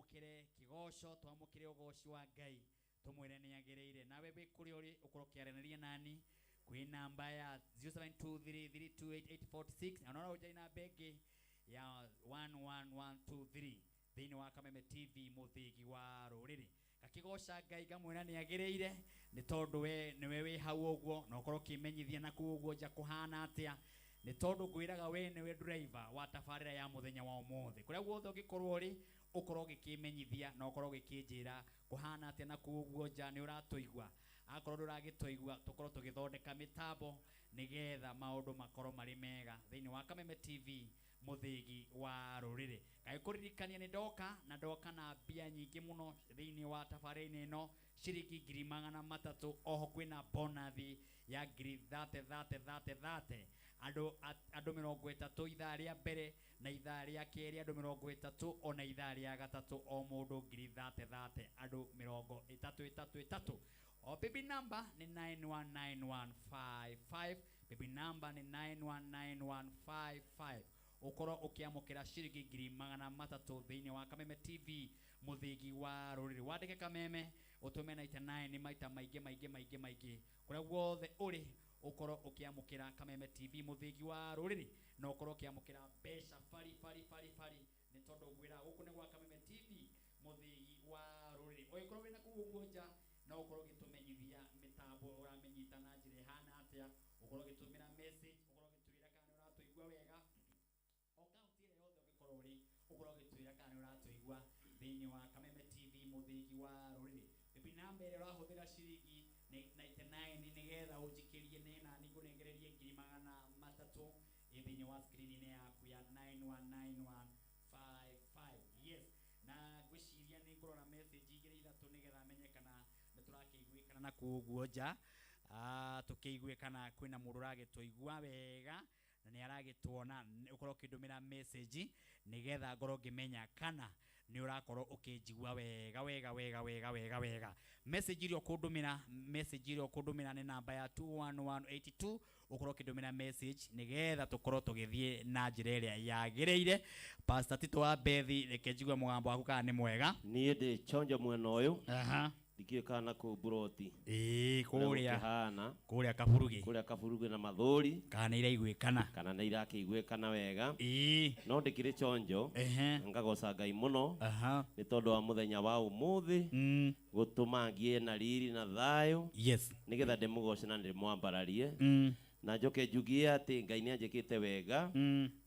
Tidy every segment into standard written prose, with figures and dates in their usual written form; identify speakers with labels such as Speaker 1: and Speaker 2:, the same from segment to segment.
Speaker 1: Twamũkĩre kĩgoco, twamũkĩre ũgoci wa Ngai, tũmwĩre nĩ agĩrĩire. Nawe wĩ kũrĩa ũrĩ ũkorwo ũkĩaranĩria nani kwĩ namba ya 0723328846, na no ũnjari namba ĩngĩ ya 11123 thĩinĩ wa Kameme TV, mũthĩgi wa rũrĩrĩ. Gakĩgoca Ngai, ngamwĩra nĩ agĩrĩire, nĩ tondũ we nĩwe wĩ hau ũguo, na ũkorwo ũkĩmenyithia na kũu ũguo nja kũhana atĩa, nĩ tondũ ngwĩraga we nĩwe driver wa tabarĩra ya mũthenya wa ũmũthĩ. Kũrĩa guothe ũngĩkorwo ũrĩ, ũkorwo ũgĩkĩmenyithia na ũkorwo ũgĩkĩnjĩra kũhana atĩa na kũu ũguo nja, nĩ ũratũigua. Akorwo ndũragĩtũigua, tũkorwo tũgĩthondeka mĩtambo nĩgetha maũndũ makorwo marĩ mega thĩinĩ wa Kameme TV, mũthĩgi wa rũrĩrĩ. Ngagĩkũririkania nĩ ndoka, na ndoka na mbia nyingĩ mũno thĩinĩ wa tabarĩra-inĩ ĩno, ciringi 300,000. Oho kwĩna bonathi ya ngiri thate thate thate thate, andũ 30 ithaa rĩa mbere, na ithaa rĩa kerĩ andũ 30, ona ithaa rĩa gatatũ o mũndũ ngiri thate thate, andũ 30 ĩtatũ ĩtatũ. O paybill number nĩ 919155, paybill number nĩ 919155. Ũkorwo ũkĩamũkĩra ciringi 300,000 thĩinĩ wa Kameme TV, mũthĩgi wa rũrĩrĩ. Wandĩke Kameme, ũtũme 99 nĩ maita maingĩ maingĩ maingĩ maingĩ. Kũrĩa guothe ũrĩ, ũkorwo ũkĩamũkĩra Kameme TV, mũthĩgi wa rũrĩrĩ, na ũkorwo ũkĩamũkĩra mbeca bari bari bari bari, nĩ tondũ ngwĩra gũkũ nĩ gwa Kameme TV, mũthĩgi wa rũrĩrĩ. Ũngĩkorwo wĩna kũu ũguo nja, no ũkorwo ũgĩtũmenyithia mĩtambo ũramĩnyita na njĩra ĩhana atĩa, ũkorwo ũgĩtũmĩra message, ũkorwo ũgĩtwĩra kana nĩ ũratũigua wega. O kaunti ĩrĩa yothe ũngĩkorwo ũrĩ, ũkorwo ũgĩtwĩra kana nĩ ũratũigua thĩinĩ wa Kameme TV, mũthĩgi wa rũrĩrĩ. Paybill namba ĩrĩa ũrahũthĩra ciringi nĩ 99, nĩgetha ũnjikĩrie nĩ nani ngũnengererie 300,000 ĩ thĩinĩ wa screen-inĩ yaku ya 919155. Yes, na ngwĩciria nĩ ngũrora message igĩrĩ ithatũ, nĩgetha menye kana nĩ tũrakĩiguĩkana na kũu ũguo nja. Tũkĩigue kana kwĩna mũndũ ũragĩtũigua wega na nĩ aragĩtuona. Ũkorwo ũkĩndũmĩra message, nĩgetha ngorwo ngĩmenya kana nĩ ũrakorwo ũkĩnjigua wega wega wega wega wega wega. Message ĩrĩa ũkũndũmĩra, message ĩrĩa ũkũndũmĩra nĩ namba ya 21182. Ũkorwo ũkĩndũmĩra message, nĩgetha tũkorwo tũgĩthiĩ na njĩra ĩrĩa yagĩrĩire. Pastor Tito wa Bethi, reke njigue mũgambo waku kana nĩ mwega.
Speaker 2: Niĩ ndĩ chonjo mwena ũyũ. Ndikĩũĩ kana kũu mburoti ũrĩa
Speaker 1: kũrĩa
Speaker 2: gũkĩhana.
Speaker 1: Kũrĩa Kaburugi.
Speaker 2: Kũrĩa Kaburugi na Mathũri.
Speaker 1: Kana nĩ iraiguĩkana.
Speaker 2: Kana nĩ irakĩiguĩkana wega. No ndĩkĩrĩ chonjo. Ngagoca Ngai mũno nĩ tondũ wa mũthenya wa ũmũthĩ, gũtũma ngĩe na riri na thayũ, nĩgetha ndĩmũgoce na ndĩmwambararie, na njoke njugie atĩ Ngai nĩ anjĩkĩte wega,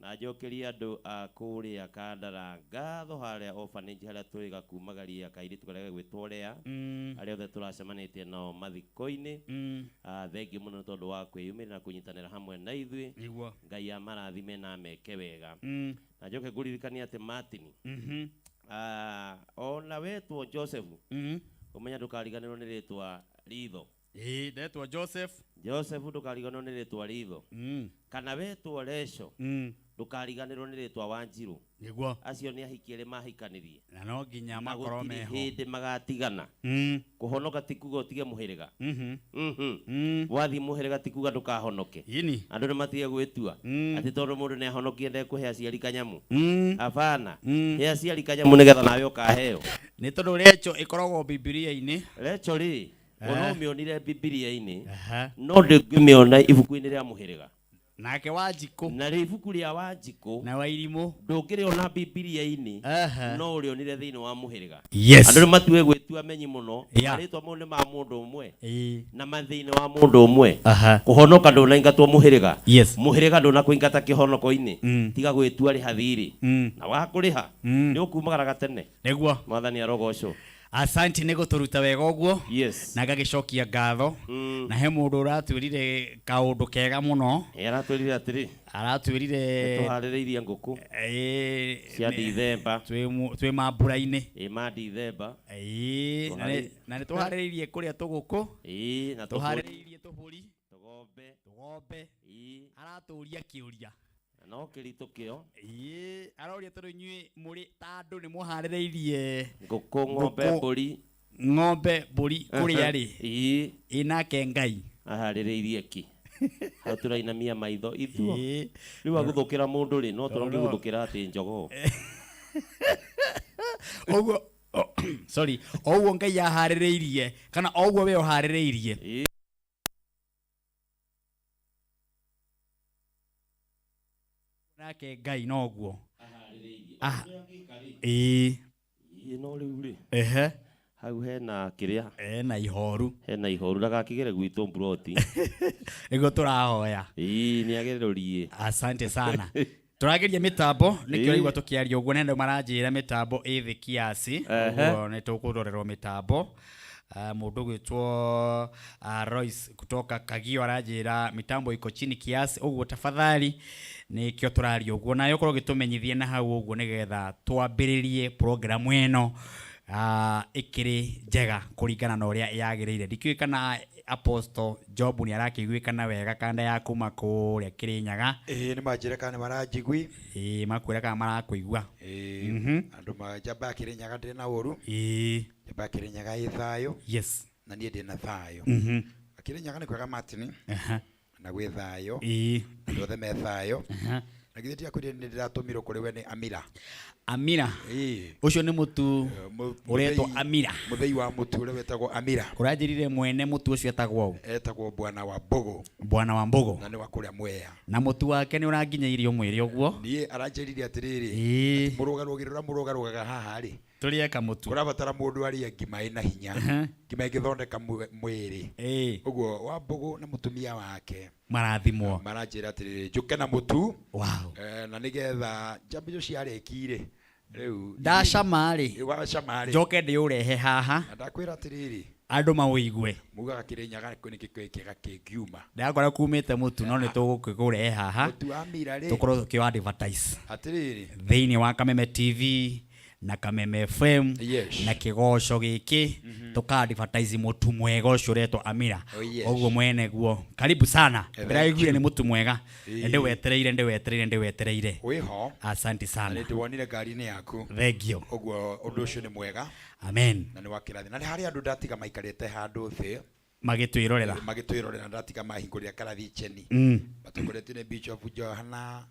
Speaker 2: na njokerie andũ a kũrĩa Kandara ngatho, harĩa orphanage harĩa tũrĩ gakumagaria kairĩtu karĩa gegwĩtwo Lea, arĩa othe tũracemanĩtie nao mathiko-inĩ. Thengiũ mũno nĩ tondũ wa kwĩyumĩria na kũnyitanĩra hamwe na ithuĩ. Ngai amarathime na ameke wega. Na njoke ngũririkanie atĩ Martin, ona wetwo Joseph, ũmenya ndũkariganĩrwo nĩ rĩtwa ritho.
Speaker 1: Ĩĩ, ndetwo Joseph.
Speaker 2: Joseph, ndũkariganĩrwo nĩ rĩtwa ritho. Kana wetwo Reco, ndũkariganĩrwo nĩ rĩtwa Wanjirũ. Acio nĩ ahiki erĩ mahikanirie.
Speaker 1: Na no nginya
Speaker 2: na
Speaker 1: makorwo
Speaker 2: gũtirĩ
Speaker 1: meho
Speaker 2: hĩndĩ magatigana. Kũhonoka ti kuga ũtige mũhĩrĩga. Wathiĩ mũhĩrĩga ti kuga ndũkahonoke. Andũ nĩ matige gwĩtua atĩ tondũ mũndũ nĩ ahonokie ndekũhe aciari kanyamu. Abana. He aciari kanyamu, nĩgetha nawe ũkaheo.
Speaker 1: Nĩ tondũ Recho ĩkoragwo Bibilia-inĩ.
Speaker 2: Recho rĩ, ona ũmĩonire Bibilia-inĩ, no ndũngĩmĩona ibuku-inĩ rĩa mũhĩrĩga.
Speaker 1: Nake Wanjikũ.
Speaker 2: Na rĩ ibuku rĩa Wanjikũ
Speaker 1: na Wairimũ
Speaker 2: ndũngĩrĩona Bibilia-inĩ, no ũrĩonire thĩinĩ wa mũhĩrĩga. Andũ nĩ matue gwĩtua menyi mũno. Marĩtwa mau nĩ ma mũndũ ũmwe na mathĩinĩ wa mũndũ ũmwe. Kũhonoka ndũnaingatwo mũhĩrĩga. Mũhĩrĩga ndũnakũingata kĩhonoko-inĩ. Tiga gwĩtua rĩha thirĩ, na wakũrĩha nĩ ũkumagara gatene. Mwathani arogocwo.
Speaker 1: Asante nĩ gũtũruta wega ũguo. Na ngagĩcokia ngatho. Na he mũndũ ũratwĩrire kaũndũ kega mũno.
Speaker 2: Ĩ, aratwĩrire atĩrĩ,
Speaker 1: aratwĩrire
Speaker 2: tũharĩrĩirie ngũkũ cia Dithemba.
Speaker 1: Twĩ mambura-inĩ.
Speaker 2: Ĩ, ma Dithemba.
Speaker 1: Na nĩ tũharĩrĩirie kũrĩa tũgũkũ.
Speaker 2: Ĩ, na tũbũri.
Speaker 1: Tũharĩrĩirie tũbũri.
Speaker 2: Tũgombe.
Speaker 1: Tũgombe. Aratũria kĩũria.
Speaker 2: Na no kĩritũ kĩo.
Speaker 1: Aroria tondũ inyuĩ mũrĩ ta andũ nĩ mũharĩrĩirie
Speaker 2: ngũkũ, ng'ombe,
Speaker 1: ngũkũ,
Speaker 2: mbũri.
Speaker 1: Ng'ombe, mbũri kũrĩa rĩ. Ĩ nake Ngai
Speaker 2: aharĩrĩirie kĩ? Hau tũrainamia maitho ithuo. Rĩu agũthũkĩra mũndũ rĩ, no tũrongĩgũthũkĩra atĩ njogoo.
Speaker 1: Ũguo sorry, o ũguo Ngai aharĩrĩirie kana o ũguo we ũharĩrĩirie. Nake Ngai noguo. Ah, ĩĩ.
Speaker 2: Ĩĩ, no rĩu rĩ, hau hena kĩrĩa,
Speaker 1: Ena ihoru.
Speaker 2: Hena ihoru, ndagakĩgere gwitũ mburoti.
Speaker 1: Nĩguo tũrahoya.
Speaker 2: Ĩĩ, nĩ agererũrie.
Speaker 1: Asante sana. Tũrageria mĩtambo nĩkĩo ũraigua tũkĩaria ũguo, nĩ andũ maranjĩra mĩtambo ĩ thĩ kiasi. Ũguo nĩ tũkũrorerwo mĩtambo. Mũndũ ũgwĩtwo Royce kutoka Kagio aranjĩra mitambo iko chini kiasi, ũguo tafadhali nĩkĩo tũraria ũguo, nawe ũkorwo ũgĩtũmenyithia na hau ũguo nĩgetha twambĩrĩrie programu ĩno ĩkĩrĩ njega kũringana na ũrĩa yagĩrĩire. Ndikĩũĩ kana Apostle Job nĩ arakĩiguĩkana wega kanda ya kuma kũrĩa Kĩrĩnyaga.
Speaker 3: Ĩĩ, nĩ manjĩre kana nĩ maranjigui.
Speaker 1: Ĩĩ, makwĩra kana marakũigua.
Speaker 3: Ĩĩ, andũ ma njamba ya Kĩrĩnyaga ndĩrĩ na ũru. Njamba ya Kĩrĩnyaga ĩ thayũ. Na niĩ ndĩ na thayũ. Kĩrĩnyaga nĩ kwega, Martin. Na gwĩ thayũ. Andũ othe me thayũ. Na githĩ ndiakwĩrire nĩ ndĩratũmirwo kũrĩ we nĩ Amira?
Speaker 1: Amira. Ũcio nĩ mũtu ũretwo Amira.
Speaker 3: Mũthei wa mũtu ũrĩa wĩtagwo Amira.
Speaker 1: Ũranjĩrire mwene mũtu ũcio etagwo ũ?
Speaker 3: Etagwo Bwana wa Mbogo.
Speaker 1: Bwana wa Mbogo.
Speaker 3: Na nĩ wa kũrĩa Mwea.
Speaker 1: Na mũtu wake nĩ ũranginyĩirie ũmwĩre ũguo.
Speaker 3: Niĩ aranjĩrire atĩrĩrĩ, mũrũgarũgĩre ũrĩa mũrũgarũgaga haha rĩ,
Speaker 1: Tũrĩe kamũtu.
Speaker 3: Kũrabatara mũndũ arĩe ngima ĩna hinya, ngima ĩngĩthondeka mwĩrĩ. Ũguo wa Mbũgũ na mũtumia wake
Speaker 1: marathimwo.
Speaker 3: Maranjĩra atĩrĩrĩ, njũke na mũtu. Na nĩgetha njamba icio cia reki rĩ, rĩu
Speaker 1: ndacama rĩ,
Speaker 3: wacama rĩ,
Speaker 1: njoke ndĩũrehe haha.
Speaker 3: Na ndakwĩra atĩrĩrĩ,
Speaker 1: andũ maũigue.
Speaker 3: Mugaga Kĩrĩnyaga nĩ gĩkũyũ kĩega kĩngiuma.
Speaker 1: Ndakora kumĩte mũtu, no nĩ tũgũkĩũrehe haha.
Speaker 3: Mũtu wa Amira rĩ,
Speaker 1: tũkorwo tũkĩ advertise
Speaker 3: atĩrĩrĩ,
Speaker 1: thĩinĩ wa Kameme TV na Kameme FM na kĩgoco gĩkĩ, tũka advertise mũtu mwega ũcio ũretwo Amira.
Speaker 3: Oh, yes.
Speaker 1: Ũguo mwene guo, karibu sana.
Speaker 3: Thank
Speaker 1: Ndĩraiguire
Speaker 3: you.
Speaker 1: nĩ mũtu mwega. Ndĩwetereire, ndĩwetereire, ndĩwetereire.
Speaker 3: Wĩho.
Speaker 1: Asante
Speaker 3: Na
Speaker 1: sana.
Speaker 3: nĩ ndĩwonire ngari-inĩ yaku.
Speaker 1: Thank you.
Speaker 3: Ũguo ũndũ ũcio nĩ mwega.
Speaker 1: Amen.
Speaker 3: Na nĩ wa kĩrathi. Na nĩ harĩ andũ ndatiga maikarĩte handũ thĩ
Speaker 1: magĩtwĩrorera.
Speaker 3: Magĩtwĩrorera, ndatiga mahingũrĩra karathi cheni. Matongoretio nĩ Bishop Johana,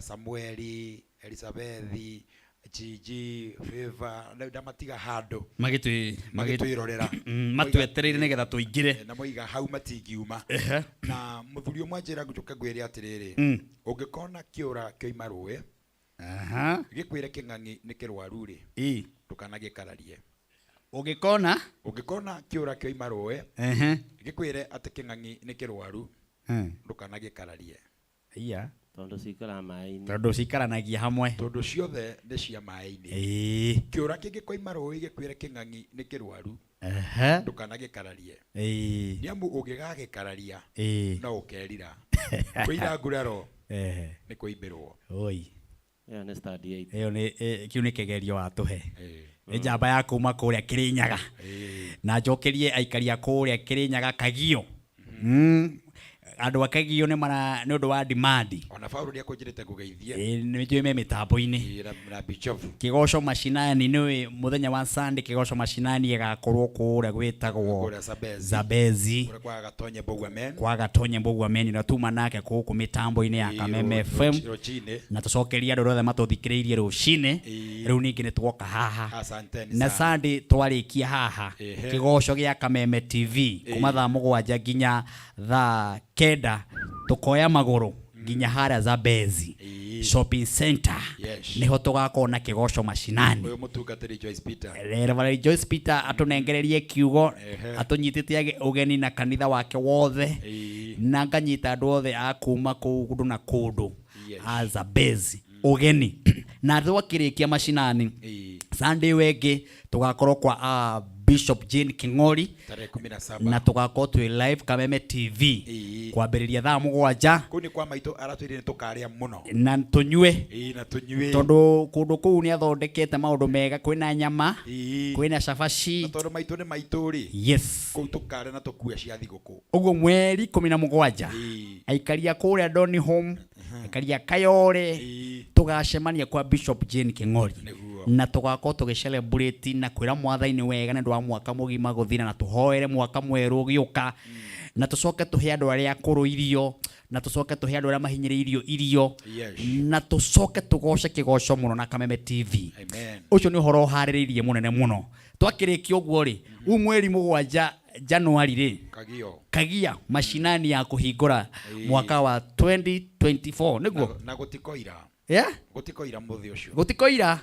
Speaker 3: Samueli, Elizabethi, Gigi, Favor, rĩu ndamatiga handũ magĩtwĩrorera.
Speaker 1: Matwetereire nĩgetha tũingĩre.
Speaker 3: Na moiga hau matingiuma. Na mũthuri ũmwe anjĩra njũke ngwĩre atĩrĩrĩ, ũngĩkona kĩũra kĩoima rũĩ, gĩkwĩre kĩng'ang'i nĩ kĩrwaru rĩ, ndũkanagĩkararie.
Speaker 1: Ũngĩkona?
Speaker 3: Ũngĩkona kĩũra kĩoima rũĩ, gĩkwĩre atĩ kĩng'ang'i nĩ kĩrwaru, ndũkanagĩkararie.
Speaker 1: Iya.
Speaker 2: Tondũ cikaraga maĩ-inĩ.
Speaker 1: Tondũ cikaranagia hamwe.
Speaker 3: Tondũ ciothe nĩ cia maĩ-inĩ. Kĩũra kĩngĩkoima rũĩ gĩkwĩre kĩng'ang'i nĩ kĩrwaru, ndũkanagĩkararie. Nĩ amu ũngĩgagĩkararia, no ũkerira. Kwĩira nguraro nĩ kũimbĩrwo.
Speaker 1: Oi.
Speaker 2: Ĩyo nĩ stand 8.
Speaker 1: Ĩyo nĩ, kĩu nĩ kĩgerio watũhe. Nĩ njamba ya kuma kũrĩa Kĩrĩnyaga. Na njokerie aikari a kũrĩa Kĩrĩnyaga Kagio. Andũ a Kagio nĩ mara, nĩ ũndũ wa demand.
Speaker 3: Ona Paul nĩ akũnjĩrĩte ngũgeithie.
Speaker 1: Ĩĩ, nĩ njũĩ me mĩtambo-inĩ.
Speaker 3: Ĩĩ, na Bishop.
Speaker 1: Kĩgoco Mashinani nĩ mũthenya wa Sunday, Kĩgoco Mashinani ĩgakorwo kũrĩa gwĩtagwo
Speaker 3: Kũrĩa Zambezi.
Speaker 1: Zambezi.
Speaker 3: Kũrĩa kwa Gatonye Mbũgua Men.
Speaker 1: Kwa Gatonye Mbũgua Men, na tuma nake gũkũ mĩtambo-inĩ ya
Speaker 3: Ĩĩ,
Speaker 1: Kameme FM.
Speaker 3: rũcinĩ.
Speaker 1: Na tũcokerie andũ othe matũthikĩrĩirie rũcinĩ.
Speaker 3: Ĩĩ.
Speaker 1: Rĩu ningĩ nĩ tuoka haha.
Speaker 3: Asanteni
Speaker 1: Na
Speaker 3: sana.
Speaker 1: Sunday twarĩkia haha. Kĩgoco gĩa Kameme TV kuma thaa 7 nginya thaa 9 tũkoya magũrũ nginya harĩa Zambezi Shopping Center. Nĩho tũgakorwo na Kĩgoco Mashinani.
Speaker 3: Ũyũ mũtungatĩri Joyce Peter.
Speaker 1: Reverend Joyce Peter atũnengererie kiugo, atũnyitĩte ũgeni na kanitha wake wothe. Na nganyita andũ othe a kuma kũndũ na kũndũ a Zambezi ũgeni. Na twakĩrĩkia Mashinani, Sunday wengĩ tũgakorwo kwa Bishop Jane King'ori.
Speaker 3: Tarehe ikũmi na saba.
Speaker 1: Na tũgakorwo twĩ live Kameme TV. Kwambĩrĩria thaa 7.
Speaker 3: Kũu nĩ kwa maitũ aratwĩrire nĩ tũkarĩa mũno.
Speaker 1: Na tũnyue.
Speaker 3: Ĩĩ, na tũnyue.
Speaker 1: Tondũ kũndũ kũu nĩ athondekete maũndũ mega, kwĩna nyama, kwĩna cabaci.
Speaker 3: Na tondũ maitũ nĩ maitũ rĩ. Kũu tũkarĩa na tũkue cia thigũkũ.
Speaker 1: Ũguo mweri ikũmi na mũgwanja. Aikari a kũrĩa Doni Home, aikari a Kayore, tũgacemania kwa Bishop Jane King'ori. Na tũgakorwo tũgĩ-celebrate na kwĩra Mwathani wega nĩ ũndũ wa mwaka mũgima gũthira, na tũhoere mwaka mwerũ ũgĩũka. Na tũcoke tũhe andũ arĩa akũrũ irio, na tũcoke tũhe andũ arĩa mahinyĩrĩirio irio, na tũcoke tũgoce kĩgoco mũno na Kameme TV.
Speaker 3: Amen.
Speaker 1: Ũcio nĩ ũhoro ũharĩrĩirie mũnene mũno. Twakĩrĩkia ũguo rĩ, rĩu mweri 7 Januari rĩ,
Speaker 3: Kagio.
Speaker 1: Kagia mashinani ya kũhingũra mwaka wa 2024 nĩguo.
Speaker 3: Na gũtikoira.
Speaker 1: Yeah?
Speaker 3: Gũtikoira mũthĩ ũcio.
Speaker 1: Gũtikoira.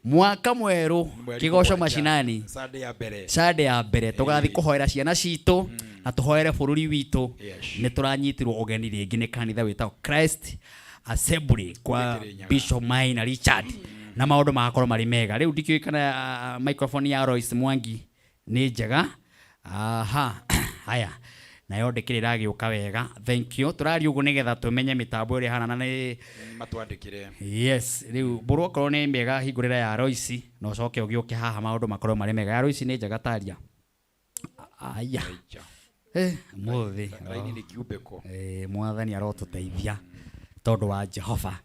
Speaker 1: Mwaka mwerũ,
Speaker 3: Mweri
Speaker 1: kĩgoco
Speaker 3: 7.
Speaker 1: mashinani.
Speaker 3: Sunday ya mbere.
Speaker 1: Sunday ya mbere tũgathiĩ kũhoera ciana citũ na tũhoere bũrũri witũ.
Speaker 3: Yes.
Speaker 1: Nĩ tũranyitirwo ũgeni rĩngĩ nĩ kanitha wĩtagwo Christ Assembly kwa
Speaker 3: Kĩrĩnyaga.
Speaker 1: Bishop Maina Richard, na maũndũ magakorwo marĩ mega. Rĩu ndikĩũĩ kana microphone ya Royce Mwangi nĩ njega. Aha, haya, nayo ndĩkĩrĩ ĩragĩũka wega. Thank you. Tũraria ũguo nĩgetha tũmenye mĩtambo ĩrĩa ĩhana na nĩ
Speaker 3: Matwandĩkĩre.
Speaker 1: Yes, rĩu mbũrũ okorwo nĩ mĩega hingũrĩra ya Royce na ũcoke ũgĩũke haha maũndũ makorwo marĩ mega. Ya Royce nĩ njega taria. Aya.
Speaker 3: Aicha.
Speaker 1: Mũthĩ.
Speaker 3: Raini nĩ kiumbĩko.
Speaker 1: Mwathani arotũteithia tondũ wa Jehova.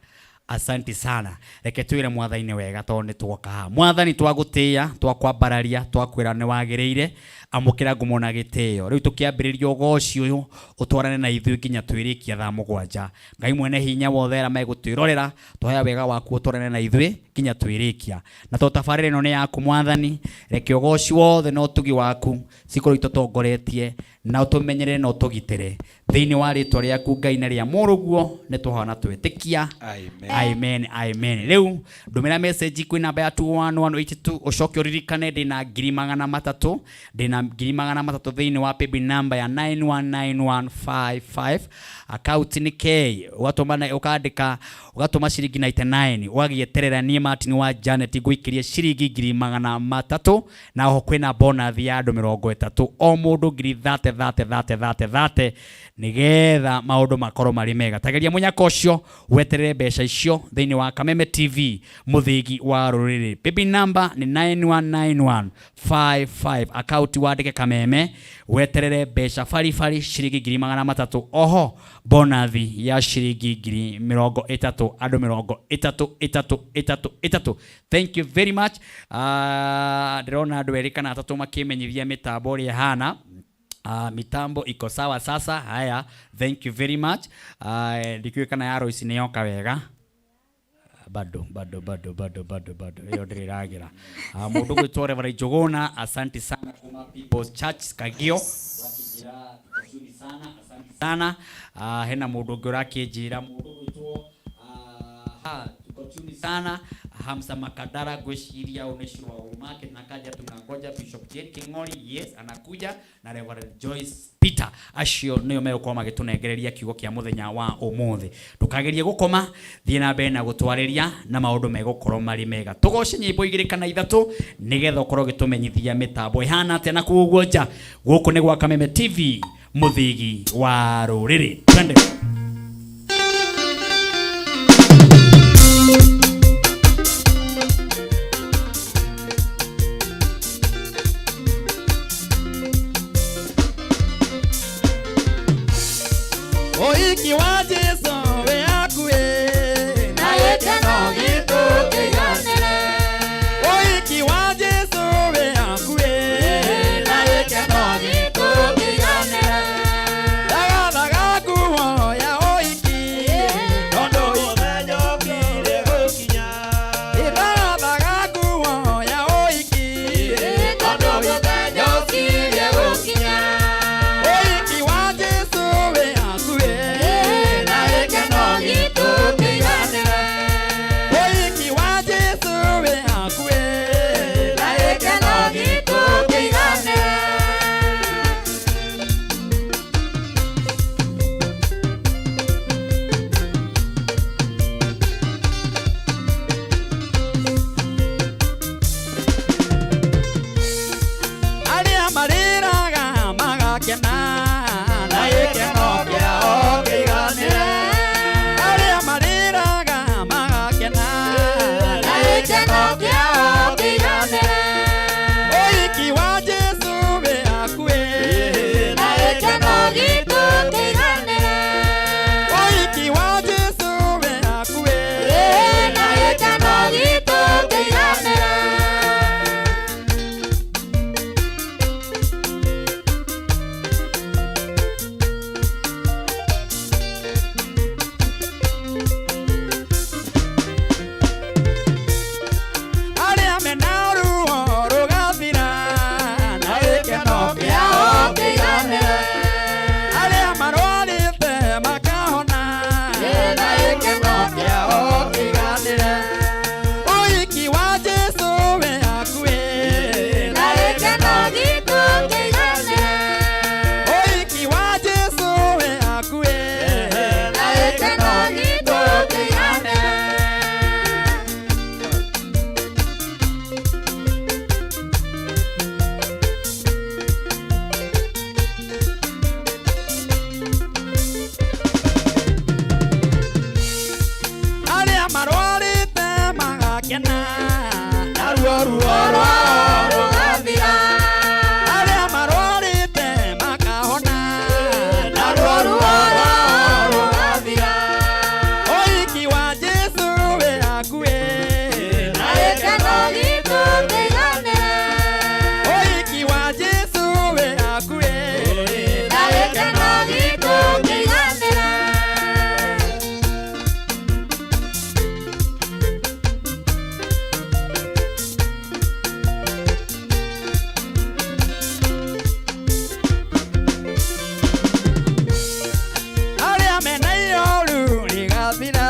Speaker 1: Asante sana. Reke twĩre mwathani wega tondũ nĩ twoka haha. Mwathani twagũtĩĩa, twakwambararia, twakwĩra nĩ wagĩrĩire, amũkĩra ngumo na gĩtĩo. Rĩu tũkĩambĩrĩria ũgoci ũyũ, ũtwarane na ithuĩ nginya twĩrĩkia thaa 7. Ngai mwene hinya wothe arĩa megũtwĩrorera, tũhea wega waku ũtwarane na ithuĩ nginya twĩrĩkia. Na tondũ tabarĩra ĩno nĩ yaku mwathani, reke ũgoci wothe na ũtugi waku cikorwo itũtongoretie, na ũtũmenyerere na ũtũgitĩre. Thĩinĩ wa rĩtwa rĩaku Ngai na rĩa mũrũguo, nĩ twahoya na twĩtĩkia.
Speaker 3: Amen.
Speaker 1: Amen, amen. Rĩu ndũmĩra message kwĩ namba ya 21182 ũcoke ũririkane ndĩna ngiri magana matatũ, ndĩna ngiri magana matatũ thĩinĩ wa paybill number ya 919155. Account nĩ K, ũgatũma na, ũkandĩka, ũgatũma ciringi 99, ũgagĩeterera niĩ Martin wa Janet ngũikĩrie ciringi ngiri magana matatũ, na oho kwĩna bonus ya andũ mĩrongo ĩtatũ, o mũndũ ngiri thate, thate, thate, thate, thate, nĩgetha maũndũ makorwo marĩ mega. Tageria mũnyaka ũcio weterere mbeca icio thĩinĩ wa Kameme TV mũthĩgi wa rũrĩrĩ. Paybill number nĩ 919155, account wandĩke Kameme, weterere mbeca baribari ciringi ngiri magana matatũ, oho bonus ya ciringi ngiri mĩrongo ĩtatũ, andũ mĩrongo ĩtatũ, ĩtatũ, ĩtatũ, ĩtatũ. Thank you very much. Ndĩrona andũ erĩ kana atatũ makĩmenyithia mĩtambo ũrĩa ĩhana. Mitambo iko sawa sasa. Haya, thank you very much. Ndikĩũĩ kana ya Royce nĩ yoka wega. Bado, bado, bado, bado, bado, bado. Ĩyo ndĩrĩ ĩragĩra. Mũndũ gwĩtwo Reverend Njuguna, asante sana kuma People's Church Kagio. Wakĩnjĩra vizuri sana, asante sana. Hena mũndũ ũngĩ ũrakĩnjĩra, mũndũ gwĩtwo, tuko chini sana. Hamza Makadara gwĩciria ũyũ nĩ Shirwa Market na kaja tunangoja Bishop Jane King'ori, yes anakuja na Reverend Joyce Peter. Acio nĩo megũkorwo magĩtũnengereria kiugo kĩa mũthenya wa ũmũthĩ. Ndũkagerie gũkoma, thiĩ na mbere na gũtwarĩria na maũndũ megũkorwo marĩ mega. Tũgoce nyĩmbo igĩrĩ kana ithatũ nĩgetha ũkorwo ũgĩtũmenyithia mĩtambo ĩhana atĩa na kũu ũguo nja. Gũkũ nĩ gwa Kameme TV, mũthĩgi wa rũrĩrĩ. Twende.
Speaker 4: Oiki wa Jesu we akuwe na gĩkeno gitũ kĩiganĩre. Oiki wa Jesu we akuwe na gĩkeno gitũ kĩiganĩre. Ndagathaga nguo ya ruo rwao rũgathira. Arĩa marwarĩte makahona, naruo ruo rwao rũgathira. Ũhiki wa Jesũ wĩ hakuhĩ, na gĩkeno gitũ kĩiganĩre. Ũhiki wa Jesũ wĩ hakuhĩ, na gĩkeno gitũ kĩiganĩre. Arĩa mena ihoru rĩgathira,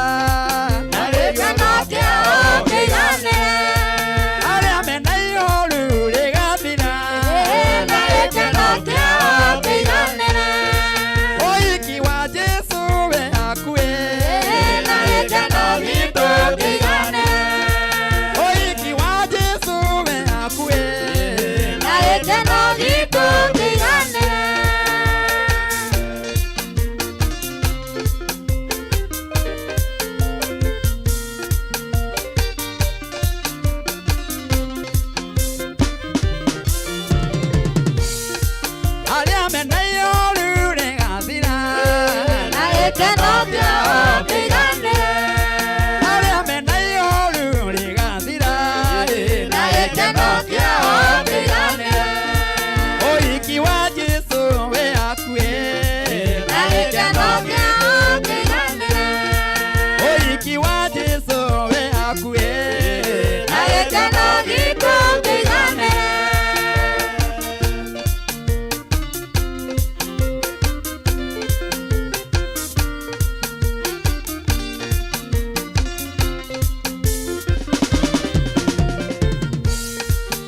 Speaker 4: na gĩkeno kĩao kĩiganĩre. Arĩa mena ihoru rĩgathira, na gĩkeno kĩao kĩiganĩre. Ũhiki wa Jesũ wĩ hakuhĩ, na gĩkeno gitũ kĩiganĩre. Ũhiki wa Jesũ wĩ hakuhĩ, na gĩkeno gitũ kĩiganĩre. Arĩa mena ihoru rĩgathira, na gĩkeno kĩao kĩiganĩre. Arĩa mena ihoru rĩgathira, na gĩkeno kĩao kĩiganĩre. Ũhiki wa Jesũ wĩ hakuhĩ, na gĩkeno kĩao kĩiganĩre. Ũhiki wa Jesũ wĩ hakuhĩ, na gĩkeno gitũ kĩiganĩre.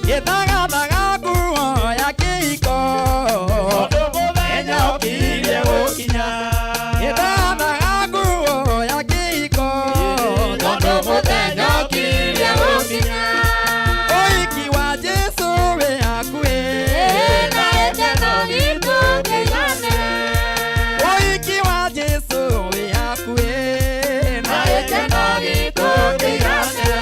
Speaker 4: Gĩthagathaga nguo ya kĩhiko, tondũ mũthenya ũkirie gũkinya. Gĩthagathaga nguo ya kĩhiko, tondũ mũthenya ũkirie gũkinya. Ũhiki wa Jesũ wĩ hakuhĩ, na gĩkeno gitũ kĩiganĩre. Ũhiki wa Jesũ wĩ hakuhĩ, na gĩkeno gitũ kĩiganĩre.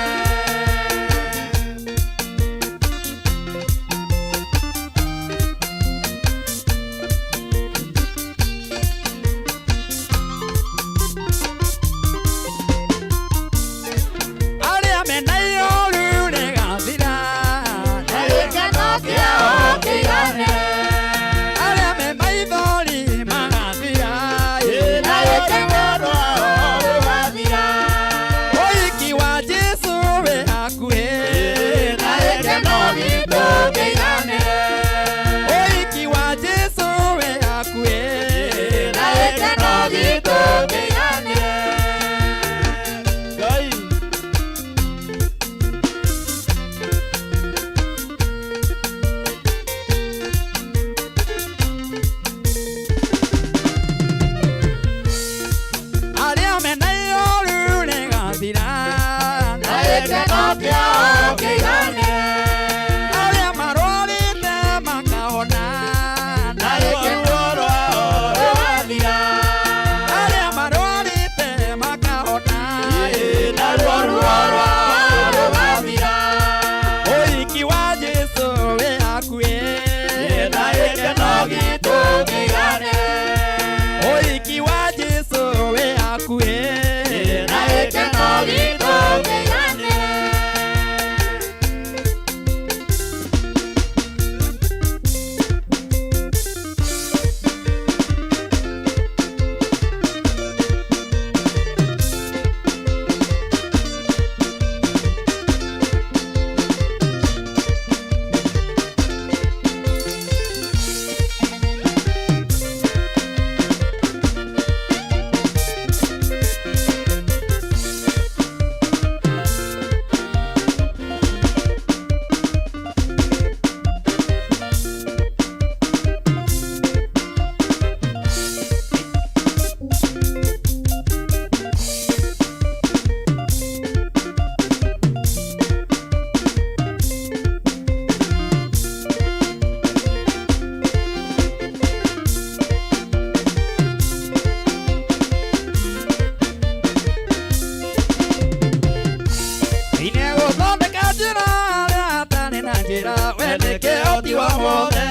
Speaker 4: Njĩra we nĩ kĩhoti wa mothe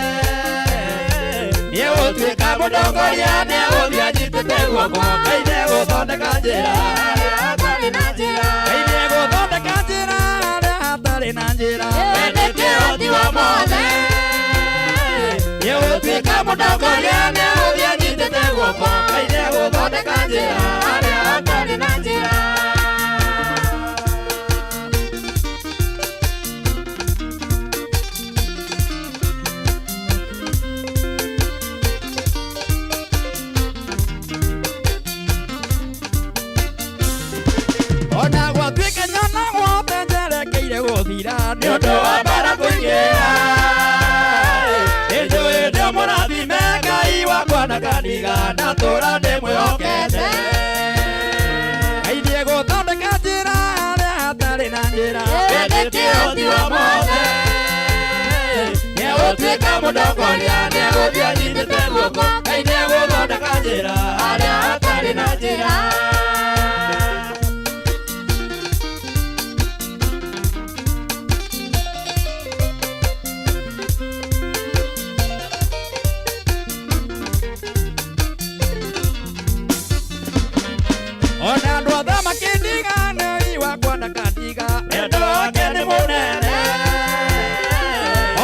Speaker 4: nĩegũtuĩka mũtongoria nĩegũthiĩ anyitĩte guoko Ngai nĩegũthondeka njĩra harĩa hatarĩ na njĩra Ngai nĩegũthondeka njĩra harĩa hatarĩ na njĩra we nĩ kĩhoti wa mothe nĩegũtuĩka mũtongoria nĩegũthiĩ anyitĩte guoko Ngai nĩegũthondeka njĩra harĩa hatarĩ na njĩra. Ona gwatuĩka nyona guothe njerekeire gũthira nĩ ũndũ wa mbara kũingĩra nĩnjũĩ ndĩ mũrathime Ngai wakwa na kandiga ndatũra ndĩmwĩhokete Ngai nĩegũthondeka njĩra harĩa hatarĩ na njĩra we nĩ kĩhoti wa mothe nĩegũtuĩka mũtongoria nĩegũthiĩ anyitĩte guoko Ngai nĩegũthondeka njĩra harĩa hatarĩ na njĩra. Ona andũ othe makĩndiga Ngai wakwa ndakandiga wendo wake nĩ mũnene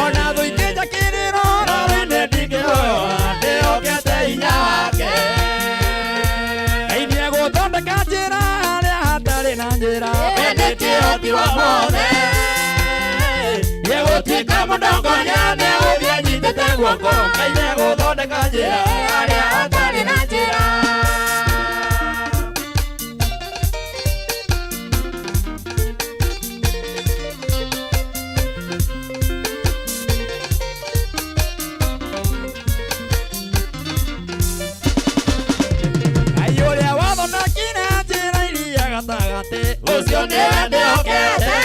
Speaker 4: ona thũ ikĩnja kĩrĩro rũrũ-inĩ ndingĩhoya ndĩhokete hinya wake Ngai nĩegũthondeka njĩra harĩa hatarĩ na njĩra we nĩ kĩhoti wa mothe nĩegũtuĩka mũtongoria nĩegũthiĩ anyitĩte guoko Ngai nĩegũthondeka njĩra harĩa hatarĩ na njĩra. Ũcio nĩwe ndĩhokete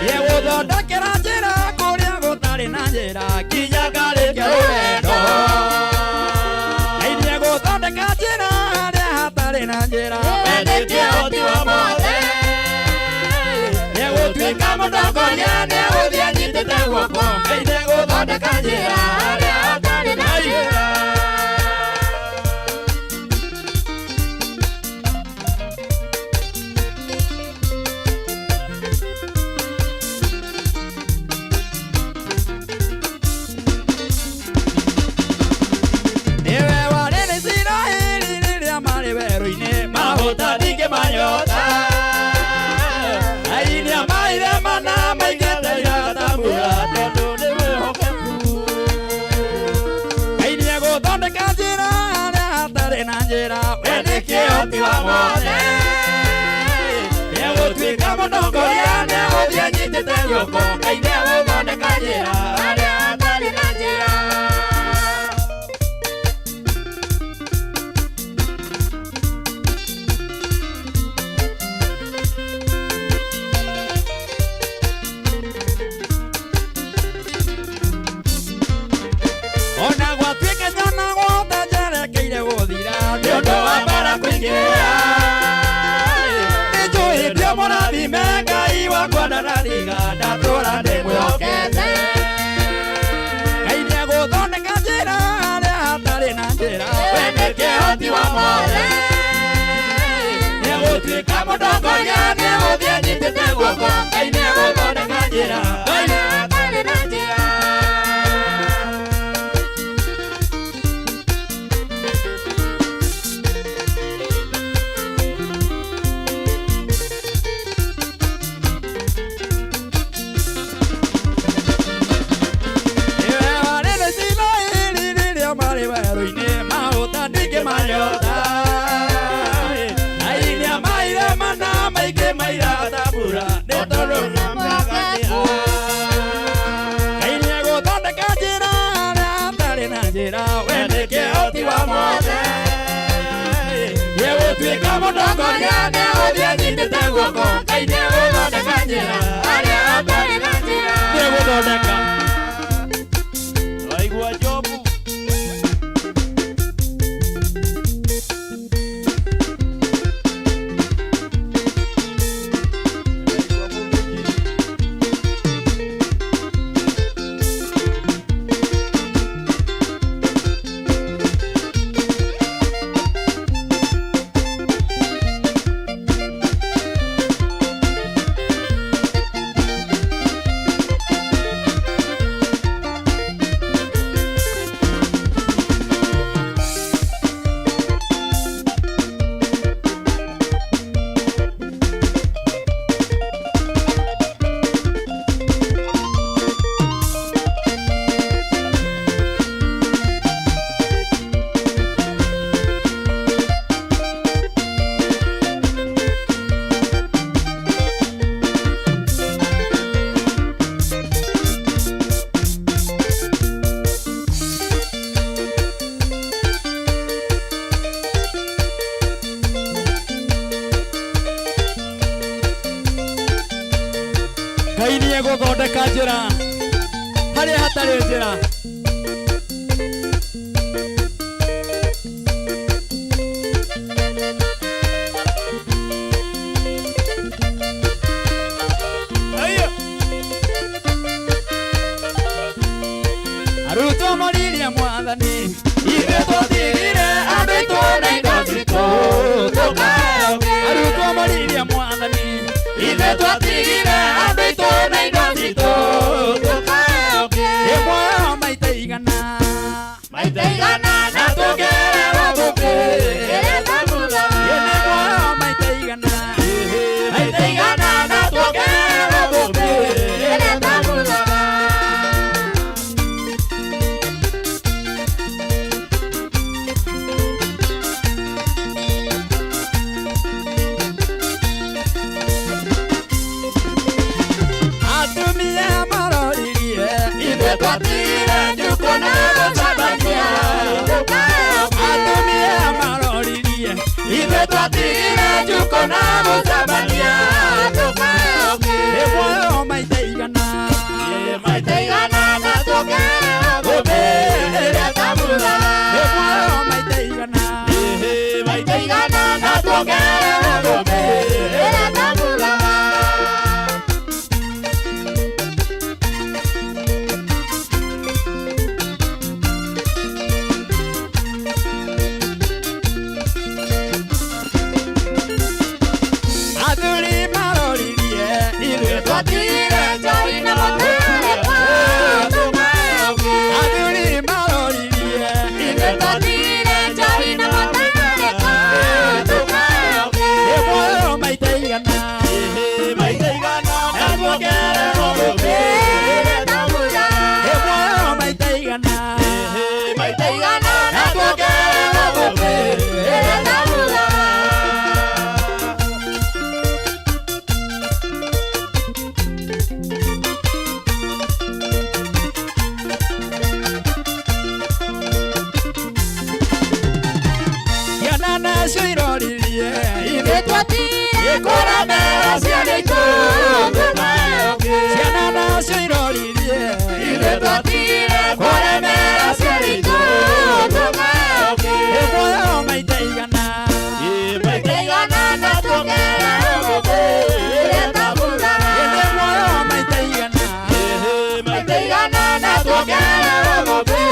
Speaker 4: nĩegũthondekera njĩra kũrĩa gũtarĩ na njĩra nginya ngarĩkia rũgendo Ngai nĩegũthondeka njĩra harĩa hatarĩ na njĩra we nĩ kĩhoti wa mothe nĩegũtuĩka mũtongoria nĩegũthiĩ anyitĩte guoko Ngai nĩegũthondeka njĩra harĩa hatarĩ na njĩra. Mahuta ndingĩmanyota Aini a maithe mana maingĩte iratambura tondũ nĩ mwĩhokeku Ngai nĩegũthondeka njĩra harĩa hatarĩ na njĩra we nĩ kĩhoti wa mothe nĩegũtuĩka mũtongoria nĩegũthiĩ anyitĩte guoko Ngai nĩegũthondeka njĩra harĩa hatarĩ na njĩra. Ona gwatuĩka nyona guothe njerekeire gũthira nĩ ũndũ wa mbara kũingĩra nĩnjũĩ ndĩ mũrathime Ngai wakwa ndanariga ndatũra ndĩmwĩhokete Ngai nĩegũthondeka njĩra harĩa hatarĩ na njĩra we nĩ kĩhoti wa mothe nĩegũtuĩka mũtongoria nĩegũthiĩ anyitĩte guoko Ngai nĩegũthondeka njĩra harĩa hatarĩ na njĩra. Ndingĩmanyota Aini a maithe mana maingĩ mairatambura nĩ tondũ nĩmwĩhokeku Ngai nĩegũthondeka njĩra harĩa hatarĩ na njĩra we nĩ kĩhoti wa mothe nĩegũtuĩka mũtongoria nĩegũthiĩ anyitĩte guoko Ngai nĩegũthondeka njĩra harĩa hatarĩ na njĩra nĩegũthondeka.
Speaker 2: Waigua Jobu.
Speaker 4: Nĩegũthondeka njĩra harĩa hatarĩ njĩra. Aya. Arutwo moririe Mwathani, ithuĩ twatigire andũ aitũ na indo citũ tũkae. Arutwo moririe Mwathani, ithuĩ twatigire andũ aitũ na indo citũ tũkae. Ĩ muoyo maita igana, maita igana na tuongererwo thũmbĩ. Ĩ nĩ muoyo maita igana, maita igana na tuongererwo thũmbĩ. Atumia maroririe, ithuĩ twatigire njukũ na gũcambania. Atumia maroririe, ithuĩ twatigire njukũ na gũcambania. Ĩ muoyo maita igana, maita igana na tuongererwo thũmbĩ. Ĩ muoyo maita igana, maita igana na tuongererwo thũmbĩ. Athuri maroririe, ithuĩ twatigire njohi na mũtarĩko. Athuri maroririe, ithuĩ twatigire njohi na mũtarĩko. Ĩ muoyo maita igana, maita igana na tuongererwo thũmbĩ. Ĩ muoyo maita igana, maita igana na tuongererwo thũmbĩ. Ciana nacio iroririe, ithuĩ twatigire kũremera ciana itũ. Ciana nacio iroririe, ithuĩ twatigire kũremera ciana itũ. Ĩ muoyo maita igana, maita igana na tuongererwo thũmbĩ. Ĩ nĩ muoyo maita igana, maita igana na tuongererwo thũmbĩ.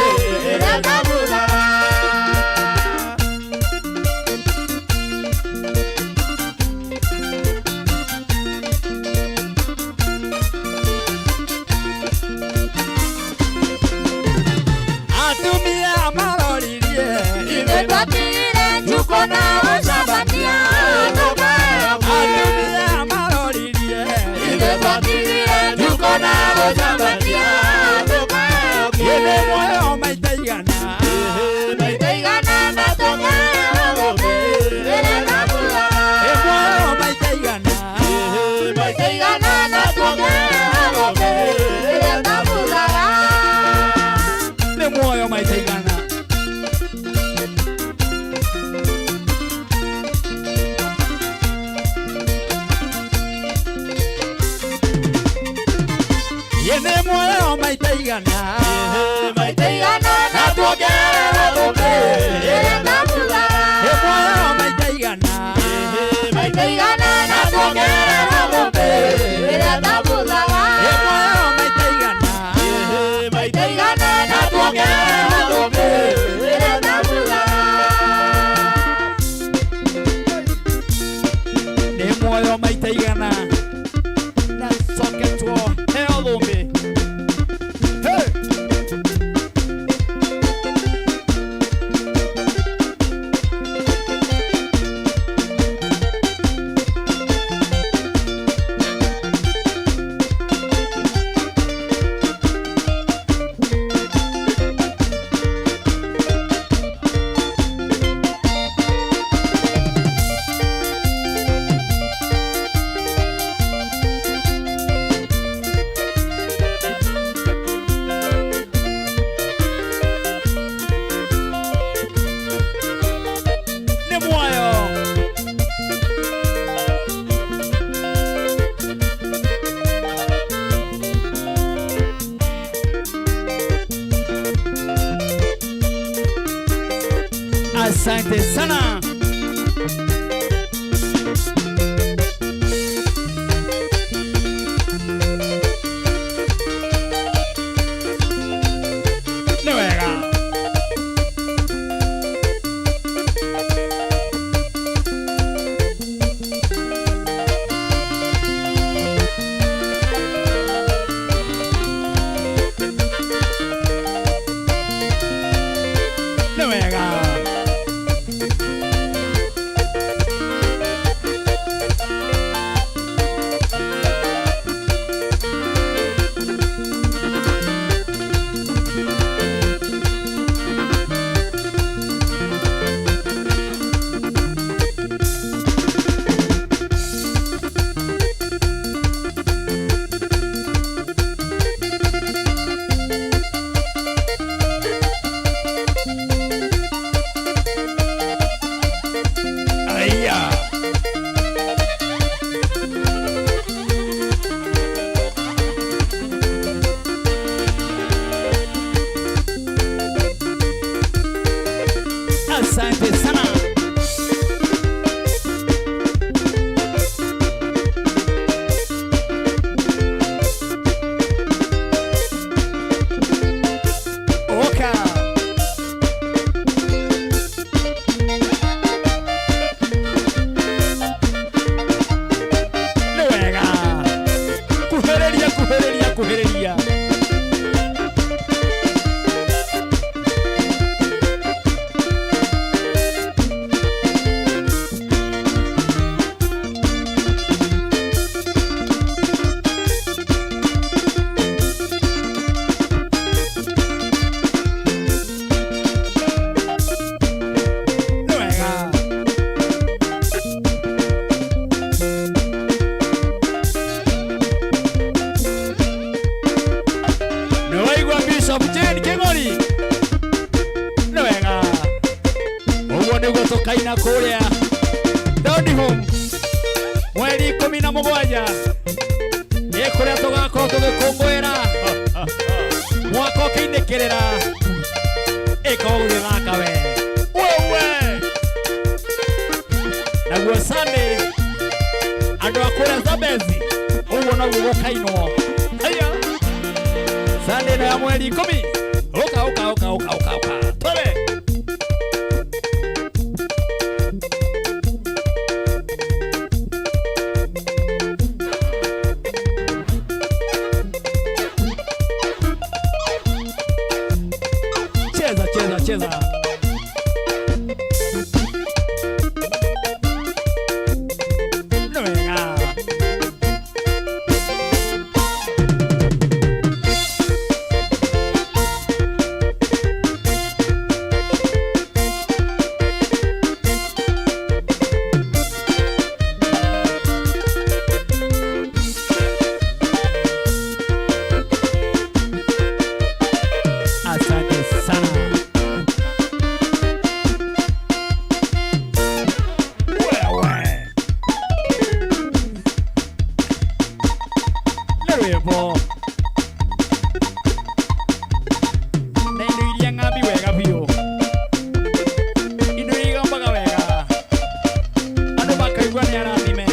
Speaker 4: Atumia maroririe, ithuĩ twatigire njukũ na gũcambania. Atumia maroririe, ithuĩ twatigire njukũ na gũcambania. Ĩ nĩ muoyo maita igana, maita igana na tuongererwo thũmbĩ. Ĩ muoyo maita igana, maita igana na tuongererwo thũmbĩ. Nĩ muoyo maita igana. Ĩ nĩ muoyo maita igana, maita igana na tuongererwo thũmbĩ. Ĩ muoyo maita igana, maita igana na tuongererwo thũmbĩ. Ĩ muoyo maita igana, maita igana na tuongererwo thũmbĩ. Nĩ muoyo maita igana na coketwo heo thũmbĩ. Hey!
Speaker 1: Asante sana. Nĩ wega. Nĩ wega. Aya. Asante sana. Oka. Nĩ wega. Kuhĩrĩria, kuhĩrĩria, kuhĩrĩria. Nĩ wega. Nĩ waigua Bishop Jane Kĩng'ori? Nĩ wega. Ũguo nĩguo tũkaina kũrĩa Donholm mweri 17, nĩ kũrĩa tũgakorwo tũgĩkũngũĩra mwaka ũkĩinĩkĩrĩra ĩkorwo gũgĩthaka we wewe. Naguo Sunday andũ a kũrĩa Zambezi, ũguo noguo gũkainwo. Haya, Sunday ĩno ya mweri 10, ũka ũka ũka ũka ũka ũka twende. Cheza, cheza, cheza. Nĩ wega. Asante sana. Wewe. Nĩ rwĩmbo. Na indo iria ng'ambi wega biũ. Indo iria igambaga wega. Andũ makaigua nĩ arathime.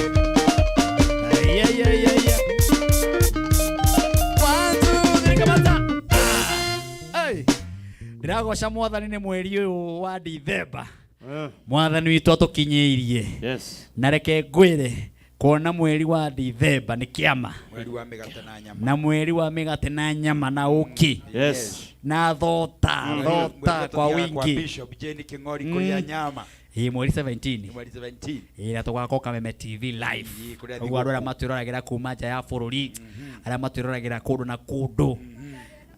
Speaker 1: Iya, iya, iya, iya. One, two, three, kamata. Ah. Hey. Ndĩragoca mwathani nĩ mweri ũyũ wa Dithemba. Mwathani witũ atũkinyĩirie. Na reke ngwĩre, kuona mweri wa Dithemba nĩ kĩama.
Speaker 3: Mweri wa mĩgate na nyama.
Speaker 1: Na mweri wa mĩgate na nyama na ũkĩ. Na thota, thota kwa
Speaker 3: Mweri kwa
Speaker 1: wingi.
Speaker 3: Bishop Jane King'ori kũrĩa nyama.
Speaker 1: Ĩ mweri 17.
Speaker 3: Mweri 17.
Speaker 1: Ĩ na tũgakorwo Kameme TV live.
Speaker 3: Ĩ, kũrĩa
Speaker 1: Ũguo andũ arĩa
Speaker 3: thigũkũ.
Speaker 1: matwĩroragĩra kuma nja ya bũrũri, arĩa matwĩroragĩra kũndũ na kũndũ.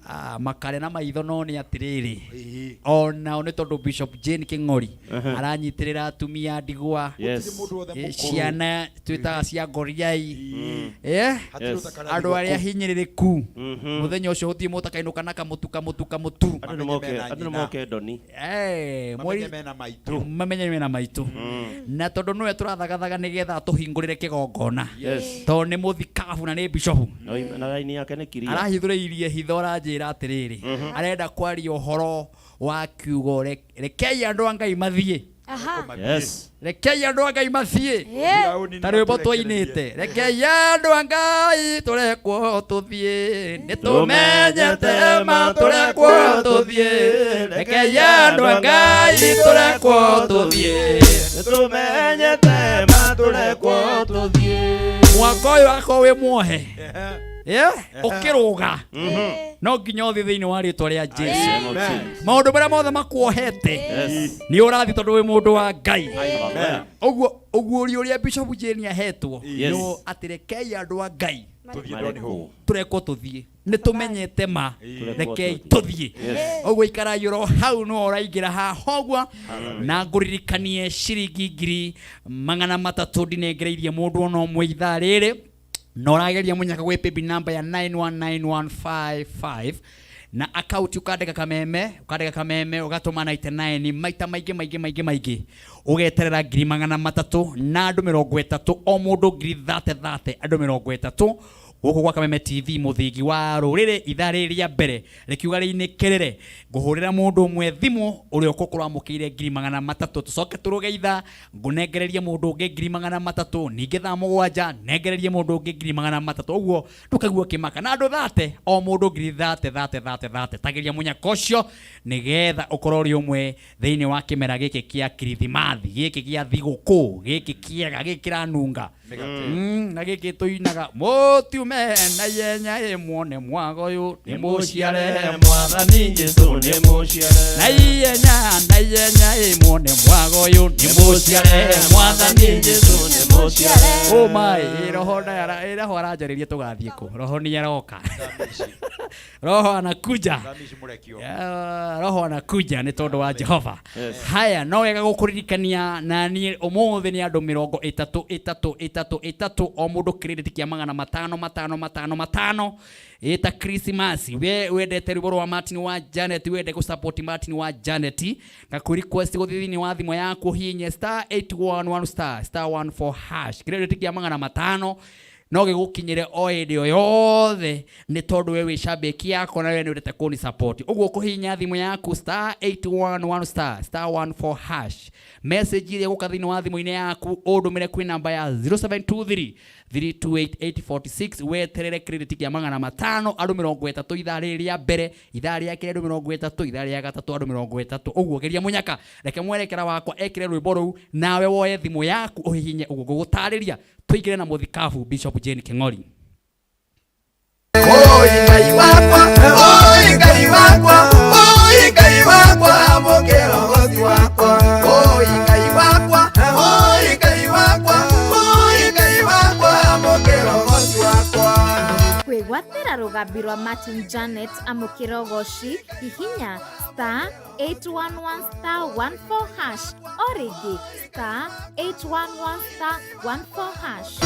Speaker 1: Ah, makarĩa na maitho no nĩ atĩrĩrĩ, onao nĩ tondũ Bishop Jane King'ori aranyitĩrĩra atumia ndigwa,
Speaker 3: Gũtirĩ mũndũ wothe mũkũrũ.
Speaker 1: Ciana twĩtaga cia ngoriai,
Speaker 3: Hatirĩ ũtakarĩa
Speaker 1: andũ arĩa
Speaker 3: thigũkũ.
Speaker 1: hinyĩrĩrĩku, mũthenya ũcio gũtirĩ mũtakainũka na kamũtu kamũtu kamũtu.
Speaker 2: Andũ nĩ moke,
Speaker 3: Mamenye mena
Speaker 2: andũ nĩ
Speaker 3: nyina.
Speaker 2: moke ndoni.
Speaker 3: Mamenye mena maitũ.
Speaker 1: Mamenye mena maitũ, na tondũ nĩwe tũrathagathaga nĩgetha atũhingũrĩre kĩgongona, tondũ nĩ mũthikabu na nĩ bishopu.
Speaker 2: Na raini yake nĩ kiria.
Speaker 1: Arahithũrĩirie hitho, aranjĩra atĩrĩrĩ, arenda kwaria ũhoro wa kiugo rekei andũ a Ngai mathiĩ.
Speaker 5: Aha.
Speaker 2: Yes.
Speaker 1: Rekei andũ a Ngai mathiĩ.
Speaker 5: Ĩĩ.
Speaker 1: Ta rwĩmbo twainĩte, rekei andũ a Ngai tũrekwo tũthiĩ, nĩ tũmenyete ma tũrekwo tũthiĩ, rekei andũ a Ngai tũrekwo tũthiĩ,
Speaker 2: Nĩtũmenyete ma tũrekwo tũthiĩ.
Speaker 1: Mwaka ũyũ akorwo wĩ muohe, yeah? Ũkĩrũga no nginya ũthiĩ thĩinĩ wa rĩtwa rĩa Jesu.
Speaker 2: Name of Jesus.
Speaker 1: Maũndũ marĩa mothe makuohete
Speaker 2: Yes.
Speaker 1: nĩ ũrathiĩ tondũ wĩ mũndũ wa Ngai.
Speaker 2: Amen.
Speaker 1: Ũguo ũguũrio ũrĩa Bishop Jane ahetwo
Speaker 2: Yes.
Speaker 1: nĩ atĩ rekei andũ a Ngai
Speaker 3: Tũthiĩ ndoni hũ.
Speaker 1: Tũrekwo tũthiĩ, nĩ tũmenyete ma, rekei
Speaker 2: Tũrekwo.
Speaker 1: Tũthiĩ.
Speaker 2: Yes.
Speaker 1: Ũguo ikarai oro hau, no ũraingĩra haha ũguo na ngũririkanie ciringi 300,000 ndinengereirie mũndũ ona ũmwe ithaa rĩrĩ, na ũrageria mũnyaka gwĩ paybill number ya 919155 na akaunti ukandĩka Kameme, ukandĩka Kameme, ũgatũma 99 maita maingĩ maingĩ maingĩ maingĩ, ũgeterera 300,000 na andũ 30, o mũndũ ngiri thate thate, andũ 30 gũkũ gwa Kameme TV, mũthingi wa rũrĩrĩ. Ithaa rĩrĩ rĩa mbere rĩkiuga rĩinĩkĩrĩre, ngũhũrĩra mũndũ ũmwe thimũ ũrĩa ũgũkorwo amũkĩire 300,000, tũcoke tũrũge ithaa ngũnengererie mũndũ ũngĩ 300,000, ningĩ thaa 7 nengererie mũndũ ũngĩ 300,000. Ũguo ndũkaigua ũkĩmaka na andũ thate, o mũndũ ngiri thate thate thate thate. Tagĩria mũnyaka ũcio nĩgetha ũkorwo ũrĩ ũmwe thĩinĩ wa kĩmera gĩkĩ kĩa kirithimathi, gĩkĩ gĩa thigũkũ, gĩkĩ kĩega, gĩkĩ kĩranunga. Na gĩkĩ tũinaga mũtiume na ihenya ĩ muone mwago ũyũ nĩ mũciare.
Speaker 2: Mwathani Jesu nĩ mũciare.
Speaker 1: Na ihenya, na ihenya ĩ muone mwago ũyũ nĩ mũciare.
Speaker 2: Mwathani Jesu nĩ mũciare.
Speaker 1: Oh my, roho ndayara, roho aranjarĩria tũgathiĩ kũ, roho nĩ aroka, roho anakuja.
Speaker 3: Thamici mũrekio.
Speaker 1: Yeah, roho anakuja nĩ tondũ wa Jehova.
Speaker 2: Yes.
Speaker 1: Haya, no wega gũkũririkania na niĩ ũmũthĩ nĩ andũ 30 30 30 30, o mũndũ credit kĩa 500 5 5 5 ĩta Christmas. We wendete rwĩmbo rwa Martin wa Janet, wende gũ support Martin wa Janet, ngakũ request gũthiĩ thĩinĩ wa thimũ yaku ũhihinye star 811 star star 14 hash, credit kĩa 500 no gĩgũkinyĩre o hĩndĩ o yothe, nĩ tondũ we wĩ shabiki yakwa na we nĩ wendete kũni support. Ũguo kũhihinya thimũ yaku star 811 star star 14 hash, message iria gũka thĩinĩ wa thimũ-inĩ yaku ũndũmĩre kwĩ namba ya 0723 328846, weterere credit kĩa 500, andũ 30 ithaa rĩrĩ rĩa mbere, ithaa rĩa kerĩ andũ 30, ithaa rĩa gatatũ andũ 30. Ũguo geria mũnyaka, reke mwerekera wakwa ekĩre rwĩmbo rũu, nawe woe thimũ yaku ũhihinye ũguo ngũgũtarĩria, tũingĩre na mũthikabu Bishop Jane Kĩng'ori.
Speaker 4: Oi Ngai wakwa, oi Ngai wakwa, oi Ngai wakwa, mũkĩrogothi wakwa. Oi Ngai wakwa, oi Ngai wakwa, oi Ngai wakwa, mũkĩrogothi wakwa.
Speaker 5: Kwĩgwatĩra rũgambi rwa Martin Janet amũkĩra ũgoci, hihinya star 811 star 14 hash, o rĩngĩ star 811 star 14 hash.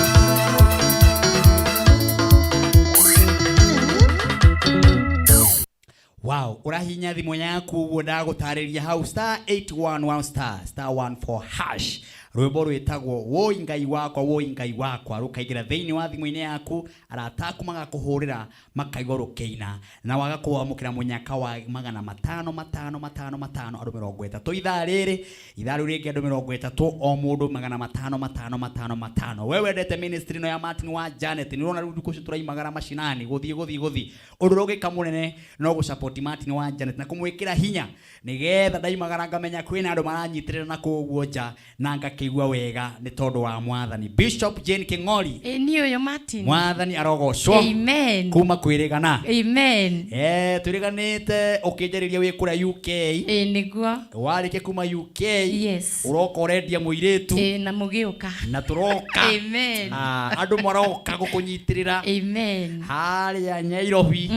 Speaker 1: Wow, ũrahihinya thimũ yaku ũguo ndagũtarĩria hau, star 811 star star 14 hash, rwĩmbo rwĩtagwo Woi Ngai Wakwa, Woi Ngai Wakwa rũkaingĩra thĩinĩ wa thimũ-inĩ yaku, arata aku magakũhũrĩra makaigua rũkĩina, na waga kũamũkĩra mũnyaka wa 500 5 5 5, andũ 30 ithaa rĩrĩ, ithaa rĩu rĩngĩ andũ 30, o mũndũ 500 5 5 5. We wendete ministry ĩno ya Martin wa Janet, nĩ ũrona rĩu thikũ ici tũraimagara macinani gũthiĩ gũthiĩ gũthiĩ, ũndũ ũrĩa ũngĩka mũnene no gũ support Martin wa Janet na kũmwĩkĩra hinya, nĩgetha ndaimagara ngamenya kwĩna andũ maranyitĩrĩra na kũu ũguo nja na ngakĩigua wega nĩ tondũ wa Mwathani. Bishop Jane Kĩng'ori.
Speaker 6: Ĩ niĩ ũyũ Martin.
Speaker 1: Mwathani arogocwo.
Speaker 6: Amen.
Speaker 1: Kuma kwĩrĩgana.
Speaker 6: Amen.
Speaker 1: Twĩrĩganĩte ũkĩnjarĩria wĩ kũrĩa UK.
Speaker 6: Ĩ nĩguo.
Speaker 1: Warĩkia kuma UK.
Speaker 6: Yes.
Speaker 1: Ũroka ũrendia mũirĩtu.
Speaker 6: Ĩ na mũgĩũka.
Speaker 1: Na tũroka.
Speaker 6: Amen.
Speaker 1: Ah, andũ maroka gũkũnyitĩrĩra.
Speaker 6: Amen.
Speaker 1: Harĩa Nyairobi.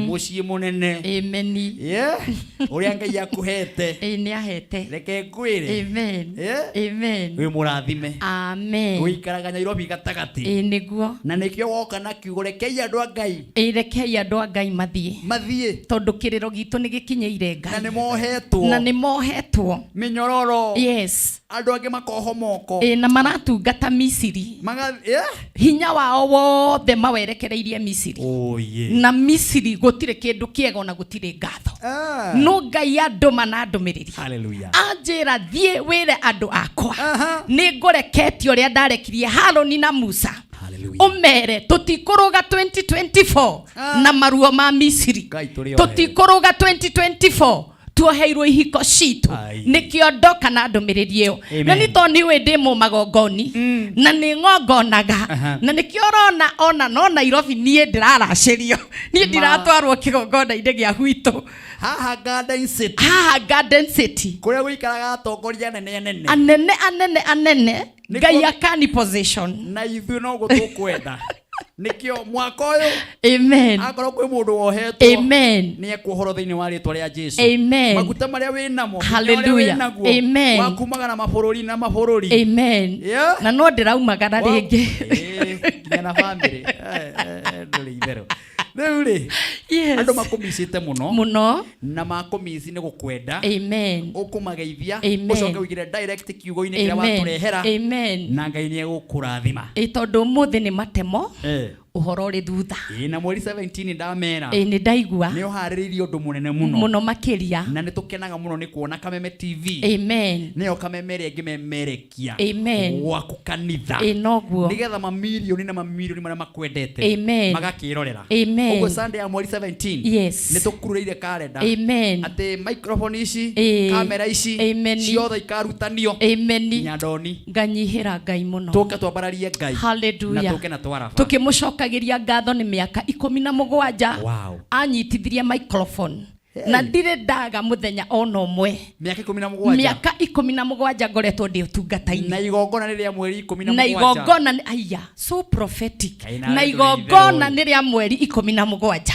Speaker 1: Mũciĩ mũnene.
Speaker 6: Amen.
Speaker 1: Yeah. Ũrĩa Ngai akũhete.
Speaker 6: Ĩ nĩ ahete.
Speaker 1: Reke ngwĩre.
Speaker 6: Amen.
Speaker 1: Yeah.
Speaker 6: Amen.
Speaker 1: Wĩ mũrathime.
Speaker 6: Amen.
Speaker 1: Ũikaraga Nairobi gatagatĩ.
Speaker 6: Ĩ nĩguo.
Speaker 1: Na nĩkĩo woka na kiugo rekei andũ a Ngai.
Speaker 6: Ĩ rekei andũ a Ngai mathiĩ.
Speaker 1: Mathiĩ.
Speaker 6: Tondũ kĩrĩro gitũ nĩ gĩkinyĩire Ngai.
Speaker 1: Na nĩ mohetwo.
Speaker 6: Na nĩ mohetwo.
Speaker 1: Mĩnyororo.
Speaker 6: Yes.
Speaker 1: Andũ angĩ makoho moko.
Speaker 6: Ĩ na maratungata Misiri.
Speaker 1: Yeah.
Speaker 6: Hinya wao wothe mawerekereirie Misiri.
Speaker 1: Oh, yeah.
Speaker 6: Na Misiri gũtirĩ kĩndũ kĩega ona gũtirĩ ngatho. No Ngai andũma na ndũmĩrĩri.
Speaker 1: Hallelujah.
Speaker 6: Anjĩra thiĩ wĩre andũ akwa nĩ ngũreketie ũrĩa ndarekirie Harũni na Musa.
Speaker 1: Hallelujah.
Speaker 6: Ũmere tũtikũrũga 2024 na maruo ma Misiri.
Speaker 1: Ngai tũrĩ ohe.
Speaker 6: Tũtikũrũga 2024 tuoheirwo ihiko citũ.
Speaker 1: Ai.
Speaker 6: Nĩkĩo ndoka na ndũmĩrĩri ĩyo.
Speaker 1: Amen.
Speaker 6: Na nĩ tondũ nĩ ndĩ mũmagongoni na nĩ ng'ongonaga na nĩkĩo ũrona ona no Nairobi niĩ ndĩraracĩrio, niĩ ndiratwarwo kĩgongona-inĩ gĩa gwitũ
Speaker 1: Haha Garden City.
Speaker 6: Haha Garden City.
Speaker 1: Kũrĩa gũikaraga atongoria anene anene.
Speaker 6: Anene anene anene.
Speaker 1: Nĩ
Speaker 6: Ngai akani position.
Speaker 1: Na ithuĩ noguo tũkwenda. Nĩkĩo mwaka ũyũ
Speaker 6: Amen.
Speaker 1: akorwo kwĩ mũndũ wohetwo
Speaker 6: Amen.
Speaker 1: nĩ ekuohorwo thĩinĩ wa rĩtwa rĩa Jesu.
Speaker 6: Amen.
Speaker 1: Maguta marĩa wĩ namo, hinya ũrĩa
Speaker 6: Hallelujah.
Speaker 1: wĩ naguo,
Speaker 6: Amen.
Speaker 1: wa kumaga na mabũrũri na mabũrũri.
Speaker 6: Amen.
Speaker 1: Yeah.
Speaker 6: Na no ndĩraumagara rĩngĩ.
Speaker 1: Nginya na bamĩrĩ. Ndũrĩ itherũ. Rĩu rĩ,
Speaker 6: Yes.
Speaker 1: andũ makũmicĩte mũno.
Speaker 6: Mũno.
Speaker 1: Na makũmici nĩ gũkwenda.
Speaker 6: Amen.
Speaker 1: Ũkũmageithia,
Speaker 6: Amen.
Speaker 1: ũcoke ũingĩre direct kiugo-inĩ kĩrĩa
Speaker 6: Amen.
Speaker 1: watũrehera.
Speaker 6: Amen.
Speaker 1: Na Ngai nĩ egũkũrathima.
Speaker 6: Ĩ tondũ ũmũthĩ nĩ matemo, ũhoro ũrĩ thutha.
Speaker 1: Ĩ, na mweri 17 ndamera.
Speaker 6: Ĩ, nĩ ndaigua.
Speaker 1: Nĩ ũharĩrĩirie ũndũ mũnene mũno.
Speaker 6: Mũno makĩria.
Speaker 1: Na nĩ tũkenaga mũno nĩ kuona Kameme TV.
Speaker 6: Amen.
Speaker 1: Nĩyo Kameme ĩrĩa ĩngĩmemerekia.
Speaker 6: Amen.
Speaker 1: Gwaku kanitha.
Speaker 6: Ĩ, noguo.
Speaker 1: Nĩgetha mamirioni na mamirioni marĩa makwendete.
Speaker 6: Amen.
Speaker 1: Magakĩrorera.
Speaker 6: Amen.
Speaker 1: Ũguo Sunday ya mweri 17.
Speaker 6: Yes.
Speaker 1: Nĩ tũkururĩire kalenda.
Speaker 6: Amen.
Speaker 1: Atĩ microphone ici,
Speaker 6: Ĩ.
Speaker 1: kamera ici,
Speaker 6: Amen.
Speaker 1: ciothe ikarutanio.
Speaker 6: Amen.
Speaker 1: Nyandoni.
Speaker 6: Nganyihĩra Ngai mũno.
Speaker 1: Tũke twambararie Ngai.
Speaker 6: Hallelujah.
Speaker 1: Na tũke na twaraba.
Speaker 6: Tũkĩmũcokagĩria ngatho nĩ mĩaka 17.
Speaker 1: Wow.
Speaker 6: Anyitithirie microphone.
Speaker 1: Hey.
Speaker 6: Na ndirĩ ndaga mũthenya ona ũmwe.
Speaker 1: Mĩaka 17.
Speaker 6: Mĩaka 17 ngoretwo ndĩ ũtungata-inĩ.
Speaker 1: Na igongona nĩ rĩa mweri ikũmi na
Speaker 6: Na
Speaker 1: mũgwanja.
Speaker 6: igongona nĩ, aya, so prophetic.
Speaker 1: Ngai
Speaker 6: Na
Speaker 1: nawe ndũrĩ
Speaker 6: igongona
Speaker 1: itherũ.
Speaker 6: nĩ rĩa mweri 17.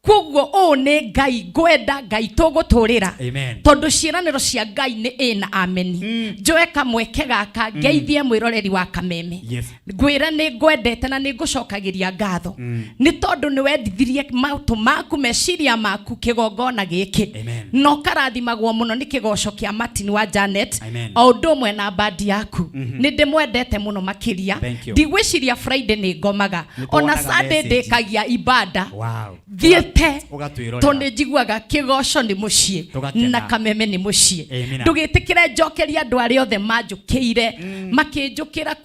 Speaker 6: Koguo ũũ nĩ Ngai ngwenda, Ngai tũgũtũrĩra.
Speaker 1: Amen.
Speaker 6: Tondũ ciĩranĩro cia Ngai nĩ ĩ na ameni. Njoe kamweke gaka ngeithie mwĩroreri wa Kameme.
Speaker 1: Yes.
Speaker 6: Ngwĩre nĩ ngwendete na nĩ ngũcokagĩria ngatho. Nĩ tondũ nĩ wendithirie matũ maku, meciria maku kĩgongona gĩkĩ.
Speaker 1: Amen.
Speaker 6: Na ũkarathimagwo mũno nĩ kĩgoco kĩa Martin wa Janet.
Speaker 1: Amen.
Speaker 6: O ũndũ ũmwe na bandi yaku. Nĩ ndĩmwendete mũno makĩria.
Speaker 1: Thank you.
Speaker 6: Ndigwĩciria Friday nĩ ngomaga.
Speaker 1: Nĩ
Speaker 6: Ona
Speaker 1: tuonaga
Speaker 6: Sunday
Speaker 1: message.
Speaker 6: ndĩkagia ibada.
Speaker 1: Wow.
Speaker 6: Thiĩte
Speaker 1: Ũgatwĩrorera.
Speaker 6: tondũ nĩ njiguaga kĩgoco nĩ mũciĩ
Speaker 1: Tũgakena.
Speaker 6: na Kameme nĩ mũciĩ.
Speaker 1: Amina.
Speaker 6: Ndũgĩtĩkĩre njokerie andũ arĩa othe manjũkĩire, makĩnjũkĩra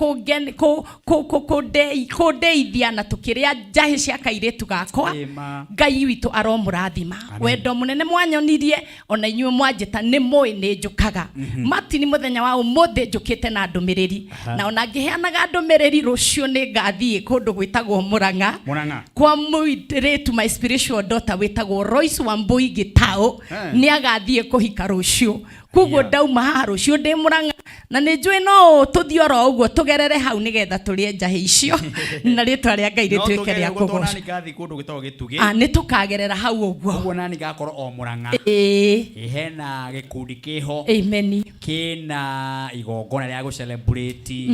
Speaker 6: kũndeithia na tũkĩrĩa njahĩ cia kairĩtu gakwa.
Speaker 1: Ĩma.
Speaker 6: Ngai witũ aromũrathima.
Speaker 1: Amen.
Speaker 6: Wendo mũnene mwanyonirie ona inyuĩ mwanjĩta nĩ mũĩ nĩ njũkaga. Martin mũthenya wa ũmũthĩ njũkĩte na ndũmĩrĩri. Na ona ngĩheanaga ndũmĩrĩri rũciũ nĩ ngathiĩ kũndũ gwĩtagwo Mũrang'a.
Speaker 1: Mũrang'a.
Speaker 6: Kwa mũirĩtu my spiritual daughter wĩtagwo Royce Wambui Gitau. Nĩ agathiĩ kũhika rũciũ. Koguo ndauma haha rũciũ ndĩ Mũrang'a na nĩ njũĩ no tũthiĩ oro ũguo tũgerere hau nĩgetha tũrĩe njahĩ icio na rĩtwa rĩa Ngai
Speaker 1: No
Speaker 6: rĩtuĩke
Speaker 1: tũgerere
Speaker 6: rĩa
Speaker 1: ũguo tondũ
Speaker 6: kũgocwo.
Speaker 1: nani ngathiĩ kũndũ gwĩtagwo Gĩtugĩ.
Speaker 6: Nĩ tũkagerera hau ũguo.
Speaker 1: Ũguo nani ngakorwo o Mũrang'a.
Speaker 6: Ĩĩ.
Speaker 1: Hena gĩkundi kĩho.
Speaker 6: Amen.
Speaker 1: Kĩna igongona rĩa gũcelebrate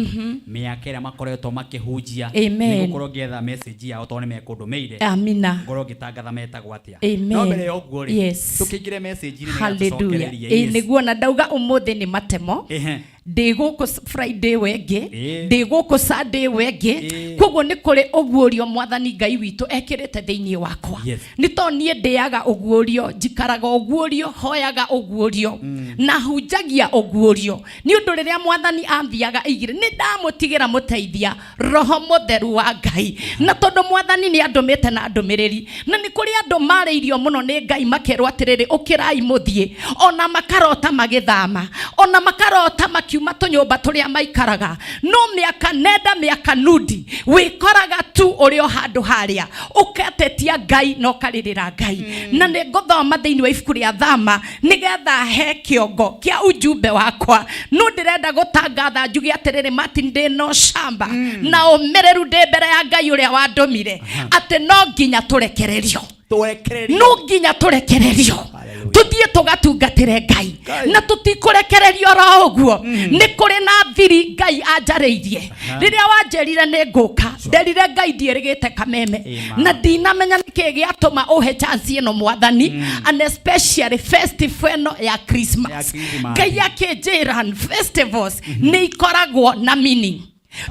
Speaker 1: mĩaka ĩrĩa makoretwo makĩhunjia.
Speaker 6: Amen.
Speaker 1: Nĩgũkorwo ngĩetha message yao tondũ nĩ mekũndũmĩire.
Speaker 6: Amina.
Speaker 1: Ngorwo ngĩtangatha metagwo atĩa.
Speaker 6: Amen.
Speaker 1: No mbere ya ũguo rĩ,
Speaker 6: Yes.
Speaker 1: tũkĩingĩre message-inĩ nĩgetha
Speaker 6: Hallelujah.
Speaker 1: tũcokererie.
Speaker 6: Ĩĩ,
Speaker 1: Yes.
Speaker 6: nĩguo na ndauga ũmũthĩ nĩ matemo.
Speaker 1: Ehe.
Speaker 6: Ndĩ gũkũ Friday ĩyo ĩngĩ,
Speaker 1: Ĩĩ.
Speaker 6: ndĩ gũkũ Sunday ĩyo ĩngĩ.
Speaker 1: Ĩĩ.
Speaker 6: Koguo nĩ kũrĩ ũguũrio Mwathani Ngai witũ ekĩrĩte thĩinĩ wakwa.
Speaker 1: Yes.
Speaker 6: Nĩ tondũ niĩ ndĩaga ũguũrio, njikaraga ũguũrio, hoyaga ũguũrio, na hunjagia ũguũrio. Nĩ ũndũ rĩrĩa Mwathani anthiaga aigire, nĩ ndamũtigĩra mũteithia, Roho Mũtheru wa Ngai. Na tondũ Mwathani nĩ andũmĩte na ndũmĩrĩri, na nĩ kũrĩ andũ marĩirio mũno nĩ Ngai makerwo atĩrĩrĩ, ũkĩrai mũthiĩ, ona makarota magĩthama, ona makarota makiuma tũnyũmba tũrĩa maikaraga. No mĩaka nenda mĩaka nudi, wĩkoraga tu ũrĩ o handũ harĩa, ũgatetia Ngai na ũkarĩrĩra Ngai. Na nĩ ngũthoma thĩinĩ wa ibuku rĩa Thama nĩgetha he kĩongo kĩa ujumbe wakwa. No ndĩrenda gũtangatha njuge atĩrĩrĩ, Martin, ndĩ na ũcamba na ũmĩrĩru ndĩ mbere ya Ngai ũrĩa wandũmire, atĩ no nginya tũrekererio.
Speaker 1: Tũrekererio.
Speaker 6: No nginya tũrekererio.
Speaker 1: Hallelujah.
Speaker 6: Tũthiĩ tũgatungatĩre Ngai.
Speaker 1: Ngai.
Speaker 6: Na tũtikũrekererio oro ũguo. Nĩ kũrĩ na thiri Ngai anjarĩirie. Rĩrĩa wanjĩrire nĩ ngũka, nderire Ngai ndiĩrĩgĩte Kameme.
Speaker 1: Amen.
Speaker 6: Na ndinamenya nĩkĩ gĩatũma ũhe chance ĩno Mwathani, and especially festival ĩno ya Christmas.
Speaker 1: Ya Christmas.
Speaker 6: Ngai akĩnjĩra festivals nĩ ikoragwo na meaning.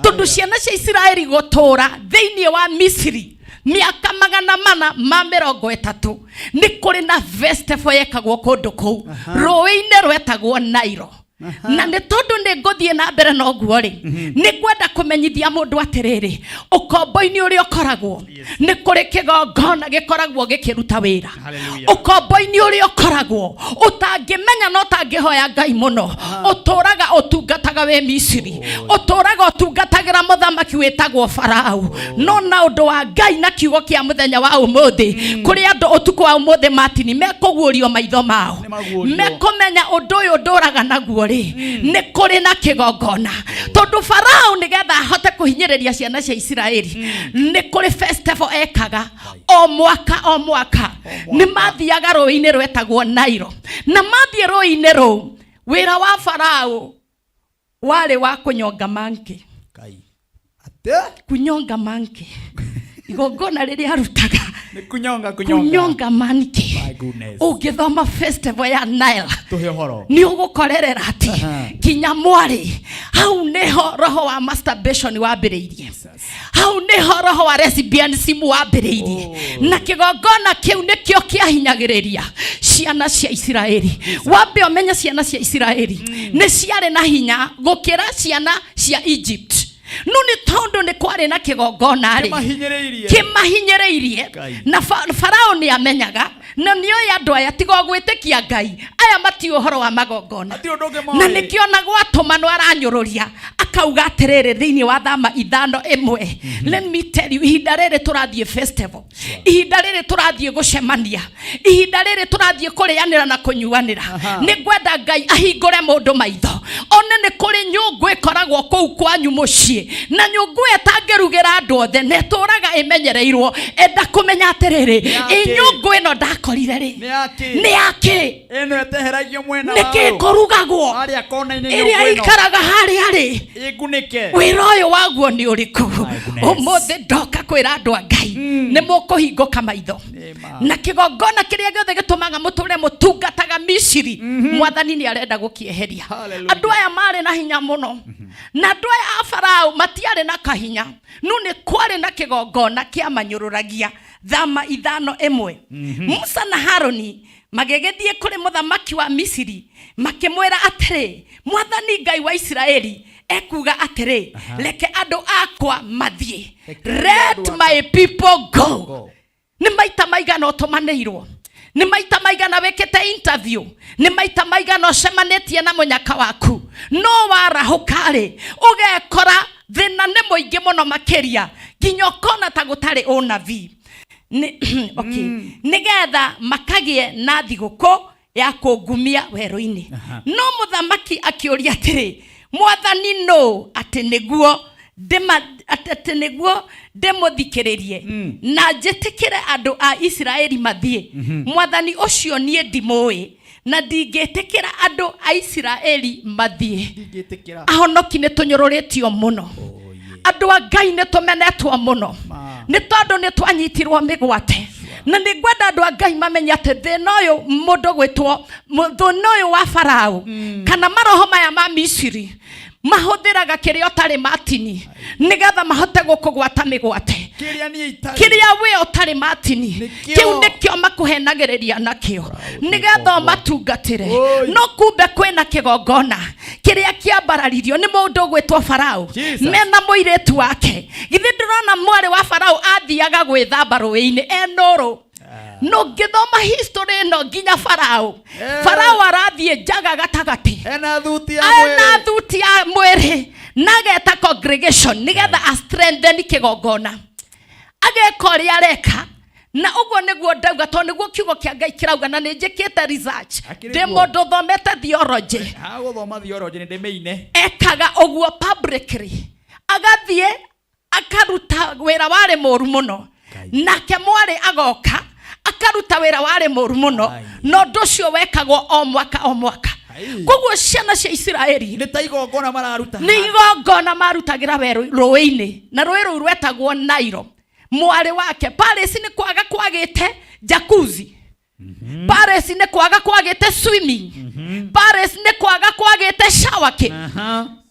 Speaker 6: Tondũ ciana cia Isiraeli gũtũũra thĩinĩ wa Misiri Mĩaka 430 nĩ kũrĩ na festival yekagwo kũndũ kũu rũĩ-inĩ rwetagwo Nairo. Na nĩ tondũ nĩ ngũthiĩ na mbere na ũguo rĩ, nĩ ngwenda kũmenyithia mũndũ atĩrĩrĩ, ũkombo-inĩ ũrĩa ũkoragwo nĩ kũrĩ kĩgongona gĩkoragwo gĩkĩruta wĩra.
Speaker 1: Hallelujah.
Speaker 6: Ũkombo-inĩ ũrĩa ũkoragwo ũtangĩmenya na ũtangĩhoya Ngai mũno, ũtũraga ũtungataga wĩ Misiri, ũtũraga ũtungatagĩra mũthamaki wĩtagwo Farao. No na ũndũ wa Ngai na kiugo kĩa mũthenya wa ũmũthĩ, kũrĩ andũ ũtukũ wa ũmũthĩ Martin mekũguũrio maitho mao,
Speaker 1: Nĩmaguũrio.
Speaker 6: mekũmenya ũndũ ũyũ ndũraga naguo rĩ, nĩ kũrĩ na kĩgongona. Tondũ Farao nĩgetha ahote kũhinyĩrĩria ciana cia Isiraeli, nĩ kũrĩ festival ekaga o mwaka o mwaka. Nĩ mathiaga rũĩ-inĩ rwetagwo Nairo, na mathiĩ rũĩ-inĩ rũu, wĩra wa Farao warĩ wa kũnyonga monkey.
Speaker 1: Kai. Ate?
Speaker 6: Kunyonga monkey. Igongona rĩrĩa arutaga
Speaker 1: Nĩ kunyonga, kunyonga.
Speaker 6: Kunyonga monkey.
Speaker 1: My goodness.
Speaker 6: Ũngĩthoma festival ya Nile,
Speaker 1: Tũhe ũhoro.
Speaker 6: nĩ ũgũkorerera atĩ kinya mwarĩ hau nĩho roho wa masturbation wambĩrĩirie, hau nĩho roho wa lesbianism wambĩrĩirie, na kĩgongona kĩu nĩkĩo kĩahinyagĩrĩria ciana cia Isiraeli. Wambe ũmenye ciana cia Isiraeli nĩ ciarĩ na hinya gũkĩra ciana cia Egypt, no nĩ tondũ nĩ kwarĩ na kĩgongona rĩ
Speaker 1: Kĩmahinyĩrĩirie.
Speaker 6: kĩmahinyĩrĩirie.
Speaker 1: Ngai.
Speaker 6: Na Farao nĩ amenyaga na nĩoĩ andũ aya tiga o gwĩtĩkia Ngai, aya matiũĩ ũhoro wa magongona.
Speaker 1: Hatirĩ ũndũ ũngĩ moĩ.
Speaker 6: Na nĩkĩo na gwatũmanwo aranyũrũria akauga atĩrĩrĩ thĩinĩ wa Thama 5:1. Let me tell you, ihinda rĩrĩ tũrathiĩ festival, ihinda rĩrĩ tũrathiĩ gũcemania, ihinda rĩrĩ tũrathiĩ kũrĩanĩra na kũnyuanĩra, nĩ ngwenda Ngai ahingũre mũndũ maitho one nĩ kũrĩ nyũngũ ĩkoragwo kũu kwanyu mũciĩ, na nyũngũ ĩyo ĩtangĩrugĩra andũ othe na ĩtũraga ĩmenyereirwo. Enda kũmenya atĩrĩrĩ,
Speaker 1: Nĩ
Speaker 6: ĩ
Speaker 1: yakĩ?
Speaker 6: nyũngũ ĩno ndakorire rĩ,
Speaker 1: Nĩ yakĩ?
Speaker 6: nĩ yakĩ?
Speaker 1: Ĩno ĩteheragio mwena
Speaker 6: Nĩkĩ
Speaker 1: wa
Speaker 6: kũrugagwo
Speaker 1: harĩa kona-inĩ?
Speaker 6: Ĩrĩa
Speaker 1: Nyũngũ ĩno
Speaker 6: ĩikaraga harĩa rĩ,
Speaker 1: ĩngunĩke.
Speaker 6: Wĩra ũyũ waguo nĩ ũrĩkũ?
Speaker 1: My goodness.
Speaker 6: Ũmũthĩ ndoka kwĩra andũ a Ngai nĩ mũkũhingũka maitho,
Speaker 1: Ĩma.
Speaker 6: na kĩgongona kĩrĩa gĩothe gĩtũmaga mũtũre mũtungataga Misiri, Mwathani nĩ arenda gũkĩeheria.
Speaker 1: Hallelujah.
Speaker 6: Andũ aya marĩ na hinya mũno, na andũ aya a Farao matiarĩ na kahinya, no nĩ kwarĩ na kĩgongona kĩamanyũrũragia. Thama 5:1. Musa na Haroni magĩgĩthiĩ kũrĩ mũthamaki wa Misiri makĩmwĩra atĩrĩ, Mwathani Ngai wa Isiraeli ekuga atĩrĩ, reke andũ akwa mathiĩ, let my people go.
Speaker 1: Go.
Speaker 6: Nĩ maita maigana ũtũmanĩirwo, nĩ maita maigana wĩkĩte interview, nĩ maita maigana ũcemanĩtie na mũnyaka waku, no warahũka rĩ, ũgekora thĩna nĩ mũingĩ mũno makĩria, nginya ũkona ta gũtarĩ ũnabii. Okay. Nĩgetha makagĩe na thigũkũ ya kũngumia werũ-inĩ. No mũthamaki akĩũria atĩrĩ, Mwathani nũ atĩ nĩguo atĩ nĩguo ndĩmũthikĩrĩrie na njĩtĩkĩre andũ a Isiraeli mathiĩ? Mwathani ũcio niĩ ndimũĩ, na ndingĩtĩkĩra andũ a Isiraeli mathiĩ.
Speaker 1: Ndingĩtĩkĩra.
Speaker 6: Ahonoki nĩ tũnyũrũrĩtio mũno, andũ a Ngai nĩ tũmenetwo mũno,
Speaker 1: Ma.
Speaker 6: nĩ tondũ nĩ twanyitirwo mĩgwate. Na nĩ ngwenda andũ a Ngai mamenye atĩ thĩna ũyũ mũndũ gwĩtwo thĩna ũyũ wa Farao kana maroho maya ma Misiri mahũthĩraga kĩrĩa ũtarĩ matini nĩgetha mahote gũkũgwata mĩgwate.
Speaker 1: Kĩrĩa niĩ itarĩ.
Speaker 6: Kĩrĩa we ũtarĩ matini,
Speaker 1: Nĩkĩo.
Speaker 6: kĩu nĩkĩo makũhenagĩrĩria nakĩo nĩgetha ũmatungatĩre.
Speaker 1: Oi.
Speaker 6: No kumbe kwĩna kĩgongona kĩrĩa kĩambararirio nĩ mũndũ ũgwĩtwo Farao
Speaker 1: Jesus.
Speaker 6: mena mũirĩtu wake. Githĩ ndũrona mwarĩ wa Farao athiaga gwĩthamba rũĩ-inĩ enũrũ? No ngĩthoma history ĩno nginya Farao, Farao arathiĩ njaga gatagatĩ,
Speaker 1: Ena thuti ya
Speaker 6: ena
Speaker 1: mwĩrĩ.
Speaker 6: thuti ya mwĩrĩ, na ageta congregation nĩgetha a strengthen kĩgongona, ageka ũrĩa areka. Na ũguo nĩguo ndauga, tondũ nĩguo kiugo kĩa Ngai kĩrauga, na nĩ njĩkĩte research.
Speaker 1: Akĩrĩ
Speaker 6: Ndĩ
Speaker 1: guo.
Speaker 6: mũndũ ũthomete theology.
Speaker 1: Ha gũthoma theology nĩ ndĩmĩine.
Speaker 6: Ekaga ũguo publicly, agathiĩ akaruta wĩra warĩ mũru mũno, nake mwarĩ agoka akaruta wĩra warĩ mũru mũno.
Speaker 1: Ai.
Speaker 6: Na ũndũ ũcio wekagwo o mwaka o mwaka.
Speaker 1: Ai.
Speaker 6: Koguo ciana cia Isiraeli
Speaker 1: Nĩ ta igongona mararuta.
Speaker 6: Nĩ igongona marutagĩra werũ rũĩ-inĩ, na rũĩ rũu rwetagwo Nairo. Mwarĩ wake Paris nĩ kwaga kwagĩte jacuzzi, Paris nĩ kwaga kwagĩte swimming, Paris nĩ kwaga kwagĩte shower kĩ.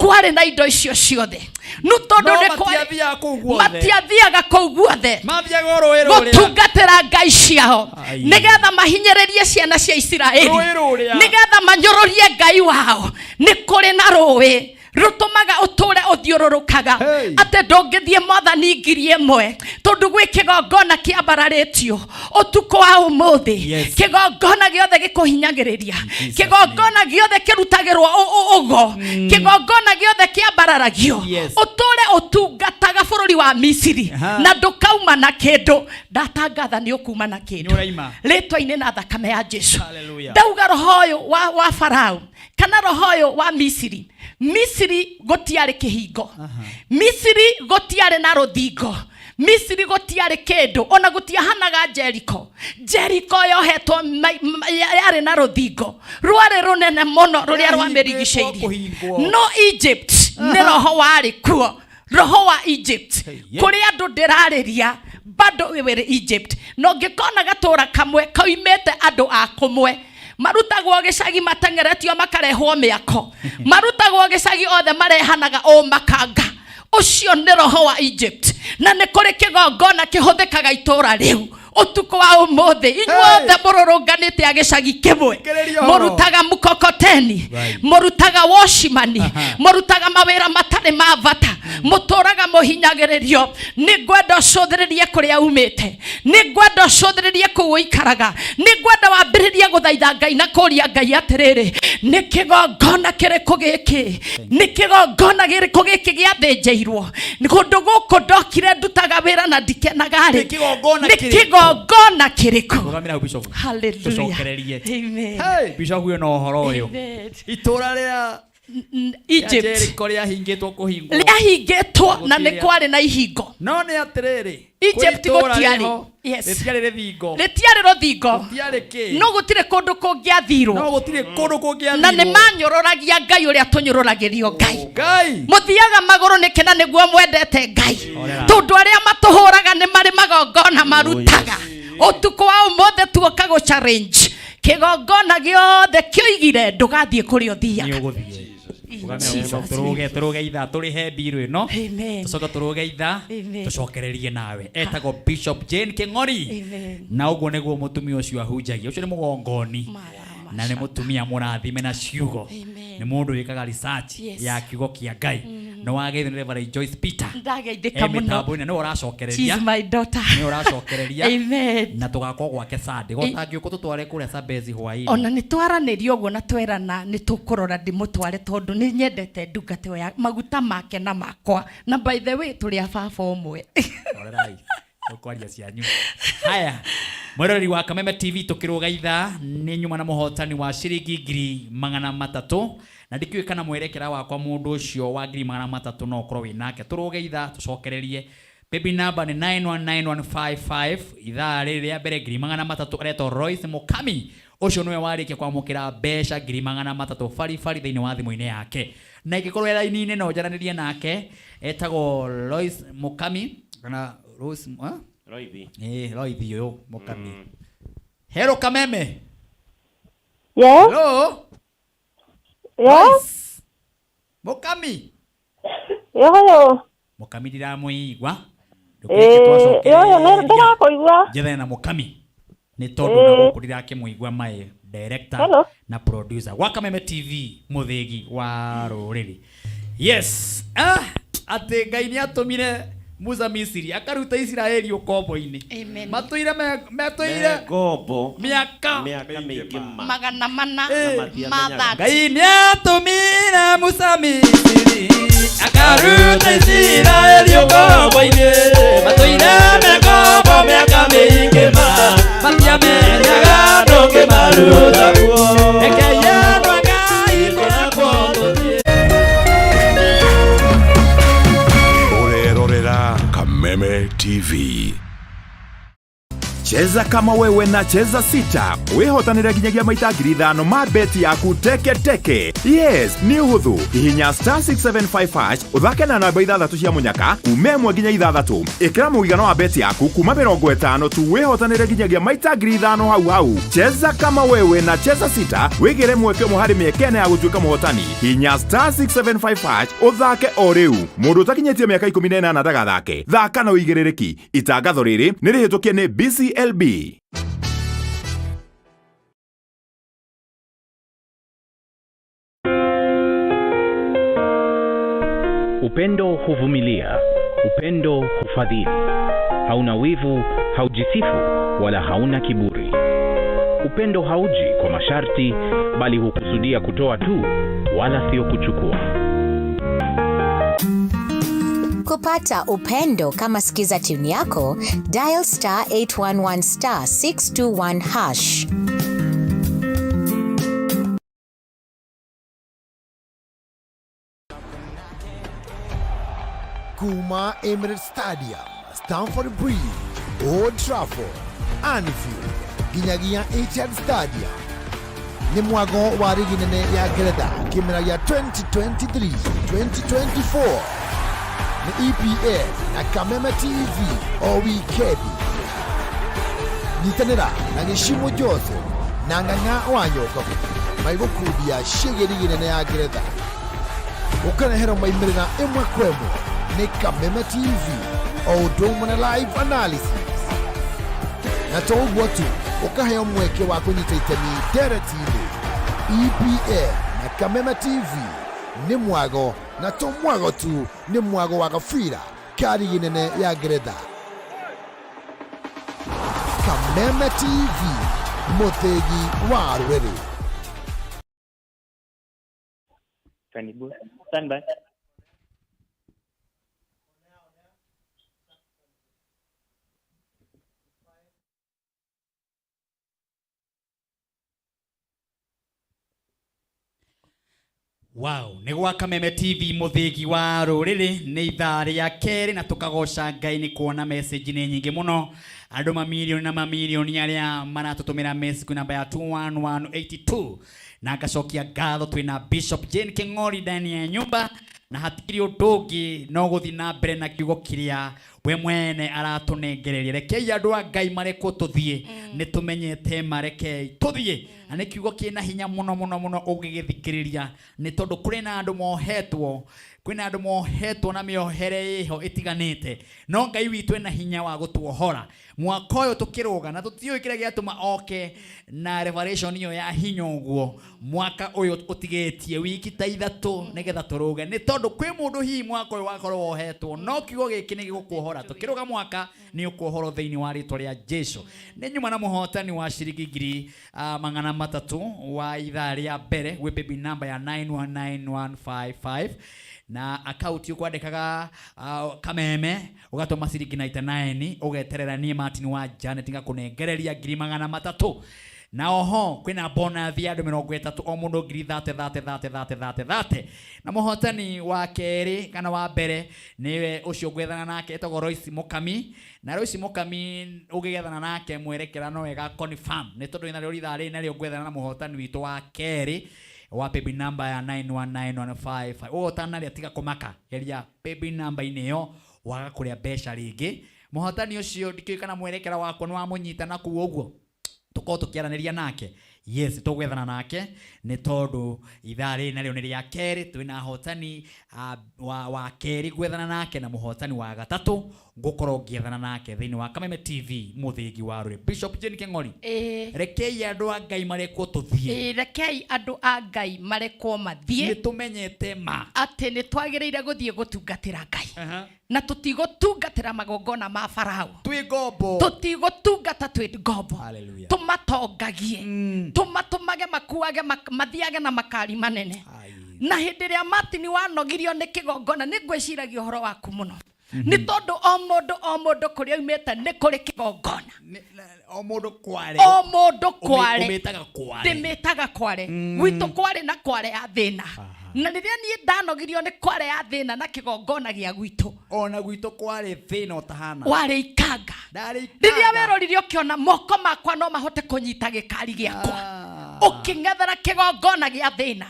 Speaker 6: Kwarĩ na indo icio ciothe, no tondũ
Speaker 1: No
Speaker 6: nĩ kwarĩ
Speaker 1: matiathiaga kũu guothe.
Speaker 6: Matiathiaga kũu guothe.
Speaker 1: Mathiaga o rũĩ rũrĩa.
Speaker 6: Gũtungatĩra ngai ciao.
Speaker 1: Ai.
Speaker 6: Nĩgetha mahinyĩrĩrie ciana cia Isiraeli.
Speaker 1: Rũĩ rũrĩa.
Speaker 6: Nĩgetha manyũrũrie Ngai wao. Nĩ kũrĩ na rũĩ rũtũmaga ũtũre ũthiũrũrũkaga.
Speaker 1: Hey.
Speaker 6: Atĩ ndũngĩthiĩ mwathani 1000 tondũ gwĩ kĩgongona kĩambararĩtio ũtukũ wa ũmũthĩ. Kĩgongona gĩothe gĩkũhinyagĩrĩria, kĩgongona gĩothe kĩrutagĩrwo ũgo, kĩgongona gĩothe kĩambararagio, ũtũre ũtungataga bũrũri wa Misiri na ndũkauma na kĩndũ. Ndatangatha nĩ ũkuma na kĩndũ.
Speaker 1: Nĩũraima.
Speaker 6: Rĩtwa-inĩ na thakame ya Jesu.
Speaker 1: Hallelujah.
Speaker 6: Ndauga roho ũyũ wa Farao kana roho ũyũ wa Misiri. Misiri gũtiarĩ kĩhingo, Misiri gũtiarĩ na rũthingo, Misiri gũtiarĩ kĩndũ, ona gũtiahanaga Jericho. Jericho yohetwo yarĩ na rũthingo rwarĩ rũnene mũno rũrĩa
Speaker 1: Rĩahingĩtwo
Speaker 6: rwamĩrigicĩirie.
Speaker 1: Kũhingwo.
Speaker 6: No Egypt nĩ roho warĩ kuo, roho wa Egypt.
Speaker 1: Hey, yeah.
Speaker 6: Kũrĩ andũ ndĩrarĩria bado wĩrĩ Egypt, na ũngĩkona gatũra kamwe kaumĩte andũ a kũmwe marutagwo gĩcagi mateng'eretio makarehwo mĩako, marutagwo gĩcagi othe marehanaga ũmakanga, ũcio nĩ roho wa Egypt. Na nĩ kũrĩ kĩgongona kĩhũthĩkaga itũra rĩu ũtukũ wa ũmũthĩ. Inyuothe mũrũrũnganĩte a gĩcagi kĩmwe,
Speaker 1: Thikĩrĩria ũhoro.
Speaker 6: mũrutaga mkokoteni, mũrutaga washimani, mũrutaga mawĩra matarĩ ma bata, mũtũraga mũhinyagĩrĩrio, nĩ ngwenda ũcũthĩrĩrie kũrĩa umĩte, nĩ ngwenda ũcũthĩrĩrie kũu ũikaraga, nĩ ngwenda wambĩrĩrie gũthaitha Ngai na kũria Ngai atĩrĩrĩ, nĩ kĩgongona kĩrĩkũ gĩkĩ, nĩ kĩgongona kĩrĩkũ gĩkĩ gĩathĩnjĩirwo kũndũ gũkũ ndokire ndutaga wĩra na ndikenaga rĩ?
Speaker 1: Nĩ kĩgongona
Speaker 6: Nĩ
Speaker 1: kĩrĩkũ?
Speaker 6: kĩgongona kĩrĩkũ?
Speaker 1: Rũgamĩra hau, Bishop.
Speaker 6: Hallelujah.
Speaker 1: Tũcokererie.
Speaker 6: Amen.
Speaker 1: Hey, Bishop ũyũ na ũhoro ũyũ.
Speaker 6: Amen.
Speaker 1: Itũra rĩa
Speaker 6: Egypt
Speaker 1: Jericho rĩahingĩtwo kũhingwo.
Speaker 6: Rĩahingĩtwo na nĩ
Speaker 1: Gũtirĩ-
Speaker 6: kwarĩ na ihingo.
Speaker 1: No nĩ atĩrĩrĩ,
Speaker 6: Egypt
Speaker 1: kwĩ itũũra
Speaker 6: gũtiarĩ.
Speaker 1: rĩho, rĩtiarĩ rĩthingo.
Speaker 6: Rĩtiarĩ rũthingo.
Speaker 1: Gũtiarĩ kĩ.
Speaker 6: No gũtirĩ kũndũ kũngĩathirwo.
Speaker 1: No gũtirĩ kũndũ kũngĩathirwo.
Speaker 6: Na nĩ manyũrũragia Ngai ũrĩa tũnyũrũragĩrio Ngai.
Speaker 1: Ngai.
Speaker 6: Mũthiaga magũrũ nĩkĩ na nĩguo mwendete Ngai?
Speaker 1: Horera.
Speaker 6: Tondũ arĩa matũhũraga nĩ marĩ magongona marutaga. Ũtukũ wa ũmũthĩ tuoka gũ challenge kĩgongona gĩothe kĩoigire ndũgathiĩ kũrĩa ũthiaga.
Speaker 1: Nĩ ũgũthiĩ.
Speaker 6: Jesus.
Speaker 1: Tũrũge tũrũge ithaa tũrĩhe mbirũ ĩno.
Speaker 6: Amen.
Speaker 1: Tũcoke tũrũge ithaa
Speaker 6: Amen.
Speaker 1: tũcokererie nawe. Etagwo Bishop Jane Kĩng'ori.
Speaker 6: Amen.
Speaker 1: Na ũguo nĩguo mũtumia ũcio ahunjagia. Ũcio nĩ mũgongoni na nĩ mũtumia mũrathime na ciugo.
Speaker 6: Amen.
Speaker 1: Nĩ mũndũ wĩkaga research ya kiugo kĩa Ngai. Nĩ wageithio nĩ Reverend Joyce Peter.
Speaker 6: Ndageithĩka
Speaker 1: E
Speaker 6: mũno.
Speaker 1: mĩtambo-inĩ nĩwe ũracokereria.
Speaker 6: She's my daughter.
Speaker 1: Nĩwe ũracokereria.
Speaker 6: Amen.
Speaker 1: Na tũgakorwo gwake Sunday. Gotangĩũka tũtware kũrĩa Sambezi hwaĩ-inĩ.
Speaker 6: Ona nĩ twaranĩria ũguo na twerana nĩ tũkũrora ndĩmũtware tondũ nĩ nyendete ndungata ĩyo ya maguta make na makwa, na by the way tũrĩ a baba ũmwe.
Speaker 1: Rorerai tũkwaria cianyu. Haya, mwĩroreri wa Kameme TV, tũkĩrũga ithaa nĩ nyuma na mũhotani wa ciringi 300,000, na ndikĩũĩ kana mwerekera wakwa mũndũ ũcio wa 300,000 no ũkorwo wĩ nake. Tũrũge ithaa tũcokererie. Baby number nĩ 919155. Ithaa rĩrĩ rĩa mbere 300,000, aretwo Royce Mukami. Ũcio nĩwe warĩkia kwamũkĩra mbeca 300,000 baribari thĩinĩ wa thimũ-inĩ yake, na ingĩkorwo e raini-inĩ no njaranĩrie nake. Etagwo Royce Mukami kana Rose, eh?
Speaker 2: Roithi.
Speaker 1: Eh, Roithi ũyũ Mukami. Hello, Kameme.
Speaker 7: Yes.
Speaker 1: Hello.
Speaker 7: Yes.
Speaker 1: Mukami.
Speaker 7: Yoyo.
Speaker 1: Mukami ndiramũigua.
Speaker 7: Eh, yoyo nĩ ndĩrakũigua.
Speaker 1: Njethane na Mukami nĩ tondũ na gũkũ ndirakĩmũigua, my director
Speaker 7: Hello.
Speaker 1: na producer gwa Kameme TV, mũthĩgi wa rũrĩrĩ. Yes, atĩ Ngai nĩ atũmire Musa Misiri akaruta Isiraeli ũkombo-inĩ.
Speaker 6: Amen.
Speaker 1: Matũire metũire
Speaker 2: ngombo
Speaker 1: mĩaka
Speaker 2: mĩaka mĩingĩ ma
Speaker 6: 400
Speaker 2: Na
Speaker 6: ma
Speaker 2: matiamenyaga.
Speaker 1: Ngai nĩ atũmire Musa Misiri akaruta Isiraeli ũkombo-inĩ. Matũire me ngombo mĩaka mĩingĩ ma matiamenyaga ndũngĩmaruta kuo. Rekei andũ a Ngai kũrakwo tũthiĩ.
Speaker 8: Ũrerorera Kameme TV.
Speaker 9: Cheza.
Speaker 8: Cheza kama wewe na Cheza Sita wĩhotanĩre nginyagia maita 5,000 ma beti yaku teke teke. Yes, nĩ ũhũthũ. Hihinya star 675 hash ũthake na namba ithathatũ cia mũnyaka kuma 1 nginya 6. Ĩkĩra mũigana wa beti yaku kuma 50 tu wĩhotanĩre nginyagia maita 5,000 hau hau. Cheza kama wewe na Cheza Sita wĩgĩre mweke ũmwe harĩ mĩeke ĩna ya gũtuĩka mũhotani. Hihinya star 675 hash ũthake o rĩu. Mũndũ ũtakinyĩtie mĩaka 18 ndagathake. Thaka na ũigĩrĩrĩki. Itangatho rĩrĩ nĩ rĩhĩtũkie nĩ BCLB.
Speaker 9: Upendo huvumilia, upendo hufadhili, hauna wivu, haujisifu wala hauna kiburi. Upendo hauji kwa masharti, bali hukusudia kutoa tu, wala sio kuchukua.
Speaker 10: Kupata upendo kama skiza tune yako, dial star 811 star 621 hash.
Speaker 11: Kuma Emirates Stadium, Stamford Bridge, Old Trafford, Anfield, nginyagia Etihad Stadium. Nĩ mwago wa rigi nene ya Ngeretha kĩmera gĩa 2023-2024 nĩ EPL na Kameme TV o wikendi. Nyitanĩra na Gĩcimo Joseph na Ng'ang'a wa Nyokabu magĩgũkundia ciĩgiĩ rigi nene ya Ngeretha. Ũkareherwo maimĩrĩra ĩmwe kwa ĩmwe nĩ Kameme TV o ũndũ ũmwe na live analysis. Na to ũguo tu, ũkaheo mweke wa kũnyita itemi ndereti-inĩ. EPL na Kameme TV nĩ mwago, na to mwago tu, nĩ mwago wa gabira ka rigi nene ya Ngeretha. Kameme TV, mũthĩgi wa rũrĩrĩ.
Speaker 12: Stand by.
Speaker 1: Wow, nĩ gwa Kameme TV mũthĩgi wa rũrĩrĩ nĩ ithaa rĩa kerĩ na tũkagoca Ngai nĩ kuona message nĩ nyingĩ mũno. Andũ mamirioni na mamirioni arĩa maratũtũmĩra message kwĩ namba ya 21182 na ngacokia ngatho twĩna Bishop Jane King'ori ndani ya nyumba na hatikĩrĩ ũndũ ũngĩ no gũthiĩ na mbere na kiugo kĩrĩa we mwene aratũnengereria. Rekei andũ a Ngai marekwo tũthiĩ, nĩ tũmenyete ma, rekei tũthiĩ. Na nĩ kiugo kĩna hinya mũno mũno mũno ũngĩgĩthikĩrĩria, nĩ tondũ kũrĩ na andũ mohetwo, kwĩna andũ mohetwo na mĩohere ĩho ĩtiganĩte, no Ngai witũ ena hinya wa gũtuohora. Mwaka ũyũ tũkĩrũga na tũtiũĩ kĩrĩa gĩatũma oke na revelation ĩyo ya hinya ũguo. Mwaka ũyũ ũtigĩtie wiki ta ithatũ nĩgetha tũrũge, nĩ tondũ kwĩ mũndũ hihi mwaka ũyũ wakorwo wohetwo, no kiugo gĩkĩ nĩ gĩgũkuohora. Tũkĩrũga mwaka nĩ ũkuohorwo thĩinĩ wa rĩtwa rĩa Jesu. Nĩ nyuma na mũhotani wa ciringi ngiri 300 wa ithaa rĩa mbere gwĩ baby number ya 919155 na akaunti ũkwandĩkaga Kameme ũgatũma ciringi 99 ũgeterera niĩ Martin wa Janet ngakũnengereria ngiri 300. Na oho kwĩna bonus ya andũ 30 o mũndũ ngiri thate thate thate thate thate thate. Na mũhotani wa kerĩ kana wa mbere nĩwe ũcio ngwethana nake etagwo Royce Mũkami. Na Royce Mũkami ũngĩgethana nake mwerekera no wega confirm, nĩ tondũ narĩo ithaa rĩrĩ narĩo ngwethana na mũhotani witũ wa kerĩ wa baby number ya 919155. Ũguo ũtanarĩa tiga kũmaka, geria baby number inĩ ĩyo waga kũrĩa mbeca rĩngĩ. Mũhotani ũcio ndikĩũĩ kana mwerekera wakwa nĩ wamũnyita na kũu ũguo tũkorwo tũkĩaranĩria nake. Yes, tũgwethana nake nĩ tondũ ithaa rĩrĩ narĩo nĩ rĩa kerĩ, twĩna ahotani wa kerĩ gwethana nake na mũhotani wa gatatũ ngũkorwo ngĩethana nake thĩinĩ wa Kameme TV mũthĩgi wa rũrĩrĩ. Bishop Jane King'ori, rekei andũ a Ngai marekwo tũthiĩ.
Speaker 6: Rekei andũ a Ngai marekwo mathiĩ.
Speaker 1: Nĩ tũmenyete ma
Speaker 6: atĩ nĩ twagĩrĩire gũthiĩ gũtungatĩra Ngai. Na tũtigũtungatĩra magongona ma Farao.
Speaker 1: Twĩ ngombo.
Speaker 6: Tũtigũtungata twĩ ngombo.
Speaker 1: Hallelujah.
Speaker 6: Tũmatongagie. Tũmatũmage makuage mathiage na makari manene. Na hĩndĩ ĩrĩa Martin wanogirio nĩ kĩgongona, nĩ ngwĩciragia ũhoro waku mũno. Nĩ tondũ o mũndũ, o mũndũ kũrĩa oimĩte nĩ kũrĩ kĩgongona.
Speaker 1: O mũndũ kware.
Speaker 6: O mũndũ kware.
Speaker 1: Ũmĩtaga kware.
Speaker 6: Ndĩmĩtaga kware. Gwitũ kwarĩ na kware ya thĩna. Na rĩrĩa niĩ ndanogirio nĩ kware ya thĩna na kĩgongona gĩa gwitũ,
Speaker 1: ona gwitũ kwarĩ thĩna ũtahana.
Speaker 6: Warĩ ikanga.
Speaker 1: Ndarĩ.
Speaker 6: Rĩrĩa werorire ũkĩona moko makwa no mahote kũnyita gĩkari gĩakwa, ũkĩng'ethera kĩgongona gĩa thĩna,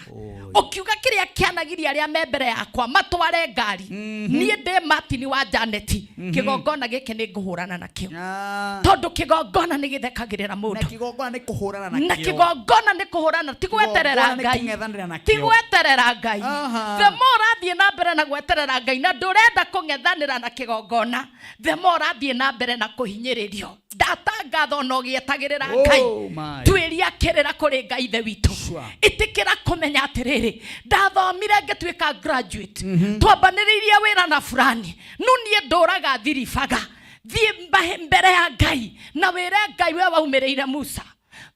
Speaker 6: ũkiuga kĩrĩa kĩanagiria arĩa me mbere yakwa matware ngari, niĩ ndĩ Martin wa Janeti, kĩgongona gĩkĩ nĩ ngũhũrana nakĩo, tondũ kĩgongona nĩ gĩthekagĩrĩra
Speaker 1: Na
Speaker 6: mũndũ.
Speaker 1: Kĩgongona nĩ kũhũrana
Speaker 6: na
Speaker 1: nakĩo.
Speaker 6: Kĩgongona nĩ kũhũrana, ti gweterera
Speaker 1: Kĩgongona nĩ
Speaker 6: Ngai.
Speaker 1: kũng'ethanĩra nakĩo.
Speaker 6: Ti gweterera Ngai. The more ũrathiĩ na mbere na gweterera Ngai na ndũrenda kũng'ethanĩra na kĩgongona, the more ũrathiĩ na mbere na kũhinyĩrĩrio. Ndatangatha ona ũgĩetagĩrĩra Ngai,
Speaker 1: Oh my.
Speaker 6: tuĩria kĩrĩra kũrĩ Ngai Ithe witũ. Ĩtĩkĩra kũmenya atĩrĩrĩ, ndathomire ngĩtuĩka graduate, twambanĩrĩirie wĩra na fulani, no niĩ ndũraga thiribaga. Thiĩ mbere ya Ngai na wĩre Ngai, we waumĩrĩire Musa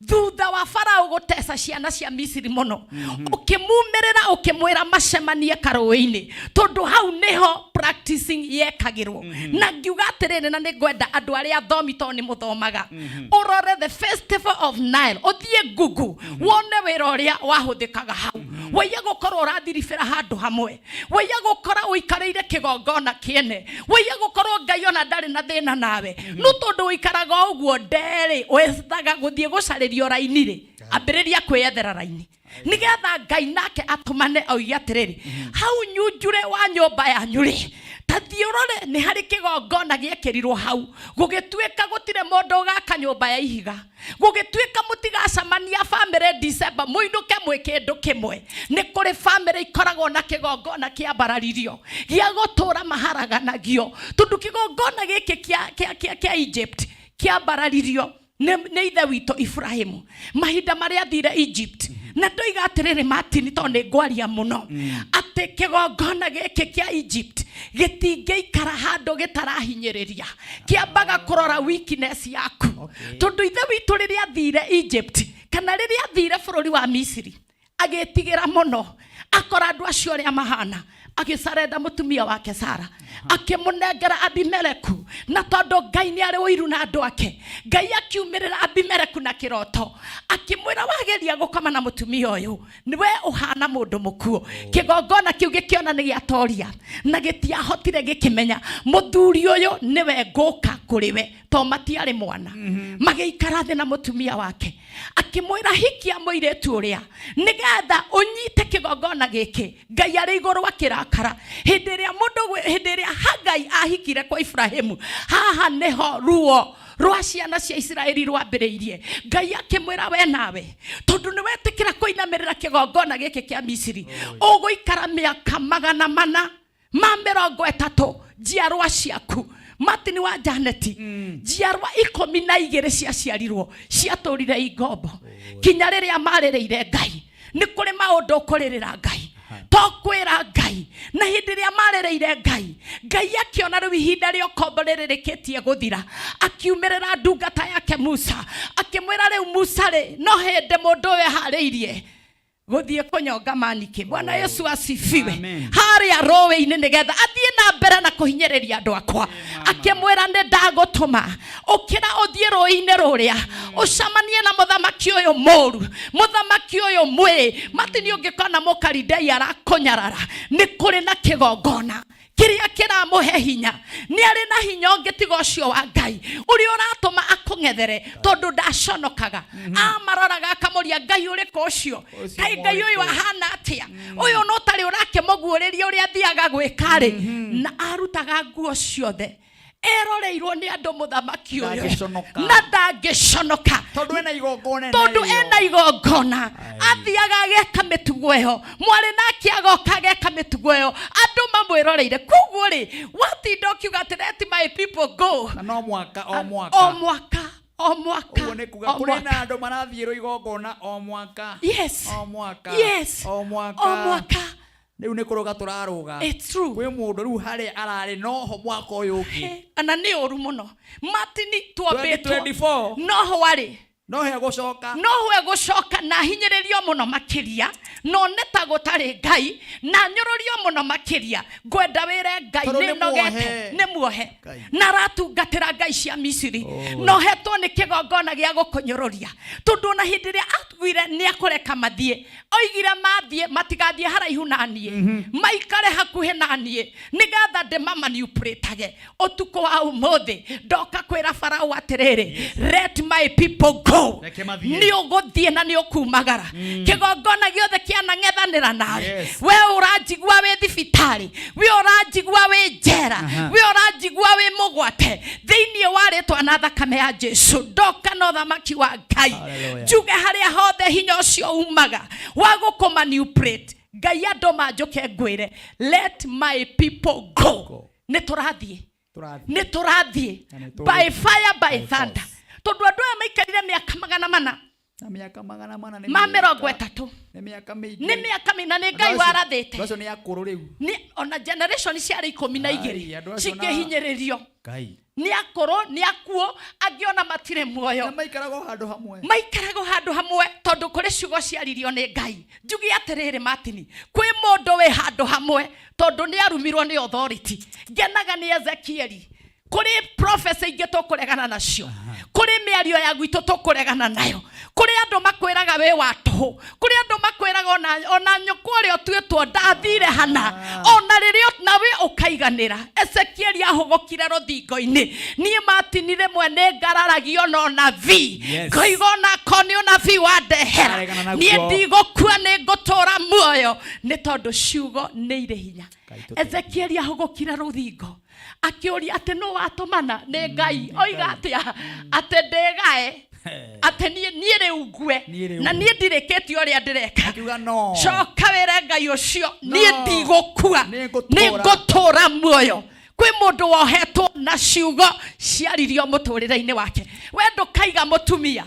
Speaker 6: thutha wa Farao gũteca ciana cia Misiri mũno, ũkĩmumĩrĩra ũkĩmwĩra macemanie karũĩ-inĩ, tondũ hau nĩho practicing yekagĩrwo. Na ngiuga atĩrĩrĩ, na nĩ ngwenda andũ arĩa athomi, tondũ nĩ mũthomaga, ũrore the Festival of Nile, ũthiĩ Google wone wĩra ũrĩa wahũthĩkaga hau. Waiya gũkorwo ũrathiribĩra handũ hamwe, waiya gũkora ũikarĩire kĩgongona kĩene, waiya gũkorwo Ngai ona ndarĩ na thĩna nawe, no tondũ ũikaraga o ũguo nderĩ wethaga gũthiĩ gũcarĩrio raini rĩ, ambĩrĩria kwĩyethera raini nigetha Ngai nake atũmane oige atĩrĩrĩ, hau nyunjure wa nyũmba yanyu rĩ, ta thiĩ ũrore nĩ harĩ kĩgongona gĩekĩrirwo hau, gũgĩtuĩka gũtirĩ mũndũ ũgaka nyũmba ya ihiga, gũgĩtuĩka mũtigacemania bamĩrĩ December mũinũke mwĩ kĩndũ kĩmwe. Nĩ kũrĩ bamĩrĩ ikoragwo na kĩgongona kĩambararirio gĩa gũtũra maharaganagio, tondũ kĩgongona gĩkĩ kĩa Egypt kĩambararirio nĩ ithe witũ Ibrahimu mahinda marĩa athire Egypt. Na ndoiga atĩrĩrĩ, Martin, tondũ nĩ ngwaria mũno, atĩ kĩgongona gĩkĩ kĩa Egypt gĩtingĩikara handũ gĩtarahinyĩrĩria, kĩambaga kũrora weakness yaku, tondũ ithe witũ rĩrĩa athire Egypt kana rĩrĩa athire bũrũri wa Misiri, agĩtigĩra mũno akora andũ acio ũrĩa mahana, agĩcarenda mũtumia wake Sara, akĩmũnengera Abimeleku. Na tondũ Ngai nĩ arĩ ũiru na andũ ake, Ngai akiumĩrĩra Abimeleku na kĩroto, akĩmwĩra, wageria gũkoma na mũtumia ũyũ, nĩwe ũhana mũndũ mũkuũ. Kĩgongona kĩu gĩkĩona nĩ gĩatoria na gĩtiahotire, gĩkĩmenya mũthuri ũyũ nĩwe ngũka kũrĩ we, to matiarĩ mwana. Magĩikara thĩ na mũtumia wake, akĩmwĩra, hikia mũirĩtu ũrĩa nĩgetha ũnyite kĩgongona gĩkĩ. Ngai arĩ igũrũ akĩrakara hĩndĩ ĩrĩa mũndũ hĩndĩ ĩrĩa Hagai ahikire kwa Ibrahimu. Haha nĩho ruo rwa ciana cia Isiraeli rwambĩrĩirie. Ngai akĩmwĩra, we nawe tondũ nĩ wetĩkĩra kũinamĩrĩra kĩgongona gĩkĩ kĩa Misiri, ũgũikara mĩaka 430 njiarwa ciaku. Martin wa Janeti, njiarwa 12 ciaciarirwo ciatũrire ingombo kinya rĩrĩa marĩrĩire Ngai. Nĩ kũrĩ maũndũ ũkũrĩrĩra Ngai, to kwĩra Ngai. Na hĩndĩ ĩrĩa marĩrĩire Ngai, Ngai akĩona rĩu ihinda rĩa ũkombo rĩrĩrĩkĩtie gũthira, akiumĩrĩra ndungata yake Musa, akĩmwĩra, rĩu Musa rĩ, no hĩndĩ mũndũ ũyũ eharĩirie gũthiĩ kũnyonga manike. Bwana Yesu asifiwe.
Speaker 1: Amen.
Speaker 6: Harĩa rũĩ-inĩ nĩgetha athiĩ na mbere na kũhinyĩrĩria andũ akwa, akĩmwĩra, nĩ ndagũtũma ũkĩra ũthiĩ rũĩ-inĩ rũrĩa ũcemanie na mũthamaki ũyũ mũru, mũthamaki ũyũ mwĩ matini. Ũngĩkona mũkaridei arakũnyarara, nĩ kũrĩ na kĩgongona kĩrĩa kĩramũhe hinya. Nĩ arĩ na hinya ũngĩ tiga ũcio wa Ngai ũrĩa ũratũma akũng'ethere, tondũ ndaconokaga. Amaroraga akamũria, Ngai ũrĩkũ ũcio? Kaĩ Ngai ũyũ ahana atĩa? Ũyũ no tarĩ ũrakĩmũguũrĩria ũrĩa athiaga gwĩka rĩ, na arutaga nguo ciothe eroreirwo nĩ andũ, mũthamaki ũyũ.
Speaker 1: Ndangĩconoka.
Speaker 6: Na ndangĩconoka.
Speaker 1: Tondũ ena igongona.
Speaker 6: Tondũ ena igongona, athiaga ageka mĩtugo ĩyo, mwarĩ nake agoka ageka mĩtugo ĩyo, andũ mamwĩroreire. Koguo rĩ, watinda ũkiuga atĩ let my people go,
Speaker 1: na no mwaka o mwaka,
Speaker 6: o mwaka o mwaka,
Speaker 1: ũguo nĩ kuga
Speaker 6: o
Speaker 1: kũrĩ
Speaker 6: mwaka.
Speaker 1: na andũ marathiĩrwo igongona o mwaka, o mwaka, o mwaka,
Speaker 6: o mwaka.
Speaker 1: Rĩu nĩ kũrũga tũrarũga.
Speaker 6: It's true.
Speaker 1: Kwĩ mũndũ rĩu harĩa ararĩ noho mwaka ũyũ ũngĩ.
Speaker 6: Ana nĩ ũru mũno, Martini, twambĩtwo
Speaker 1: 2024.
Speaker 6: noho arĩ.
Speaker 1: No he gũcoka.
Speaker 6: No we gũcoka na hinyĩrĩrio mũno makĩria. No nĩ ta gũtarĩ Ngai na nyũrũrio mũno makĩria. Ngwenda wĩre Ngai
Speaker 1: Tondũ nĩ
Speaker 6: nĩ nogete,
Speaker 1: muohe.
Speaker 6: nĩ muohe
Speaker 1: Ngai.
Speaker 6: na aratungatĩra ngai cia Misiri
Speaker 1: Oh.
Speaker 6: na ohetwo nĩ kĩgongona gĩa gũkũnyũrũria, tondũ ona hĩndĩ ĩrĩa atuire nĩ akũreka mathiĩ, oigire mathiĩ matigathiĩ haraihu na niĩ, maikare hakuhĩ na niĩ nĩgetha ndĩmamanipulatage. Ũtukũ wa ũmũthĩ ndoka kwĩra Farao atĩrĩrĩ, let my people go.
Speaker 1: Reke mathiĩ.
Speaker 6: Nĩ ũgũthiĩ na nĩ ũkumagara. Kĩgongona gĩothe kĩanang'ethanĩra nawe, we ũranjigua wĩ thibitarĩ, we ũranjigua wĩ njera, we ũranjigua wĩ mũgwate, thĩinĩ wa rĩtwa na thakame ya Jesu ndoka na ũthamaki wa Ngai.
Speaker 1: Hallelujah.
Speaker 6: Njuge harĩa hothe hinya ũcio umaga wa gũkũmanipulate, Ngai andũ manjũke ngwĩre, let my people go.
Speaker 1: Go.
Speaker 6: Nĩ tũrathiĩ.
Speaker 1: Tũrathiĩ.
Speaker 6: Nĩ tũrathiĩ.
Speaker 1: Na nĩ tũgũthiĩ.
Speaker 6: By fire, by
Speaker 1: By
Speaker 6: thunder.
Speaker 1: force.
Speaker 6: Tondũ andũ aya maikarire mĩaka 400
Speaker 1: Na mĩaka 400 nĩ
Speaker 6: ma
Speaker 1: mĩaka-
Speaker 6: 30.
Speaker 1: Nĩ mĩaka mĩingĩ.
Speaker 6: Nĩ mĩaka mĩna nĩ Ngai
Speaker 1: Andũ acio-
Speaker 6: warathĩte.
Speaker 1: andũ acio nĩ akũrũ rĩu.
Speaker 6: Nĩ ona generation ciarĩ 12
Speaker 1: Ai, andũ acio na-
Speaker 6: cikĩhinyĩrĩrio.
Speaker 1: Ngai.
Speaker 6: Nĩ akũrũ, nĩ akuũ, angĩ ona matirĩ muoyo.
Speaker 1: Na maikaraga o handũ hamwe.
Speaker 6: Maikaraga o handũ hamwe tondũ kũrĩ ciugo ciaririo nĩ Ngai. Njuge atĩrĩrĩ, Martin, kwĩ mũndũ wĩ handũ hamwe tondũ nĩ arumirwo nĩ authority. Ngenaga nĩ Ezekieli. Kũrĩ prophecy ingĩ tũkũregana nacio, kũrĩ mĩario ya gwitũ tũkũregana nayo, kũrĩ andũ makwĩraga wĩ wa tũhũ, kũrĩ andũ makwĩraga ona nyũkwa ũrĩa ũtuĩtwo ndathire hana, ona rĩrĩa nawe ũkaiganĩra. Ezekieli ahũgũkire rũthingo-inĩ, niĩ Martin rĩmwe nĩ ngararagio na ũnabii. Ngoiga onako nĩ ũnabii wandehera.
Speaker 1: Aregana naguo.
Speaker 6: Niĩ ndigũkua, nĩ ngũtũra muoyo, nĩ tondũ ciugo nĩ irĩ hinya.
Speaker 1: Ngai tũteithie.
Speaker 6: Ezekieli ahũgũkire rũthingo akĩũria atĩ nũ watũmana? Nĩ Ngai. Oiga atĩa? Atĩ ndĩgae, atĩ niĩ rĩu ngue.
Speaker 1: Niĩ rĩu
Speaker 6: Na niĩ ndirĩkĩtie ũrĩa ndĩreka.
Speaker 1: Akiuga no.
Speaker 6: Coka wĩre Ngai ũcio, niĩ
Speaker 1: No.
Speaker 6: ndigũkua,
Speaker 1: Nĩ ngũtũũra.
Speaker 6: nĩ ngũtũũra muoyo. Kwĩ mũndũ wohetwo na ciugo ciaririo mũtũrĩre-inĩ wake. We ndũkaiga mũtumia,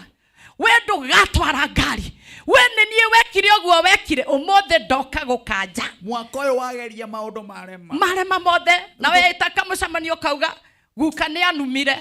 Speaker 6: we ndũgatwara ngari, we nĩ niĩ wekire ũguo wekire, ũmũthĩ ndoka gũkanja.
Speaker 1: Mwaka ũyũ wageria maũndũ marema.
Speaker 6: Marema mothe, na wetaka mũcemanio ũkauga guka nĩ anumire,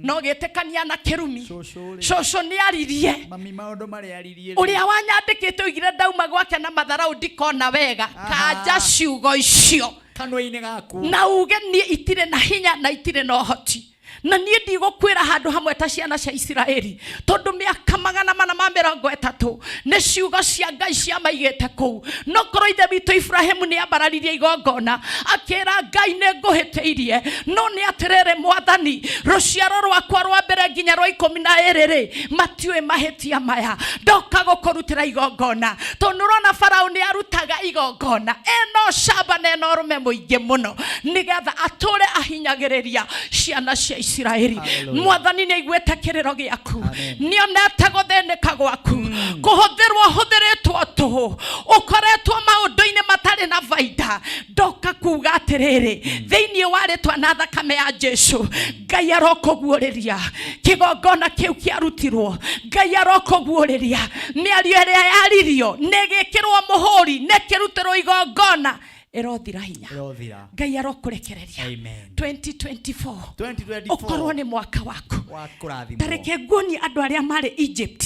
Speaker 6: no gĩtĩkania na kĩrumi.
Speaker 1: Cũcũ rĩ.
Speaker 6: Cũcũ nĩ aririe.
Speaker 1: Mami maũndũ marĩa aririe rĩ.
Speaker 6: Ũrĩa wanyandĩkĩte oigire ndauma gwake na matharau ndikona wega. Kanja ciugo icio
Speaker 1: kanua-inĩ gaku,
Speaker 6: na uge niĩ itirĩ na hinya na itirĩ na ũhoti, na niĩ ndigũkwĩra handũ hamwe ta ciana cia Isiraeli, tondũ mĩaka 430 nĩ ciugo cia Ngai ciamaigĩte kũu. No korwo ithe witũ Ibrahimu nĩ ambararirie igongona akĩra Ngai nĩ ngũhĩtĩirie, no nĩ atĩrĩrĩ Mwathani, rũciaro rwakwa rwa mbere nginya rwa 12 rĩ matiũĩ mahĩtia maya, ndoka gũkũrutĩra igongona. Tondũ nĩũrona Farao nĩ arutaga igongona eno camba na eno ũrũme mũingĩ mũno nĩgetha atũre ahinyagĩrĩria ciana cia Isiraeli.
Speaker 1: Hallelujah.
Speaker 6: Mwathani nĩ aiguĩte kĩrĩro gĩaku,
Speaker 1: Amen.
Speaker 6: nĩonete gũthĩnĩka gwaku, kũhũthĩrwo ũhũthĩrĩtwo tũhũ, ũkoretwo maũndũ-inĩ matarĩ na baida. Ndoka kuga atĩrĩrĩ, thĩinĩ wa rĩtwa na thakame ya Jesu, Ngai arokũguũrĩria kĩgongona kĩu kĩarutirwo, Ngai arokũguũrĩria mĩario ĩrĩa yaririo, nĩ ĩgĩkĩrwo mũhũri, nĩ ĩkĩrutĩrwo igongona, ĩrothira hinya.
Speaker 1: Ĩrothira.
Speaker 6: Ngai arokũrekereria.
Speaker 1: Amen.
Speaker 6: 2024
Speaker 1: 2024.
Speaker 6: ũkorwo nĩ mwaka waku
Speaker 1: wa kũrathimwo.
Speaker 6: Ta reke nguonie andũ arĩa marĩ Egypt,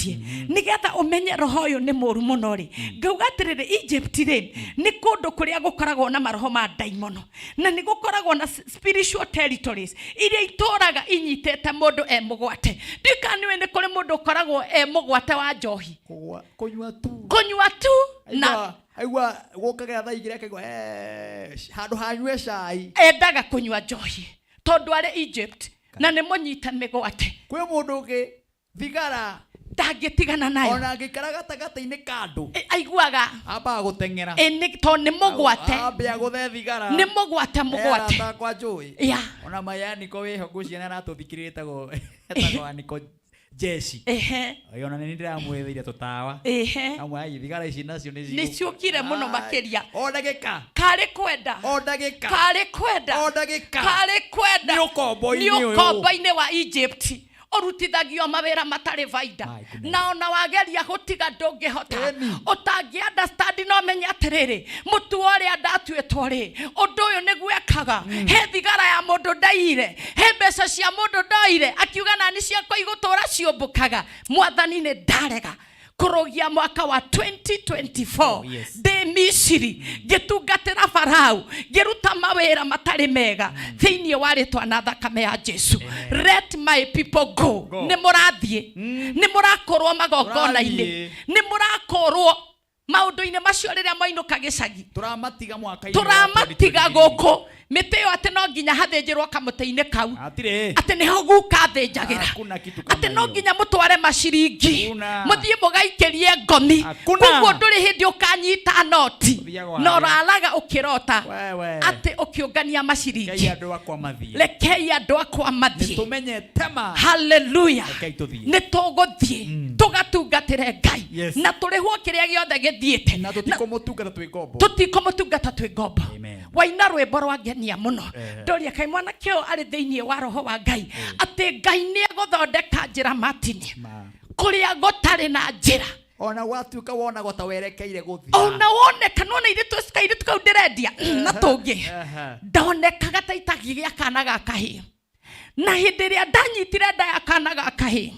Speaker 6: nĩgetha ũmenye roho ũyũ nĩ mũru mũno rĩ. Ngauga atĩrĩrĩ, Egypt rĩ nĩ kũndũ kũrĩa gũkoragwo na maroho ma ndaimono, na nĩ gũkoragwo na spiritual territories iria itũraga inyitĩte mũndũ e mũgwate. Ndiũĩ kana nĩũĩ nĩ kũrĩ mũndũ ũkoragwo e mũgwate wa njohi.
Speaker 1: Kũgwa- kũnyua tu.
Speaker 6: Kũnyua tu na
Speaker 1: Aigua, aigua gũkagĩra thaa igĩrĩ akaigua, handũ hanyue cai.
Speaker 6: Endaga kũnyua njohi tondũ arĩ Egypt na nĩ mũnyite mĩgwate.
Speaker 1: Kwĩ mũndũ ũngĩ thigara
Speaker 6: ndangĩtigana nayo.
Speaker 1: Ona angĩikara gatagatĩ-inĩ ka andũ.
Speaker 6: Aiguaga
Speaker 1: ambaga gũteng'era.
Speaker 6: Tondũ nĩ mũgwate.
Speaker 1: Ambia gũthe thigara.
Speaker 6: Nĩ mũgwate, mũgwate.
Speaker 1: Arata akwa njũĩ. Ona mayaniko wĩho ngũcia nĩ aratũthikĩrĩria, etagwo Aniko Jeshi. Ona nĩ ndĩramwĩthĩire tũtawa. Amwe ai thigara ici nacio nĩ
Speaker 6: Nĩ ciũkire mũno makĩria.
Speaker 1: O ndagĩka.
Speaker 6: Karĩ kwenda.
Speaker 1: O ndagĩka.
Speaker 6: Karĩ kwenda.
Speaker 1: O ndagĩka.
Speaker 6: Karĩ kwenda.
Speaker 1: Nĩ ũkombo-inĩ
Speaker 6: Nĩ
Speaker 1: ũyũ.
Speaker 6: ũkombo-inĩ wa Egypt. Ũrutithagio mawĩra matarĩ baida.
Speaker 1: My goodness.
Speaker 6: Na ona wageria gũtiga ndũngĩhota.
Speaker 1: Ĩni.
Speaker 6: Ũtangĩ understand no menye atĩrĩrĩ, mũtuo ũrĩa ndatuĩtwo rĩ, ũndũ ũyũ nĩguo ekaga. He thigara ya mũndũ ndaiyire, he mbeca cia mũndũ ndoire, akiuga nani ciakwa igũtũra ciũmbũkaga. Mwathani nĩ ndarega. Kũrũgia mwaka wa 2024.
Speaker 1: Oh, yes.
Speaker 6: Ndĩ Misiri ngĩtungatĩra Farao, ngĩruta mawĩra matarĩ mega, thĩinĩ wa rĩtwa na thakame ya Jesu, let my people go.
Speaker 1: Go.
Speaker 6: Nĩ mũrathiĩ, nĩ mũrakũrwo magongona-inĩ,
Speaker 1: Mũrathiĩ.
Speaker 6: nĩ mũrakũrwo maũndũ-inĩ macio rĩrĩa mwainũka gĩcagi.
Speaker 1: Tũramatiga mwaka-inĩ wa
Speaker 6: Tũramatiga
Speaker 1: 2023.
Speaker 6: Gũkũ mĩtĩ ĩyo atĩ no nginya hathĩnjĩrwo kamũtĩ-inĩ kau,
Speaker 1: Hatirĩ.
Speaker 6: atĩ nĩho guka athĩnjagĩra,
Speaker 1: Hakuna kitu kama
Speaker 6: atĩ no
Speaker 1: hiyo.
Speaker 6: nginya mũtware maciringi,
Speaker 1: Hakuna.
Speaker 6: mũthiĩ mũgaikĩrie ngomi.
Speaker 1: Hakuna.
Speaker 6: Koguo ndũrĩ hĩndĩ ũkanyita noti
Speaker 1: Ũthiaga
Speaker 6: na
Speaker 1: harĩa.
Speaker 6: ũraraga ũkĩrota
Speaker 1: Wewe.
Speaker 6: atĩ ũkĩũngania
Speaker 1: Rekei
Speaker 6: maciringi.
Speaker 1: Andũ akwa mathiĩ.
Speaker 6: Rekei andũ akwa mathiĩ.
Speaker 1: Tũmenye tema.
Speaker 6: Haleluya.
Speaker 1: Rekei tũthiĩ.
Speaker 6: Nĩ tũgũthiĩ tũgatungatĩre Ngai na tũrĩhwo kĩrĩa gĩothe gĩthiĩte.
Speaker 1: Na tũtikũmũtungata twĩ ngombo.
Speaker 6: Tũtikũmũtungata twĩ ngombo.
Speaker 1: Amen.
Speaker 6: Waina rwĩmbo rwa ngenia mũno.
Speaker 1: Ehe.
Speaker 6: Ndoria kaĩ mwanake ũyũ arĩ thĩinĩ wa roho wa Ngai, atĩ Ngai nĩ egũthondeka njĩra matini kũrĩa gũtarĩ na njĩra.
Speaker 1: Ona gwatuĩka wonagwo ta werekeire gũthira.
Speaker 6: Ona woneka nona irĩtu kairĩtu kau ndĩrendia na tũngĩ, ndonekaga ta itagĩgĩa kana ga kahĩĩ, na hĩndĩ ĩrĩa ndanyitire nda ya kana ga kahĩĩ,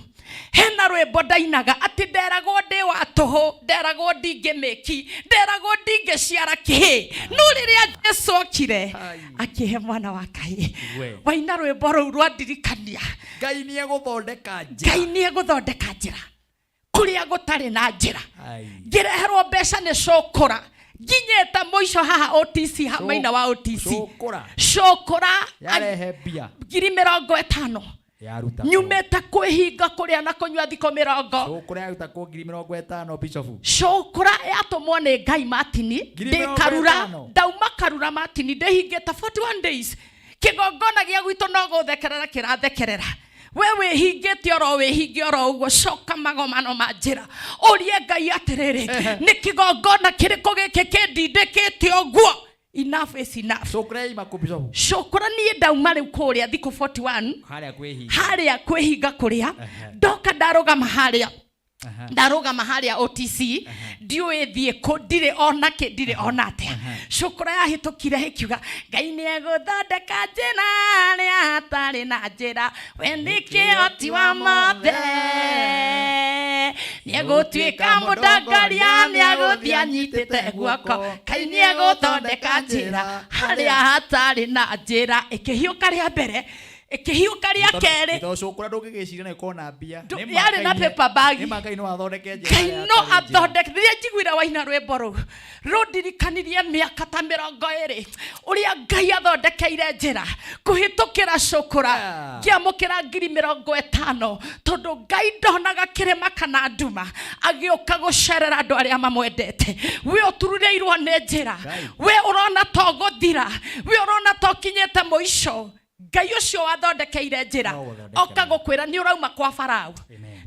Speaker 6: hena rwĩmbo ndainaga atĩ nderagwo ndĩ wa tũhũ, nderagwo ndingĩmĩki, nderagwo ndingĩciara kĩhĩ, no rĩrĩa Jesu okire akĩhe mwana wa kahĩĩ.
Speaker 1: We.
Speaker 6: Waina rwĩmbo rũu rwandirikania
Speaker 1: Ngai nĩ egũthondeka njĩra.
Speaker 6: Ngai nĩ egũthondeka njĩra kũrĩa gũtarĩ na njĩra.
Speaker 1: Ai.
Speaker 6: Ngĩreherwo mbeca nĩ cũkũra nginyĩte mũico haha OTC, ha maina wa OTC.
Speaker 1: Cũkũra.
Speaker 6: Cũkũra.
Speaker 1: Yarehe mbia.
Speaker 6: 50,000.
Speaker 1: Yaruta.
Speaker 6: Nyumĩte kwĩhinga kũrĩa na kũnyua thikũ 20.
Speaker 1: Cũkũra yaruta kũ 50,000, Bishop?
Speaker 6: Cũkũra yatũmwo nĩ Ngai Matini.
Speaker 1: Ngiri
Speaker 6: Ndĩ
Speaker 1: mĩrongo
Speaker 6: Karura.
Speaker 1: ĩtano.
Speaker 6: Ndauma Karura Matini ndĩhingĩte 41 days, kĩgongona gĩa gwitũ no gũthekerera kĩrathekerera, we wĩhingĩte oro wĩhinge oro ũguo. Coka magomano ma njĩra, ũrie Ngai atĩrĩrĩ, nĩ kĩgongona kĩrĩkũ gĩkĩ kĩndindĩkĩte ũguo? Enough is enough.
Speaker 1: Cũkũra yaima kũ, Bishop?
Speaker 6: Cũkũra niĩ ndauma rĩu kũrĩa thikũ 41.
Speaker 1: Harĩa kwĩhinga.
Speaker 6: Harĩa kwĩhinga kũrĩa ndoka ndarũgama harĩa, ndarũgama harĩa OTC, ndiũĩ thiĩ kũ, ndirĩ ona kĩ, ndirĩ ona atĩa. Cũkũra yahĩtũkire ĩkiuga, Ngai nĩ egũthondeka njĩra harĩa hatarĩ na njĩra, we nĩ kĩhoti wa mothe, nĩ egũtuĩka mũtongoria, nĩ egũthiĩ anyitĩte guoko, Ngai nĩ egũthondeka njĩra harĩa hatarĩ na njĩra. Ĩkĩhiũka rĩa mbere, ĩkĩhiũka rĩa kerĩ.
Speaker 1: Tondũ cũkũra ndũngĩgĩciria no ĩkorwo na mbia. Nĩ ma
Speaker 6: Yarĩ na
Speaker 1: Ngai nĩ-
Speaker 6: paper bag.
Speaker 1: Nĩ ma Ngai no athondeke njĩra
Speaker 6: Ngai
Speaker 1: harĩa
Speaker 6: no
Speaker 1: hatarĩ njĩra.
Speaker 6: athondeke. Rĩrĩa njiguire waina rwĩmbo rũu, rũndirikanirie mĩaka ta 20 ũrĩa Ngai athondekeire njĩra kũhĩtũkĩra cũkũra, ngĩamũkĩra 50,000, tondũ Ngai ndonaga kĩrĩma kana nduma agĩũka gũcerera andũ arĩa mamwendete. We ũtururĩirwo nĩ njĩra, we ũrona to gũthira, we ũrona to ũkinyĩte mũico, Ngai ũcio wathondekeire njĩra oka gũkwĩra nĩ ũrauma kwa Farao,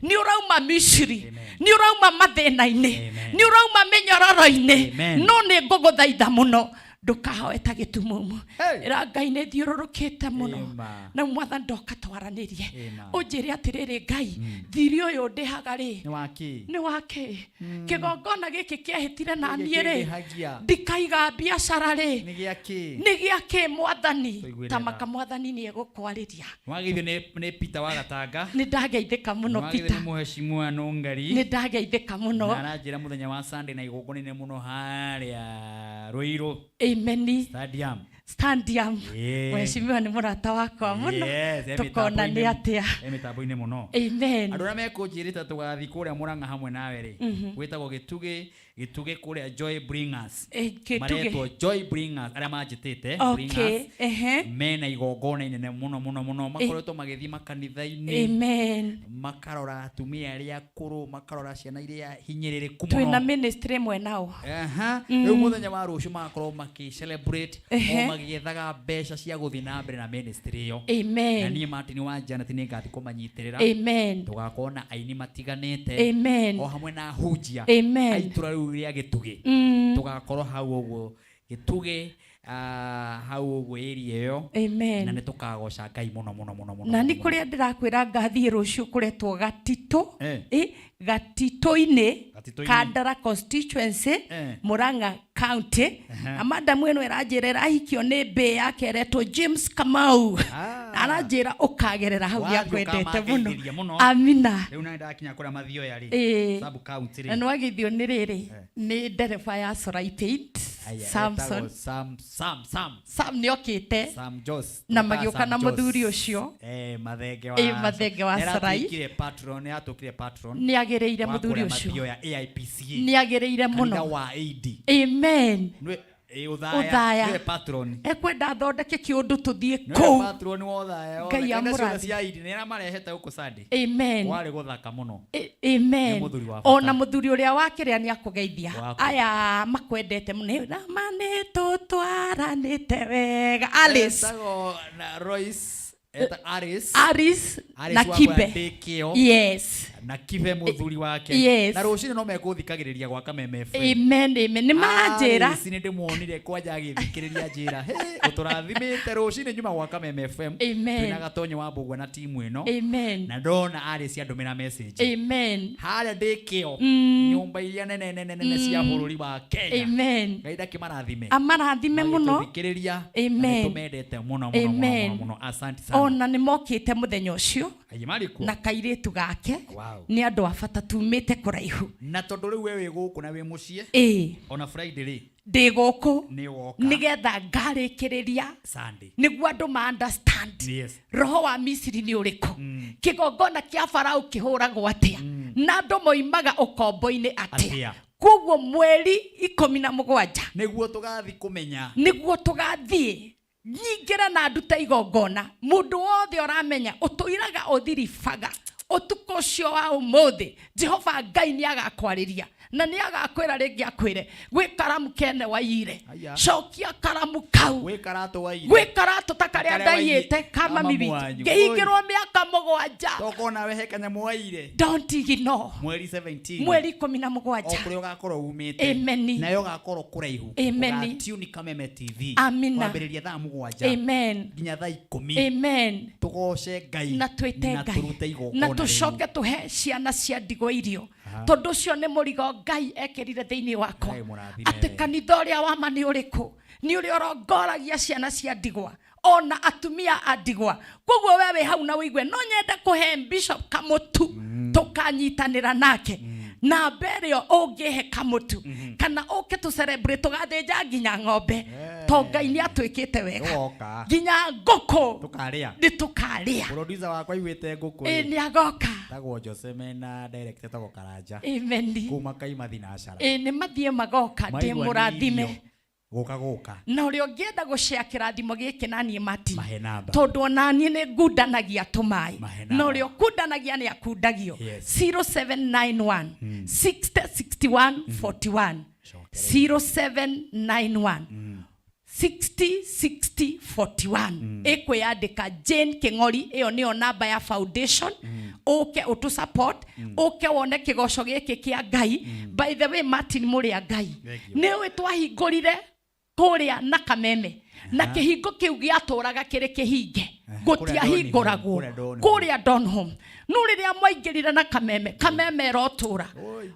Speaker 6: nĩ ũrauma Misiri, nĩ ũrauma mathĩna-inĩ, nĩ ũrauma mĩnyororo-inĩ.
Speaker 1: Amen.
Speaker 6: No nĩ ngũgũthaitha mũno, ndũkahoe ta gĩtumumu. Ĩra Ngai nĩ thiũrũrũkĩte mũno na mwathani ndoka twaranĩrie,
Speaker 1: Ĩma.
Speaker 6: ũnjĩre atĩrĩrĩ, Ngai, thiri ũyũ ndĩhaga rĩ,
Speaker 1: Nĩ wa kĩ?
Speaker 6: Nĩ wa kĩ? Kĩgongona gĩkĩ kĩahĩtire na
Speaker 1: Gĩkĩ
Speaker 6: niĩ rĩ,
Speaker 1: kĩndĩhagia.
Speaker 6: ndikaiga biacara rĩ,
Speaker 1: Nĩ gĩa kĩ?
Speaker 6: Nĩ gĩa kĩ, mwathani?
Speaker 1: Tũiguĩre
Speaker 6: Ta
Speaker 1: tha.
Speaker 6: maka mwathani nĩ egũkwarĩria.
Speaker 1: Nĩwageithio nĩ Peter wa Gatanga.
Speaker 6: Nĩ ndageithĩka mũno.
Speaker 1: Nĩwageithio
Speaker 6: Peter.
Speaker 1: nĩ mũheshimiwa Nũngari.
Speaker 6: Nĩ ndageithĩka mũno.
Speaker 1: Na aranjĩra mũthenya wa Sunday na igongona inene mũno harĩa Ruiru
Speaker 6: Ameni.
Speaker 1: Stadium.
Speaker 6: Stadium.
Speaker 1: Yeah.
Speaker 6: Mheshimiwa nĩ mũrata wakwa mũno.
Speaker 1: Yes, e
Speaker 6: Tũkona nĩ
Speaker 1: mĩtambo-inĩ-
Speaker 6: atĩa.
Speaker 1: e mĩtambo-inĩ mũno.
Speaker 6: Amen.
Speaker 1: Andũ arĩa mekũnjĩrĩte tũgathiĩ kũrĩa Mũrang'a hamwe nawe rĩ, gwĩtagwo Gĩtugĩ, Gĩtugĩ kũrĩa Joy Bringers.
Speaker 6: Eh, Gĩtugĩ.
Speaker 1: Maretwo Joy Bringers arĩa manjĩtĩte.
Speaker 6: Okay,
Speaker 1: Bringers.
Speaker 6: ehe.
Speaker 1: Mena igongona inene mũno mũno mũno, makoretwo magĩthiĩ makanitha-inĩ,
Speaker 6: Amen.
Speaker 1: makarora atumia arĩa akũrũ, makarora ciana iria hinyĩrĩrĩku
Speaker 6: Twĩna
Speaker 1: mũno.
Speaker 6: ministry ĩmwe nao.
Speaker 1: Aha. Rĩu mũthenya wa rũciũ magakorwo makĩ celebrate o magĩethaga mbeca cia gũthiĩ na mbere na ministry ĩyo.
Speaker 6: Amen.
Speaker 1: Na niĩ Martin wa Janet nĩ ngathiĩ kũmanyitĩrĩra.
Speaker 6: Amen.
Speaker 1: Tũgakorwo na aini matiganĩte.
Speaker 6: Amen.
Speaker 1: O hamwe na hunjia.
Speaker 6: Amen.
Speaker 1: A itũra rĩu rĩa Gĩtugĩ. Tũgakorwo hau ũguo Gĩtugĩ. Hau ũguo area ĩyo.
Speaker 6: Amen.
Speaker 1: Na nĩ tũkagoca Ngai mũno mũno mũno mũno.
Speaker 6: Na nĩ
Speaker 1: Mũno.
Speaker 6: kũrĩa ndĩrakwĩra ngathiĩ rũciũ kũretwo Gatitũ. Gatitũ-inĩ.
Speaker 1: Gatitũ-inĩ.
Speaker 6: Kandara constituency. Murang'a County. Na madamu ĩno ĩranjĩra ĩrahikio nĩ mbĩ yake ĩretwo James Kamau. Aranjĩra ũkagerera hau.
Speaker 1: Wathiĩ
Speaker 6: nĩakwendete mũno.
Speaker 1: Ũkamageithĩria mũno.
Speaker 6: Amina.
Speaker 1: Rĩu nani ndakinya kũrĩa Mathioya rĩ, sub county
Speaker 6: Na
Speaker 1: rĩ.
Speaker 6: nĩwageithio nĩ rĩrĩ, nĩ ndereba ya Sorai Paint.
Speaker 1: Aya,
Speaker 6: Samson.
Speaker 1: etagwo Sam Sam Sam.
Speaker 6: Sam nĩokĩte.
Speaker 1: Sam Jos.
Speaker 6: Na
Speaker 1: Tũtaga
Speaker 6: magĩũka
Speaker 1: Sam
Speaker 6: na
Speaker 1: Jos.
Speaker 6: mũthuri ũcio.
Speaker 1: Mathenge wa
Speaker 6: Mathenge wa Sarai.
Speaker 1: Nĩaratuĩkire patron, nĩaratuĩkire patron.
Speaker 6: Nĩagĩrĩire
Speaker 1: Wa
Speaker 6: mũthuri
Speaker 1: kũrĩa
Speaker 6: ũcio.
Speaker 1: Mathioya AIPCA.
Speaker 6: Nĩagĩrĩire
Speaker 1: Kanitha
Speaker 6: mũno.
Speaker 1: wa AD.
Speaker 6: Amen.
Speaker 1: Nĩwe Ũthaya.
Speaker 6: Ũthaya.
Speaker 1: Nĩwe patron.
Speaker 6: Ekwenda thondeke kĩũndũ tũthiĩ
Speaker 1: Nĩwe
Speaker 6: kũu.
Speaker 1: patron wa Ũthaya.
Speaker 6: Ngai
Speaker 1: Kanitha ciothe
Speaker 6: amũrathime.
Speaker 1: cia AD nĩaramarehete gũkũ Sunday.
Speaker 6: Amen.
Speaker 1: Kwarĩ gũthaka mũno.
Speaker 6: Amen.
Speaker 1: Nĩ mũthuri wa bata.
Speaker 6: Ona mũthuri ũrĩa wakĩrĩa nĩ akũgeithia.
Speaker 1: Wakwa.
Speaker 6: Aya makwendete mũno na ma nĩ tũtwaranĩte wega. Alice.
Speaker 1: Etagwo na Royce, eta Aris.
Speaker 6: Aris
Speaker 1: Aris
Speaker 6: na
Speaker 1: wa
Speaker 6: Kibe.
Speaker 1: Ndĩkĩo.
Speaker 6: Yes.
Speaker 1: Na Kibe mũthuri wake.
Speaker 6: Yes.
Speaker 1: Na rũcinĩ no mekũthikagĩrĩria gwa Kameme FM.
Speaker 6: Amen, amen. Nĩ maranjĩra.
Speaker 1: Alice nĩ ndĩmuonire kwanja agĩthikĩrĩria njĩra. Hey, ũtũrathimĩte rũcinĩ nyuma gwa Kameme FM.
Speaker 6: Amen.
Speaker 1: Twĩna Gatonyo wa Mbũgua na timu ĩno.
Speaker 6: Amen.
Speaker 1: Na ndona Alice andũmĩra message.
Speaker 6: Amen.
Speaker 1: Harĩa ndĩkĩo. Nyũmba iria nene nene nene cia bũrũri wa Kenya.
Speaker 6: Amen.
Speaker 1: Ngai ndakĩmarathime.
Speaker 6: Amarathime mũno.
Speaker 1: Magĩtũthikĩrĩria.
Speaker 6: Amen.
Speaker 1: Na nĩtũmendete mũno mũno mũno
Speaker 6: Amen.
Speaker 1: mũno mũno. Asante sana.
Speaker 6: Ona nĩ mokĩte mũthenya ũcio
Speaker 1: Aye, marĩ kuo.
Speaker 6: na kairĩtu gake.
Speaker 1: Wow.
Speaker 6: Nĩ andũ a bata tumĩte kũraihu.
Speaker 1: Na tondũ rĩu we wĩ gũkũ na wĩ mũciĩ. Ona Friday rĩ.
Speaker 6: Ndĩ gũkũ.
Speaker 1: Nĩ woka.
Speaker 6: Nĩgetha ngarĩkĩrĩria.
Speaker 1: Sunday.
Speaker 6: Nĩguo andũ ma understand.
Speaker 1: Yes.
Speaker 6: Roho wa Misiri nĩ ũrĩkũ? Kĩgongona kĩa Farao kĩhũragwo atĩa? Na andũ moimaga ũkombo-inĩ atĩa?
Speaker 1: Atĩa?
Speaker 6: Koguo mweri 17
Speaker 1: nĩguo tũgathiĩ kũmenya.
Speaker 6: Nĩguo tũgathiĩ nyingĩre na ndute igongona. Mũndũ wothe ũramenya ũtũiraga ũthiribaga ũtukũ ũcio wa ũmũthĩ, Jehova Ngai nĩ agakwarĩria na nĩ agakwĩra rĩngĩ akwĩre gwĩ karamu kene waiyire.
Speaker 1: Aya.
Speaker 6: Cokia karamu kau.
Speaker 1: Gwĩ karatũ waiyire.
Speaker 6: Gwĩ karatũ ta karĩa
Speaker 1: Karĩa
Speaker 6: ndaiyĩte ka
Speaker 1: ka
Speaker 6: mami
Speaker 1: mamu
Speaker 6: witũ
Speaker 1: wanyu.
Speaker 6: ngĩhingĩrwo mĩaka 7.
Speaker 1: Tokona we he kanyamũ waiyire.
Speaker 6: Don't ignore.
Speaker 1: Mweri 17.
Speaker 6: Mweri 17.
Speaker 1: O kũrĩa ũgakorwo umĩte.
Speaker 6: Amen.
Speaker 1: Nayo ũgakorwo kũraihu.
Speaker 6: Amen.
Speaker 1: Ũgatune Kameme TV.
Speaker 6: Amina.
Speaker 1: Kwambĩrĩria thaa 7.
Speaker 6: Amen.
Speaker 1: Nginya thaa 10.
Speaker 6: Amen.
Speaker 1: Tũgoce Ngai.
Speaker 6: Na twĩte
Speaker 1: Na
Speaker 6: Ngai.
Speaker 1: tũrute igongona
Speaker 6: Na tũcoke tũhe ciana cia ndigwa irio. Tondũ ũcio nĩ mũrigo Ngai ekĩrire thĩinĩ wakwa.
Speaker 1: Ngai mũrathime.
Speaker 6: Atĩ kanitha ũrĩa wa ma nĩ ũrĩkũ? Nĩ ũrĩa ũrongoragia ciana cia ndigwa ona atumia a ndigwa. Koguo we wĩ hau na ũigue no nyende kũhe Bishop kamũtu tũkanyitanĩra nake. Namba ĩrĩa ũngĩhe kamũtu kana ũke tũ celebrate tũgathĩnja nginya ng'ombe to Ngai nĩ atwĩkĩte wega.
Speaker 1: Tũgoka.
Speaker 6: Nginya ngũkũ
Speaker 1: Tũkarĩa.
Speaker 6: nĩ tũkarĩa.
Speaker 1: Producer wakwa aiguĩte ngũkũ.
Speaker 6: Ĩ nĩ agoka.
Speaker 1: Tagwo Jose mena director tagwo Karanja.
Speaker 6: Amen.
Speaker 1: Kuma Kaima Thinacara.
Speaker 6: Ĩ nĩ mathiĩ magoka ndĩ
Speaker 1: Maigua nĩ
Speaker 6: mũrathime.
Speaker 1: irio. Gũka gũka.
Speaker 6: Na ũrĩa ũngĩenda gũcea kĩrathimo gĩkĩ na niĩ Mati.
Speaker 1: Mahe namba.
Speaker 6: Tondũ ona niĩ nĩ ngundanagia tũmaĩ.
Speaker 1: Mahe
Speaker 6: Na
Speaker 1: namba.
Speaker 6: ũrĩa ũkundanagia nĩ akundagio.
Speaker 1: Yes.
Speaker 6: 0791 60 61 41. 0791 60 60 41. Ĩkwĩyandĩka Jane Kĩng'ori, ĩyo nĩyo namba ya foundation. Ũke ũtũ support, ũke wone kĩgoco gĩkĩ kĩa Ngai. By the way, Martin mũrĩa Ngai.
Speaker 1: Thank you.
Speaker 6: Nĩ ũĩ twahingũrire kũrĩa na Kameme na kĩhingo kĩu gĩatũraga kĩrĩ kĩhinge gũtiahingũragwo
Speaker 1: Kũrĩa Donholm.
Speaker 6: kũrĩa Donholm. No rĩrĩa mwaingĩrire na Kameme, Kameme ĩrotũra.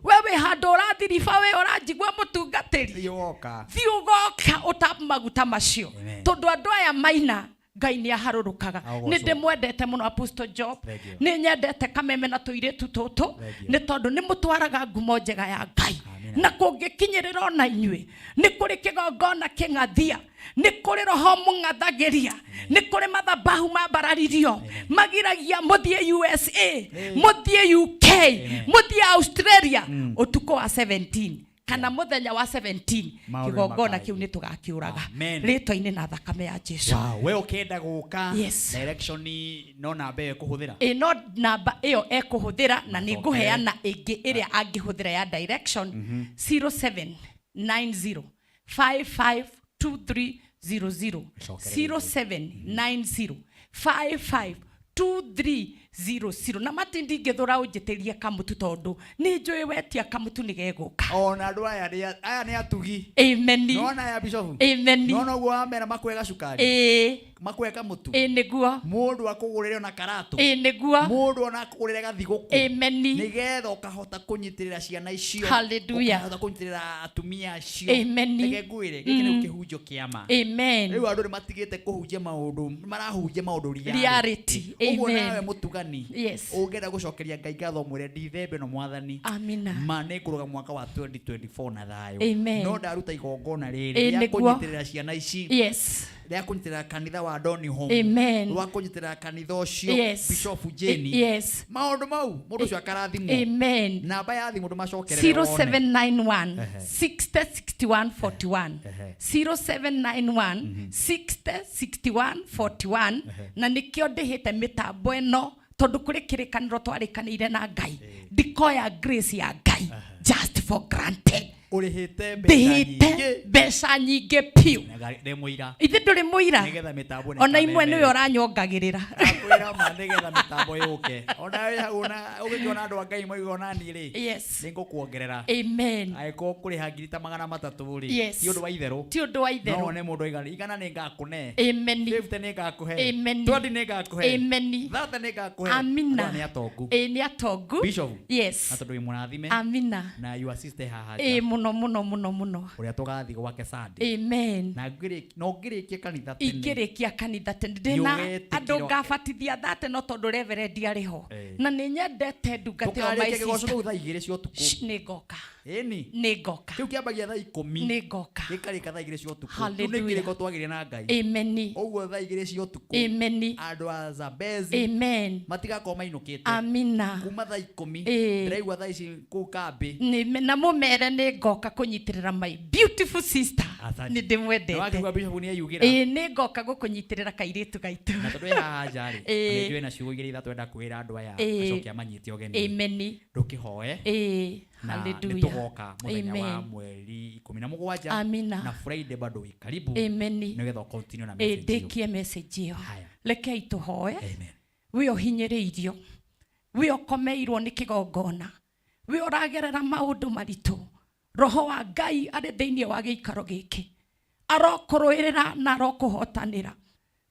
Speaker 6: We wĩ handũ ũrathiriba, we ũranjigua mũtungatĩri.
Speaker 1: Thiĩ ũgoka.
Speaker 6: Thiĩ ũgoka ũtapu maguta macio.
Speaker 1: Amen.
Speaker 6: Tondũ andũ aya maina Ngai nĩ aharũrũkaga.
Speaker 1: Agocwo.
Speaker 6: Nĩ ndĩmwendete mũno Apostle Job.
Speaker 1: Thank you.
Speaker 6: Nĩ nyendete Kameme na tũirĩtu tũtũ.
Speaker 1: Thank you.
Speaker 6: Nĩ tondũ nĩ mũtwaraga ngumo njega ya Ngai.
Speaker 1: Amina.
Speaker 6: Na kũngĩkinyĩrĩra ona inyuĩ nĩ kũrĩ kĩgongona kĩng'athia, nĩ kũrĩ roho mũng'athagĩria, nĩ kũrĩ mathabahu mambararirio magiragia mũthiĩ USA, mũthiĩ UK, mũthiĩ Australia ũtukũ wa 17 kana mũthenya wa 17
Speaker 1: Maũndũ
Speaker 6: kĩgongona
Speaker 1: nĩmakaingĩ.
Speaker 6: kĩu nĩ tũgakĩũraga
Speaker 1: Amen.
Speaker 6: rĩtwa-inĩ na thakame ya Jesu.
Speaker 1: Wow, we ũkĩenda gũka.
Speaker 6: Yes.
Speaker 1: Direction no namba ĩyo ĩkũhũthĩra.
Speaker 6: Ĩ no namba ĩyo ekũhũthĩra na nĩ
Speaker 1: Macokere.
Speaker 6: ngũheana ĩngĩ ĩrĩa angĩhũthĩra ya direction 0790 552300.
Speaker 1: Ĩcokere
Speaker 6: 0790 552300. 00. Na Martin, ndingĩthũra ũnjĩtĩrie kamũtu, tondũ nĩ njũĩ wetia kamũtu nĩ gegũka.
Speaker 1: Ona andũ aya aya nĩ atugi.
Speaker 6: Amen.
Speaker 1: Nona ya bishop.
Speaker 6: Amen.
Speaker 1: Nona ũguo wamera makwe gacukari.
Speaker 6: Ĩĩ.
Speaker 1: Makwe kamũtu.
Speaker 6: Ĩĩ nĩguo.
Speaker 1: Mũndũ akũgũrĩre ona karatũ.
Speaker 6: Ĩĩ nĩguo.
Speaker 1: Mũndũ ona akũgũrĩre gathigũkũ.
Speaker 6: Amen.
Speaker 1: Nĩgetha ũkahota kũnyitĩrĩra ciana icio.
Speaker 6: Hallelujah.
Speaker 1: Ũkahota kũnyitĩrĩra atumia acio.
Speaker 6: Amen.
Speaker 1: Reke ngwĩre, gĩkĩ nĩ kĩhunjio kĩa ma.
Speaker 6: Amen.
Speaker 1: Rĩu andũ nĩ matigĩte kũhunjia maũndũ, marahunjia maũndũ
Speaker 6: reality.
Speaker 1: Ũguo
Speaker 6: Amen.
Speaker 1: nawe mũtugani,
Speaker 6: Yes.
Speaker 1: ũngĩenda gũcokeria Ngai ngatho, mwĩre ndithemba ĩno mwathani,
Speaker 6: Amina.
Speaker 1: ma nĩ ngũrũga mwaka wa 2024 na thayũ.
Speaker 6: Amen.
Speaker 1: No ndaruta igongona rĩrĩ
Speaker 6: Ĩĩ,
Speaker 1: rĩa
Speaker 6: nĩguo.
Speaker 1: kũnyitĩrĩra ciana ici, rĩa kũnyitĩrĩra kanitha wa Doni Home,
Speaker 6: Amen.
Speaker 1: rwa kũnyitĩrĩra kanitha ũcio, Bishop Jane, maũndũ mau mũndũ ũcio akarathimwo.
Speaker 6: Amen.
Speaker 1: Namba ya thimũ ndũmacokerere wone.
Speaker 6: 0791
Speaker 1: Ehe.
Speaker 6: 60 61 41. 0791 60 61 41. Na nĩkĩo ndĩhĩte mĩtambo ĩno, tondũ kũrĩ kĩrĩkanĩro twarĩkanĩire na Ngai, ndikoya grace ya Ngai just for granted.
Speaker 1: Ũrĩhĩte mbeca
Speaker 6: Ndĩhĩte
Speaker 1: nyingĩ.
Speaker 6: mbeca nyingĩ piũ.
Speaker 1: Ndĩ mũira.
Speaker 6: Ithe ndũrĩ mũira.
Speaker 1: Nĩgetha mĩtambo
Speaker 6: Ona imwe nĩwe ũranyongagĩrĩra.
Speaker 1: Akwĩra ma, nĩgetha mĩtambo yũke. Ona wĩ hau ona ũgĩkĩona andũ a Ngai moiga ona niĩ rĩ, nĩ ngũkuongerera.
Speaker 6: Amen.
Speaker 1: Angĩkorwo kũrĩha ngiri ta 300 rĩ, ti ũndũ wa itherũ.
Speaker 6: Ti ũndũ wa
Speaker 1: No
Speaker 6: itherũ.
Speaker 1: one mũndũ aigana igana nĩ ngakũne.
Speaker 6: Amen.
Speaker 1: 50 nĩ ngakũhe.
Speaker 6: Amen.
Speaker 1: 20 nĩ ngakũhe.
Speaker 6: Amen.
Speaker 1: 30 nĩ ngakũhe.
Speaker 6: Amina.
Speaker 1: Andũ aya nĩ atongu.
Speaker 6: Ĩĩ, nĩ atongu.
Speaker 1: Bishop.
Speaker 6: Yes.
Speaker 1: Na tondũ wĩ mũrathime.
Speaker 6: Amina.
Speaker 1: Na you assist haha
Speaker 6: Ĩĩ,
Speaker 1: nja.
Speaker 6: mũno mũno mũno mũno.
Speaker 1: Ũrĩa tũgathiĩ gwake Sunday.
Speaker 6: Amen.
Speaker 1: Na no ngĩrĩkie kanitha tene.
Speaker 6: Ingĩrĩkia kanitha tene, ndĩna
Speaker 1: Nĩũgetĩkĩrwo.
Speaker 6: andũ ngabatithia thate, no tondũ reverend arĩ ho, na nĩ nyendete ndungata ĩyo, my
Speaker 1: Tũkarĩkia kĩgoco
Speaker 6: sister.
Speaker 1: kĩu thaa 2 cia ũtukũ.
Speaker 6: Shh, nĩ ngoka.
Speaker 1: Ĩni.
Speaker 6: Nĩ ngoka.
Speaker 1: Kĩu kĩambagia thaa 10.
Speaker 6: Nĩ ngoka.
Speaker 1: Gĩkarĩka thaa 2 cia ũtukũ. Rĩu nĩ
Speaker 6: Hallelujah.
Speaker 1: kĩrĩko twagĩire na Ngai.
Speaker 6: Amen.
Speaker 1: Ũguo thaa 2 cia ũtukũ.
Speaker 6: Amen.
Speaker 1: Andũ a Zambezi
Speaker 6: Amen.
Speaker 1: matigakorwo mainũkĩte.
Speaker 6: Amina.
Speaker 1: Kuma thaa 10.
Speaker 6: Ĩĩ.
Speaker 1: Ndĩraigua thaa ici kũu kambĩ.
Speaker 6: Na mũmere nĩ ngoka kũnyitĩrĩra my beautiful sister.
Speaker 1: Asante.
Speaker 6: Nĩ ndĩmwendete.
Speaker 1: Nĩwakĩigua Bishop nĩ eyugĩra.
Speaker 6: Ĩĩ, nĩ ngoka gũkũnyitĩrĩra kairĩtu gaitũ.
Speaker 1: Na tondũ wĩ haha nja rĩ,
Speaker 6: Ĩĩ.
Speaker 1: nĩ njũĩ na ciugo igĩrĩ ithatũ enda kwĩra andũ aya, acoke amanyite ũgeni.
Speaker 6: Amen.
Speaker 1: Ndũkĩhoe.
Speaker 6: Ĩĩ.
Speaker 1: Na nĩ
Speaker 6: Hallelujah.
Speaker 1: tũgoka mũthenya wa
Speaker 6: Amen.
Speaker 1: mweri 17.
Speaker 6: Amina.
Speaker 1: Na Friday bado wĩ karibu.
Speaker 6: Amen.
Speaker 1: Nĩgetha ũcontinue na
Speaker 6: Ĩĩ,
Speaker 1: message ĩyo.
Speaker 6: ndĩkie message ĩyo.
Speaker 1: Haya.
Speaker 6: Rekei tũhoe.
Speaker 1: Amen.
Speaker 6: Wĩ ũhinyĩrĩirio, wĩ ũkomeirwo nĩ kĩgongona, wĩ ũragerera maũndũ maritũ, roho wa Ngai arĩ thĩinĩ wa gĩikaro gĩkĩ, arokũrũĩrĩra na arokũhotanĩra.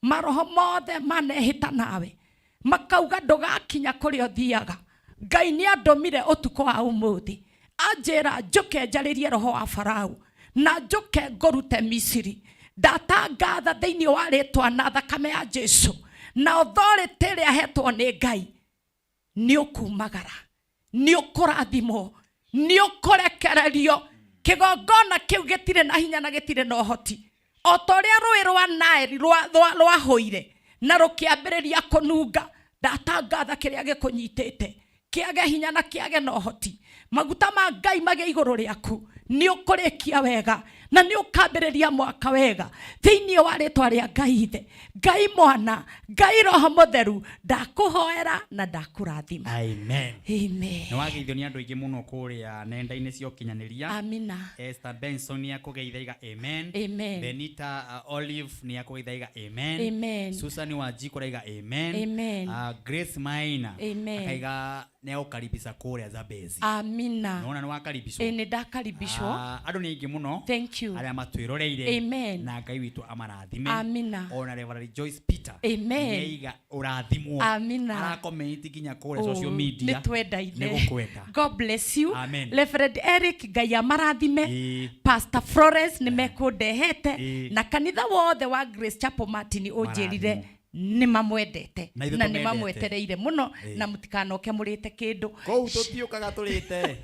Speaker 6: Maroho mothe manehĩta nawe makauga ndũgakinya kũrĩa ũthiaga, Ngai nĩ andũmire ũtukũ wa ũmũthĩ, anjĩra njũke njarĩrie roho wa Farao na njũke ngũrute Misiri. Ndatangatha thĩinĩ wa rĩtwa na thakame ya Jesu na authority ĩrĩa hetwo nĩ Ngai, nĩ ũkumagara, nĩ ũkũrathimwo, nĩ ũkũrekererio. Kĩgongona kĩu gĩtirĩ na hinya na gĩtirĩ na ũhoti, o ta ũrĩa rũĩ rwa Naeli rwahũire na rũkĩambĩrĩria kũnunga. Ndatangatha kĩrĩa gĩkũnyitĩte kĩage hinya na kĩage na ũhoti, maguta ma Ngai magĩe igũrũ rĩaku, nĩ ũkũrĩkia wega na nĩ ũkambĩrĩria mwaka wega thĩinĩ wa rĩtwa rĩa Ngai Ithe, Ngai Mwana, Ngai Roho Mũtheru. Ndakũhoera na ndakũrathima.
Speaker 1: Amen.
Speaker 6: Amen.
Speaker 1: Nĩ wageithio nĩ andũ aingĩ mũno kũrĩa nenda-inĩ cia ũkinyanĩria.
Speaker 6: Amina.
Speaker 1: Esther Benson nĩ akũgeitha iga amen.
Speaker 6: Amen.
Speaker 1: Benita Olive nĩ akũgeitha iga amen.
Speaker 6: Amen.
Speaker 1: Susan Wanjikũ araiga amen.
Speaker 6: Amen.
Speaker 1: Grace Maina
Speaker 6: Amen.
Speaker 1: akaiga nĩ agũkaribisha kũrĩa Zambezi.
Speaker 6: Amina.
Speaker 1: Nona nĩ wakaribishwo.
Speaker 6: Ĩĩ, nĩ ndakaribishwo.
Speaker 1: Andũ nĩ aingĩ mũno
Speaker 6: Thank you.
Speaker 1: arĩa matwĩroreire.
Speaker 6: Amen.
Speaker 1: Na Ngai witũ amarathime.
Speaker 6: Amina.
Speaker 1: Ona Reverend Joyce Peter
Speaker 6: Amen.
Speaker 1: nĩaiga ũrathimwo.
Speaker 6: Amina.
Speaker 1: Arakomenti nginya kũrĩa social media.
Speaker 6: Nĩ twendaine.
Speaker 1: Nĩ gũkwenda.
Speaker 6: God bless you.
Speaker 1: Amen.
Speaker 6: Reverend Eric, Ngai amarathime.
Speaker 1: Ĩĩ.
Speaker 6: Pastor Florence nĩ mekũndehete,
Speaker 1: Ĩĩ.
Speaker 6: na kanitha wothe wa Grace Chapel Martin ũnjĩrire
Speaker 1: Marathimwo.
Speaker 6: nĩ mamwendete
Speaker 1: Na ithuĩ
Speaker 6: na nĩ
Speaker 1: tũmendete.
Speaker 6: mamwetereire mũno,
Speaker 1: Ĩĩ.
Speaker 6: na mũtikanoke mũrĩte kĩndũ.
Speaker 1: Kũu tũtiũkaga tũrĩte.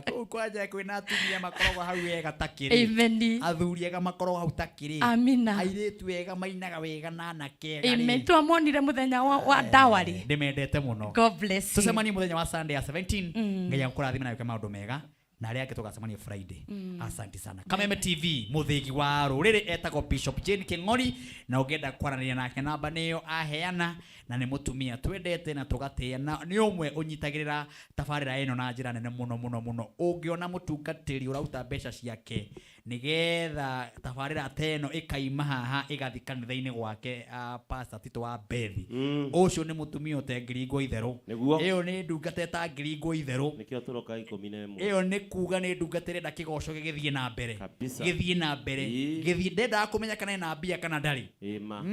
Speaker 1: Kũu kwanja kwĩna atumia makoragwo hau wega takĩrĩ.
Speaker 6: Amen.
Speaker 1: Athuri ega makoragwo hau takĩrĩ.
Speaker 6: Amina.
Speaker 1: Airĩtu ega mainaga wega na anake ega rĩ.
Speaker 6: Amen. Twamonire mũthenya wa ndawarĩ.
Speaker 1: Ndĩmendete mũno.
Speaker 6: God bless you.
Speaker 1: Tũcemanie mũthenya wa Sunday ya 17. Ngai akũrathime na wĩke maũndũ mega. Na arĩa angĩ tũgacemania Friday. Asante sana. Kameme TV, mũthĩgi wa rũrĩrĩ etagwo Bishop Jane Kĩng'ori, na ũngĩenda kwaranĩria nake namba nĩyo aheana, na nĩ mũtumia twendete na tũgatĩĩa, na nĩ ũmwe ũnyitagĩrĩra tabarĩra ĩno na njĩra nene mũno mũno mũno. Ũngĩona mũtungatĩri ũraruta mbeca ciake Nĩgetha tabarĩra ta ĩno ĩkaima haha ĩgathiĩ kanitha-inĩ gwake, Pastor Tito wa Bethi. Ũcio nĩ mũtumia ũtengĩringwo itherũ.
Speaker 2: Nĩguo.
Speaker 1: Ĩyo nĩ ndungata ĩtangĩringwo itherũ.
Speaker 2: Nĩkĩo tũroka 11.
Speaker 1: Ĩyo nĩ kuga nĩ ndungata ĩrenda kĩgoco gĩgĩthiĩ na mbere.
Speaker 2: Kabisa.
Speaker 1: Gĩthiĩ na mbere. Gĩthiĩ, ndendaga kũmenya kana ena mbia kana ndarĩ.
Speaker 2: Ĩma.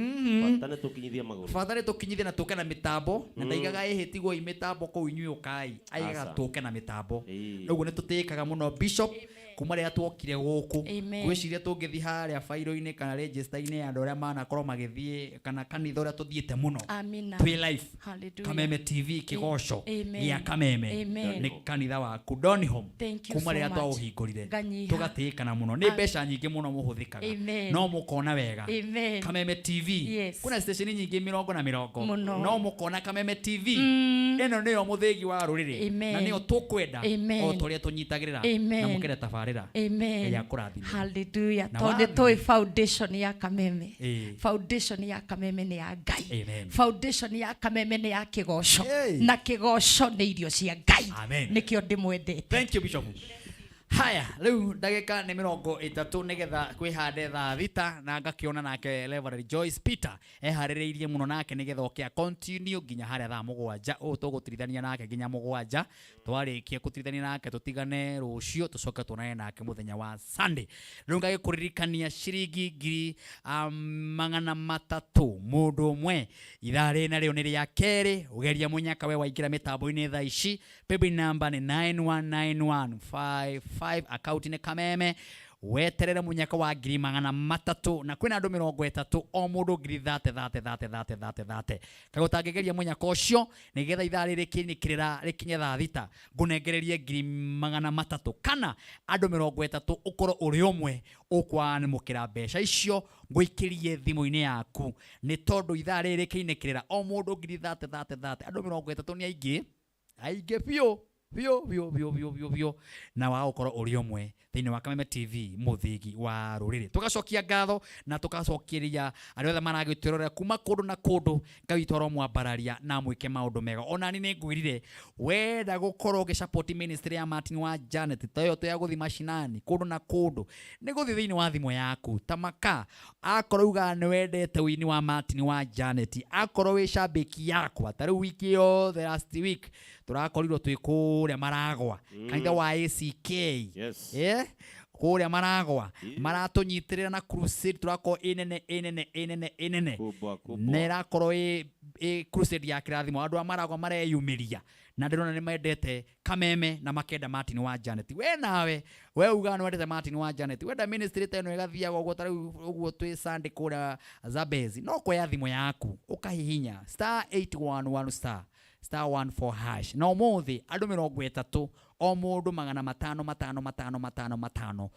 Speaker 2: Bata nĩ tũkinyithie magũrũ.
Speaker 1: Bata nĩ tũkinyithie na tũke na mĩtambo. Na ndaigaga ĩhĩtigwo i mĩtambo kũu inyuĩ ũkai. Aigaga
Speaker 2: Aca.
Speaker 1: tũke na mĩtambo. Ũguo nĩ tũtĩĩkaga mũno Bishop kuma rĩrĩa tuokire gũkũ.
Speaker 6: Amen.
Speaker 1: Ngwĩciria tũngĩthiĩ harĩa bairo-inĩ kana register-inĩ ya andũ arĩa manakorwo magĩthiĩ kana kanitha ũrĩa tũthiĩte mũno.
Speaker 6: Amina.
Speaker 1: Twĩ live.
Speaker 6: Hallelujah.
Speaker 1: Kameme TV kĩgoco
Speaker 6: Amen.
Speaker 1: gĩa Kameme.
Speaker 6: Amen.
Speaker 1: Nĩ kanitha waku Donholm.
Speaker 6: Thank you
Speaker 1: Kuma
Speaker 6: so
Speaker 1: rĩrĩa
Speaker 6: much.
Speaker 1: twaũhingũrire.
Speaker 6: Nganyiha.
Speaker 1: Tũgatĩĩkana mũno. Nĩ mbeca nyingĩ mũno mũhũthĩkaga.
Speaker 6: Amen.
Speaker 1: No mũkona wega.
Speaker 6: Amen.
Speaker 1: Kameme TV.
Speaker 6: Yes.
Speaker 1: Kuna station nyingĩ mĩrongo na mĩrongo.
Speaker 6: Mũno.
Speaker 1: No mũkona Kameme TV. Ĩno nĩyo mũthĩgi wa rũrĩrĩ.
Speaker 6: Amen.
Speaker 1: Na nĩyo tũkwenda.
Speaker 6: Amen.
Speaker 1: O ta ũrĩa tũnyitagĩrĩra.
Speaker 6: Amen.
Speaker 1: Na mũkĩre tabarĩra.
Speaker 6: Amen.
Speaker 1: Ngai akũrathime.
Speaker 6: Hallelujah.
Speaker 1: Na
Speaker 6: Tondũ
Speaker 1: wathiĩ.
Speaker 6: tũĩ foundation ya Kameme.
Speaker 1: Ĩĩ.
Speaker 6: Foundation ya Kameme nĩ ya Ngai.
Speaker 1: Amen.
Speaker 6: Foundation ya Kameme nĩ ya kĩgoco.
Speaker 1: Hey.
Speaker 6: Na kĩgoco nĩ irio cia Ngai.
Speaker 1: Amen.
Speaker 6: Nĩkĩo ndĩmwendete.
Speaker 1: Thank you, Bishop. Haya, rĩu ndagĩka nĩ 30 nĩgetha kwĩhande thaa 6 na ngakĩona nake Reverend Joyce Peter eharĩrĩirie mũno nake nĩgetha oke a continue nginya harĩa thaa 7. Ũũ tũgũtirithania nake nginya 7. Twarĩkia gũtirithania nake tũtigane rũciũ tũcoke tuonane nake mũthenya wa Sunday. Rĩu ngagĩkũririkania ciringi ngiri 300 mũndũ ũmwe. Ithaa rĩrĩ narĩo nĩ rĩa kerĩ. Ũgeria mũnyaka we waingĩra mĩtambo-inĩ thaa ici. Paybill number nĩ 919155, account nĩ Kameme. Weterere mũnyaka wa ngiri 300 na kwĩna andũ 30 o mũndũ ngiri thate thate thate thate thate thate. Kaĩ ũtangĩgeria mũnyaka ũcio nĩgetha ithaa rĩrĩ rĩkinyĩkĩrĩra rĩkinye thaa 6 ngũnengererie ngiri 300 kana andũ 30 ũkorwo ũrĩ ũmwe ũkwanĩmũkĩra mbeca icio ngũikĩrie thimũ-inĩ yaku nĩ tondũ ithaa rĩrĩ rĩkinyĩkĩrĩra o mũndũ ngiri thate thate thate andũ 30 nĩ aingĩ aingĩ biũ biũ biũ biũ biũ biũ biũ na wa gũkorwo ũrĩ ũmwe thĩinĩ wa Kameme TV mũthĩgi wa rũrĩrĩ. Tũgacokia ngatho na tũgacokeria arĩa othe maragĩtwĩrorera kuma kũndũ na kũndũ. Ngai witũ aromwambararia na amwĩke maũndũ mega. Ona niĩ nĩngwĩrire wenda gũkorwo ũgĩsupport ministry ya Martin wa Janet ta ĩyo ya gũthiĩ mashinani kũndũ na kũndũ nĩ gũthiĩ thĩinĩ wa thimũ yaku ta maka akorwo ugaga nĩ wendete ũini wa Martin wa Janet akorwo wĩ shabiki yakwa ta rĩu wiki yothe last week tũrakorirwo twĩ kũrĩa Maragwa kanitha wa ACK.
Speaker 2: Yes.
Speaker 1: Kũrĩa Maragwa maratũnyitĩrĩra na crusade tũrakorwo ĩnene ĩnene ĩnene ĩnene
Speaker 2: Kubwa, kubwa.
Speaker 1: na ĩrakorwo ĩ crusade ya kĩrathimo. Andũ a Maragwa mareyumĩria na ndĩrona nĩ mendete Kameme na makenda Martin wa Janet. We nawe we ugaga nĩ wendete Martin wa Janet, wenda ministry ta ĩno ĩgathiaga ũguo ta rĩu ũguo twĩ Sunday kũrĩa Zambezi, no kuoya thimũ yaku ũkahihinya star 811 star star 14 hash na ũmũthĩ andũ 30 o mũndũ 500 500 500 500 500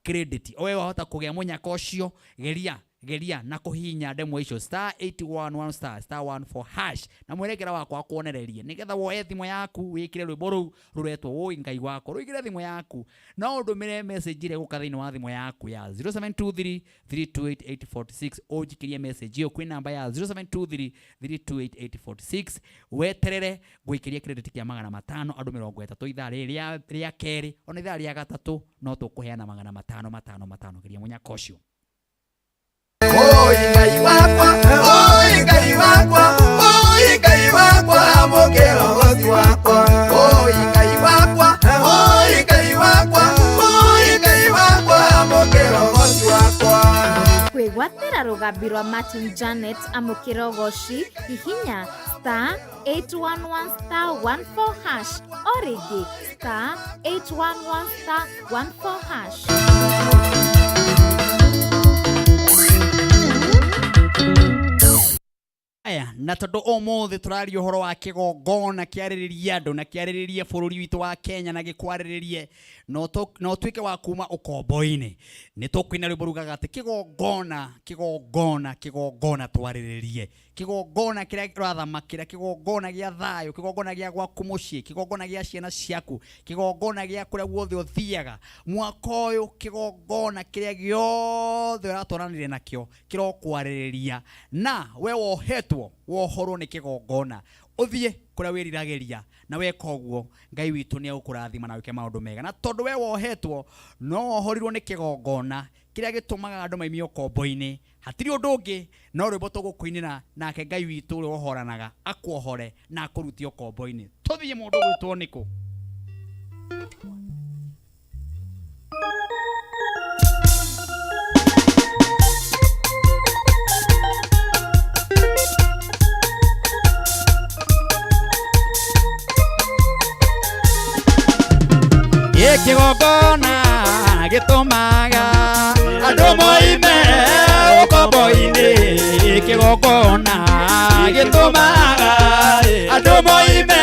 Speaker 1: credit. Owe wahota kũgĩa mũnyaka ũcio, geria geria na kũhihinya ndemwa icio star 811 star star 14 hash na mwerekera wakwa kuonererie nĩgetha woe thimũ yaku wĩkĩre rwĩmbo rũu rũretwo wũi Ngai wakwa rũigĩre thimũ yaku no ũndũmĩre message ĩrĩa ĩgũka thĩinĩ wa thimũ yaku ya 0723 328846 ũnjikĩrie message ĩyo kwĩ namba ya 0723 328846 weterere ngũikĩrie credit kĩa 500 andũ 30 ithaa rĩrĩ rĩa kerĩ ona ithaa rĩa gatatũ no tũkũheana 500 500 500 geria mũnyaka ũcio.
Speaker 4: Oi Ngai wakwa, oi Ngai wakwa, oi Ngai wakwa, mũkĩro ũcio wakwa. Oi Ngai wakwa, oi Ngai wakwa, oi Ngai wakwa, mũkĩro ũcio wakwa.
Speaker 5: Kwĩgwatĩra rũgambi rwa Martin Janet amũkĩra ũgoci hihinya star 811 star 14 hash o rĩngĩ star 811 star 14 hash.
Speaker 1: Aya, na tondũ ũmũthĩ tũraria ũhoro wa kĩgongona kĩarĩrĩrie andũ na kĩarĩrĩrie bũrũri witũ wa Kenya na gĩkwarĩrĩrie na ũtuĩke wa kuma ũkombo-inĩ nĩ tũkũina rwĩmbo rugaga atĩ kĩgongona kĩgongona kĩgongona twarĩrĩrie kĩgongona kĩrĩa kĩrathamakĩra kĩgongona gĩa thayũ kĩgongona gĩa gwaku mũciĩ kĩgongona gĩa ciana ciaku kĩgongona gĩa kũrĩa guothe ũthiaga mwaka ũyũ kĩgongona kĩrĩa gĩothe ũratwaranire nakĩo kĩrokwarĩrĩria na we wohetwo wohorwo nĩ kĩgongona Ũthiĩ kũrĩa wĩriragĩria na weka ũguo Ngai witũ nĩ egũkũrathima na wĩke maũndũ mega. Na tondũ we wohetwo no wohorirwo nĩ kĩgongona kĩrĩa gĩtũmaga andũ maimio ũkombo-inĩ, hatirĩ ũndũ ũngĩ no rwĩmbo tũgũkũinĩra, nake Ngai witũ ũrĩa wohoranaga akuohore na akũrutie ũkombo-inĩ. Tũthiĩ mũndũ gwĩtwo nĩkũ? Kĩgongona gĩtũmaga andũ moime ũkombo-inĩ. Kĩgongona gĩtũmaga andũ moime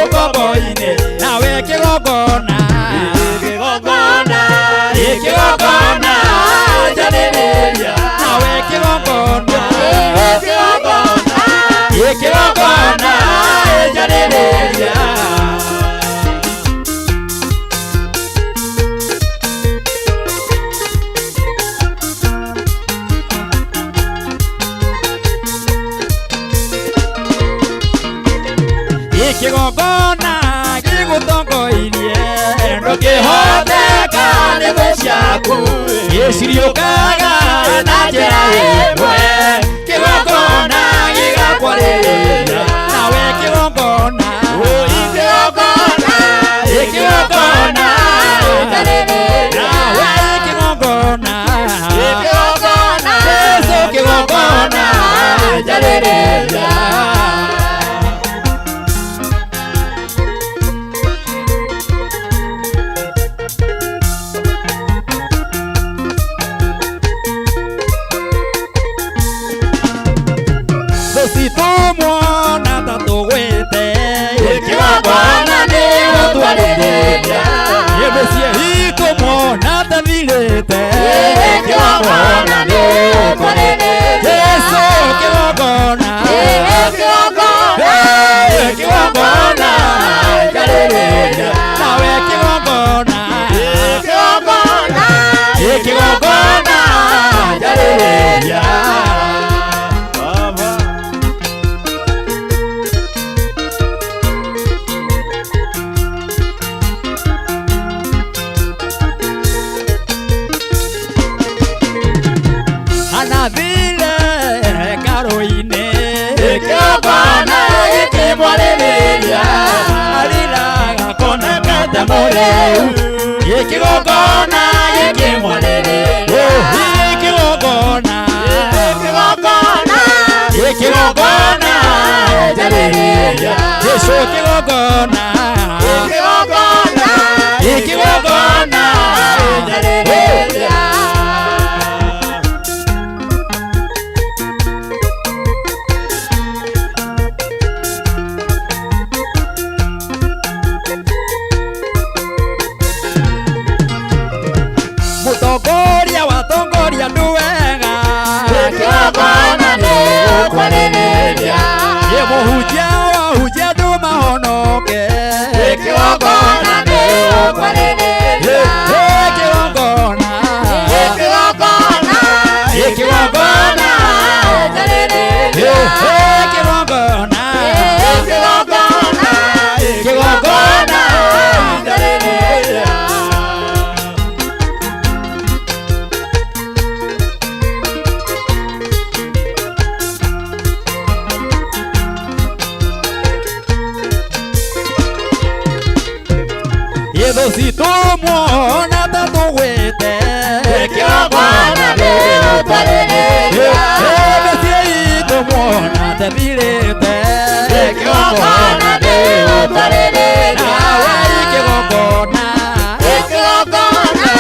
Speaker 1: ũkombo-inĩ. Nawe kĩgongona, kĩgongona, kĩgongona njarĩrĩria. Nawe kĩgongona, kĩgongona, kĩgongona njarĩrĩria. Kĩgongona gĩgũtongoirie ndũkĩhoteka nĩ thũ ciaku, gĩciriũkaga na njĩra ĩmwe. Kĩgongona gĩgakwarĩrĩria. Nawe kĩgongona, kĩgongona, kĩgongona, nawe kĩgongona, kĩgongona, Jesũ kĩgongona njarĩrĩria. Tũmuona ta tũgwĩte, kĩgongona nĩ gũtwarĩrĩria. Mĩciĩ itũ muona ta thirĩte, kĩgongona nĩ gũtwarĩrĩria. Jesũ kĩgongona, kĩgongona njarĩrĩria. Nawe kĩgongona, kĩgongona, kĩgongona njarĩrĩria. Anathire hekarũ-inĩ, kĩgongona gĩkĩmwarĩrĩria. Arĩraga konekete mũrĩu, kĩgongona gĩkĩmwarĩrĩria. Kĩgongona, kĩgongona, kĩgongona njarĩrĩria. Jesũ kĩgongona, kĩgongona, kĩgongona njarĩrĩria. Mũtongoria watongoria andũ wega, kĩgongona nĩ gũkwarĩrĩria. Mũhunjia wahunjia andũ mahonoke, kĩgongona nĩ gũkwarĩrĩria. Kĩgongona, kĩgongona, kĩgongona njarĩrĩria. Kĩgongona, kĩgongona, kĩgongona njarĩrĩria. Thũ citũ muona ta tũgwĩte, kĩgongona nĩ gũtwarĩrĩria. Mĩciĩ itũ muona ta thirĩte, kĩgongona nĩ gũtwarĩrĩria. Nawe kĩgongona, kĩgongona,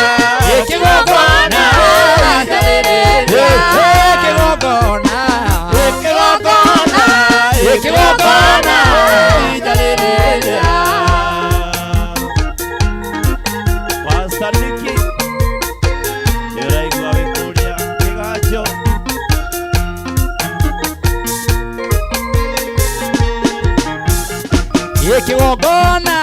Speaker 1: kĩgongona njarĩrĩria. Kĩgongona, kĩgongona, kĩgongona njarĩrĩria.
Speaker 2: Pastor Nicky, nĩũraigua wĩ kũrĩa kĩganjo.
Speaker 1: Kĩgongona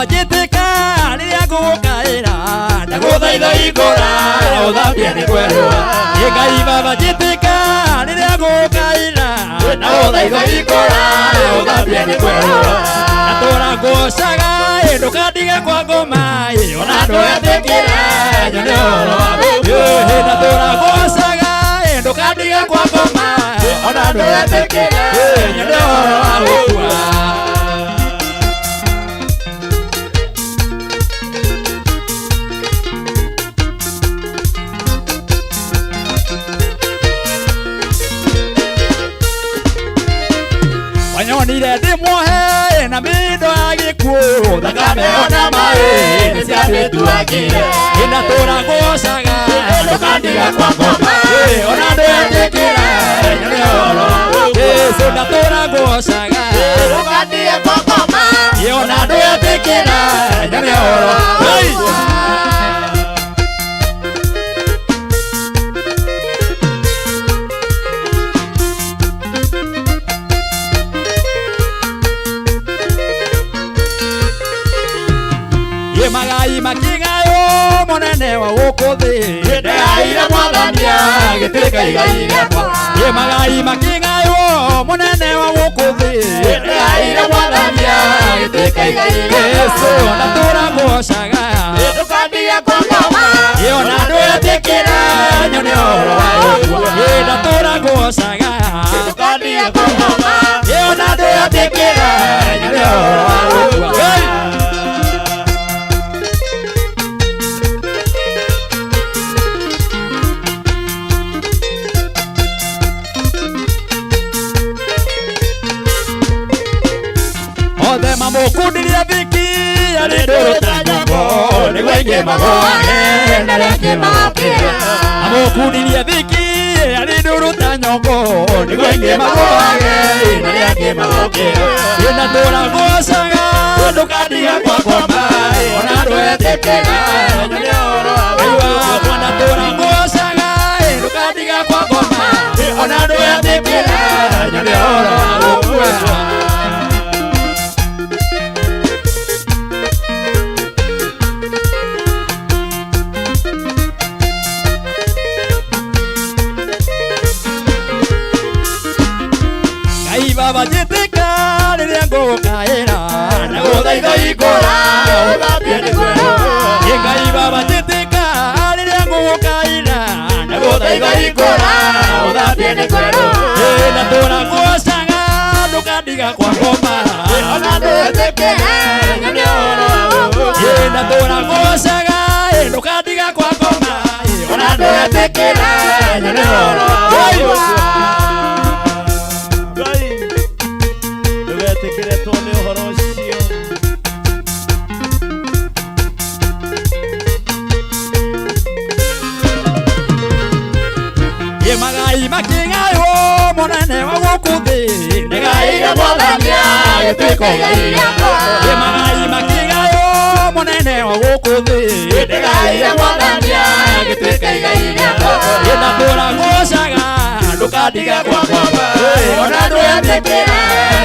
Speaker 4: baba njĩtĩka rĩrĩa ngũgũkaĩra ndagũthaitha hingũra ũthambie nĩ kwerũha Ĩ Ngai baba njĩtĩka rĩrĩa ngũgũkaĩra ndagũthaitha hingũra ũthambie nĩ kwerũha Natũra ngũcaga ĩ ndũkandige kwa ngoma ĩ ona ndũgetĩkĩre nyone ũhoro wa ĩ natũra ngũcaga ĩ ndũkandige kwa ngoma ona ndũgetĩkĩre nyone ũhoro wa gũkua. Wanyonire ndĩ muohe na mĩndo ya gĩkuũ thakame ona maĩ nĩ ciatuĩtuagire Ndatũra ngũcaga ndũkandiga kwa ngoma ona ndwetĩkĩra nyone ũhoro Jesũ ndatũra ngũcaga ndũkandiga kwa ngoma ona ndwetĩkĩra nyone ũhoro. Magai makĩgaywo mũnene wa gũkũ thĩ ndeaire mwathani agĩtuĩka igai rĩakwa Ĩ magai makĩgaywo mũnene wa gũkũ thĩ ndeaire mwathani agĩtuĩka igai Jesũ ndatũra ngũcaga ndũkandige kwa ngoma ĩ ona ndwetĩkĩra nyone ũhoro wa gũkua Ĩ ndatũra ngũcaga ndũkandige kwa ngoma ĩ ona ndwetĩkĩra nyone ũhoro wa gũkua. Othe mamũkundirie thiki arĩ ndũrũ ta nyongo nĩguo aingĩ magoage na arĩa angĩ magokĩra Amũkundirie thiki arĩ ndũrũ ta nyongo nĩguo aingĩ magoage na arĩa angĩ magokĩra Ĩ natũra ngũcaga ndũkandige kwa ngoma ona ndwetĩkĩra nyone ũhoro wa Ngai wakwa ndatũra ngũcaga ndũkandige kwa ngoma ona ndwetĩkĩra nyone ũhoro wa gũkua. Baba njĩtĩka rĩrĩa ngũgũkaĩra ndagũthaitha hingũra ũthambie nĩ kwerũha Ĩ Ngai baba njĩtĩka rĩrĩa ngũgũkaĩra ndagũthaitha hingũra ũthambie nĩ kwerũha Ĩ ndatũra ngũcaga ndũkandiga kwa ngoma ona ndwetĩkĩre nyone ũhoro wa gũkua Ĩ ndatũra ngũcaga ndũkandiga kwa ngoma ona ndwetĩkĩre nyone ũhoro wa gũkua. Magai makĩgaywo mũnene wa gũkũ thĩ ndegaire mwathani agĩtuĩka igai rĩakwa Ĩ magai makĩgaywo mũnene wa gũkũ thĩ ndegaire mwathani agĩtuĩka igai rĩakwa Ĩ ndatũra ngũcaga ndũkandige kwa ngoma ona ndwetĩkĩre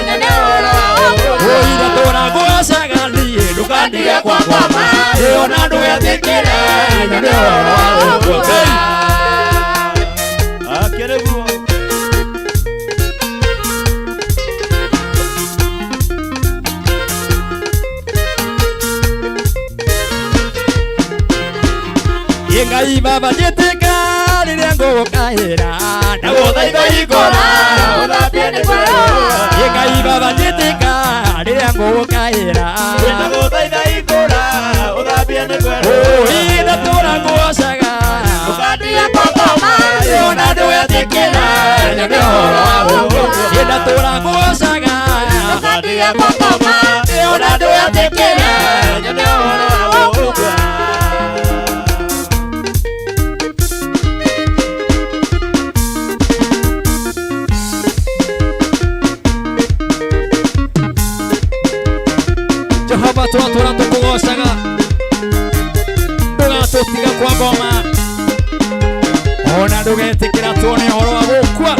Speaker 4: nyone ũhoro wa gũkua Ĩ ndatũra ngũcaga niĩ ndũkandige kwa ngoma ona ndwetĩkĩre nyone ũhoro wa gũkua. Ngai baba njĩtĩka rĩrĩa ngũgũkaĩra ndagũthaitha hingũra ũthambie nĩ kwerũha Ĩ Ngai baba njĩtĩka rĩrĩa ngũgũkaĩra ndagũthaitha hingũra ũthambie nĩ kwerũha Ĩ ndatũra ngũcaga ndũkandige kwa ngoma ona ndwetĩkĩra nyone ũhoro wa gũkua Ĩ ndatũra ngũcaga ndũkandige kwa ngoma ona ndwetĩkĩra nyone ũhoro wa gũkua. Jehova twatũra tũkũgocaga ndũgatũtiga kwa ngoma ona ndũgetĩkĩra tuone ũhoro wa gũkua.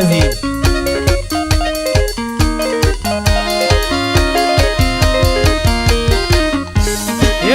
Speaker 1: Zambezi.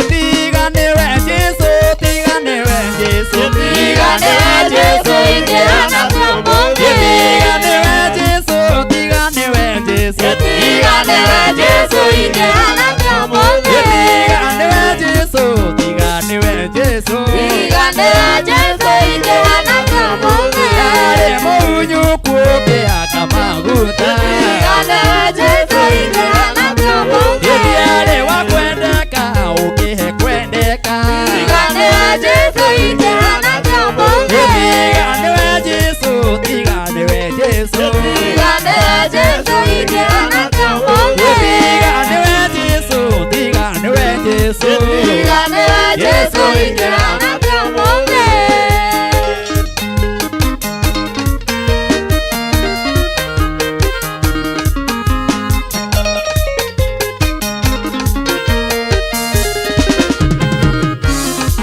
Speaker 1: Tiga niwe Jesu, tiga niwe Jesu,
Speaker 4: tiga niwe Jesu, ingĩhana atĩa ũmũthĩ?
Speaker 1: Tiga niwe Jesu, tiga niwe Jesu,
Speaker 4: tiga niwe Jesu, ingĩhana atĩa ũmũthĩ?
Speaker 1: Tiga niwe Jesu, tiga niwe Jesu,
Speaker 4: tiga niwe Jesu, ingĩhana atĩa ũmũthĩ?
Speaker 1: Arĩ mũhunyũku ũkĩhaka maguta.
Speaker 4: Tiga niwe Jesu, ingĩhana atĩa ũmũthĩ?
Speaker 1: Ndiarĩ wa kwendeka ũkĩhe kwendeka.
Speaker 4: Tiga niwe Jesu, ingĩhana atĩa ũmũthĩ?
Speaker 1: Tiga niwe Jesu, tiga niwe Jesu,
Speaker 4: tiga niwe Jesu, ingĩhana atĩa ũmũthĩ?
Speaker 1: Tiga niwe Jesu, tiga niwe Jesu,
Speaker 4: tiga niwe Jesu, ingĩhana atĩa ũmũthĩ?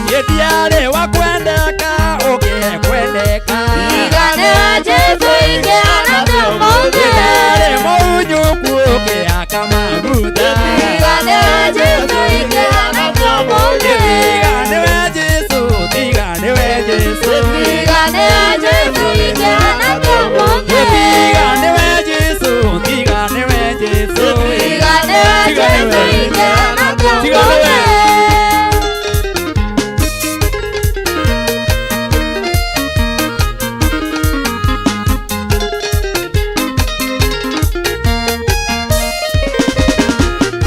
Speaker 1: Ndiarĩ wa kwendeka ũkĩhe kwendeka.
Speaker 4: Tiga niwe Jesu, ingĩhana atĩa ũmũthĩ?
Speaker 1: Ndiarĩ mũhunyũku ũkĩhaka maguta.
Speaker 4: Tiga niwe Jesu, ingĩhana atĩa ũmũthĩ?
Speaker 1: Tiga niwe Jesu, tiga niwe Jesu,
Speaker 4: tiga niwe Jesu, ingĩhana atĩa ũmũthĩ?
Speaker 1: Tiga niwe Jesu, tiga niwe Jesu,
Speaker 4: tiga niwe Jesu, ingĩhana atĩa
Speaker 1: Tiga niwe.
Speaker 4: ũmũthĩ?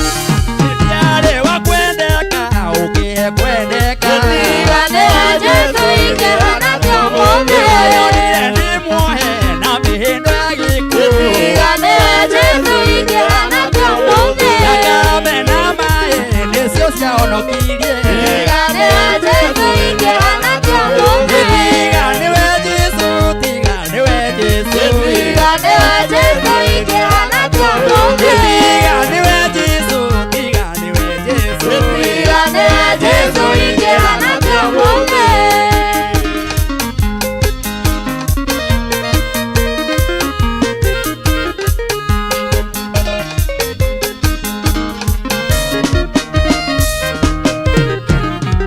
Speaker 1: Ndiarĩ wa kwendeka ũkĩhe kwendeka.
Speaker 4: Tiga niwe Jesu, ingĩhana atĩa ũmũthĩ?
Speaker 1: Ndĩrayonire nĩ muohe na mĩhĩndo ya gĩkuũ.
Speaker 4: Tiga niwe Jesu, ingĩhana atĩa ũmũthĩ?
Speaker 1: Thakame na maĩ nĩcio ciahonokirie.
Speaker 4: Tiga niwe Jesu, ingĩhana atĩa ũmũthĩ?
Speaker 1: Tiga niwe Jesu, tiga niwe Jesu,
Speaker 4: Tiga niwe Jesu, ingĩhana atĩa ũmũthĩ?
Speaker 1: Tiga niwe Jesu, tiga niwe Jesu,
Speaker 4: Tiga niwe Jesu, ingĩhana atĩa ũmũthĩ?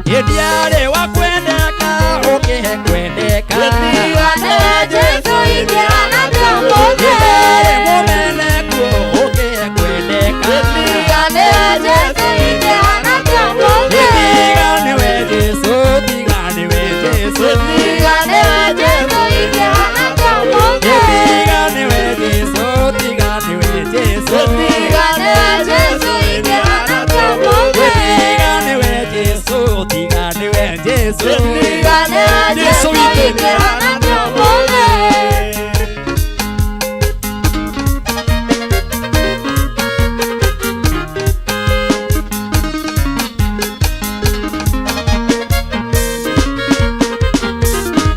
Speaker 1: Ndiarĩ wa kwendeka ũkĩhe kwendeka.
Speaker 4: Tiga niwe Jesu, ingĩhana atĩa ũmũthĩ?
Speaker 1: Ndiarĩ mũmeneku ũkĩhe kwendeka.
Speaker 4: Tiga niwe Jesu, ingĩhana atĩa ũmũthĩ?
Speaker 1: Tiga niwe Jesu, tiga niwe Jesu,
Speaker 4: Tiga niwe Jesu, ingĩhana atĩa ũmũthĩ?
Speaker 1: Tiga niwe Jesu, tiga niwe Jesu,
Speaker 4: Tiga niwe Jesu, ingĩhana atĩa ũmũthĩ?
Speaker 1: Tiga niwe Jesu, tiga niwe Jesu,
Speaker 4: Tiga niwe
Speaker 1: Jesu
Speaker 4: Jesu,
Speaker 1: witũ.
Speaker 4: ingĩhana atĩa ũmũthĩ?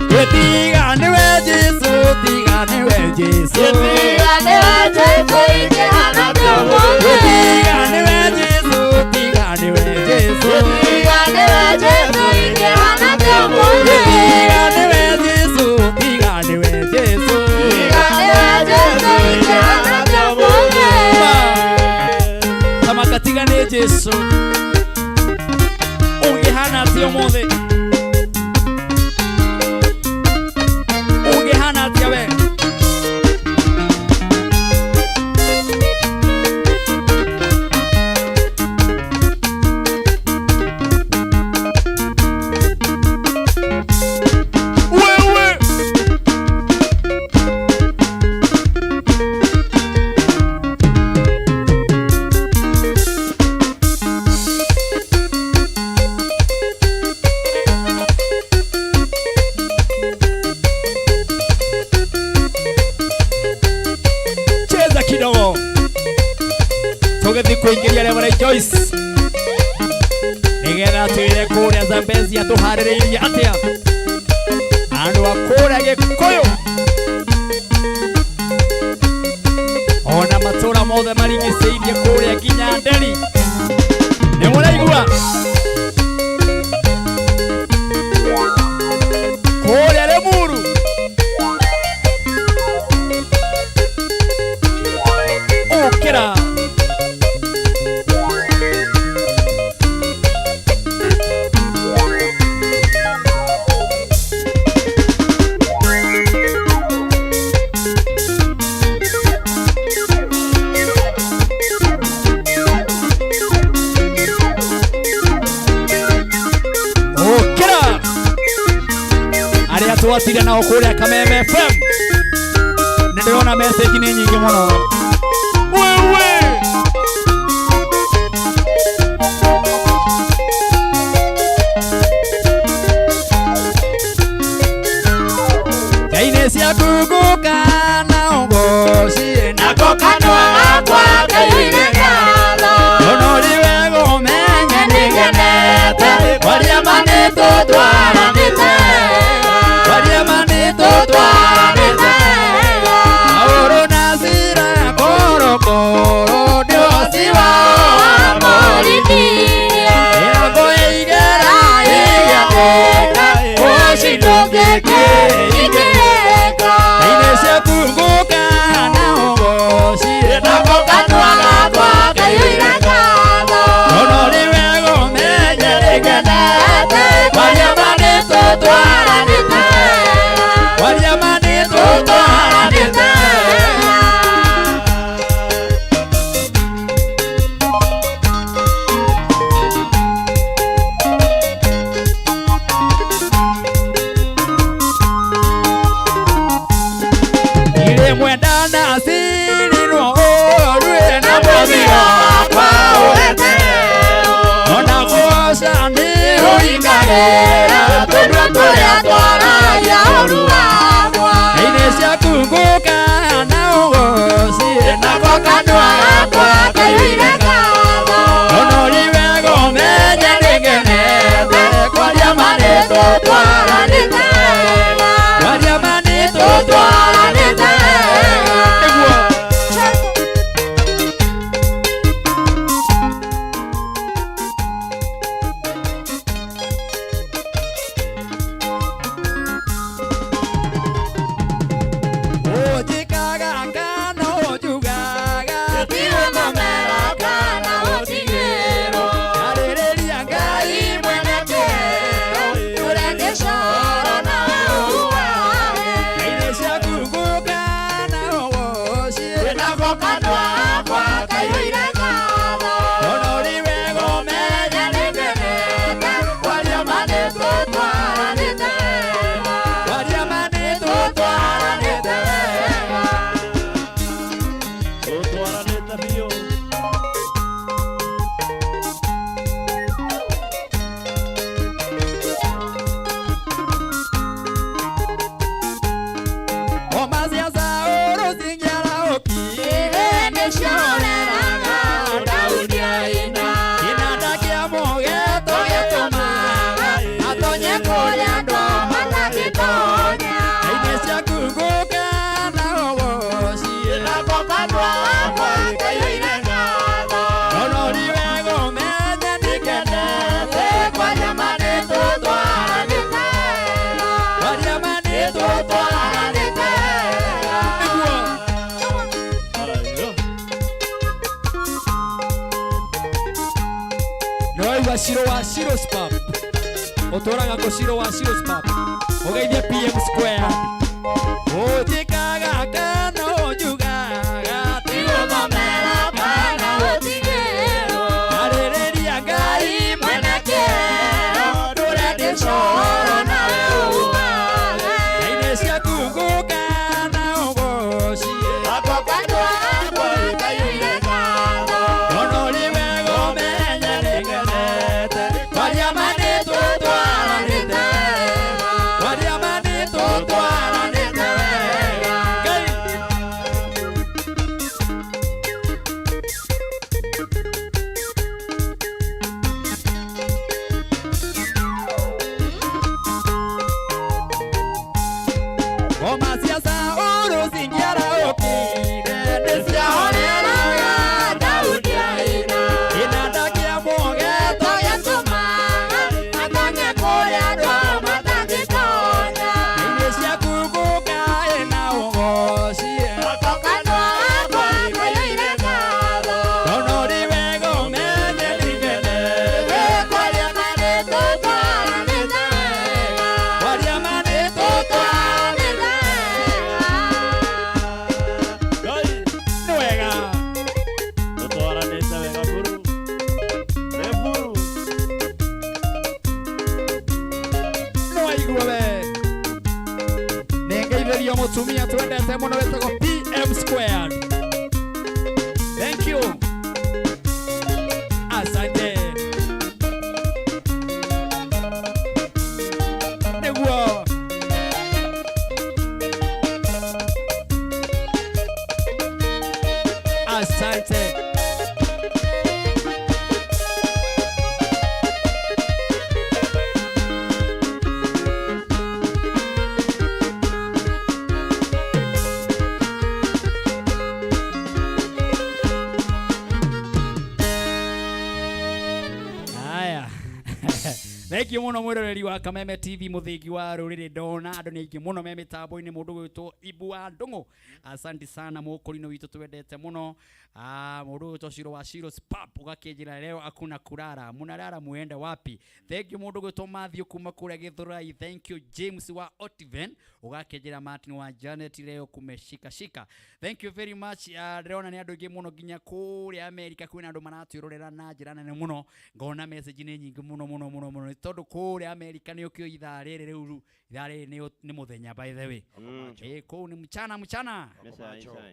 Speaker 1: Tiga niwe Jesu, tiga niwe Jesu,
Speaker 4: Tiga niwe Jesu, ingĩhana atĩa ũmũthĩ?
Speaker 1: Tiga niwe Jesu, tiga niwe Jesu,
Speaker 4: Tiga niwe Jesu, ingĩhana atĩa ũmũthĩ?
Speaker 1: Tiga niwe Jesu, tiga niwe Jesu,
Speaker 4: Tiga niwe Jesu, ingĩhana atĩa ũmũthĩ?
Speaker 1: Tamaka tiga nĩ Jesu ũngĩhana atĩa ũmũthĩ? Ũngĩhana atĩa we? Wewe cheza kidogo tũgĩthiĩ kũingĩria Reverend Joyce nĩgetha twĩre kũrĩa Zambezi atũharĩrĩirie atĩa andũ a kũrĩa Gĩkũyũ ona matũra mothe marigicĩirie kũrĩa nginya Nderi nĩ mũraigua kũrĩa Limuru. Twatinda nao kũrĩa Kameme FM. Nĩ ndĩrona message nĩ nyingĩ mũno. Wewe Ngai nĩ ciaku ngũka na ũgocie nako kanua gakwa kaiyũire ngatho. Onori wega ũmenye nĩngenete kwaria ma nĩtũtwaranĩte, kwaria ma nĩtũtwaranĩte. Maũru na cira korokoro nĩ ũhoci wao wamũrithirie. Mĩrango ya igera ĩgĩatĩka, ũhoci ndũngĩkĩringĩka. Ngai nĩ ciaku ngũka na ũgocie nako kanua gakwa kaiyũire ngatho. Onori wega ũmenye nĩngenete kwaria ma nĩtũtwaranĩte, kwaria ma nĩtũtwaranĩte. Irĩ mwenda na cirirwo ũru na mũthiro wakwa ũrete. Ona kũgoca nĩ ũikarĩra tũnua tũrĩa twaragia ũru wakwa. Ngai nĩ ciaku ngũka na ũgocie nako kanua gakwa kaiyũire ngatho. Onori wega ũmenye nĩngenete kwaria ma nĩtũtwaranĩte, kwaria ma nĩtũtwaranĩte. Nĩguo. Ũnjĩkaga kana ũnjugaga,
Speaker 4: Gũtigũthomera kana gũtigĩrwo.
Speaker 1: Arĩrĩria Ngai
Speaker 4: mwene kĩo, ũrĩa gĩcoro nawe ũwage.
Speaker 1: Ngai nĩ ciaku ngũka na ũgocie
Speaker 4: Nako kanua gakwa kaiyũire ngatho.
Speaker 1: Onori wega ũmenye
Speaker 4: nĩngenete kwaria ma nĩtũtwaranĩte,
Speaker 1: kwaria ma nĩtũtwaranĩte.
Speaker 2: Tũtwaranĩte biũ.
Speaker 1: Homa cia Saũlũ cingĩarahũkire
Speaker 4: nĩcioreraga Daudi aina.
Speaker 1: Kĩnanda kĩa mũgeeto gĩtũmaga atonye kũrĩa andũ
Speaker 4: matangĩtonya.
Speaker 1: Ngai nĩ ciaku ngũka na ũgocie
Speaker 4: Nako kanua gakwa kaiyũire ngatho.
Speaker 1: Onori wega ũmenye nĩngenete
Speaker 4: Kwaria ma nĩtũtwaranĩte,
Speaker 1: kwaria ma nĩtũtwaranĩte. Nĩguo. Nĩwaigua Shiro wa Shiro's Pub, ũtũraga kũ Shiro wa Shiro's Pub, ũgeithie PM Square. Ũnjĩkaga kana ũnjugaga,
Speaker 4: Tigũthomera kana gũtigĩrwo.
Speaker 1: Arĩrĩria Ngai
Speaker 4: mwene kĩo, ndũrĩa gĩcoro nawe ũwage.
Speaker 1: Ngai nĩ ciaku ngũka na ũgocie
Speaker 4: Nako kanua gakwa kaiyũire ngatho.
Speaker 1: Onori wega ũmenye nĩngenete kwaria ma nĩtũtwaranĩte, kwaria ma nĩtũtwaranĩte wega. Mũtumia twendete mũno wĩtagwo PM squared. Thank you. Asante. Nĩguo. Asante. Haya. Thank you muno mwiroreri wa Kameme TV muthingi wa ruriri. Ndona andu ni aingi muno me mitambo-ini, mundu gwitwo Ibu wa Ndungu, asante sana mukurino witu twendete muno. Mundu gwitwo Shiro wa Shiro Spap ugakinjira leo akuna kurara, munarara muende wapi? Thank you mundu gwitwo Matthew kuma kuria Githurai. Thank you James wa Otiven ugakinjira Martin wa Janet leo kumeshika shika. Thank you very much. Ndĩrona nĩ andũ aingĩ mũno nginya kũrĩa America kwĩna andũ maratwĩrorera na njĩra nene mũno, ngona message nĩ nyingĩ mũno mũno mũno mũno, nĩ tondũ kũrĩa America nĩ ũkĩo ithaa rĩrĩ rĩu, ithaa rĩrĩ nĩ mũthenya, by the way. Kũu nĩ mchana mchana.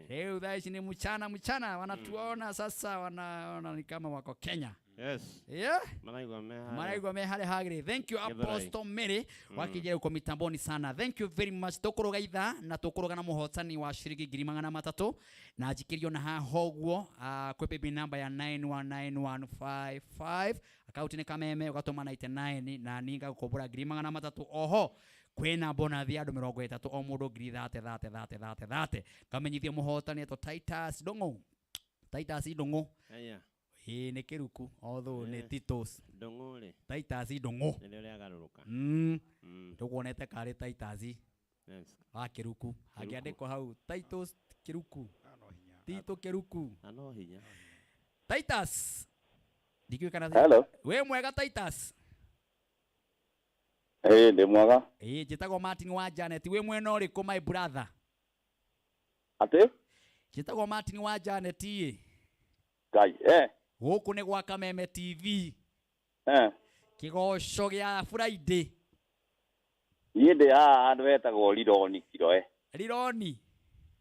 Speaker 1: Rĩu thaa ici nĩ mchana mchana, wanatuona sasa, wanaona ni kama wako Kenya.
Speaker 2: Yes.
Speaker 1: Yeah?
Speaker 2: Maraigua me harĩa.
Speaker 1: Maraigua me harĩa hagĩrĩire. Thank you
Speaker 2: Githurai.
Speaker 1: Apostle Mary wakijera uko mitamboni sana. Thank you very much. Tũkũrũga ithaa na tũkũrũga na mũhotani wa ciringi 300,000 na njikĩrio na haha ũguo, kwĩ paybill number ya 919155, akaunti nĩ Kameme, ũgatũma 99 na niĩ ngagũkombora 300,000. Oho kwĩna bonathi ya andũ 30, o mũndũ ngiri thate thate thate thate thate. Ngamenyithia mũhotani etwo Titus Ndung'u. Titus Ndung'u.
Speaker 2: Aya.
Speaker 1: Ĩĩ nĩ kĩruku, although nĩ Titus.
Speaker 2: Ndung'u rĩ.
Speaker 1: Titus Ndung'u.
Speaker 2: Nĩrĩo rĩagarũrũka.
Speaker 1: Tũkuonete karĩ Titus.
Speaker 2: Yes.
Speaker 1: Wa kĩruku. Hangĩandĩkwo hau Titus kĩruku. Tito kĩruku.
Speaker 2: Na no hinya.
Speaker 1: Titus. Ndikiũĩ kana
Speaker 12: Hello.
Speaker 1: Wĩ mwega Titus?
Speaker 12: Ĩĩ ndĩ mwega.
Speaker 1: Ĩĩ njĩtagwo Martin wa Janet. Wĩ mwena ũrĩkũ my brother?
Speaker 12: Atĩ?
Speaker 1: Njĩtagwo Martin wa Janet ĩ.
Speaker 12: Ngai, eh.
Speaker 1: Gũkũ nĩ gwa Kameme TV.
Speaker 12: Eh.
Speaker 1: Kĩgoco gĩa Friday.
Speaker 12: Niĩ ndĩ haha handũ hetagwo Rironi Kiroe.
Speaker 1: Rironi?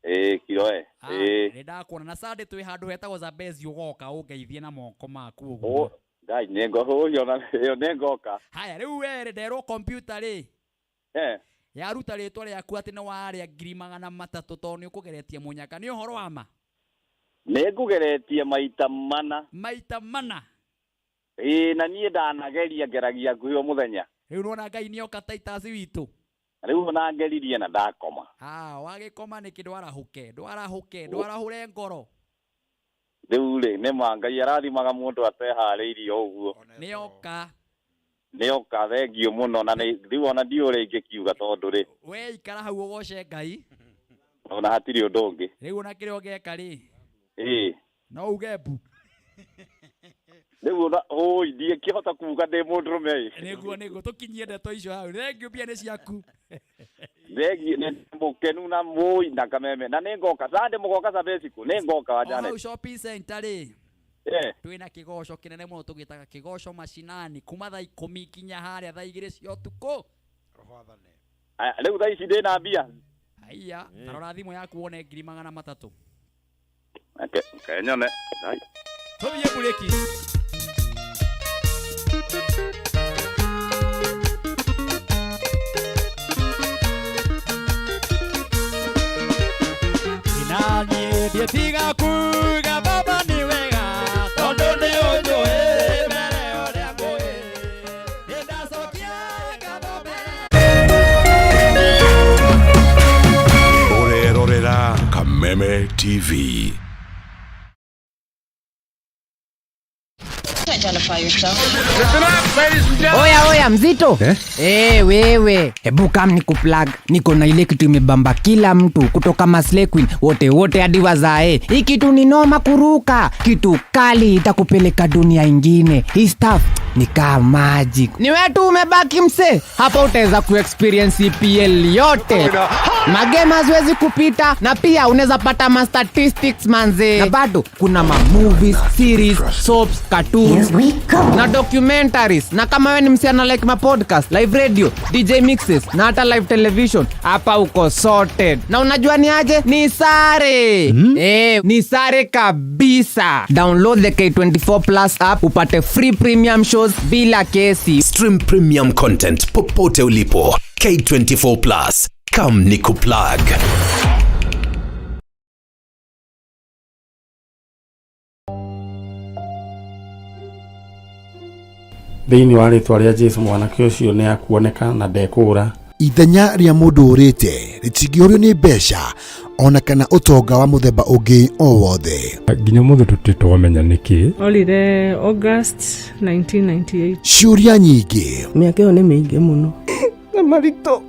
Speaker 12: Ĩĩ Kiroe. Ĩĩ.
Speaker 1: Nĩ ndakuona na Sunday twĩ handũ hetagwo Zambezi, ũgoka ũngeithie na moko maku ũguo.
Speaker 12: Ũ, Ngai nĩ ngũhũrio na ĩyo nĩ ngoka.
Speaker 1: Haya rĩu we rĩ, nderwo computer rĩ.
Speaker 12: Eh.
Speaker 1: Yaruta rĩtwa rĩaku atĩ nĩ warĩa 300,000 tondũ nĩ ũkũgeretie mũnyaka. Nĩ ũhoro wa ma?
Speaker 12: Nĩ ngũgeretie maita mana.
Speaker 1: Maita mana?
Speaker 12: Ĩĩ na niĩ ndanageria ngeragia nguhĩ o mũthenya.
Speaker 1: Rĩu nĩwona Ngai nĩoka Titus witũ.
Speaker 12: Rĩu ona ngeririe na ndakoma.
Speaker 1: Wagĩkoma nĩkĩ ndwarahũke? Ndwarahũke, ndwarahũre ngoro.
Speaker 12: Rĩu rĩ, nĩ ma Ngai arathimaga mũndũ ateharĩirie ũguo.
Speaker 1: Nĩoka.
Speaker 12: Nĩoka, thengiũ mũno na rĩu ona ndiũĩ ũrĩa ingĩkiuga tondũ rĩ.
Speaker 1: We ikara hau ũgoce Ngai.
Speaker 12: Ona hatirĩ ũndũ ũngĩ.
Speaker 1: Rĩu ona kĩrĩa ũngeka rĩ.
Speaker 12: Ĩĩ.
Speaker 1: No uge mbu.
Speaker 12: Rĩu ona, ũi, ndingĩkĩhota kuga ndĩ mũndũrũme ĩ.
Speaker 1: Nĩguo, nĩguo, tũkinyie ndeto icio hau. Thengiũ, mbia nĩ ciaku.
Speaker 12: Thengiũ, nĩ mũkenu na mũi na Kameme. Na nĩ ngoka. Sunday mũgoka Zambezi kũ? Nĩ ngoka wa
Speaker 1: O
Speaker 12: Janet.
Speaker 1: hau shopping center rĩ.
Speaker 12: Eh.
Speaker 1: Twĩna kĩgoco kĩnene mũno tũgĩtaga kĩgoco mashinani kuma thaa 10 nginya harĩa thaa 2 cia ũtukũ.
Speaker 12: Aya, rĩu thaa ici ndĩna mbia.
Speaker 1: Haiya, ta rora thimũ yaku wone 300,000.
Speaker 12: Reke, reke nyone. Ai.
Speaker 1: Tũthiĩ mburĩki. Nani ndiĩtiga kuga baba nĩ wega, tondũ nĩ ũnjũĩ mbere ũrĩa ngũĩ. Nĩndacokia ngatho mbere.
Speaker 8: Ũrerorera Kameme TV.
Speaker 13: Identify yourself.
Speaker 14: Oya oya mzito.
Speaker 15: Eh?
Speaker 14: Wewe. Hebu kam ni kuplug. Niko na ile kitu imebamba kila mtu kutoka Maslay Queen wote wote hadi wazae. Hii kitu ni noma kuruka. Kitu kali itakupeleka dunia ingine. Hii stuff ni kama magic. Ni wewe tu umebaki mse. Hapa utaweza kuexperience EPL yote. Magame haziwezi kupita na pia unaweza pata ma statistics manze. Na bado kuna ma movies, series, soaps, cartoons. Here we go. Na documentaries na kama we ni msichana like ma podcast, live radio, DJ mixes na hata live television, hapa uko sorted. Na unajua ni aje? Ni sare. Ni sare kabisa. Download the K24 Plus app upate free premium shows bila kesi.
Speaker 13: Stream premium content popote ulipo. K24 Plus. Come nikuplug.
Speaker 15: Thĩinĩ wa rĩtwa rĩa Jesu mwanake ũcio nĩ akuoneka na ndekũũra.
Speaker 11: Ithenya rĩa mũndũ ũrĩte rĩtingĩũrio nĩ mbeca ona kana ũtonga wa mũthemba ũngĩ o wothe.
Speaker 15: Nginya mũthĩ tũtirĩ twamenya nĩkĩ.
Speaker 16: Orire August 1998.
Speaker 11: Ciũria nyingĩ,
Speaker 17: Mĩaka ĩyo nĩ mĩingĩ mũno.
Speaker 18: Na maritũ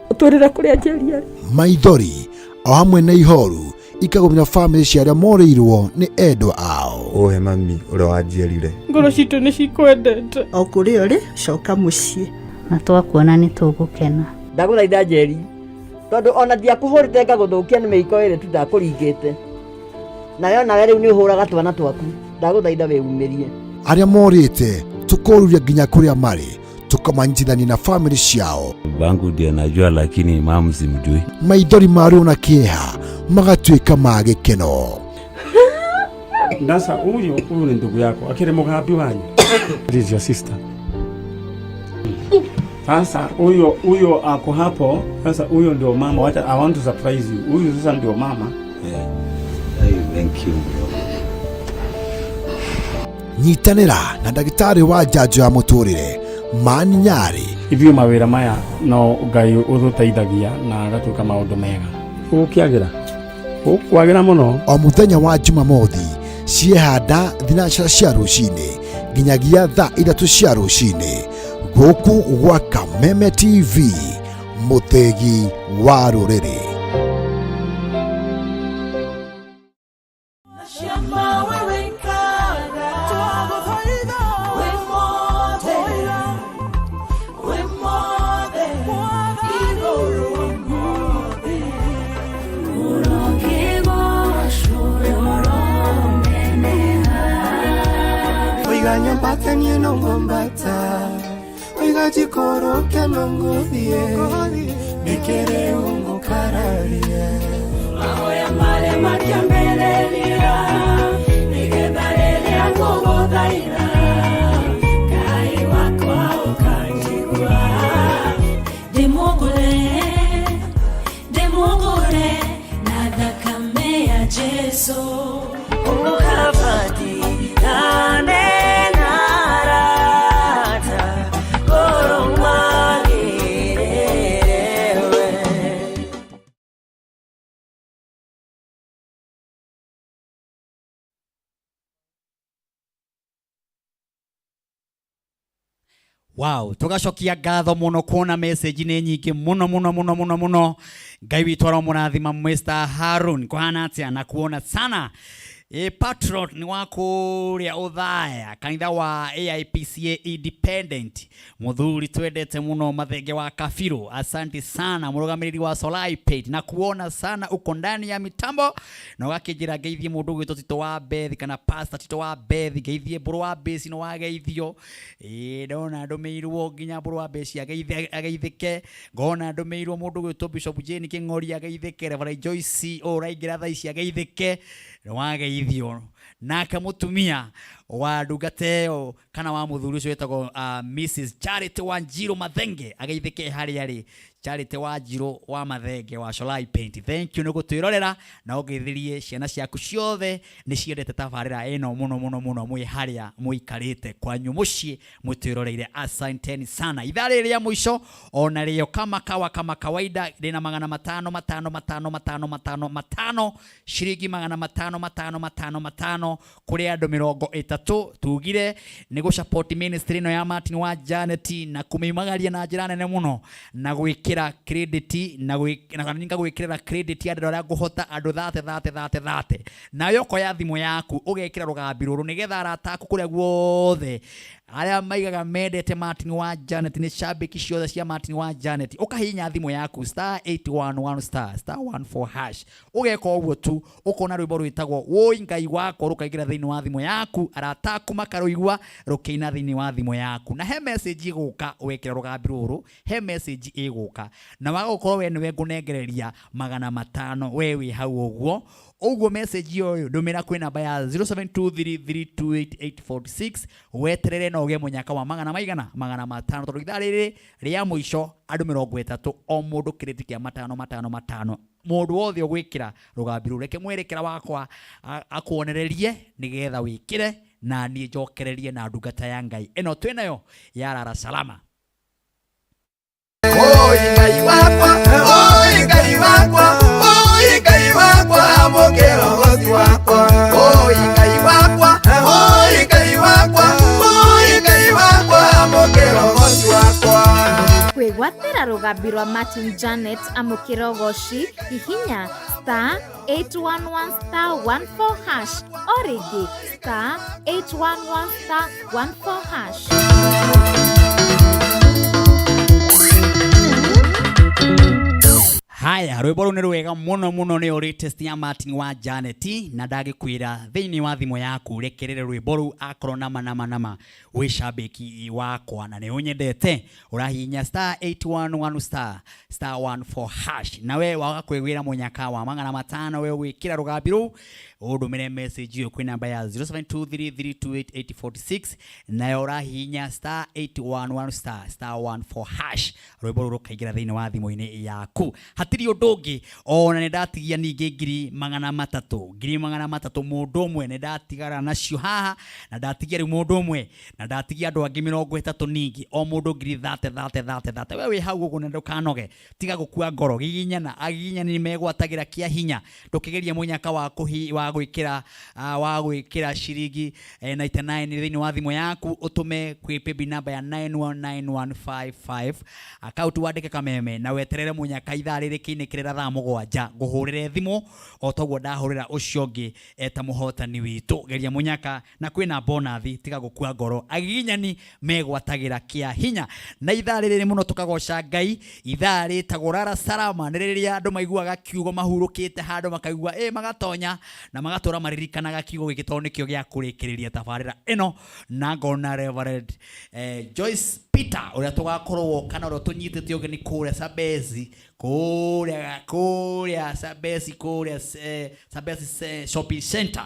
Speaker 18: ũtwĩrĩre kũrĩa Njeri arĩ.
Speaker 11: Maithori o hamwe na ihoru ikagũmĩra bamĩrĩ cia arĩa morĩirwo nĩ endwa ao.
Speaker 19: Ũhe mami ũrĩa wanjiarire.
Speaker 18: Ngoro citũ nĩ cikwendete.
Speaker 17: O kũrĩa ũrĩ, coka mũciĩ.
Speaker 20: Na twakuona nĩ tũgũkena.
Speaker 21: Ndagũthaitha Njeri, tondũ ona ndiakũhũrĩte ngagũthũkia nĩ mĩiko ĩrĩ tu ndakũringĩte, nawe onawe rĩu nĩ ũhũraga twana twaku. Ndagũthaitha wĩumĩrie.
Speaker 11: Arĩa morĩte tũkoruria nginya kũrĩa marĩ, tũkamanyitithania na bamĩrĩ ciao.
Speaker 22: Bangu ndiye najua, lakini mamu simjui.
Speaker 11: Maithori ma ruo na kĩeha magatuĩka ma gĩkeno.
Speaker 15: Sasa huyu ni ndugu yako akiri mugambi wanyu. This is your sister. Sasa huyo ako hapo. Sasa huyo ndio mama. Wacha, I want to surprise you. Huyu sasa ndio mama.
Speaker 22: Yeah. Hey, thank you bro.
Speaker 11: Nyitanĩra na ndagĩtarĩ wa njanjo ya mũtũrĩre Mani Nyarĩ.
Speaker 15: Ithuĩ mawĩra maya no Ngai ũtũteithagia na agatuĩka maũndũ mega. Ũgũkĩagĩra? Ũkwagĩra mũno.
Speaker 11: O mũthenya wa Jumamothi ciehanda thinacara cia rũcinĩ nginyagia thaa 3 cia rũcinĩ gũkũ gwa Kameme TV, mũthĩgi wa rũrĩrĩ.
Speaker 1: Wow, tugacokia ngatho muno kuona message nĩ nyingĩ muno muno muno muno muno. Ngai witũ aromũrathima Mr. Harun kuhana atia na kuona sana. Patriot ni wa kũrĩa Ũthaya, kanitha wa AIPCA Independent, muthuri twendete muno Mathenge wa Kabiru. Asante sana mũrũgamĩrĩri wa Solai Paint, na kuona sana uko ndani ya mitambo na ũgakĩnjĩra ngeithie mũndũ ũgwĩtwo Tito wa Bethi kana Pastor Tito wa Bethi, ngeithie mbũrũ wa Besi no wageithio. Ndona ndũmĩirwo nginya mbũrũ wa Besi ageithĩke, ngona ndũmĩirwo mũndũ ũgwĩtwo Bishop Jane Kĩng'ori ageithĩke, Reverend Joyce ũraingĩra thaa ici ageithĩke, nĩwageithio. Nake mũtumia wa ndungata ĩyo kana wa mũthuri ũcio wĩtagwo Mrs Charity Wanjiru Mathenge ageithĩke harĩa arĩ. Charity Wanjiru wa Mathenge wa Solai Paint, thank you nĩ gũtwĩrorera na ũgeithirie ciana ciaku ciothe nĩ ciendete tabarĩra ĩno mũno mũno mũno mwĩ harĩa mũikarĩte kwanyu mũciĩ mũtwĩroreire. Asanteni sana. Ithaa rĩrĩ rĩa mũico ona rĩo kama kawa kama kawaida rĩna magana matano matano matano matano matano matano ciringi magana matano matano matano matano kũrĩ andũ 30 tugire nĩ gũ support ministry ĩno ya Martin wa Janet na kũmĩumagaria na njĩra nene mũno na gwĩkĩra credit na ngagwĩkĩrĩra credit ya andũ arĩa ngũhota andũ 30 30 30 30. Nayo ũkoya thimũ yaku ũgekĩra rũgambi rũrũ nĩgetha arata aku kũrĩa guothe Arĩa maigaga mendete Martin wa Janet, nĩ shabiki ciothe cia Martin wa Janet, ũkahihinya thimũ yaku star 811 star star 14 hash, ũgeka ũguo tu ũkona rwĩmbo rwĩtagwo Woi Ngai Wakwa rũkaingĩra thĩinĩ wa thimũ yaku, arata aku makarũigua rũkĩina thĩinĩ wa thimũ yaku. Na he message ĩgũka wekĩra rũgambi rũrũ, he message ĩgũka na waga gũkorwo we nĩwe ngũnengereria 500, we wĩ hau ũguo ũguo. Message ĩyo ndũmĩra kwĩ namba ya 0723328846, weterere na ũgĩe mũnyaka wa magana maigana 500, tondũ ithaa rĩrĩ rĩa mũico andũ 30, o mũndũ kĩrĩti kĩa matano matano matano, mũndũ wothe ũgwĩkĩra rũgambi rũu. Reke mwerekera wakwa akuonererie nĩgetha wĩkĩre na niĩ njokererie na ndungata ya Ngai ĩno twĩnayo ya Rara Salama.
Speaker 4: Oi Ngai wakwa, oi Ngai wakwa, oi Ngai wakwa, amũkĩra ũhoti wakwa. Oi Ngai wakwa, oi Ngai wakwa, oi Ngai wakwa, amũkĩra ũhoti wakwa.
Speaker 5: Kwĩgwatĩra rũgambi rwa Martin Janet, amũkĩra ũgoci, hihinya star 811 star 14 hash, o rĩngĩ star 811 star 14 hash.
Speaker 1: Haya, rwĩmbo rũu nĩ rwega mũno mũno, nĩ latest ya Martin wa Janet, na ndagĩkwĩra thĩinĩ wa thimũ yaku rekerere rwĩmbo rũu akorwo nama nama nama wĩ shabiki wakwa na nĩ ũnyendete, ũrahihinya star 811 star star 14 hash, na we waga kwĩgwĩra mũnyaka wa 500, we gwĩkĩra rũgambi rũu ũndũmĩre message ĩyo kwĩ namba ya 0723328846, nayo ũrahihinya star 811 star star 14 hash, rwĩmbo rũu rũkaingĩra thĩinĩ wa thimũ-inĩ yaku. Hatirĩ ũndũ ũngĩ. Ona nĩ ndatigia ningĩ 300,000, 300,000 mũndũ ũmwe nĩ ndatigara nacio haha, na ndatigia rĩu mũndũ ũmwe, na ndatigia andũ angĩ 30 ningĩ, o mũndũ ngiri thate thate thate thate. We wĩ hau ũguo na ndũkanoge, tiga gũkua ngoro, giginyana agiginyani nĩ megwatagĩra kĩa hinya. Ndũkĩgerie mũnyaka wa kũhi wa gwĩkĩra wa gwĩkĩra ciringi 99 thĩinĩ wa thimũ yaku, ũtũme kwĩ paybill number ya 919155, akaunti wandĩke Kameme, na weterere mũnyaka ithaa rĩrĩ kĩinĩkĩrĩra thaa 7 ngũhũrĩre thimũ o toguo ndahũrĩra ũcio ũngĩ eta mũhotani witũ. Geria mũnyaka na kwĩna bonathi, tiga gũkua ngoro, agiginyani megwatagĩra kĩa hinya. Na ithaa rĩrĩ mũno tũkagoca Ngai, ithaa rĩtagwo Rara Salama, nĩ rĩrĩa andũ maiguaga kiugo mahurũkĩte handũ makaigua ĩ magatonya na magatũra maririkanaga kiugo gĩkĩ tondũ nĩkĩo gĩa kũrĩkĩrĩria tabarĩra ĩno. Na ngona Reverend Joyce Peter ũrĩa tũgakorwo kana ũrĩa tũnyitĩte ũgeni kũrĩa Sabezi, kũrĩa Sabezi, kũrĩa Sabezi Shopping Center,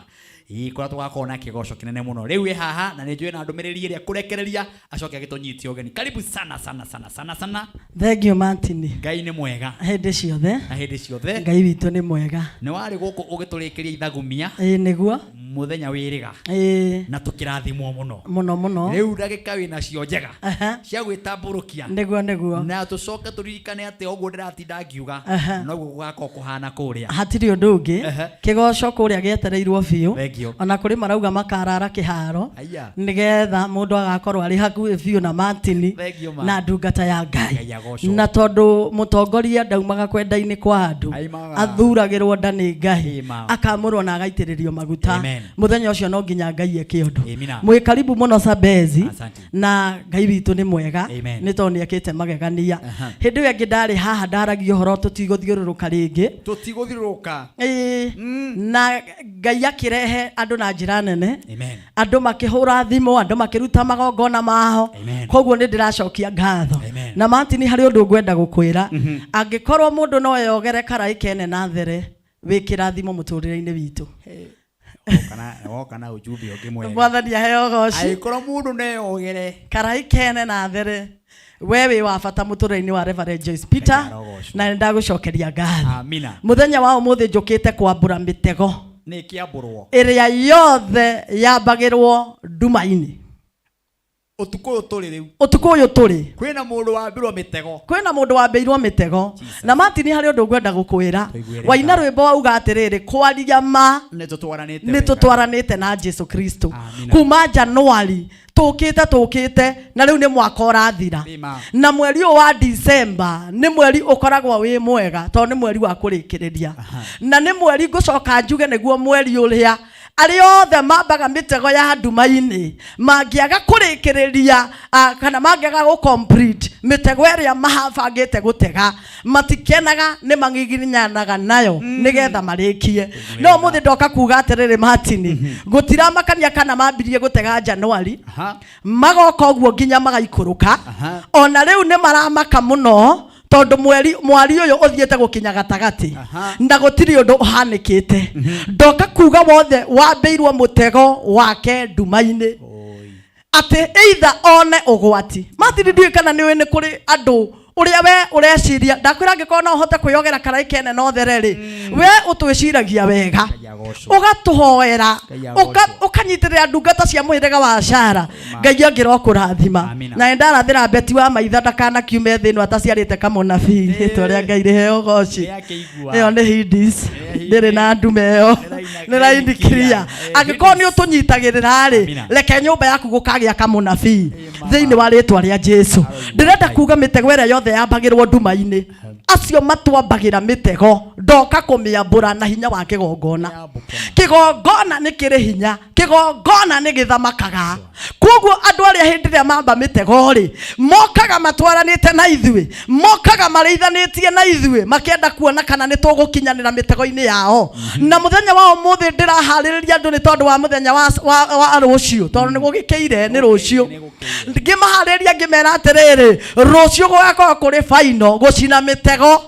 Speaker 1: ĩ kũrĩa tũgakorwo na kĩgoco kĩnene mũno. Rĩu ĩ haha na nĩ njũĩ na ndũmĩrĩri ĩrĩa kũrekereria acoke agĩtũnyitie ũgeni. Karibu sana sana sana sana sana.
Speaker 17: Thank you, Martin.
Speaker 1: Ngai nĩ mwega
Speaker 17: hĩndĩ ciothe.
Speaker 1: Na hĩndĩ ciothe.
Speaker 17: Ngai witũ nĩ mwega.
Speaker 1: Nĩ warĩ gũkũ ũgĩtũrĩkĩria ithagumia.
Speaker 17: Ĩĩ nĩguo.
Speaker 1: Mũthenya wĩrĩga.
Speaker 17: Ĩĩ.
Speaker 1: Na tũkĩrathimwo mũno.
Speaker 17: Mũno mũno.
Speaker 1: Rĩu ndagĩka wĩnacio njega cia gwĩtambũrũkia.
Speaker 17: Nĩguo nĩguo.
Speaker 1: Na tũcoke tũririkane atĩ ũguo ndĩratinda ngiuga noguo gũgakorwo kũhana kũrĩa.
Speaker 17: Hatirĩ ũndũ ũngĩ. Kĩgoco kũrĩa gĩetereirwo biũ.
Speaker 1: Thank you.
Speaker 17: Ona kũrĩ marauga makarara kĩharo.
Speaker 1: Aya.
Speaker 17: Nĩgetha mũndũ agakorwo arĩ hakuhĩ biũ na Martin
Speaker 1: Thank you, ma.
Speaker 17: na ndungata ya Ngai.
Speaker 1: Ngai agocwo.
Speaker 17: Na tondũ mũtongoria ndaumaga kwenda-inĩ kwa andũ.
Speaker 1: Aimaga.
Speaker 17: Athuragĩrwo nda nĩ Ngai.
Speaker 1: Ĩma.
Speaker 17: Akamũrwo na agaitĩrĩrio maguta.
Speaker 1: Amen.
Speaker 17: Mũthenya ũcio no nginya Ngai eke ũndũ.
Speaker 1: Amina.
Speaker 17: Mwĩ karibu mũno Sabezi.
Speaker 1: Asante.
Speaker 17: Na Ngai witũ nĩ mwega.
Speaker 1: Amen.
Speaker 17: Nĩ tondũ nĩ ekĩte magegania. Hĩndĩ ĩyo ĩngĩ ndarĩ haha ndaragia ũhoro tũtigũthiũrũrũka rĩngĩ.
Speaker 1: Tũtigũthiũrũrũka.
Speaker 17: Ĩĩ. Na Ngai akĩrehe andũ na njĩra nene.
Speaker 1: Amen.
Speaker 17: Andũ makĩhũra thimũ, andũ makĩruta magongona mao.
Speaker 1: Amen.
Speaker 17: Koguo nĩ ndĩracokia ngatho.
Speaker 1: Amen.
Speaker 17: Na Martin, harĩ ũndũ ngwenda gũkwĩra. Angĩkorwo mũndũ no eyogere karai kene na there, wĩ kĩrathimo mũtũrĩre-inĩ witũ.
Speaker 1: Woka na ujumbe ũngĩ mwega.
Speaker 17: Mwathani aheo ũgoci.
Speaker 1: Angĩkorwo mũndũ no eyogere
Speaker 17: karai kene na there, we wĩ wa bata mũtũrĩre-inĩ wa Reverend Joyce Peter, na nĩ ndagũcokeria ngatho.
Speaker 1: Amina.
Speaker 17: Mũthenya wa ũmũthĩ njũkĩte kwambũra mĩtego
Speaker 1: Nĩ kĩambũrwo
Speaker 17: ĩrĩa yothe yambagĩrwo nduma-inĩ.
Speaker 1: Ũtukũ ũyũ tũrĩ rĩu.
Speaker 17: Ũtukũ ũyũ tũrĩ.
Speaker 1: Kwĩna mũndũ wambĩrwo mĩtego.
Speaker 17: Kwĩna mũndũ wambĩirwo mĩtego. Na Martin, harĩ ũndũ ngwenda gũkwĩra.
Speaker 1: Tũiguĩre
Speaker 17: Waina
Speaker 1: tha.
Speaker 17: rwĩmbo wauga atĩrĩrĩ, kwaria ma
Speaker 1: nĩ tũtwaranĩte
Speaker 17: nĩ
Speaker 1: wega.
Speaker 17: tũtwaranĩte na Jesu Kristo.
Speaker 1: Amina.
Speaker 17: Kuma Januari tũkĩte tũkĩte na rĩu nĩ mwaka ũrathira.
Speaker 1: Nĩma.
Speaker 17: Na mweri ũyũ wa December nĩ mweri ũkoragwo wĩ mwega tondũ nĩ mweri wa kũrĩkĩrĩria. Na nĩ mweri ngũcoka njuge nĩguo mweri ũrĩa Arĩa othe mambaga mĩtego ya nduma-inĩ mangĩaga kũrĩkĩrĩria kana mangĩaga gũ complete mĩtego ĩrĩa mahabangĩte gũtega, matikenaga, nĩ magiginyanaga nayo nĩgetha marĩkie. No ũmũthĩ ndoka kuga atĩrĩrĩ, Martin, gũtiramakania kana mambirie gũtega January, magoka ũguo nginya magaikũrũka. Ona rĩu nĩ maramaka mũno tondũ mweri mwari ũyũ ũthiĩte gũkinya gatagatĩ na gũtirĩ ũndũ ũhanĩkĩte. Ndoka kuga wothe wambĩirwo mũtego wake nduma-inĩ atĩ either one ũgwati. Martin, ndiũĩ kana nĩ ũĩ nĩ kũrĩ andũ ũrĩa we ũreciria. Ndakwĩra angĩkorwo no ũhote kwĩyogera karai kene no there rĩ, we ũtwĩciragia wega, ũgatũhoera, ũkanyitĩrĩra ndungata cia mũhĩrĩga wa Sara, Ngai angĩrokũrathima. Na nĩndarathĩra Beti wa maitha ndakanakiume thĩ ĩno ataciarĩte kamũnabii. Rĩtwa rĩa Ngai rĩheo goci. Ĩyo nĩ Hindis, ndĩrĩ na ndume, ĩyo nĩ raini clear. Angĩkorwo nĩ ũtũnyitagĩrĩra rĩ, reke nyũmba yaku gũkagĩa kamũnabii thĩinĩ wa rĩtwa rĩa Jesu. Ndĩrenda kuga mĩtego ĩrĩa yothe yambagĩrwo nduma-inĩ, acio matwambagĩra mĩtego, ndoka kũmĩambũra na hinya wa kĩgongona. Kĩgongona nĩ kĩrĩ hinya, kĩgongona nĩ gĩthamakaga. Koguo andũ arĩa hĩndĩ ĩrĩa mamba mĩtego rĩ, mokaga matwaranĩte na ithuĩ, mokaga marĩithanĩtie na ithuĩ, makĩenda kuona kana nĩ tũgũkinyanĩra mĩtego-inĩ yao. Na mũthenya wa ũmũthĩ ndĩraharĩrĩria andũ nĩ tondũ wa mũthenya wa rũciũ, tondũ nĩ gũgĩkĩire nĩ rũciũ. Ngĩmaharĩrĩria ngĩmera atĩrĩrĩ, rũciũ gũgakorwo kũrĩ final gũcina mĩtego.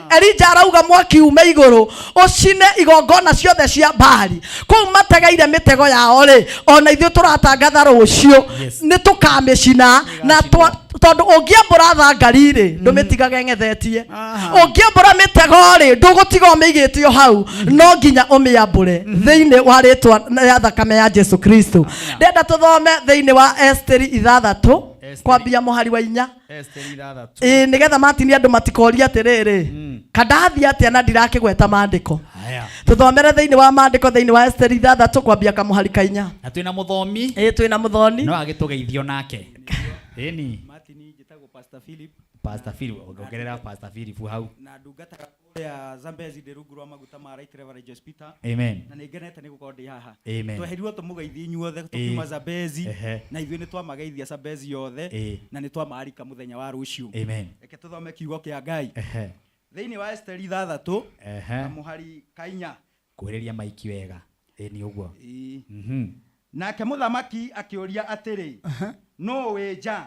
Speaker 17: Elija arauga mwaki ume igũrũ ũcine igongona ciothe cia Baali kũu mategeire mĩtego yao rĩ. Ona ithuĩ tũratangatha rũciũ nĩ tũkamĩcina na tondũ ũngĩambũra thangari rĩ, ndũmĩtigage ng'ethetie. Ũngĩambũra mĩtego rĩ, ndũgũtiga ũmĩigĩte o hau, no nginya ũmĩambũre thĩinĩ wa rĩtwa rĩa thakame ya Jesu Kristo. Ndĩrenda tũthome thĩinĩ wa Esteri 6 kwambia mũhari wa 4.
Speaker 1: Esteri 6.
Speaker 17: Ĩĩ, nĩgetha Martin andũ matikorie atĩrĩrĩ, kandathiĩ atĩa na ndirakĩgweta maandĩko.
Speaker 1: Haya.
Speaker 17: Tũthomere thĩinĩ wa maandĩko thĩinĩ wa Esteri 6 kwambia kamũhari ka 4.
Speaker 1: Na twĩna mũthomi.
Speaker 17: Ĩĩ, twĩna mũthoni.
Speaker 1: No agĩtũgeithio nake. Ĩni.
Speaker 3: Martin, njĩtagwo Pastor Philip.
Speaker 1: Pastor Philip, ongerera Pastor Philip hau.
Speaker 3: Na ndungataga kũrĩa Zambezi ndĩ rungu rwa maguta ma Right Reverend Joyce Peter.
Speaker 1: Amen.
Speaker 3: Na nĩ ngenete nĩ gũkorwo ndĩ haha.
Speaker 1: Amen.
Speaker 3: Tweherirwo tũmũgeithie inyuothe tũkiuma Zambezi. Na ithuĩ nĩ twamageithia Zambezi yothe. Na nĩ twamarika mũthenya wa rũciũ.
Speaker 1: Amen.
Speaker 3: Reke tũthome kiugo kĩa Ngai. Thĩinĩ wa Esteri 6 na mũhari ka 4.
Speaker 1: Kuhĩrĩria maiki wega. Ĩĩ nĩ ũguo.
Speaker 3: Ĩĩ. Nake mũthamaki akĩũria atĩrĩ, Nũũ wĩ nja?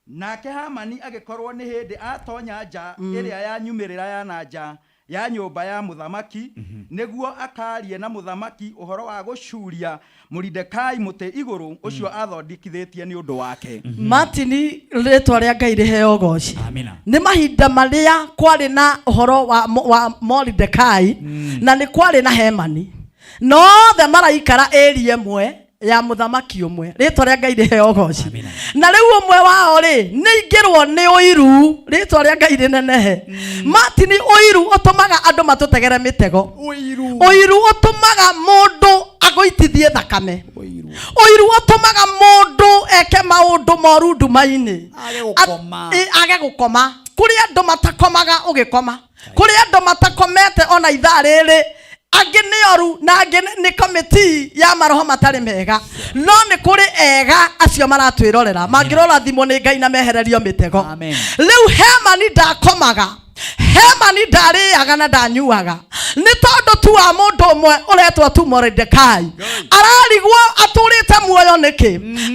Speaker 3: Nake Hamani agĩkorũo nĩ hĩndĩ aatonya nja ĩrĩa ya nyumĩrĩra ya na nja ya nyũmba ya mũthamaki, nĩguo akaarie na mũthamaki ũhoro wa gũcuuria Moridekai mũtĩ igũrũ ũcio aathondekithĩtie nĩ ũndũ wake.
Speaker 17: Martin, rĩtwa rĩa Ngai rĩheo ũgoci.
Speaker 1: Amina.
Speaker 17: Nĩ mahinda marĩa kwarĩ na ũhoro wa Moridekai na nĩ kwarĩ na Hemani, na othe maraikara ĩri ĩmwe ya mũthamaki ũmwe. Rĩtwa rĩa Ngai rĩheo ũgoci. Na rĩu ũmwe wao rĩ, nĩ ingĩrwo nĩ ũiru. Rĩtwa rĩa Ngai rĩnenehe. Martin, ũiru ũtũmaga andũ matũtegere mĩtego. Ũiru ũtũmaga mũndũ agũitithie thakame. Ũiru ũtũmaga mũndũ eke maũndũ moru nduma-inĩ.
Speaker 1: Age gũkoma.
Speaker 17: Age gũkoma. Kũrĩ andũ matakomaga ũgĩkoma, kũrĩ andũ matakomete ona ithaa rĩrĩ. Angĩ nĩ oru na angĩ nĩ komiti ya maroho matarĩ mega, no nĩ kũrĩ ega acio maratwĩrorera mangĩrorathimwo nĩ Ngai na mehererio mĩtego.
Speaker 1: Amen.
Speaker 17: Rĩu Hemani ndakomaga, Hemani ndarĩaga na ndanyuaga nĩ tondũ tu wa mũndũ ũmwe ũretwo tu Moridekai. Ararigwo atũrĩte muoyo nĩkĩ,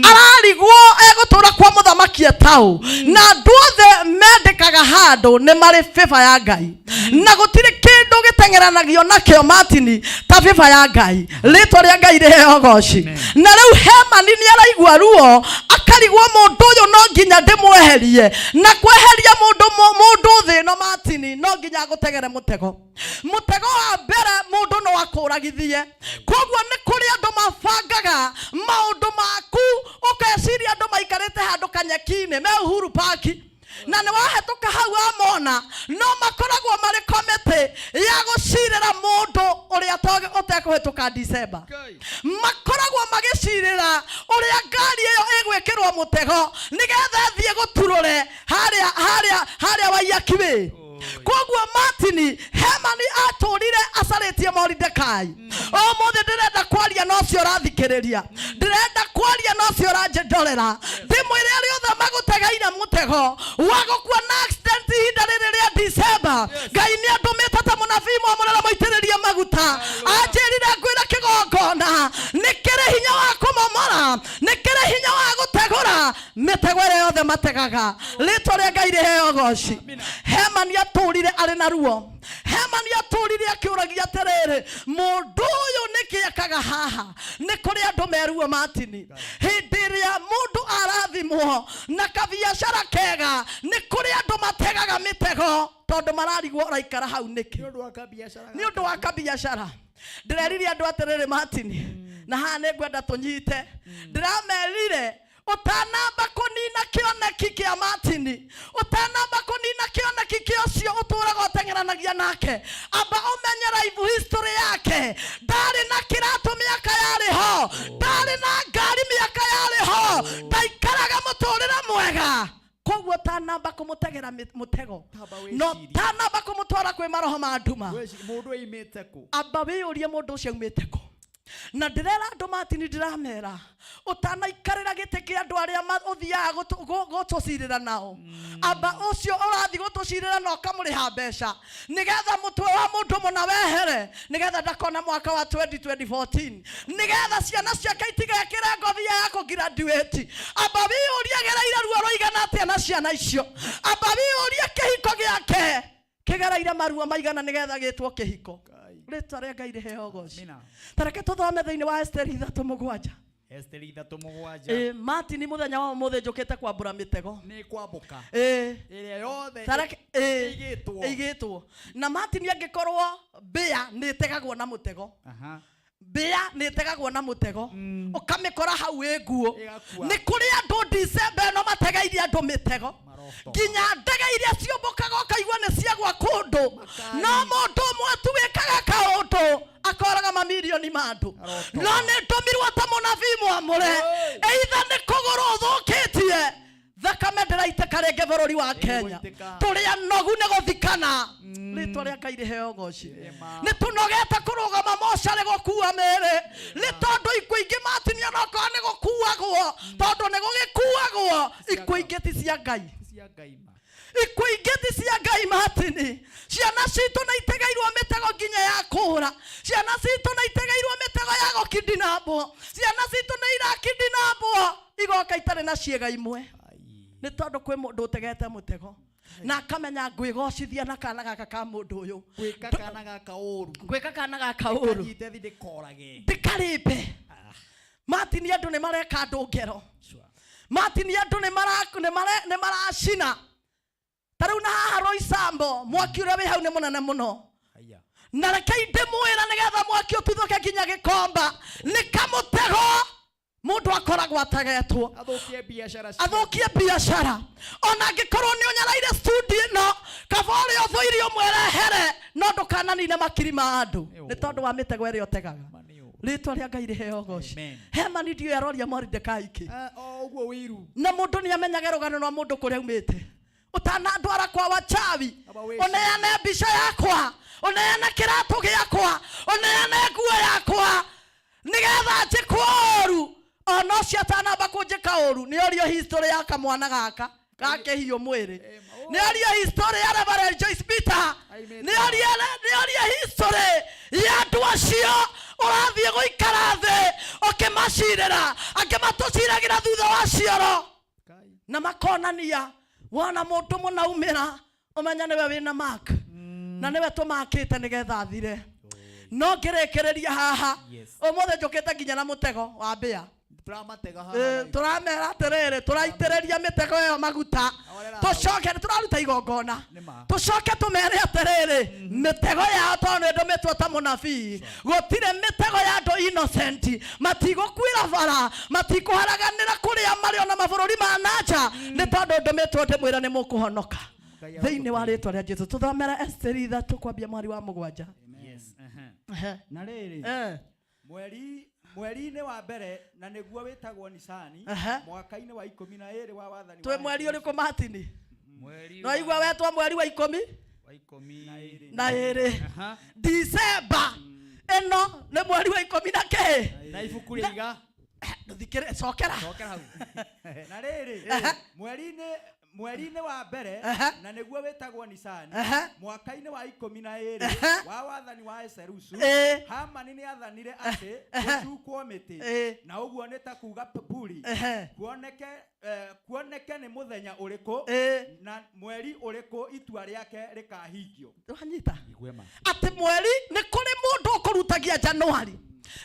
Speaker 17: ararigwo egũtũra kwa mũthamaki etaũ, na andũ othe mendekaga handũ nĩ marĩ favor ya Ngai, na gũtirĩ kĩndũ gĩteng'eranagio nakĩo Martin ta favor ya Ngai. Rĩtwa rĩa Ngai rĩheo goci. Na rĩu Hemani nĩ araigua ruo, akarigwo mũndũ ũyũ no nginya ndĩmweherie, na kweheria mũndũ thĩ ĩno Martin no nginya agũtegere mũtego. Mũtego wa mbere mũndũ no akũragithie. Koguo nĩ kũrĩ andũ mabangaga maũndũ maku, ũkeciria andũ maikarĩte handũ kanyeki-inĩ me Uhuru Park, na nĩ wahĩtũka hau wamona, no makoragwo marĩ komĩtĩ ya gũcirĩra mũndũ ũrĩa ũtekũhĩtũka December. Makoragwo magĩcirĩra ũrĩa ngari ĩyo ĩgwĩkĩrwo mũtego nĩgetha ĩthiĩ gũturũre harĩa Waiyaki Way. Koguo Martin Hemani atũrire acarĩtie Moridekai. Ũmũthĩ ndĩrenda kwaria na ũcio ũrathikĩrĩria, ndĩrenda kwaria na ũcio ũranjĩndorera, ndĩmwĩre arĩa othe magũtegeire mũtego wa gũkua na accident ihinda rĩrĩ rĩa December, Ngai nĩ andũmĩte ta mũnabii mwamũrĩra mũitĩrĩrie maguta. Anjĩrire ngwĩre kĩgongona nĩ kĩrĩ hinya wa kũmomora, nĩ kĩrĩ hinya wa gũtegũra mĩtego ĩrĩa yothe mategaga. Rĩtwa rĩa Ngai rĩheo goci. Hemani atũrire arĩ na ruo. Hemani atũrire akĩũragia atĩrĩrĩ, mũndũ ũyũ nĩkĩ ekaga haha? Nĩ kũrĩ andũ me ruo Martin. Hĩndĩ ĩrĩa mũndũ arathimwo na kabiacara kega, nĩ kũrĩ andũ mategaga mĩtego tondũ mararigwo ũraikara hau nĩkĩ? Nĩ ũndũ wa kabiacara. Ndĩrerire andũ atĩrĩrĩ Martin, na haha nĩ ngwenda tũnyite. Ndĩramerire ũtanamba kũnina kĩoneki kĩa Martin, ũtanamba kũnina kĩoneki kĩa ũcio ũtũraga ũteng'eranagia nake, amba ũmenye life history yake. Ndarĩ na kĩratũ mĩaka yarĩ ho, ndarĩ na ngari mĩaka yarĩ ho, ndaikaraga mũtũrĩre mwega. Koguo ũtanamba kũmũtegera mũtego, no tanamba kũmũtwara kwĩ maroho ma nduma,
Speaker 1: Mũndũ oimĩte kũ?
Speaker 17: Amba wĩyũrie mũndũ ũcio aumĩte kũ. Na ndĩrera andũ Martin, ndĩramera ũtanaikarĩra gĩtĩ kĩa andũ arĩa ũthiaga gũtũcirĩra nao, amba ũcio ũrathiĩ gũtũcirĩra na ũkamũrĩha mbeca nĩgetha mũtwe wa mũndũ mũna wehere, nĩgetha ndakona mwaka wa 2014, nĩgetha ciana ciake itigekĩre ngobia ya kũgraduate. Amba wĩyũrie gereire ruo rũigana atĩa na ciana icio. Amba wĩyũrie kĩhiko gĩake kĩgereire maruo maigana nĩgetha gĩtwo kĩhiko. Rĩtwa rĩa Ngai rĩheo ũgoci. Ta reke tũthome thĩinĩ wa Esteri 3:7.
Speaker 1: Esteri 3:7.
Speaker 17: Martin, mũthenya wa ũmũthĩ njũkĩte kwambũra mĩtego.
Speaker 1: Nĩ kwambũka. Ĩrĩa yothe
Speaker 17: Ta reke,
Speaker 1: ĩigĩtwo.
Speaker 17: Ĩigĩtwo. Na Martin, angĩkorwo mbĩa nĩ ĩtegagwo na mũtego. Mbĩa nĩ ĩtegagwo na mũtego. Ũkamĩkora hau ĩ nguo.
Speaker 1: Ĩgakua.
Speaker 17: Nĩ kũrĩ andũ December ĩno mategeire andũ mĩtego. Nginya ndege iria ciũmbũkaga ũkaigua nĩ ciagwa kũndũ. No mũndũ ũmwe tu wĩkaga kaũndũ akoraga mamirioni ma andũ. No nĩ ndũmirwo ta mũnabii mwamũre. Either nĩ kũgũrũ ũthũkĩtie, thakame ndĩraitĩka rĩngĩ bũrũri wa Kenya. Tũrĩ anogu nĩ gũthikana. Rĩtwa rĩa Ngai rĩheo ũgoci. Nĩ tũnogete kũrũgama mocarĩ gũkua mĩĩrĩ. Nĩ tondũ ikuũ ingĩ Martin onokorwo nĩ gũkuagwo, tondũ nĩ gũgĩkuagwo, ikuũ ingĩ ti cia Ngai. Ikuũ ingĩ ti cia Ngai Martin. Ciana citũ nĩ itegeirwo mĩtego nginya ya kũũra. Ciana citũ nĩ itegeirwo mĩtego ya gũkidnapwo. Ciana citũ nĩ irakidnapwo igoka itarĩ na ciĩga imwe. Nĩ tondũ kwĩ mũndũ ũtegete mũtego na akamenya ngwĩgocithia na kana gaka ka mũndũ ũyũ.
Speaker 1: Ngwĩka kana gaka ũru.
Speaker 17: Ngwĩka kana gaka ũru.
Speaker 1: Ndĩkanyite thi ndĩkorage.
Speaker 17: Ndĩkarĩmbe. Martin, andũ nĩ mareka andũ ngero. Martin, andũ nĩ maracina. Ta rĩu na haha Roysambu, mwaki ũrĩa wĩ hau nĩ mũnene mũno. Na reke ndĩmwĩre nĩgetha mwaki ũtuthũke nginya gĩkomba. Nĩ kamũtego mũndũ akoragwo ategetwo.
Speaker 1: Athũkie biacara ciake.
Speaker 17: Athũkie biacara. Ona angĩkorwo nĩ ũnyaraire studio ĩno, kaba ũrĩa ũthũire ũmwerehere, no ndũkananine makiri ma andũ. Nĩ tondũ wa mĩtego ĩrĩa ũtegaga. Rĩtwa rĩa Ngai rĩheo ũgoci. Hemani ndiũĩ aroria Moridekai kĩ.
Speaker 1: O ũguo wĩiru.
Speaker 17: Na mũndũ nĩ amenyage rũgano rwa mũndũ kũrĩa aumĩte. Ũtanandwara kwa wachawi, ũneane mbica yakwa, ũneane kĩratũ gĩakwa, ũneane nguo yakwa, nĩgetha njĩkwo ũru. Ona ũcio atanamba kũnjĩka ũru, nĩ orio history ya kamwana gaka gakĩhiũ mwĩrĩ. Nĩ orio history ya Reverend Joyce Peter. Nĩ orio history ya andũ acio ũrathiĩ gũikara thĩ ũkĩmacirĩra, angĩ matũciragĩra thutha wa cioro. Na makonania wona mũndũ mũnaumĩra ũmenya nĩwe wĩna mark. Na nĩwe tũmakĩte nĩgetha athire. No ngĩrĩkĩrĩria haha, ũmũthĩ njũkĩte nginya na mũtego wa mbĩa.
Speaker 1: Tũramatega haha na
Speaker 17: Tũramera atĩrĩrĩ, tũraitĩrĩria mĩtego ĩyo maguta. Tũcoke, nĩ tũraruta igongona. Tũcoke tũmere atĩrĩrĩ, mĩtego yao tondũ nĩ ndũmĩtwo ta mũnabii. Gũtirĩ mĩtego ya andũ innocent. Matigũkuĩra bara, matikũharaganĩra kũrĩa marĩ ona mabũrũri ma nanja, nĩ tondũ ndũmĩtwo ndĩmwĩre nĩ mũkũhonoka. Thĩinĩ wa rĩtwa rĩa Jesũ, tũthomere Esteri 3 kwambia mweri wa 7.
Speaker 1: Yes,
Speaker 3: Na rĩrĩ, mweri-inĩ wa mbere, na nĩguo wĩtagwo Nisani, mwaka-inĩ wa 12 wa wathani
Speaker 17: Twĩ
Speaker 3: wa
Speaker 17: mweri
Speaker 3: Yesu.
Speaker 17: ũrĩkũ, Martin?
Speaker 1: Mweri
Speaker 17: No igua wetwo mweri wa 10?
Speaker 1: Wa ikũmi
Speaker 17: Na ĩrĩ. December ĩno nĩ mweri wa ikũmi na kĩ?
Speaker 1: Na ibuku rĩiga.
Speaker 17: Ndũthikĩrĩ, cokera.
Speaker 1: Cokera hau.
Speaker 3: Na rĩrĩ, mweri-inĩ wa mbere, na nĩguo wĩtagwo Nisani, mwaka-inĩ wa 12 wa wathani wa Eserusu, Hamani nĩ athanire atĩ gũcukwo mĩtĩ, na ũguo nĩ ta kuga Puri, kuoneke nĩ mũthenya ũrĩkũ na mweri ũrĩkũ itua rĩake rĩkahingio.
Speaker 17: Wanyita? Atĩ mweri nĩ kũrĩ mũndũ ũkũrutagia Januari,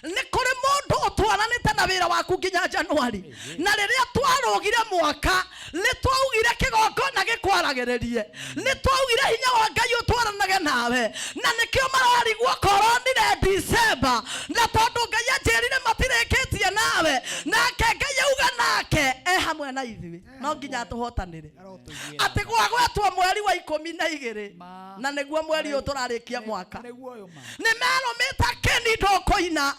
Speaker 17: nĩ kũrĩ mũndũ ũtwaranĩte na wĩra waku nginya Januari. Na rĩrĩa twarũgire mwaka, nĩ twaugire kĩgongona gĩkwaragĩrĩrie, nĩ twaugire hinya wa Ngai ũtwaranage nawe, na nĩkĩo mararigwo koronire December, na tondũ Ngai anjĩrire matirĩkĩtie nawe, nake Ngai auga nake e hamwe na ithuĩ, no nginya atũhotanĩre. Atĩ gwagwetwo mweri wa 12, na nĩguo mweri ũyũ tũrarĩkia mwaka, nĩ merũmĩte kĩni ndũkũina,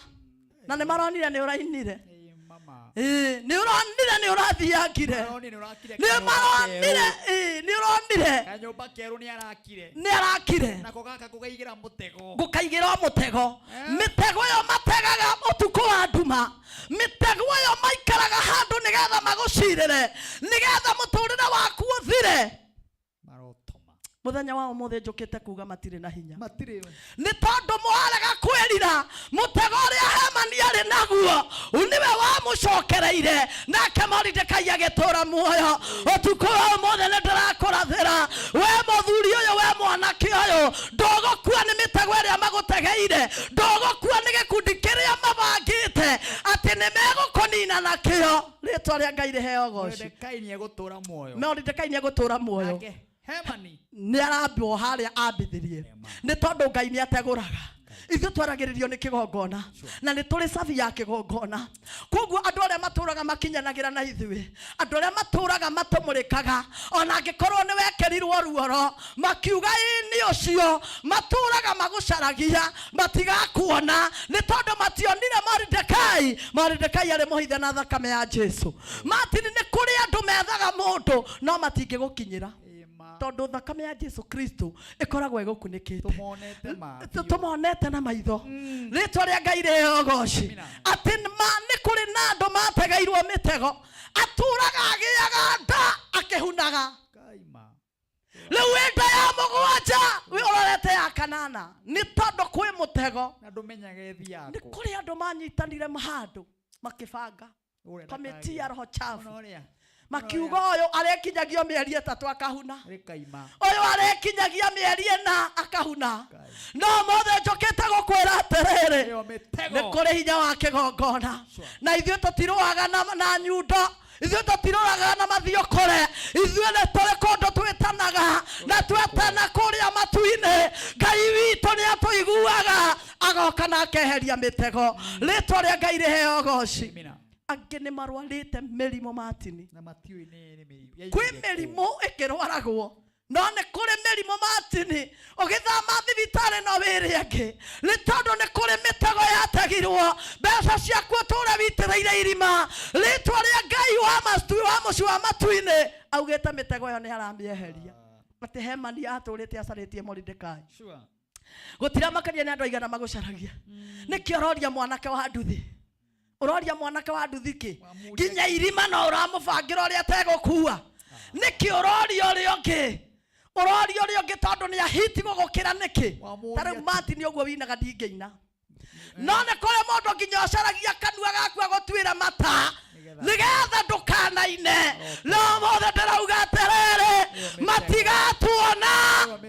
Speaker 17: na nĩ maronire nĩ ũrainire. Nĩ ũronire nĩ ũrathiangire. Nĩ maronire, nĩ ũronire.
Speaker 1: Kanyũmba kerũ nĩ arakire.
Speaker 17: Nĩ arakire.
Speaker 1: Nako gaka gũkaigĩra mũtego.
Speaker 17: Gũkaigĩra mũtego. Mĩtego ĩyo mategaga ũtukũ wa nduma. Mĩtego ĩyo maikaraga handũ nĩgetha magũcirĩre, nĩgetha mũtũrĩre waku ũthire. Mũthenya wa ũmũthĩ njũkĩte kuga matirĩ na hinya.
Speaker 1: Matirĩ.
Speaker 17: Nĩ tondũ mwarega kwĩrira, mũtego ũrĩa Hamani arĩ naguo nĩwe wamũcokereire, nake Moridekai agĩtũra muoyo. Ũtukũ wa ũmũthĩ nĩ ndĩrakũrathĩra, we mũthuri ũyũ, we mwanake ũyũ, ndũgũkua nĩ mĩtego ĩrĩa magũtegeire, ndũgũkua nĩ gĩkundi kĩrĩa mabangĩte atĩ nĩ megũkũnina nakĩo. Rĩtwa rĩa Ngai rĩheo ũgoci.
Speaker 1: Moridekai nĩ egũtũra muoyo.
Speaker 17: Moridekai nĩ egũtũra muoyo.
Speaker 1: Nake Hemani
Speaker 17: nĩ arambwo harĩa ambithĩrie, nĩ tondũ Ngai nĩ ategũraga. Ithuĩ twaragĩrĩrio nĩ kĩgongona, na nĩ tũrĩ cabi ya kĩgongona. Koguo andũ arĩa matũraga makinyanagĩra na ithuĩ, andũ arĩa matũraga matũmũrĩkaga, ona angĩkorwo nĩ wekĩrirwo ruoro makiuga ĩ nĩ ũcio, matũraga magũcaragia matigakuona, nĩ tondũ mationire Moridekai. Moridekai arĩ mũhithe na thakame ya Jesu. Martin, nĩ kũrĩ andũ methaga mũndũ no matingĩgũkinyĩra, tondũ thakame ya Jesu Kristo ĩkoragwo ĩgũkunĩkĩte. Tũmonete na maitho. Rĩtwa rĩa Ngai rĩheo ũgoci. Atĩ ma nĩ kũrĩ na andũ mategeirwo mĩtego, atũraga agĩaga nda akĩhunaga. Rĩu wĩ nda ya mũgwanja, wĩ ũrorete ya kanana, nĩ tondũ kwĩ mũtego.
Speaker 1: Na ndũmenyaga ĩthiaga
Speaker 17: Nĩ
Speaker 1: kũ.
Speaker 17: kũrĩ andũ manyitanire handũ makĩbanga
Speaker 1: Ũrĩa
Speaker 17: kamĩti ya roho chafu,
Speaker 1: Ona ũrĩa.
Speaker 17: makiuga ũyũ arekinyagio mĩeri 3 akahuna,
Speaker 1: Rĩkaima.
Speaker 17: ũyũ arekinyagia mĩeri 4 akahuna. No mothe njũkĩte gũkwĩra atĩrĩrĩ, nĩ kũrĩ hinya wa kĩgongona, na ithuĩ tũtirũaga na nyundo, ithuĩ tũtirũaga na mathiũkũre, ithuĩ nĩ tũrĩ kũndũ twĩtanaga, na twetana kũrĩa matu-inĩ. Ngai witũ nĩ atũiguaga, agoka na akeheria mĩtego. Rĩtwa rĩa Ngai rĩheo ũgoci. Angĩ nĩ marwarĩte mĩrimũ, Martin.
Speaker 1: Na matiũĩ nĩ mĩrimũ.
Speaker 17: Kwĩ mĩrimũ ĩkĩrwaragwo, no nĩ kũrĩ mĩrimũ, Martin, ũgĩthama thibitarĩ no wĩrĩ angĩ, nĩ tondũ nĩ kũrĩ mĩtego yategirwo, mbeca ciaku ũtũre witĩrĩire irima. Rĩtwa rĩa Ngai wa wa mũciĩ wa matu-inĩ augĩte mĩtego ĩyo nĩ aramĩeheria. Atĩ Hemani atũrĩte acarĩtie Moridekai. Gũtiramakania nĩ andũ aigana magũcaragia. Nĩkĩo ũroria mwanake wa nduthi? Ũroria mwanake wa nduthi kĩ? Nginya irima no ũramũbangĩra ũrĩa ategũkua. Nĩkĩ ũroria ũrĩa ũngĩ? Ũroria ũrĩa ũngĩ tondũ nĩ ahiti gũgũkĩra nĩkĩ? Ta rĩu Martin ũguo winaga ndingĩina. No nĩ kũrĩ mũndũ nginya ũcaragia kanua gaku agũtuĩra mata nĩgetha ndũkanaine. No mothe ndĩrauga atĩrĩrĩ, matigatuona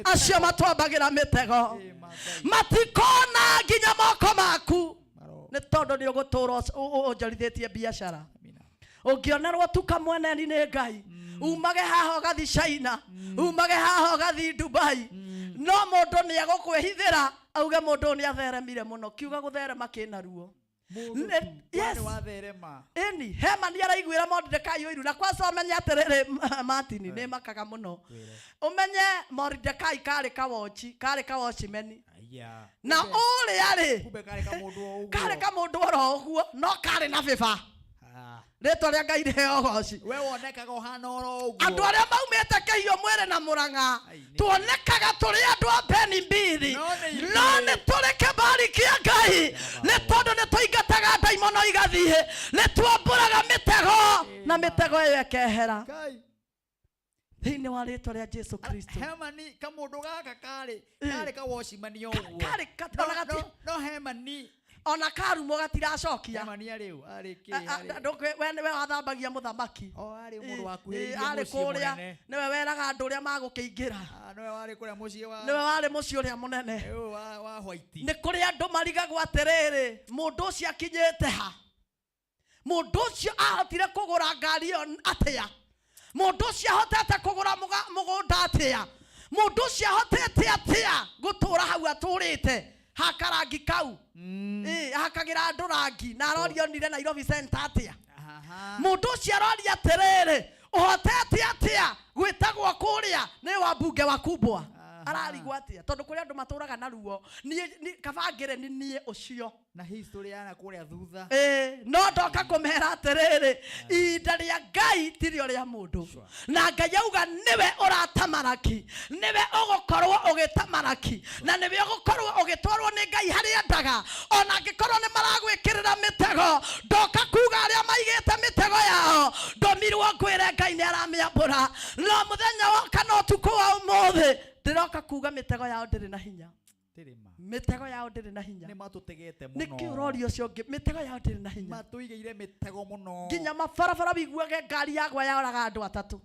Speaker 17: acio matwambagĩra mĩtego, matikona nginya moko maku, nĩ tondũ nĩ ũgũtũra ũnjorithĩtie biacara. Ũngĩonerwo tu kamweneni nĩ Ngai, umage haha ũgathi China, umage haha ũgathi Dubai, no mũndũ nĩ egũkwĩhithĩra auge mũndũ ũyũ nĩ atheremire mũno. Kiuga gũtherema kĩna ruo. Yes. Ĩni, Hemani araiguĩra Moridekai ũiru, na kwanza ũmenye atĩrĩrĩ, Martin, nĩ makaga mũno. Ũmenye Moridekai karĩ kawochi, karĩ kawochimeni. Na ũrĩa rĩ,
Speaker 1: Kumbe karĩ kamũndũ o ũguo.
Speaker 17: Karĩ kamũndũ oro ũguo, no karĩ na bĩba. Rĩtwa rĩa Ngai rĩheo ũgoci.
Speaker 1: We wonekaga ũhana oro ũguo.
Speaker 17: Andũ arĩa maumĩte kĩhiũ mwĩrĩ na mũrang'a tuonekaga tũrĩ andũ a beni mbiri,
Speaker 1: No nĩ ithuĩ.
Speaker 17: no nĩ tũrĩ kĩbari kĩa Ngai, nĩ tondũ nĩ tũingataga ndaimono igathiĩ, nĩ tuombũraga mĩtego na mĩtego ĩyo ĩkehera
Speaker 1: Ngai.
Speaker 17: thĩinĩ wa rĩtwa rĩa Jesu Kristo.
Speaker 1: Hemani kamũndũ gaka karĩ karĩ kawocimani ũguo.
Speaker 17: Karĩ
Speaker 1: No-
Speaker 17: ona gati-
Speaker 1: no Hemani
Speaker 17: ona karumo gatiracokia.
Speaker 1: Hemani arĩ ũ? Arĩ kĩ? Arĩ-
Speaker 17: We nĩwe wathambagia mũthamaki.
Speaker 1: O arĩ mũndũ wakuhĩrĩirie
Speaker 17: Arĩ
Speaker 1: mũciĩ
Speaker 17: kũrĩa
Speaker 1: mũnene.
Speaker 17: nĩwe weraga andũ ũrĩa magũkĩingĩra.
Speaker 1: Ah, nĩwe warĩ kũrĩa mũciĩ wa
Speaker 17: Nĩwe warĩ mũciĩ ũrĩa mũnene.
Speaker 1: Ũyũ wa White.
Speaker 17: Nĩ kũrĩ andũ marigagwo atĩrĩrĩ, mũndũ ũcio akinyĩte ha? Mũndũ ũcio ahotire kũgũra ngari ĩyo atĩa? Mũndũ ũcio ahotete kũgũra mũgũnda atĩa? Mũndũ ũcio ahotete atĩa gũtũra hau atũrĩte? Haka rangi kau. Hakagĩra andũ rangi na aroria onire Nairobi Center atĩa? Mũndũ ũcio aroria atĩrĩrĩ, ũhotete atĩa gwĩtagwo kũrĩa nĩ wambunge wa kubwa? Ararigwo atĩa? Tondũ kũrĩ andũ matũraga na ruo. Niĩ kaba ngĩre nĩ niĩ ũcio.
Speaker 1: Na history ya na kũrĩa thutha.
Speaker 17: No ndoka kũmera atĩrĩrĩ, ihinda rĩa Ngai ti rĩo rĩa mũndũ. Na Ngai auga nĩwe ũratamaraki, nĩwe ũgũkorwo ũgĩtamaraki, na nĩwe ũgũkorwo ũgĩtwarwo nĩ Ngai harĩa endaga. Ona angĩkorwo nĩ maragwĩkĩrĩra mĩtego, ndoka kuga arĩa maigĩte mĩtego yao, ndũmirwo ngwĩre Ngai nĩ aramĩambũra. No mũthenya woka na ũtukũ wa ũmũthĩ, ndĩroka kuga mĩtego yao ndĩrĩ na hinya. Mĩtego yao ndĩrĩ na hinya.
Speaker 1: Nĩ matũtegete mũno.
Speaker 17: Nĩkĩ ũroria ũcio ũngĩ? Mĩtego yao ndĩrĩ na hinya.
Speaker 1: Matũigĩire mĩtego mũno.
Speaker 17: Nginya mabarabara wiguage ngari yagwa yoraga andũ atatũ.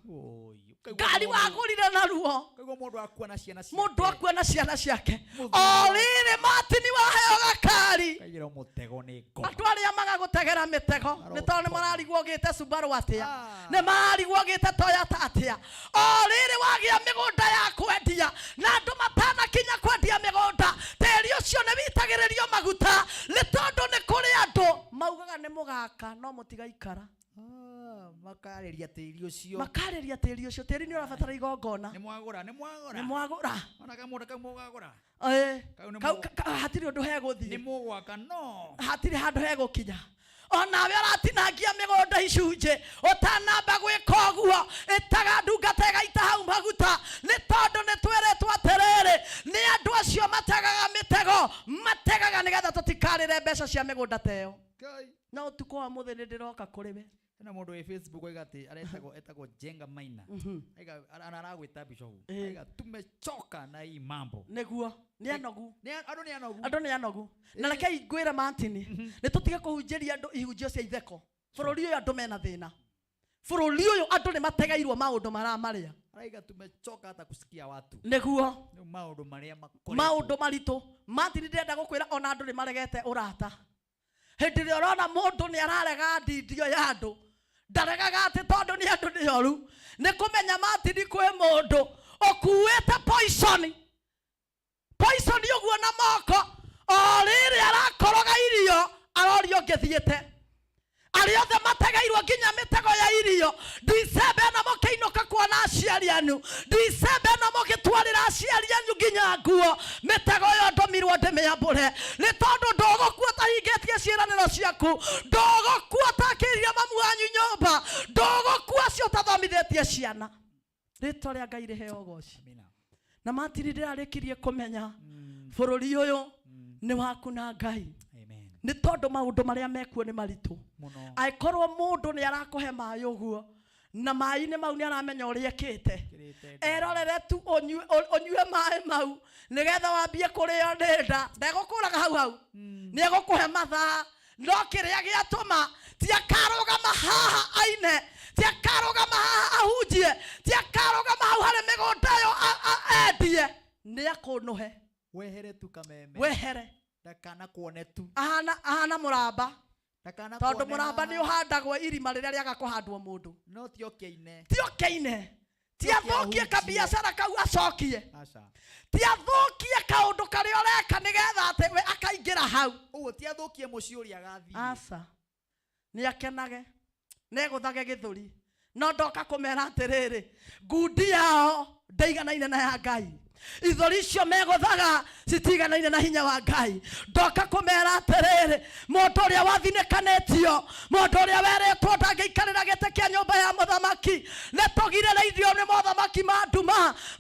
Speaker 17: Ngari wagũrire na ruo.
Speaker 1: Kaigua mũndũ akua na ciana ciake.
Speaker 17: Mũndũ akua na ciana ciake. O rĩrĩ Martin waheo gakari.
Speaker 1: Kaigĩrwo mũtego nĩ ngoma.
Speaker 17: Andũ arĩa magagũtegera mĩtego nĩ tondũ nĩ mararigwo ũgĩte Subaru atĩa, nĩ mararigwo ũgĩte Toyota atĩa. O rĩrĩ wagĩa mĩgũnda ya kwendia na andũ matanakinya kwendia mĩgũnda, tĩri ũcio nĩ witagĩrĩrio maguta, nĩ tondũ nĩ kũrĩ andũ maugaga nĩ mũgaka no mũtigaikara.
Speaker 1: Makarĩria tĩri ũcio.
Speaker 17: Makarĩria tĩri ũcio. Tĩri nĩ ũrabatara igongona.
Speaker 1: Nĩ mwagũra, nĩ mwagũra.
Speaker 17: Nĩ mwagũra.
Speaker 1: Ona kamũndũ kau mũgagũra. Kau nĩ
Speaker 17: Hatirĩ ũndũ hegũthiĩ.
Speaker 1: Nĩ mũgwaka, no.
Speaker 17: Hatirĩ handũ hegũkinya. Onawe ũratinangia mĩgũnda icunjĩ, ũtanamba gwĩka ũguo, ĩtaga ndungata ĩgaita hau maguta, nĩ tondũ nĩ twĩrĩtwo atĩrĩrĩ, nĩ andũ acio mategaga mĩtego, mategaga nĩgetha tũtikarĩre mbeca cia mĩgũnda ta ĩyo.
Speaker 1: Ngai.
Speaker 17: No ũtukũ wa mũthĩ nĩ ndĩroka kũrĩ we.
Speaker 1: Hena mũndũ wĩ Facebook oiga atĩ aretagwo, etagwo Jenga Maina. Aiga, aragwĩta Bishop. Aiga, tumechoka na hii mambo.
Speaker 17: Nĩguo, nĩ anogu.
Speaker 1: Nĩ andũ nĩ anogu.
Speaker 17: Andũ nĩ anogu. Na rekei ngwĩre Martin, nĩ tũtige kũhunjĩria andũ ihunjio cia itheko. Bũrũri ũyũ andũ mena thĩna. Bũrũri ũyũ andũ nĩ mategeirwo maũndũ maramarĩa.
Speaker 1: Araiga tumechoka hata kusikia watu.
Speaker 17: Nĩguo.
Speaker 1: Nĩ maũndũ marĩa makoretwo.
Speaker 17: Maũndũ maritũ. Martin, ndĩrenda gũkwĩra ona andũ nĩ maregete ũrata. Hĩndĩ ĩrĩa ũrona mũndũ nĩ ararega ndindio ya andũ, ndaregaga atĩ tondũ nĩ andũ nĩ oru. Nĩ kũmenya Martin kwĩ mũndũ ũkuĩte poison. Poison ũguo na moko, o rĩrĩ arakoroga irio, arorio ũngĩthiĩte. Arĩa othe mategeirwo nginya mĩtego ya irio, Dicemba ĩno mũkĩinũka kuona aciari anyu, Dicemba ĩno mũgĩtwarĩra aciari anyu nginya nguo, mĩtego ĩyo ndũmirwo ndĩmĩambũre, nĩ tondũ ndũgũkua ũtahingĩtie ciĩranĩro ciaku, ndũgũkua ũtakĩrire mamu wanyu nyũmba, ndũgũkua cio ũtathomithĩtie ciana. Rĩtwa rĩa Ngai rĩheo ũgoci. Na Martin ndĩrarĩkirie kũmenya bũrũri ũyũ nĩ waku na Ngai. Nĩ tondũ maũndũ marĩa mekuo nĩ maritũ. Angĩkorwo mũndũ nĩ arakũhe maĩ ũguo, na maĩ-inĩ mau nĩ aramenya ũrĩa ekĩte, erorere tu ũnyue maĩ mau nĩgetha wambie kũrĩo nĩ nda, ndegũkũraga hau hau. Nĩ egũkũhe mathaa, no kĩrĩa gĩatũma ti akarũgama haha aine, ti akarũgama haha ahunjie, ti akarũgama hau harĩ mĩgũnda ĩyo endie, nĩ akũnũhe.
Speaker 1: Wehere tu kameme.
Speaker 17: Wehere.
Speaker 1: Ndakana kuone tu.
Speaker 17: Ahana mũramba.
Speaker 1: Ndakana
Speaker 17: Tondũ
Speaker 1: kuone
Speaker 17: mũramba
Speaker 1: haha.
Speaker 17: nĩ ũhandagwo irima rĩrĩa rĩaga kũhandwo mũndũ.
Speaker 1: No ti oke ine.
Speaker 17: Ti oke ine. Ti
Speaker 1: Ti oke
Speaker 17: athũkie
Speaker 1: ahunjie.
Speaker 17: kabiacara kau acokie.
Speaker 1: Aca.
Speaker 17: Ti athũkie kaũndũ karĩa ũreka nĩgetha atĩ we akaingĩra hau.
Speaker 1: Ũguo ti athũkie mũciĩ ũrĩa agathiĩ.
Speaker 17: Aca. Nĩ akenage. Nĩ egũthage gĩthũri. No ndoka kũmera atĩrĩrĩ, ngundi yao ndĩiganaine na ya Ngai. Ithũri icio megũthaga citiganaine na hinya wa Ngai. Ndoka kũmera atĩrĩrĩ, mũndũ ũrĩa wathinĩkanĩtio, mũndũ ũrĩa werĩtwo ndangĩikara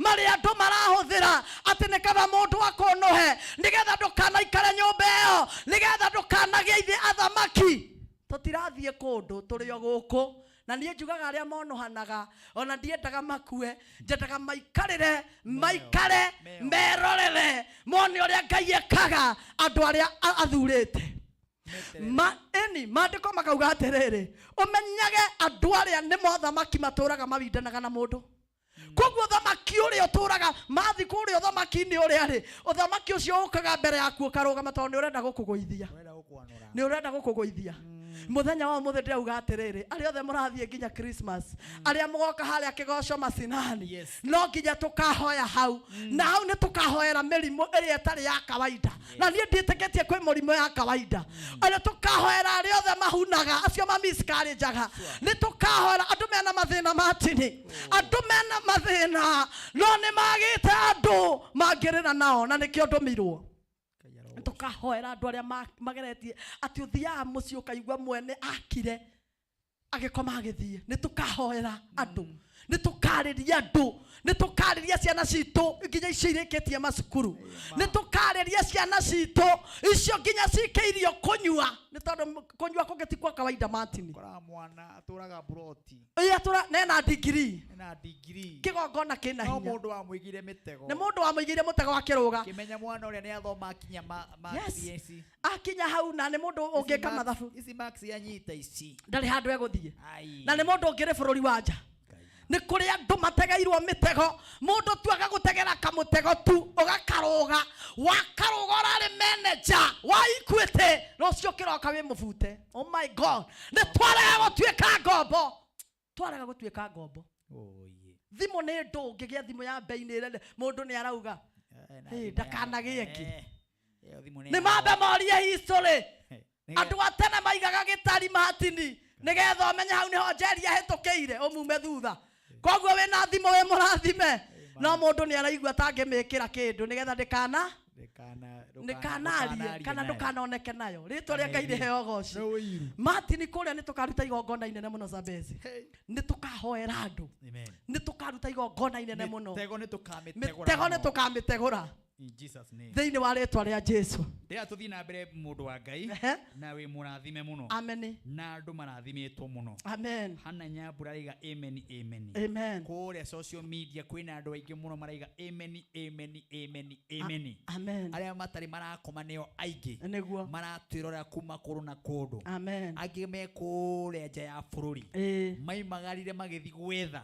Speaker 17: Marĩa andũ marahũthĩra atĩ nĩ kaba mũndũ akonohe nĩgetha ndũkanaikare nyũmba ĩyo, nĩgetha ndũkanageithie athamaki. Tũtirathiĩ kũndũ, tũrĩ o gũkũ. Na niĩ njugaga arĩa monohanaga ona ndiendaga makue, njendaga maikarĩre, maikare merorere, mone ũrĩa Ngai ekaga andũ arĩa athurĩte. Ĩni maandĩko makauga atĩrĩrĩ, ũmenyage andũ arĩa nĩ mothamaki matũraga mawindanaga na mũndũ. Koguo thamaki ũrĩa ũtũraga mathi kũrĩa ũthamaki-inĩ ũrĩa rĩ, ũthamaki ũcio ũkaga mbere yaku ũkarũgama tondũ nĩ ũrenda gũkũgũithia. Nĩ ũrenda gũkũgũithia. Mũthenya wa ũmũthĩ ndĩrauga atĩrĩrĩ, arĩa othe mũrathiĩ nginya Christmas, arĩa mũgoka harĩa kĩgoco macinani, no nginya tũkahoya hau. Na hau nĩ tũkahoera mĩrimũ ĩrĩa ĩtarĩ ya kawaida. Na niĩ ndiĩtĩkĩtie kwĩ mũrimũ ya kawaida. Arĩa tũkahoera arĩa othe mahunaga, acio ma miscarriage-aga. Nĩ tũkahoera andũ mena mathĩna ma tini, andũ mena mathĩna no nĩ magĩte andũ mangĩrĩra nao, na nĩkĩo ndũmirwo. Tũkahoera andũ arĩa mageretie atĩ ũthiaga mũciĩ ũkaigua mwene akire agĩkoma agĩthiĩ. Nĩ tũkahoera andũ, nĩ tũkarĩria andũ, nĩ tũkarĩria ciana citũ nginya icio irĩkĩtie macukuru, nĩ tũkarĩria ciana citũ icio nginya cikĩirio kũnyua, nĩ tondũ kũnyua kũngĩ ti kwa kawaida. Martin
Speaker 1: Koraga mwana atũraga broti.
Speaker 17: Ĩĩ, atũra nena degree.
Speaker 1: Ena degree.
Speaker 17: Kĩgongona kĩna
Speaker 1: No
Speaker 17: hinya.
Speaker 1: mũndũ wamũigire mĩtego.
Speaker 17: Nĩ mũndũ wamũigire mũtego akĩrũga.
Speaker 1: Kĩmenya mwana ũrĩa nĩ athoma akinya ma
Speaker 17: Yes.
Speaker 1: ici.
Speaker 17: Akinya hau na nĩ mũndũ ũngĩka mathabu.
Speaker 1: Ici marks anyita ici.
Speaker 17: Ndarĩ handũ egũthiĩ.
Speaker 1: Ai.
Speaker 17: Na nĩ mũndũ ũngĩrĩ bũrũri wa nja. Nĩ kũrĩ andũ mategeirwo mĩtego. Mũndũ tu agagũtegera kamũtego tu, ũgakarũga. Wakarũga ũrarĩ manager wa Equity, rũciũ kĩroka wĩ mũbute. Oh my God. Nĩ twarega gũtuĩka ngombo. Twarega gũtuĩka ngombo. Thimũ nĩ ndũ, ũngĩgĩa thimũ ya bei nĩ ĩrende, mũndũ nĩ arauga, Hey, ndakanagĩe kĩ. Nĩ mambe morie history. Andũ a tene maigaga gĩtari Martini nĩgetha ũmenye hau nĩho Njeri ahĩtũkĩire, ũmume thutha. Koguo wĩna thimũ wĩ mũrathime, no mũndũ nĩ araigua ta angĩmĩkĩra kĩndũ nĩgetha ndĩkanarie kana ndũkanoneke nayo. Rĩtwa rĩa Ngai rĩheo ũgoci. Martini kũrĩa nĩ tũkaruta igongona inene mũno Zambezi. Nĩ tũkahoera andũ. Nĩ tũkaruta igongona inene mũno.
Speaker 1: Mĩtego nĩ tũkamĩtegũra
Speaker 17: Mĩtego nĩ
Speaker 1: mũno.
Speaker 17: tũkamĩtegũra.
Speaker 1: In Jesus name.
Speaker 17: Thĩinĩ wa rĩtwa rĩa Jesu.
Speaker 1: Ndĩra tũthiĩ na mbere mũndũ wa Ngai na wĩ mũrathime mũno.
Speaker 17: Amen.
Speaker 1: Na andũ marathimĩtwo mũno.
Speaker 17: Amen.
Speaker 1: Hana Nyambura araiga amen, amen.
Speaker 17: Amen.
Speaker 1: Kũrĩa social media kwĩna andũ aingĩ mũno maraiga amen, amen, amen, amen.
Speaker 17: Amen.
Speaker 1: Arĩa matarĩ marakoma nĩo aingĩ.
Speaker 17: Nĩguo.
Speaker 1: Maratwĩrorera kuma kũndũ na kũndũ.
Speaker 17: Amen.
Speaker 1: Angĩ me kũrĩa nja ya bũrũri. Maimagarire magĩthiĩ gwetha.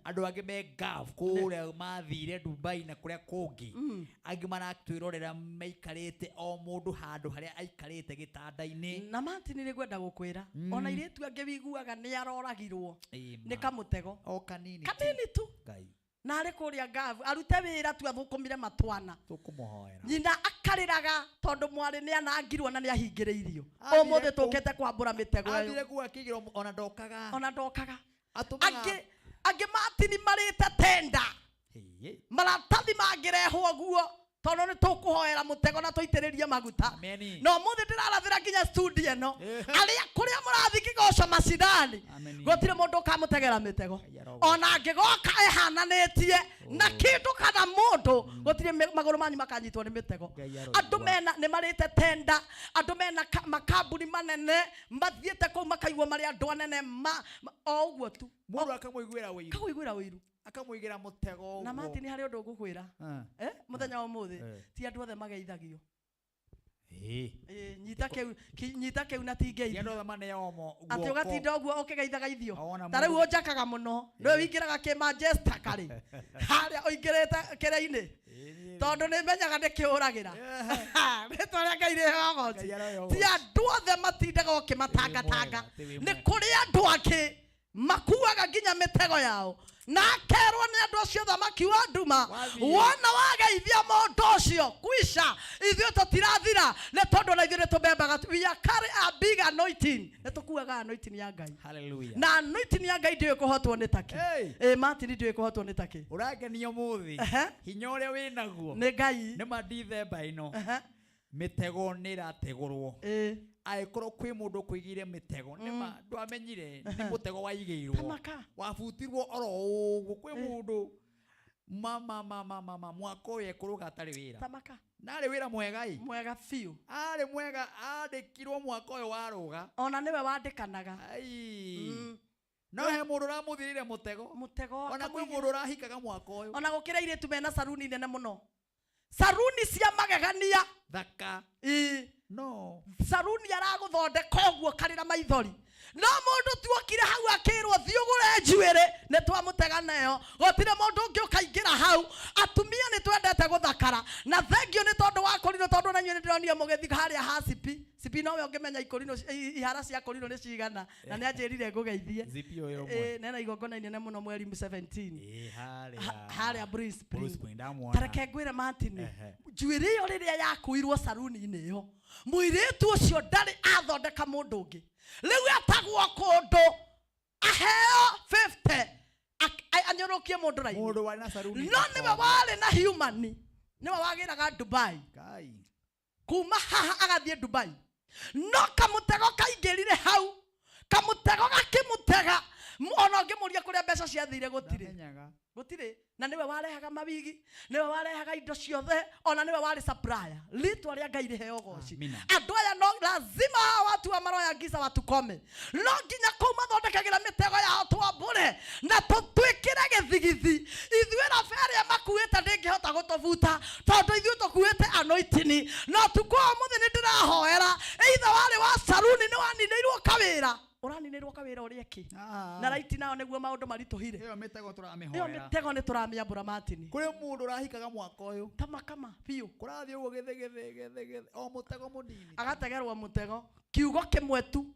Speaker 1: Andũ angĩ me Gulf kũrĩa mathire Dubai na kũrĩa kũngĩ. Angĩ maratwĩrorera maikarĩte o mũndũ handũ harĩa aikarĩte gĩtanda-inĩ.
Speaker 17: Na Martin nĩ ngwenda gũkwĩra, ona airĩtu angĩ wiguaga nĩ aroragirwo nĩ kamũtego.
Speaker 1: O kanini tu.
Speaker 17: Kanini tu.
Speaker 1: Ngai.
Speaker 17: Na arĩ kũrĩa Gulf, arute wĩra tu athũkũmire matwana.
Speaker 1: Tũkũmũhoera.
Speaker 17: Nyina akarĩraga tondũ mwarĩ nĩ anangirwo na nĩ ahingĩrĩirio.
Speaker 1: Athire
Speaker 17: Ũmũthĩ
Speaker 1: kũ-
Speaker 17: tũkĩte kwambũra mĩtego ĩyo.
Speaker 1: Athire kũu akĩigĩrwo ona ndokaga.
Speaker 17: Ona ndokaga.
Speaker 1: Atũmaga.
Speaker 17: Angĩ Martin marĩte tenda. Maratathi mangĩrehwo guo tondũ nĩ tũkũhoera mũtego na tũitĩrĩrie maguta. Na ũmũthĩ ndĩrarathĩra nginya studio ĩno. Arĩa kũrĩa mũrathiĩ kĩgoco macindani, gũtirĩ mũndũ ũkamũtegera mĩtego. Ona angĩgoka ehananĩtie na kĩndũ kana mũndũ, gũtirĩ magũrũ manyu makanyitwo nĩ mĩtego. Andũ mena nĩ marĩte tenda, andũ mena makambuni manene mathiĩte kũu makaigua marĩ andũ anene o ũguo tu.
Speaker 1: Mũndũ akamũiguĩra ũiru.
Speaker 17: Akamũiguĩra ũiru.
Speaker 1: Akamũigĩra mũtego
Speaker 17: Na
Speaker 1: ũguo.
Speaker 17: Martin harĩ ũndũ ngũkwĩra. Mũthenya wa ũmũthĩ, ti andũ othe mageithagio. Nyita kĩu, nyita kĩu na ti ngeithi.
Speaker 1: Ti andũ othe maneagwo
Speaker 17: Atĩ
Speaker 1: guoko.
Speaker 17: ũgatinda ũguo ũkĩgeithaga ithio.
Speaker 1: Ona
Speaker 17: Ta rĩu
Speaker 1: mũndũ-
Speaker 17: ũnjakaga mũno. Nĩwe wĩingĩraga kĩ Manchester karĩ. Harĩa ũingĩrĩte kĩrĩa-inĩ. Tondũ nĩ menyaga nĩ kĩũragĩra. Rĩtwa rĩa Ngai rĩheo ũgoci. Ti andũ othe matindaga ũkĩmatangatanga. Nĩ kũrĩ andũ angĩ makuaga nginya mĩtego yao. Na akerwo nĩ andũ acio thamaki wa nduma. Wona wageithia mũndũ ũcio kwisha, ithuĩ tũtirathira nĩ tondũ na ithuĩ nĩ tũbembaga. We are carry a big anointing. Nĩ tũkuaga anointing ya Ngai.
Speaker 1: Hallelujah.
Speaker 17: Na anointing ya Ngai ndĩũĩ kũhotwo nĩ takĩ. Martin ndĩũĩ kũhotwo nĩ takĩ.
Speaker 1: Ũrangenia ũmũthĩ. Hinya ũrĩa wĩnaguo.
Speaker 17: Nĩ Ngai.
Speaker 1: Nĩ ma ndithemba ĩno. Mĩtego nĩ ĩrategũrwo. Angĩkorwo kwĩ mũndũ ũkũigĩire mĩtego, nĩ ma ndwamenyire nĩ mũtego waigĩirwo.
Speaker 17: Tamaka.
Speaker 1: Wabutirwo oro ũguo. Kwĩ mũndũ Mama mama mama mwaka ũyũ ekũrũga atarĩ wĩra.
Speaker 17: Tamaka.
Speaker 1: Na arĩ wĩra mwega ĩ.
Speaker 17: Mwega biũ.
Speaker 1: Arĩ mwega andĩkirwo mwaka ũyũ warũga.
Speaker 17: Ona nĩwe wandĩkanaga.
Speaker 1: Ai. No he mũndũ ũramũthirire mũtego.
Speaker 17: Mũtego.
Speaker 1: Ona kwĩ mũndũ ũrahikaga mwaka ũyũ.
Speaker 17: Ona gũkĩra airĩtu mena saruni nene mũno. Saruni cia magegania.
Speaker 1: Thaka.
Speaker 17: Ĩ.
Speaker 1: No.
Speaker 17: Saruni aragũthondeka ũguo karĩra maithori. No mũndũ tuokire hau akĩrwo thiĩ ũgũre njuĩrĩ nĩ twamũtega nayo. Gũtirĩ mũndũ ũngĩ ũkaingĩra hau. Atumia nĩ twendete gũthakara. Na thengio nĩ tondũ wa kũrinũ tondũ na inyuĩ nĩ ndĩronire mũgĩthiĩ harĩa ha Sipi. Sipi nowe ũngĩmenya ikũrinũ ihara cia kũrinũ nĩ cigana. Na nĩ anjĩrire ngũgeithie.
Speaker 1: Zipi ũyũ ũmwe.
Speaker 17: Ĩ, nena igongona inene mũno mweri 17.
Speaker 1: Ĩ, harĩa.
Speaker 17: Harĩa Blue Spring.
Speaker 1: Blue Spring, ndamuona.
Speaker 17: Tareke ngwĩre Martin. Njuĩrĩ ĩyo rĩrĩa yakuirwo saruni-inĩ ĩyo, mũirĩtu ũcio ndarĩ athondeka mũndũ ũngĩ. Rĩu etagwo kũndũ aheo 50 anyũrũkie mũndũ raini.
Speaker 1: Mũndũ warĩ na saruni
Speaker 17: No nĩwe warĩ na human, nĩwe wagĩraga Dubai.
Speaker 1: Kai.
Speaker 17: Kuma haha agathiĩ Dubai. No kamũtego kaingĩrire hau, kamũtego gakĩmũtega. Ona ũngĩmũria kũrĩa mbeca ciathire gũtirĩ.
Speaker 1: Ndamenyaga.
Speaker 17: Gũtirĩ. Na nĩwe warehaga mawigi, nĩwe warehaga indo ciothe, ona nĩwe warĩ supplier. Rĩtwa rĩa Ngai rĩheo ũgoci.
Speaker 1: Amina.
Speaker 17: Andũ aya no lazima hawa watu wa maroya giza watukome. No nginya kũu mathondekagĩra mĩtego yao twambũre na tũtwĩkĩre gĩthigithi. Ithuĩ rabe arĩa makuĩte ndĩngĩhota gũtũbuta tondũ ithuĩ tũkuĩte anointini. No tukũ wa ũmũthĩ nĩ ndĩrahoera either warĩ wa saruni nĩ waninĩirwo kawĩra. Ũraninĩrwo kawĩra ũrĩa kĩ? Na raiti nao nĩguo maũndũ maritũhire.
Speaker 1: Ĩyo mĩtego tũramĩhoera.
Speaker 17: Ĩyo mĩtego nĩ tũramĩambũra Martin.
Speaker 1: Kũrĩ mũndũ ũrahikaga mwaka ũyũ.
Speaker 17: Tamakama biũ.
Speaker 1: Kũrathiĩ ũguo gĩthĩ gĩthĩ gĩthĩ gĩthĩ o mũtego mũnini.
Speaker 17: Agategerwo mũtego. Kiugo kĩmwe tu.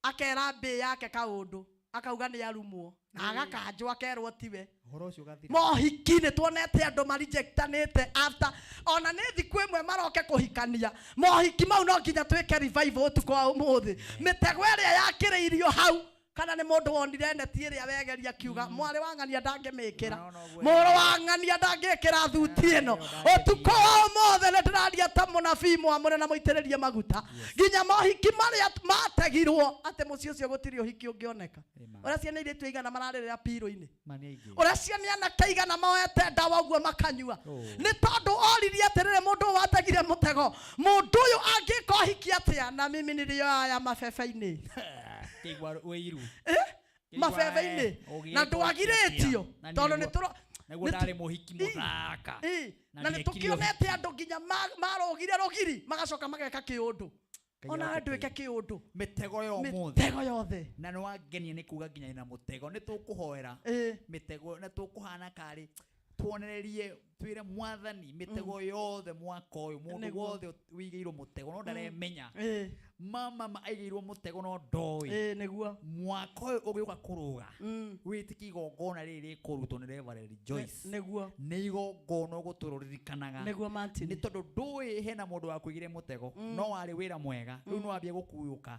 Speaker 17: Akera mbĩ yake kaũndũ. Akauga nĩ arumwo. Na agakanjwo akerwo tiwe.
Speaker 1: Ũhoro ũcio ũgathira.
Speaker 17: Mohiki nĩ tuonete andũ marejectanĩte after ona nĩ thikũ ĩmwe maroke kũhikania. Mohiki mau no nginya twĩke revival ũtukũ wa ũmũthĩ. Mĩtego ĩrĩa yakĩrĩirio hau kana nĩ mũndũ wonire neti ĩrĩa wegeria akiuga mwarĩ wa ng'ania ndangĩmĩkĩra, mũrũ wa ng'ania ndangĩkĩra thuti ĩno. Ũtukũ wa ũmũthĩ nĩ ndĩraria ta mũnabii mwamũre na mũitĩrĩrie maguta. Nginya mohiki marĩa mategirwo atĩ mũciĩ ũcio gũtirĩ ũhiki ũngĩoneka. Ũrĩa ciana irĩtu igana mararĩrĩra pirũ-inĩ. Ũrĩa ciana anake igana moete ndawa ũguo makanyua. Nĩ tondũ oririe atĩrĩrĩ mũndũ ũyũ wategire mũtego, mũndũ ũyũ angĩka ũhiki atĩa na mimi nĩrĩoya mabebe-inĩ.
Speaker 1: Kĩigua wĩiru.
Speaker 17: Mabebe-inĩ. Na ndwagirĩtio. Tondũ nĩ tũro
Speaker 1: Nĩguo ndarĩ mũhiki mũthaka.
Speaker 17: Na nĩ tũkĩonete andũ nginya marũgire rũgiri magacoka mageka kĩũndũ. Ona we ndwĩke kĩũndũ.
Speaker 1: Mĩtego ya ũmũthĩ.
Speaker 17: Mĩtego yothe.
Speaker 1: Na nĩ wangenia nĩ kuga nginya ĩna mũtego. Nĩ tũkũhoera. Mĩtego na tũkũhana karĩ tuonererie twĩre mwathani mĩtego yothe mwaka ũyũ mũndũ wothe wĩigĩirwo mũtego no ndaremenya. Mama ma aigĩirwo mũtego no ndoĩ.
Speaker 17: Nĩguo.
Speaker 1: Mwaka ũyũ ũgĩũka kũrũga. Wĩtĩkie igongona rĩrĩ rĩkũrutwo nĩ Reverend Joyce.
Speaker 17: Nĩguo.
Speaker 1: Nĩ igongona ũgũtũra ũririkanaga.
Speaker 17: Nĩguo Martin.
Speaker 1: Nĩ tondũ ndũĩ hena mũndũ wakwĩigĩire mũtego no warĩ wĩra mwega. Rĩu nĩ wambia gũkuĩũka.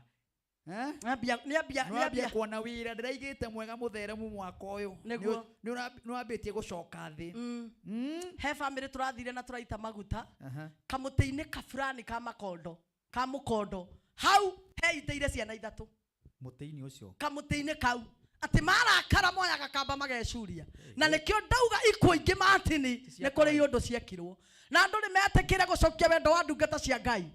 Speaker 1: Nĩambia kuona wĩra ndĩraigĩte mwega mũtheremu mwaka ũyũ.
Speaker 17: Nĩguo.
Speaker 1: Nĩwambĩtie gũcoka thĩ.
Speaker 17: He bamĩrĩ tũrathire na tũraita maguta kamũtĩ-inĩ kaburani ka makondo ka mũkondo hau heitĩire ciana ithatũ
Speaker 1: mũtĩ-inĩ ũcio
Speaker 17: kamũtĩ-inĩ kau atĩ marakara moyaga kamba magecuria. Na nĩkĩo ndauga ikuũ ingĩ Martin nĩ kũrĩ iũndũ ciekirwo na andũ nĩ metĩkĩre gũcokia wendo wa ndungata cia Ngai.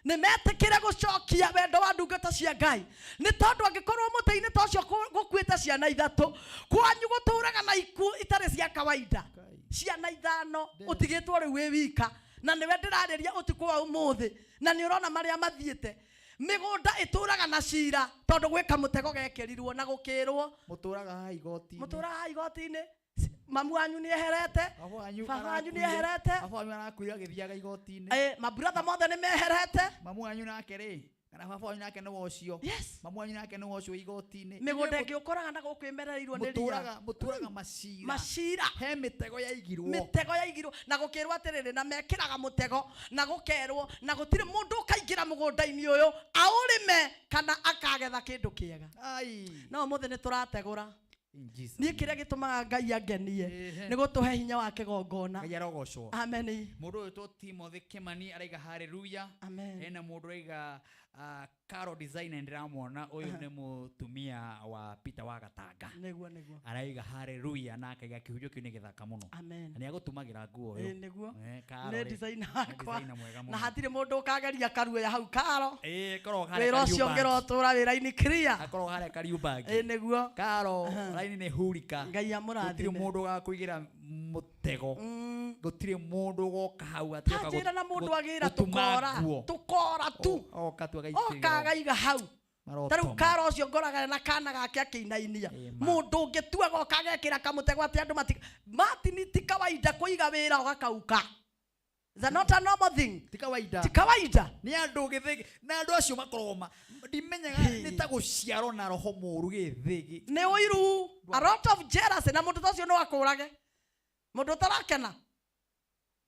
Speaker 17: Nĩ metĩkĩre gũcokia wendo wa ndungata cia Ngai. Nĩ tondũ angĩkorwo mũtĩ-inĩ ta ũcio gũkuĩte ciana ithatũ, kwanyu gũtũraga na ikuũ itarĩ cia kawaida. Ciana ithano ũtigĩtwo rĩu wĩ wika. Na nĩwe ndĩrarĩria ũtukũ wa ũmũthĩ. Na nĩ ũrona marĩa mathiĩte. Mĩgũnda ĩtũraga na cira tondũ gwĩ kamũtego gekĩrirwo na gũkĩrwo.
Speaker 1: Mũtũraga haha igoti-inĩ.
Speaker 17: Mũtũraga haha igoti-inĩ. Mamu wanyu nĩ eherete. Baba wanyu nĩ eherete.
Speaker 1: Baba wanyu arakuire agĩthiaga igoti-inĩ.
Speaker 17: Maburatha mothe nĩ meherete.
Speaker 1: Mamu wanyu nake rĩ, kana baba wanyu nake nĩwe ũcio. Mamu wanyu nake nĩwe ũcio igoti-inĩ.
Speaker 17: Mĩgũnda ĩngĩ ũkoraga na gũkũ ĩmerereirwo nĩ ria.
Speaker 1: Mũtũraga macira.
Speaker 17: Macira.
Speaker 1: He mĩtego yaigirwo.
Speaker 17: Mĩtego yaigirwo na gũkĩrwo atĩrĩrĩ, na mekĩraga mũtego na gũkerwo na gũtirĩ mũndũ ũkaingĩra mũgũnda-inĩ ũyũ aũrĩme kana akagetha kĩndũ kĩega. No ũmũthĩ nĩ tũrategũra. Niĩ kĩrĩa gĩtũmaga Ngai angenie nĩ gũtũhe hinya wa kĩgongona.
Speaker 1: Ngai arogocwo.
Speaker 17: Amen.
Speaker 1: Mũndũ ũyũ wĩtwo Timothy Kimani araiga hallelujah.
Speaker 17: Amen.
Speaker 1: Hena mũndũ araiga Caro designer ndĩramwona ũyũ nĩ mũtumia wa Peter wa Gatanga.
Speaker 17: Nĩguo nĩguo.
Speaker 1: Araiga haleluya na akaiga kĩhunjio kĩu nĩ gĩthaka mũno.
Speaker 17: Amen.
Speaker 1: Na nĩ agũtumagĩra nguo
Speaker 17: Ĩĩ
Speaker 1: ũyũ.
Speaker 17: nĩguo.
Speaker 1: Caro
Speaker 17: Nĩ
Speaker 1: rĩ,
Speaker 17: designer
Speaker 1: nĩ
Speaker 17: wakwa.
Speaker 1: designer mwega
Speaker 17: Na
Speaker 1: mũno.
Speaker 17: hatirĩ mũndũ ũkageria karuoya hau Caro.
Speaker 1: Ĩĩ korwo harĩa
Speaker 17: Wĩra ũcio
Speaker 1: Kariubangi.
Speaker 17: ũngĩrotũra wĩra-inĩ clear.
Speaker 1: Akorwo harĩa Kariubangi.
Speaker 17: Ĩĩ nĩguo.
Speaker 1: Caro raini nĩ hurika.
Speaker 17: Ngai
Speaker 1: Gũtirĩ
Speaker 17: amũrathime.
Speaker 1: mũndũ ũgakũigĩra mũtego. Gũtirĩ mũndũ ũgoka hau atĩ oka
Speaker 17: Ta njĩra na mũndũ agĩra
Speaker 1: gũtuma
Speaker 17: tũkora.
Speaker 1: nguo.
Speaker 17: Tũkora tu.
Speaker 1: Oka tu agaitĩrĩra.
Speaker 17: Oka agaiga hau.
Speaker 1: Marotoma.
Speaker 17: Ta rĩu Caro ũcio ngoragana na kana gake akĩinainia. Mũndũ ũngĩtua goka agekĩra kamũtego atĩ andũ mati Martin ti kawaida kũiga wĩra ũgakauka. Is that not a normal thing?
Speaker 1: Ti kawaida.
Speaker 17: Ti kawaida.
Speaker 1: Nĩ andũ gĩthĩgĩ na andũ acio makoragwo ma ndimenyaga nĩ ta gũciarwo na roho mũũru gĩthĩgĩ.
Speaker 17: Nĩ ũiru. A lot of jealousy na mũndũ ta ũcio no akũrage. Mũndũ ũtarakena.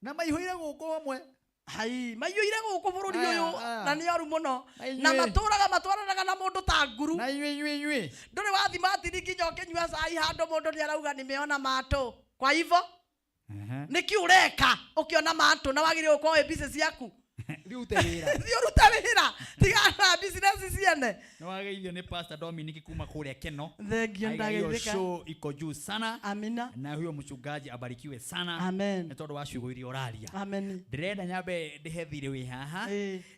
Speaker 1: Na maihũire gũkũ amwe.
Speaker 17: Hai, maiyũire gũkũ bũrũri
Speaker 1: Aya,
Speaker 17: ũyũ
Speaker 1: aya.
Speaker 17: na nĩ oru mũno.
Speaker 1: Na inyuĩ.
Speaker 17: Na matũraga matwaranaga na mũndũ ta nguru.
Speaker 1: Na inyuĩ inyuĩ inyuĩ.
Speaker 17: Ndũrĩ wathi Martin nginya ũkĩnyua cai handũ mũndũ nĩ arauga nimeona matũ. Kwa hivyo nĩkĩ ũreka ũkĩona matũ na wagĩrĩirwo gũkorwo wĩ busy ciaku.
Speaker 1: Thiĩ ũrute wĩra.
Speaker 17: Thiĩ ũrute wĩra. Tigana na business ciene.
Speaker 1: Nĩ wageithio nĩ Pastor Dominic kuma kũrĩa Keno.
Speaker 17: Thank you,
Speaker 1: Aiga hiyo
Speaker 17: ndageithĩka.
Speaker 1: show iko juu sana.
Speaker 17: Amina.
Speaker 1: Na huyo mchungaji abarikiwe sana.
Speaker 17: Amen.
Speaker 1: Nĩ tondũ wa ciugo iria ũraria.
Speaker 17: Amen.
Speaker 1: Ndĩrenda nyambe ndĩhe thirĩ wĩ haha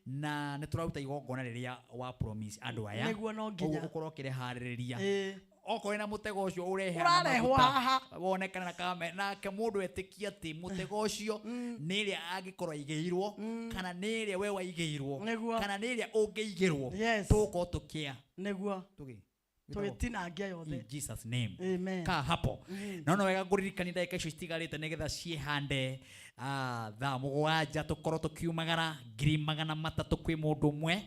Speaker 1: na nĩ tũraruta igongona rĩrĩa wa promise andũ aya.
Speaker 17: Nĩguo no nginya.
Speaker 1: Ũguo ũkorwo ũkĩrĩharĩrĩria.
Speaker 17: Ĩĩ.
Speaker 1: Okorwo na mũtego ũcio ũreheana
Speaker 17: Ũrarehwo
Speaker 1: maguta,
Speaker 17: haha.
Speaker 1: wonekane na kame nake mũndũ etĩkie atĩ mũtego ũcio nĩ ĩrĩa angĩkorwo aigĩirwo kana nĩ ĩrĩa we waigĩirwo
Speaker 17: Nĩguo.
Speaker 1: kana nĩ ĩrĩa ũngĩigĩrwo
Speaker 17: Yes.
Speaker 1: tũgũkorwo tũkĩa
Speaker 17: Nĩguo.
Speaker 1: Tũgĩ-
Speaker 17: Tũgĩtinangia yothe.
Speaker 1: In Jesus name.
Speaker 17: Amen.
Speaker 1: Kaa hapo. No no wega ngũririkania ndagĩka icio citigarĩte nĩgetha ciĩhande thaa mũgwanja tũkorwo tũkiumagara 300,000 kwĩ mũndũ ũmwe.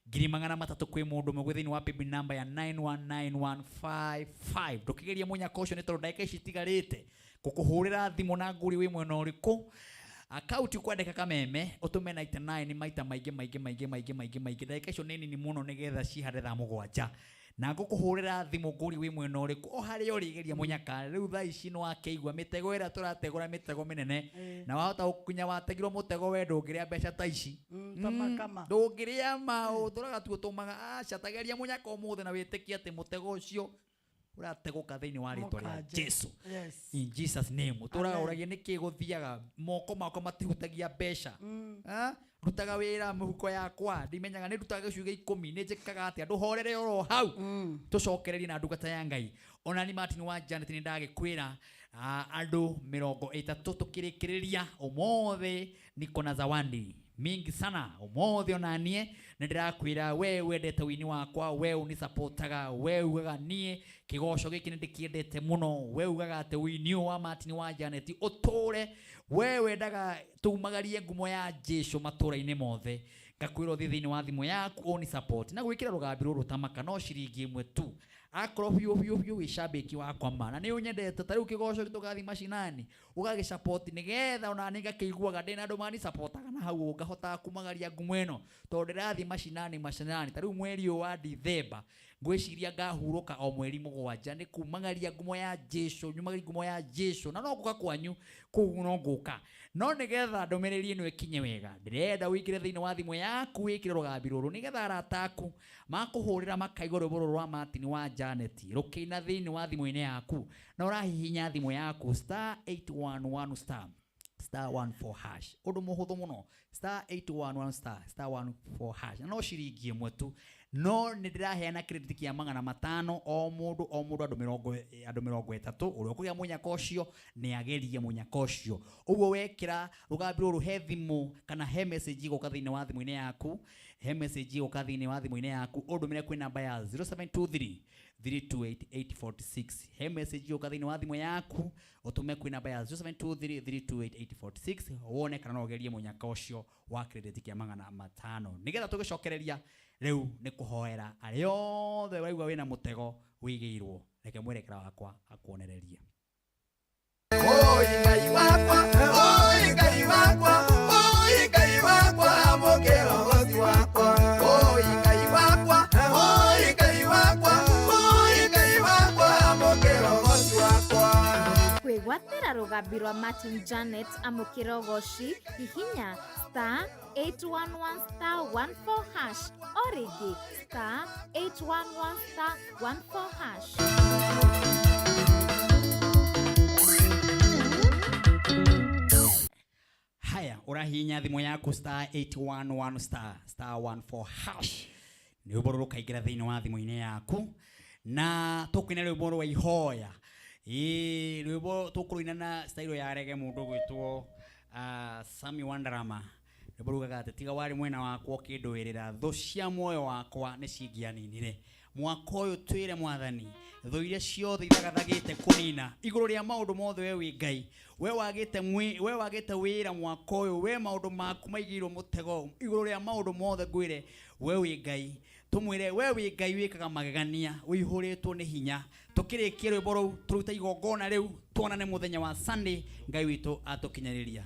Speaker 1: 300,000 kwĩ mũndũ ũmwe gwĩ thĩinĩ wa paybill number ya 919155. Ndũkĩgerie mũnyaka ũcio nĩ tondũ ndagĩka ici itigarĩte gũkũhũrĩra thimũ na ngũri wĩ mwena ũrĩkũ. Akaunti ũkwandĩka kameme ũtũme 99 maita maingĩ maingĩ maingĩ maingĩ maingĩ maingĩ. Ndagĩka icio nĩ nini mũno nĩgetha cihande thaa mũgwanja. Na ngũkũhũrĩra thimũ ngũri wĩ mwena ũrĩkũ o harĩa ũrĩ geria mũnyaka. Rĩu thaa ici nĩ wakĩigua mĩtego ĩrĩa tũrategũra mĩtego mĩnene. Na wahota gũkinya wategirwo mũtego we ndũngĩrĩa mbeca ta ici.
Speaker 17: Kama.
Speaker 1: Ndũngĩrĩa ma ũtũraga tu ũtũmaga aca ta geria mũnyaka ũmũthĩ na wĩtĩkie atĩ mũtego ũcio ũrategũka thĩinĩ wa rĩtwa rĩa
Speaker 17: Mũkanje.
Speaker 1: Jesu.
Speaker 17: Yes.
Speaker 1: In Jesus name. Ũtũraga
Speaker 17: Amen.
Speaker 1: ũragia nĩkĩ gũthiaga moko makwa matihutagia mbeca. Ndutaga wĩra mũhuko yakwa ndimenyaga nĩ ndutaga gĩcunjĩ gĩa ikũmi nĩ njĩkaga atĩa ndũhorere oro hau tũcokererie na ndungata ya Ngai. Ona ni Martin wa Janet nĩ ndagĩkwĩra andũ 30 tũkĩrĩkĩrĩria ũmũthĩ niko na zawadi mingi sana ũmũthĩ ona niĩ nĩ ndĩrakwĩra we wendete wini wakwa we ũnisapotaga we ugaga niĩ kĩgoco gĩkĩ nĩ ndĩkĩendete mũno we ugaga atĩ wini ũyũ wa Martin wa Janet ũtũre we wendaga tumagarie ngumo ya Jesu matũra-inĩ mothe ngakwĩra ũthiĩ thĩinĩ wa thimũ yaku ũni support na gwĩkĩra rũgambi rũrũ tamaka no ciringi ĩmwe tu akorwo biũ biũ biũ wĩ shabiki wakwa ma na nĩ ũnyendete ta rĩu kĩgoco tũgathiĩ macinani ũgagĩ support nĩgetha ona niĩ ngakĩiguaga ndĩna andũ mani supportaga na hau ngahotaga kumagaria ngumo ĩno tondũ ndĩrathiĩ macinani macinani ta rĩu mweri ũyũ wa Dithemba ngwĩciria ngahurũka o mweri mũgwanja nĩ kumagaria ngumo ya Jesu nyumagaria ngumo ya Jesu na no ngũka kwanyu kũu no ngũka no nĩgetha ndũmĩrĩri ĩno ĩkinye wega ndĩrenda ũingĩre thĩinĩ wa thimũ yaku wĩkĩre rũgambi rũrũ nĩgetha arata aku makũhũrĩra makaigua rwĩmbo rũrũ rwa Martin wa Janet rũkĩina thĩinĩ wa thimũ-inĩ yaku na ũrahihinya thimũ yaku star 811 star star 14 hash ũndũ mũhũthũ mũno star 811 star star 14 hash na no ciringi ĩmwe tu no nĩ ndĩraheana credit kĩa 500 o mũndũ o mũndũ andũ 30 ũrĩa ũkũgĩa mũnyaka ũcio nĩ agerie mũnyaka ũcio ũguo wekĩra rũgambi rũrũ he thimũ kana he message ĩgũka thĩinĩ wa thimũ-inĩ yaku he message ĩgũka thĩinĩ wa thimũ-inĩ yaku ũndũmĩre kwĩ namba ya 0723 328 846 he message ĩgũka thĩinĩ wa thimũ yaku ũtũme kwĩ namba ya 0723 328 846 wone kana no ũgerie mũnyaka ũcio wa credit kĩa 500 nĩgetha tũgĩcokereria rĩu nĩ kũhoera arĩa othe waigua wĩna mũtego wĩigĩirwo reke mwerekera wakwa akuonererie.
Speaker 4: Oi Ngai wakwa, oi Ngai wakwa, oi Ngai wakwa, mũkĩrogoci wakwa. Oi Ngai wakwa, oi Ngai wakwa, oi Ngai wakwa, mũkĩrogoci wakwa.
Speaker 5: Kwĩgwatĩra Buatĩra rũgambi rwa Martin Janet amũkĩra ũgoci hihinya star 811 star 14 hash o rĩngĩ star 811 star 14 hash.
Speaker 1: Haya, ũrahihinya thimũ yaku star 811 star star 14 hash nĩ rwĩmbo rũrũ rũkaingĩra thĩinĩ wa thimũ-inĩ yaku na tũkũina rwĩmbo rwa ihoya. Ĩĩ, rwĩmbo tũkũrũina na style ya rege mũndũ ũgwĩtwo Sami Wandarama. Rwĩmbo rugaga atĩ tiga warĩ mwena wakwa ũkĩndũĩrĩra thũ cia muoyo wakwa nĩ cingĩaninire. Mwaka ũyũ twĩre mwathani thũ iria ciothe ithagathagĩte kũnina igũrũ rĩa maũndũ mothe we wĩ Ngai, we wagĩte we wagĩte wĩra mwaka ũyũ, we maũndũ maku maigĩirwo mũtego igũrũ rĩa maũndũ mothe ngwĩre we wĩ Ngai. Tumwire we wĩ Ngai wĩkaga magegania ũihũrĩtwo nĩ hinya. Tũkĩrĩkia rwĩmbo rũu tũrute igongona rĩu tuonane mũthenya wa Sunday Ngai witũ atũkinyĩrĩria.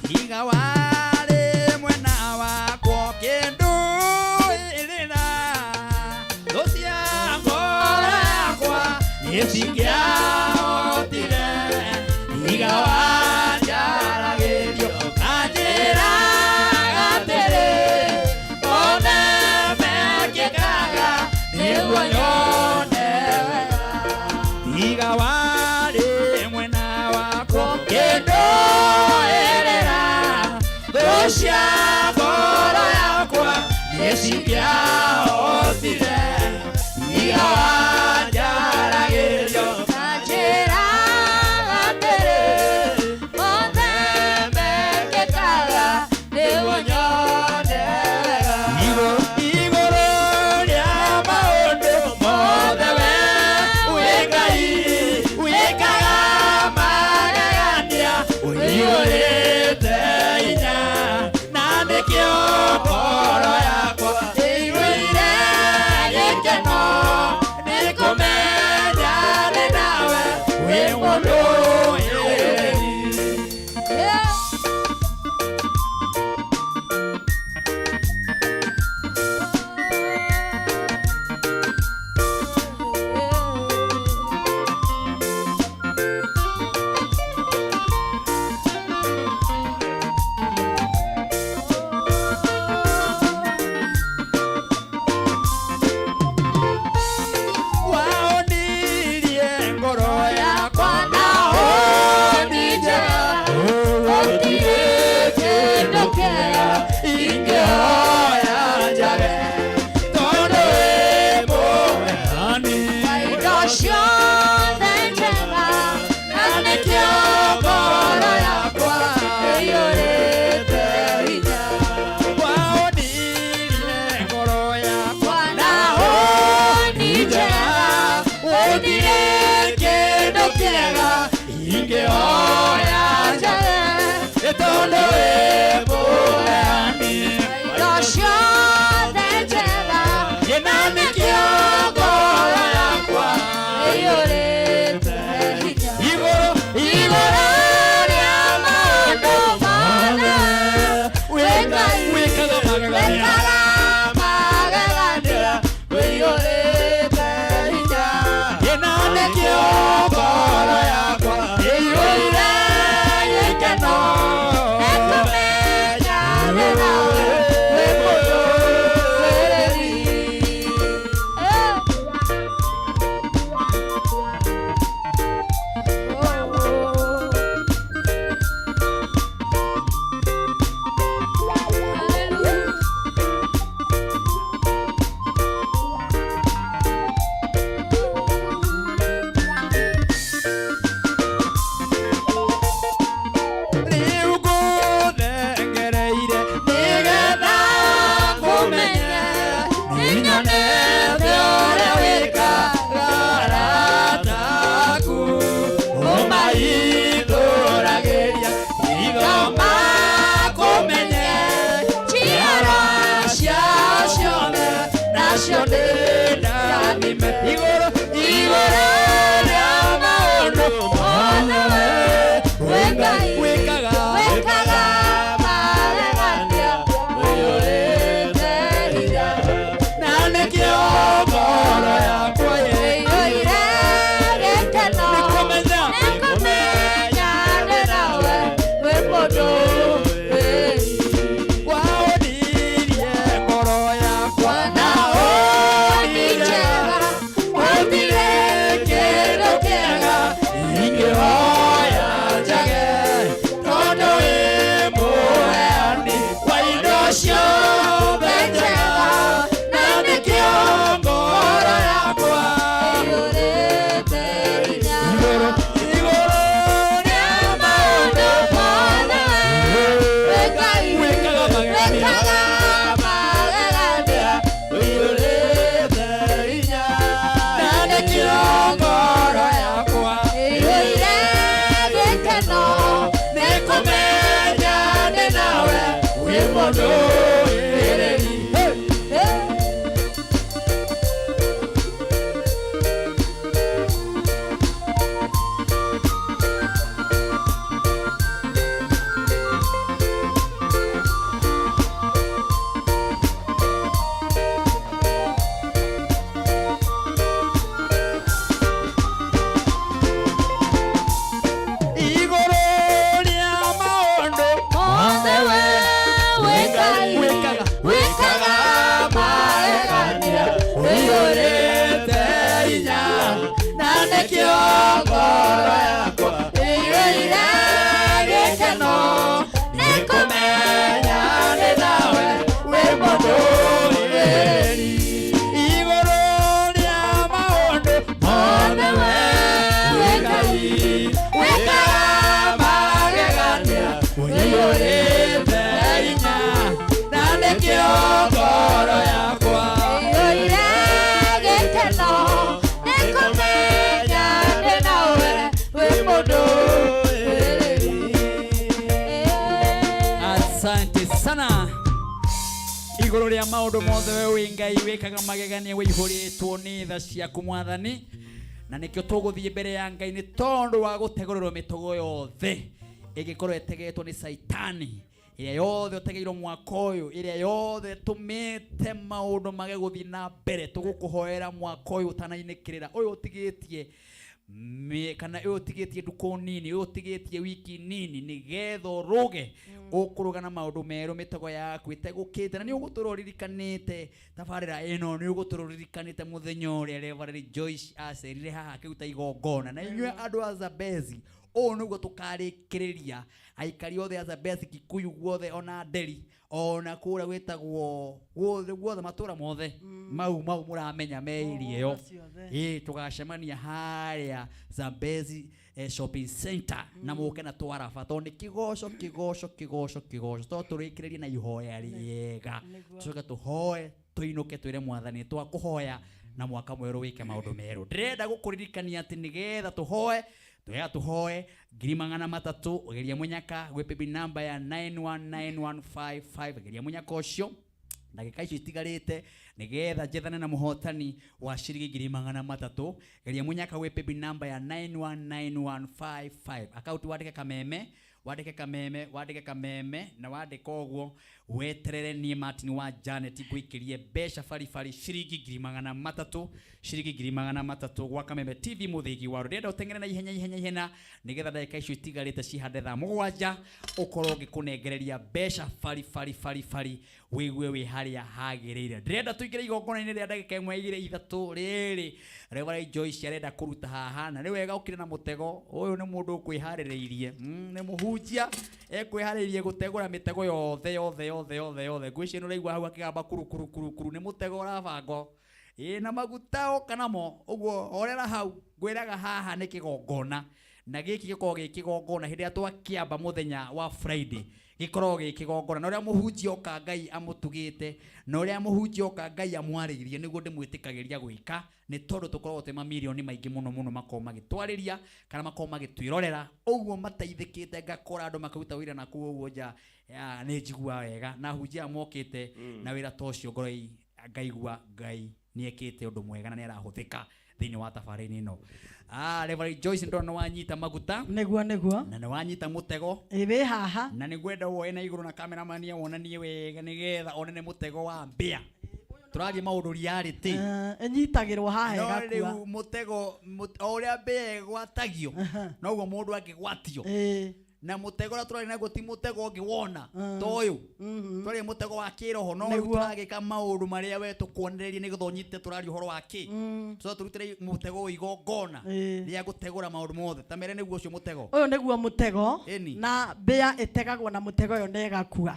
Speaker 1: Tiga warĩ mwena wakwa ũkĩndũĩrĩra thũ cia ngoro yakwa nĩ cingĩahotire. Tiga wanjaragĩrio ũkanjĩraga atĩrĩ one mekĩkaga nĩguo nyone wega. Tiga warĩ mwena wakwa ũkĩndũĩrĩra thũ cia ngoro yakwa nĩ cingĩahotire. Tiga wanjaragĩrio
Speaker 7: ũkanjĩraga atĩrĩ mothe mekĩkaga nĩguo nyone wega.
Speaker 4: Igũrũ rĩa maũndũ mothe we wĩ Ngai wĩkaga magegania ũiyũrĩte hinya na nĩkĩo ngoro yakwa ĩiyũire gĩkeno nĩ kũmenya nĩ nawe wĩ mũndũĩrĩri. Waonirie ngoro yakwa na honi njega gũtirĩ kĩndũ kĩega ingĩhoya njage tondũ wĩ mũheani
Speaker 7: wa indo ciothe njega na nĩkĩo ngoro yakwa ĩiyũrĩte hinya.
Speaker 4: Waonirie ngoro yakwa
Speaker 7: na honi njega gũtirĩ kĩndũ kĩega
Speaker 4: ingĩhoya
Speaker 7: njage
Speaker 4: tondũ wĩ mũheani
Speaker 7: wa indo ciothe njega
Speaker 4: na nĩkĩo ngoro yakwa
Speaker 7: ĩiyũrĩte hinya.
Speaker 4: Igũrũ
Speaker 7: Igũrũ rĩa maũndũ mothe wĩ Ngai
Speaker 4: wĩkaga magegania
Speaker 7: wĩkaga magegania ũiyũrĩte hinya.
Speaker 4: Na nĩkĩo ngoro yakwa ĩiyũire gĩkeno
Speaker 7: Nĩ kũmenya nĩ nawe wĩ mũndũĩrĩri. Na nĩkĩo ngoro yakwa ĩiyũire gĩkeno nĩ kũmenya nĩ nawe wĩ mũndũmĩrĩri igũrũ rĩa maũndũ mothe we wĩ Ngai wĩkaga magegania ũiyũrĩte hinya na nĩkĩo ngoro yakwa
Speaker 5: Ĩiyũire gĩkeno nĩ kũmenya ndĩ nawe wĩ mũndũmĩrĩri.
Speaker 1: Asante sana igũrũ rĩa maũndũ mothe we wĩ ngai wĩkaga magegania wĩihũrĩtwo nĩ tha ciaku mwathani na nĩkĩo tũgũthiĩ mbere ya ngai nĩ tondũ wa gũtegũrĩrwo mĩtego yothe ĩngĩkorwo ĩtegetwo nĩ caitani ĩrĩa yothe ũtegeirwo mwaka ũyũ ĩrĩa yothe ĩtũmĩte maũndũ mage gũthiĩ na mbere tũgũkũhoera mwaka ũyũ ũtanainĩkĩrĩra ũyũ ũtigĩtie kana ũyũ ũtigĩtie ndukũ nini ũyũ ũtigĩtie wiki nini nĩgetha ũrũge ũkũrũga na maũndũ merũ mĩtego yaku ĩtegũkĩte na nĩ ũgũtũra ũririkanĩte tabarĩra ĩno nĩ ũgũtũra ũririkanĩte mũthenya ũrĩa Reverend Joyce acerire haha akĩruta igongona na inyuĩ andũ a Zambezi ũũ nĩguo tũkarĩkĩrĩria aikari othe a Zambezi Kikuyu guothe ona Nderi ona kũrĩa gwĩtagwo guothe guothe matũra mothe mau mau mũramenya me area ĩyo ĩĩ tũgacemania harĩa Zambezi shopping center na mũke na twaraba tondũ nĩ kĩgoco kĩgoco kĩgoco kĩgoco tondũ tũrĩkĩrĩrie na ihoya rĩega tũcoke tũhoe tũinũke twĩre mwathani twakũhoya na mwaka mwerũ wĩke maũndũ merũ ndĩrenda gũkũririkania atĩ nĩgetha tũhoe twega tũhoe 300,000 geria mũnyaka gwĩ paybill number ya 919155 geria mũnyaka ũcio ndagĩka icio itigarĩte nĩgetha njethane na mũhotani wa ciringi 300,000 geria mũnyaka gwĩ paybill number ya 919155 akaunti wandĩke kameme wandĩke kameme wandĩke kameme na wandĩka ũguo weterere niĩ Martin wa Janet ngũikĩrie mbeca baribari ciringi 300,000 ciringi 300,000 gwa Kameme TV mũthĩgi wa ndĩrenda ũteng'ere na ihenya ihenya ihenya nĩgetha ndagĩka icio itigarĩte cihande thaa mũgwanja ũkorwo ngĩkũnengereria mbeca bari bari bari bari wĩigue wĩ harĩa hagĩrĩire ndĩrenda tũingĩre igongona-inĩ rĩa ndagĩka ĩmwe igĩrĩ ithatũ rĩrĩ Reverend Joyce arenda kũruta haha na nĩ wega ũkire na mũtego ũyũ nĩ mũndũ ũkwĩharĩrĩirie nĩ mũhunjia ekwĩharĩrĩirie gũtegũra mĩtego yothe yothe yothe yothe yothe ngwĩciria nĩ ũraigua hau akĩgamba kuru kuru kuru kuru nĩ mũtego ũrabangwo ĩĩ na maguta oka namo ũguo horera hau ngwĩraga haha nĩ kĩgongona na gĩkĩ gĩkoragwo gĩ kĩgongona hĩndĩ ĩrĩa twakĩamba mũthenya wa Friday gĩkoragwo gĩ kĩgongona na ũrĩa mũhunjia oka Ngai amũtugĩte na ũrĩa mũhunjia oka Ngai amwarĩirie nĩguo ndĩmwĩtĩkagĩria gwĩka nĩ tondũ tũkoragwo twĩ mamirioni maingĩ mũno mũno makoragwo magĩtwarĩria kana makoragwo magĩtwĩrorera ũguo mateithĩkĩte ngakora andũ makĩruta wĩra na kũu ũguo nja nĩ njiguaga wega na ahunjia aya mokĩte na wĩra ta ũcio ngoro ngaigua Ngai nĩ ekĩte ũndũ mwega na nĩ arahũthĩka thĩinĩ wa tabarĩra ĩno. Reverend Joyce ndona nĩ wanyita maguta
Speaker 17: nĩguo nĩguo
Speaker 1: na nĩ wanyita mũtego
Speaker 17: ĩ wĩ haha
Speaker 1: na nĩngwenda woe na igũrũ na cameraman wonanie wega nĩgetha one nĩ mũtego wa mbĩa tũraria maũndũ reality
Speaker 17: ĩnyitagĩrwo haha
Speaker 1: no
Speaker 17: ĩgakua
Speaker 1: rĩu mũtego o ũrĩa mbĩa ĩgwatagio noguo mũndũ angĩgwatio na mũtego ũrĩa tũraria naguo ti mũtego ũngĩwona ta ũyũ tũraria mũtego wa kĩroho no rĩu
Speaker 17: Nĩguo.
Speaker 1: tũragĩka maũndũ marĩa we tũkuonererie nĩgetha ũnyite tũraria ũhoro wa kĩ tũcoke tũrutĩre mũtego ũyũ igongona rĩa gũtegũra maũndũ mothe ta mere nĩguo ũcio mũtego
Speaker 17: ũyũ nĩguo mũtego
Speaker 1: Ĩni.
Speaker 17: na mbĩa ĩtegagwo na mũtego ĩyo na ĩgakua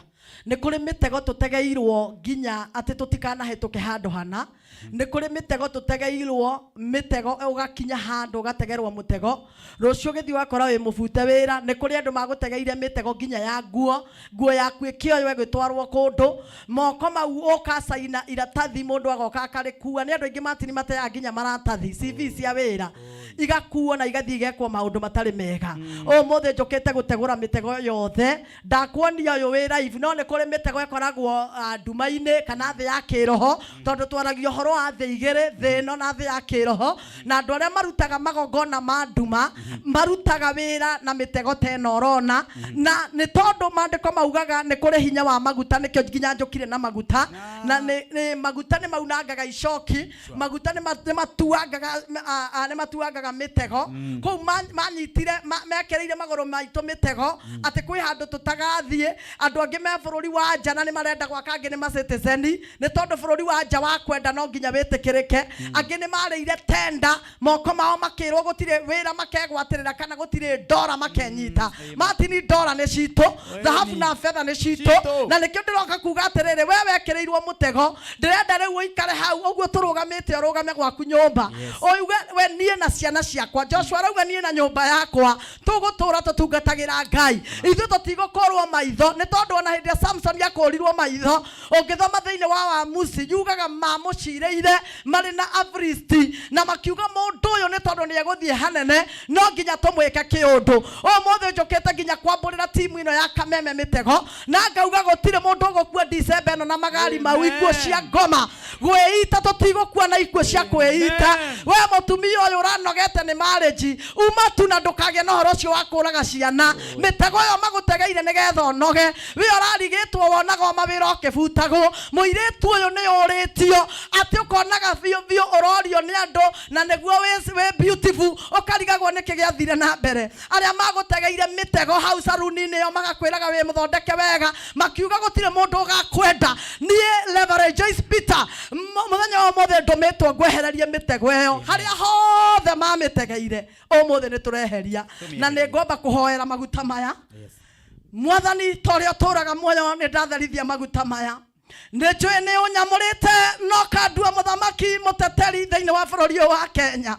Speaker 17: nĩ kũrĩ mĩtego tũtegeirwo nginya atĩ tũtikanahĩtũke handũ hana nĩ kũrĩ mĩtego tũtegeirwo mĩtego ũgakinya handũ ũgategerwo mũtego rũciũ ũgĩthiĩ ũgakora wĩ mũbute wĩra nĩ kũrĩ andũ magũtegeire mĩtego nginya ya nguo nguo yaku ĩkĩoywo ĩgĩtwarwo kũndũ moko mau ũkacaina iratathi mũndũ agoka akarĩkua nĩ andũ aingĩ matini mateaga nginya maratathi CV cia wĩra igakuo na igathiĩ igekwo maũndũ matarĩ mega ũmũthĩ njũkĩte gũtegũra mĩtego yothe ndakuonia ũyũ wĩ live no nĩ kũrĩ mĩtego ĩkoragwo nduma-inĩ kana thĩ ya kĩroho tondũ twaragia ũhoro wa thĩ igĩrĩ thĩ ĩno na thĩ ya kĩroho na andũ arĩa marutaga magongona ma nduma marutaga wĩra na mĩtego ta ĩno ũrona na nĩ tondũ maandĩko maugaga nĩ kũrĩ hinya wa maguta nĩkĩo nginya njũkire na maguta na nĩ maguta nĩ maunangaga icoki maguta nĩ matuangaga nĩ matuangaga mategaga mĩtego kũu manyitire mekereire magũrũ maitũ mĩtego atĩ kwĩ handũ tũtagathiĩ. Andũ angĩ me bũrũri wa nja na nĩ marenda gwaka, angĩ nĩ ma-citizen nĩ tondũ bũrũri wa nja wa kwenda no nginya wĩtĩkĩrĩke. Angĩ nĩ marĩire tenda moko mao makĩrwo gũtirĩ wĩra makegwatĩrĩra kana gũtirĩ ndora makenyita. Martin, ndora nĩ citũ, thahabu na betha nĩ citũ, na nĩkĩo ndĩroka kuga atĩrĩrĩ, we wekĩrĩirwo mũtego, ndĩrenda rĩu ũikare hau ũguo tũrũgamĩte, ũrũgame gwaku nyũmba ũigue we niĩ na ciana ciakwa. Joshua arauga niĩ na nyũmba yakwa tũgũtũra tũtungatagĩra Ngai, ithuĩ tũtigũkorwo maitho, nĩ tondũ ona hĩndĩ ĩrĩa Samson akũrirwo maitho, ũngĩthoma thĩinĩ wa Waamuzi yugaga mamũcirĩire marĩ na Afilisti na makiuga mũndũ ũyũ nĩ tondũ nĩ egũthiĩ hanene no nginya tũmwĩke kĩũndũ. Ũmũthĩ njũkĩte nginya kwambũrĩra timu ĩno ya Kameme mĩtego na ngauga gũtirĩ mũndũ ũgũkua December ĩno na magari mau ikuũ cia ngoma gwĩita, tũtigũkua na ikuũ cia kwĩita. We mũtumia ũyũ ũranogete nĩ marriage, uma tu na ndũkagĩe na ũhoro ũcio wa kũraga ciana. Mĩtego ĩyo magũtegeire nĩgetha ũnoge. We ũrarigĩtwo wonaga o mawĩra ũkĩbutagwo, mũirĩtu ũyũ nĩ ũrĩtio atĩ ũkonaga biũ biũ ũrorio nĩ andũ na nĩguo wĩ beautiful, ũkarigagwo nĩkĩ gĩathire na mbere. Arĩa magũtegeire mĩtego hau saruni-inĩ ĩyo magakwĩraga wĩ mũthondeke wega, makiuga gũtirĩ mũndũ ũgakwenda. Niĩ Reverend Joyce Peter mũthenya wa ũmũthĩ ndũmĩtwo ngwehererie mĩtego ĩyo harĩa hothe mamĩtegeire, ũmũthĩ nĩ tũreheria na nĩ ngwamba kũhoera maguta maya. Mwathani, ta ũrĩa ũtũraga muoyo, nĩ ndatherithia maguta maya, nĩ njũĩ nĩ ũnyamũrĩte no kandua mũthamaki mũteteri thĩinĩ wa bũrũri ũyũ wa Kenya.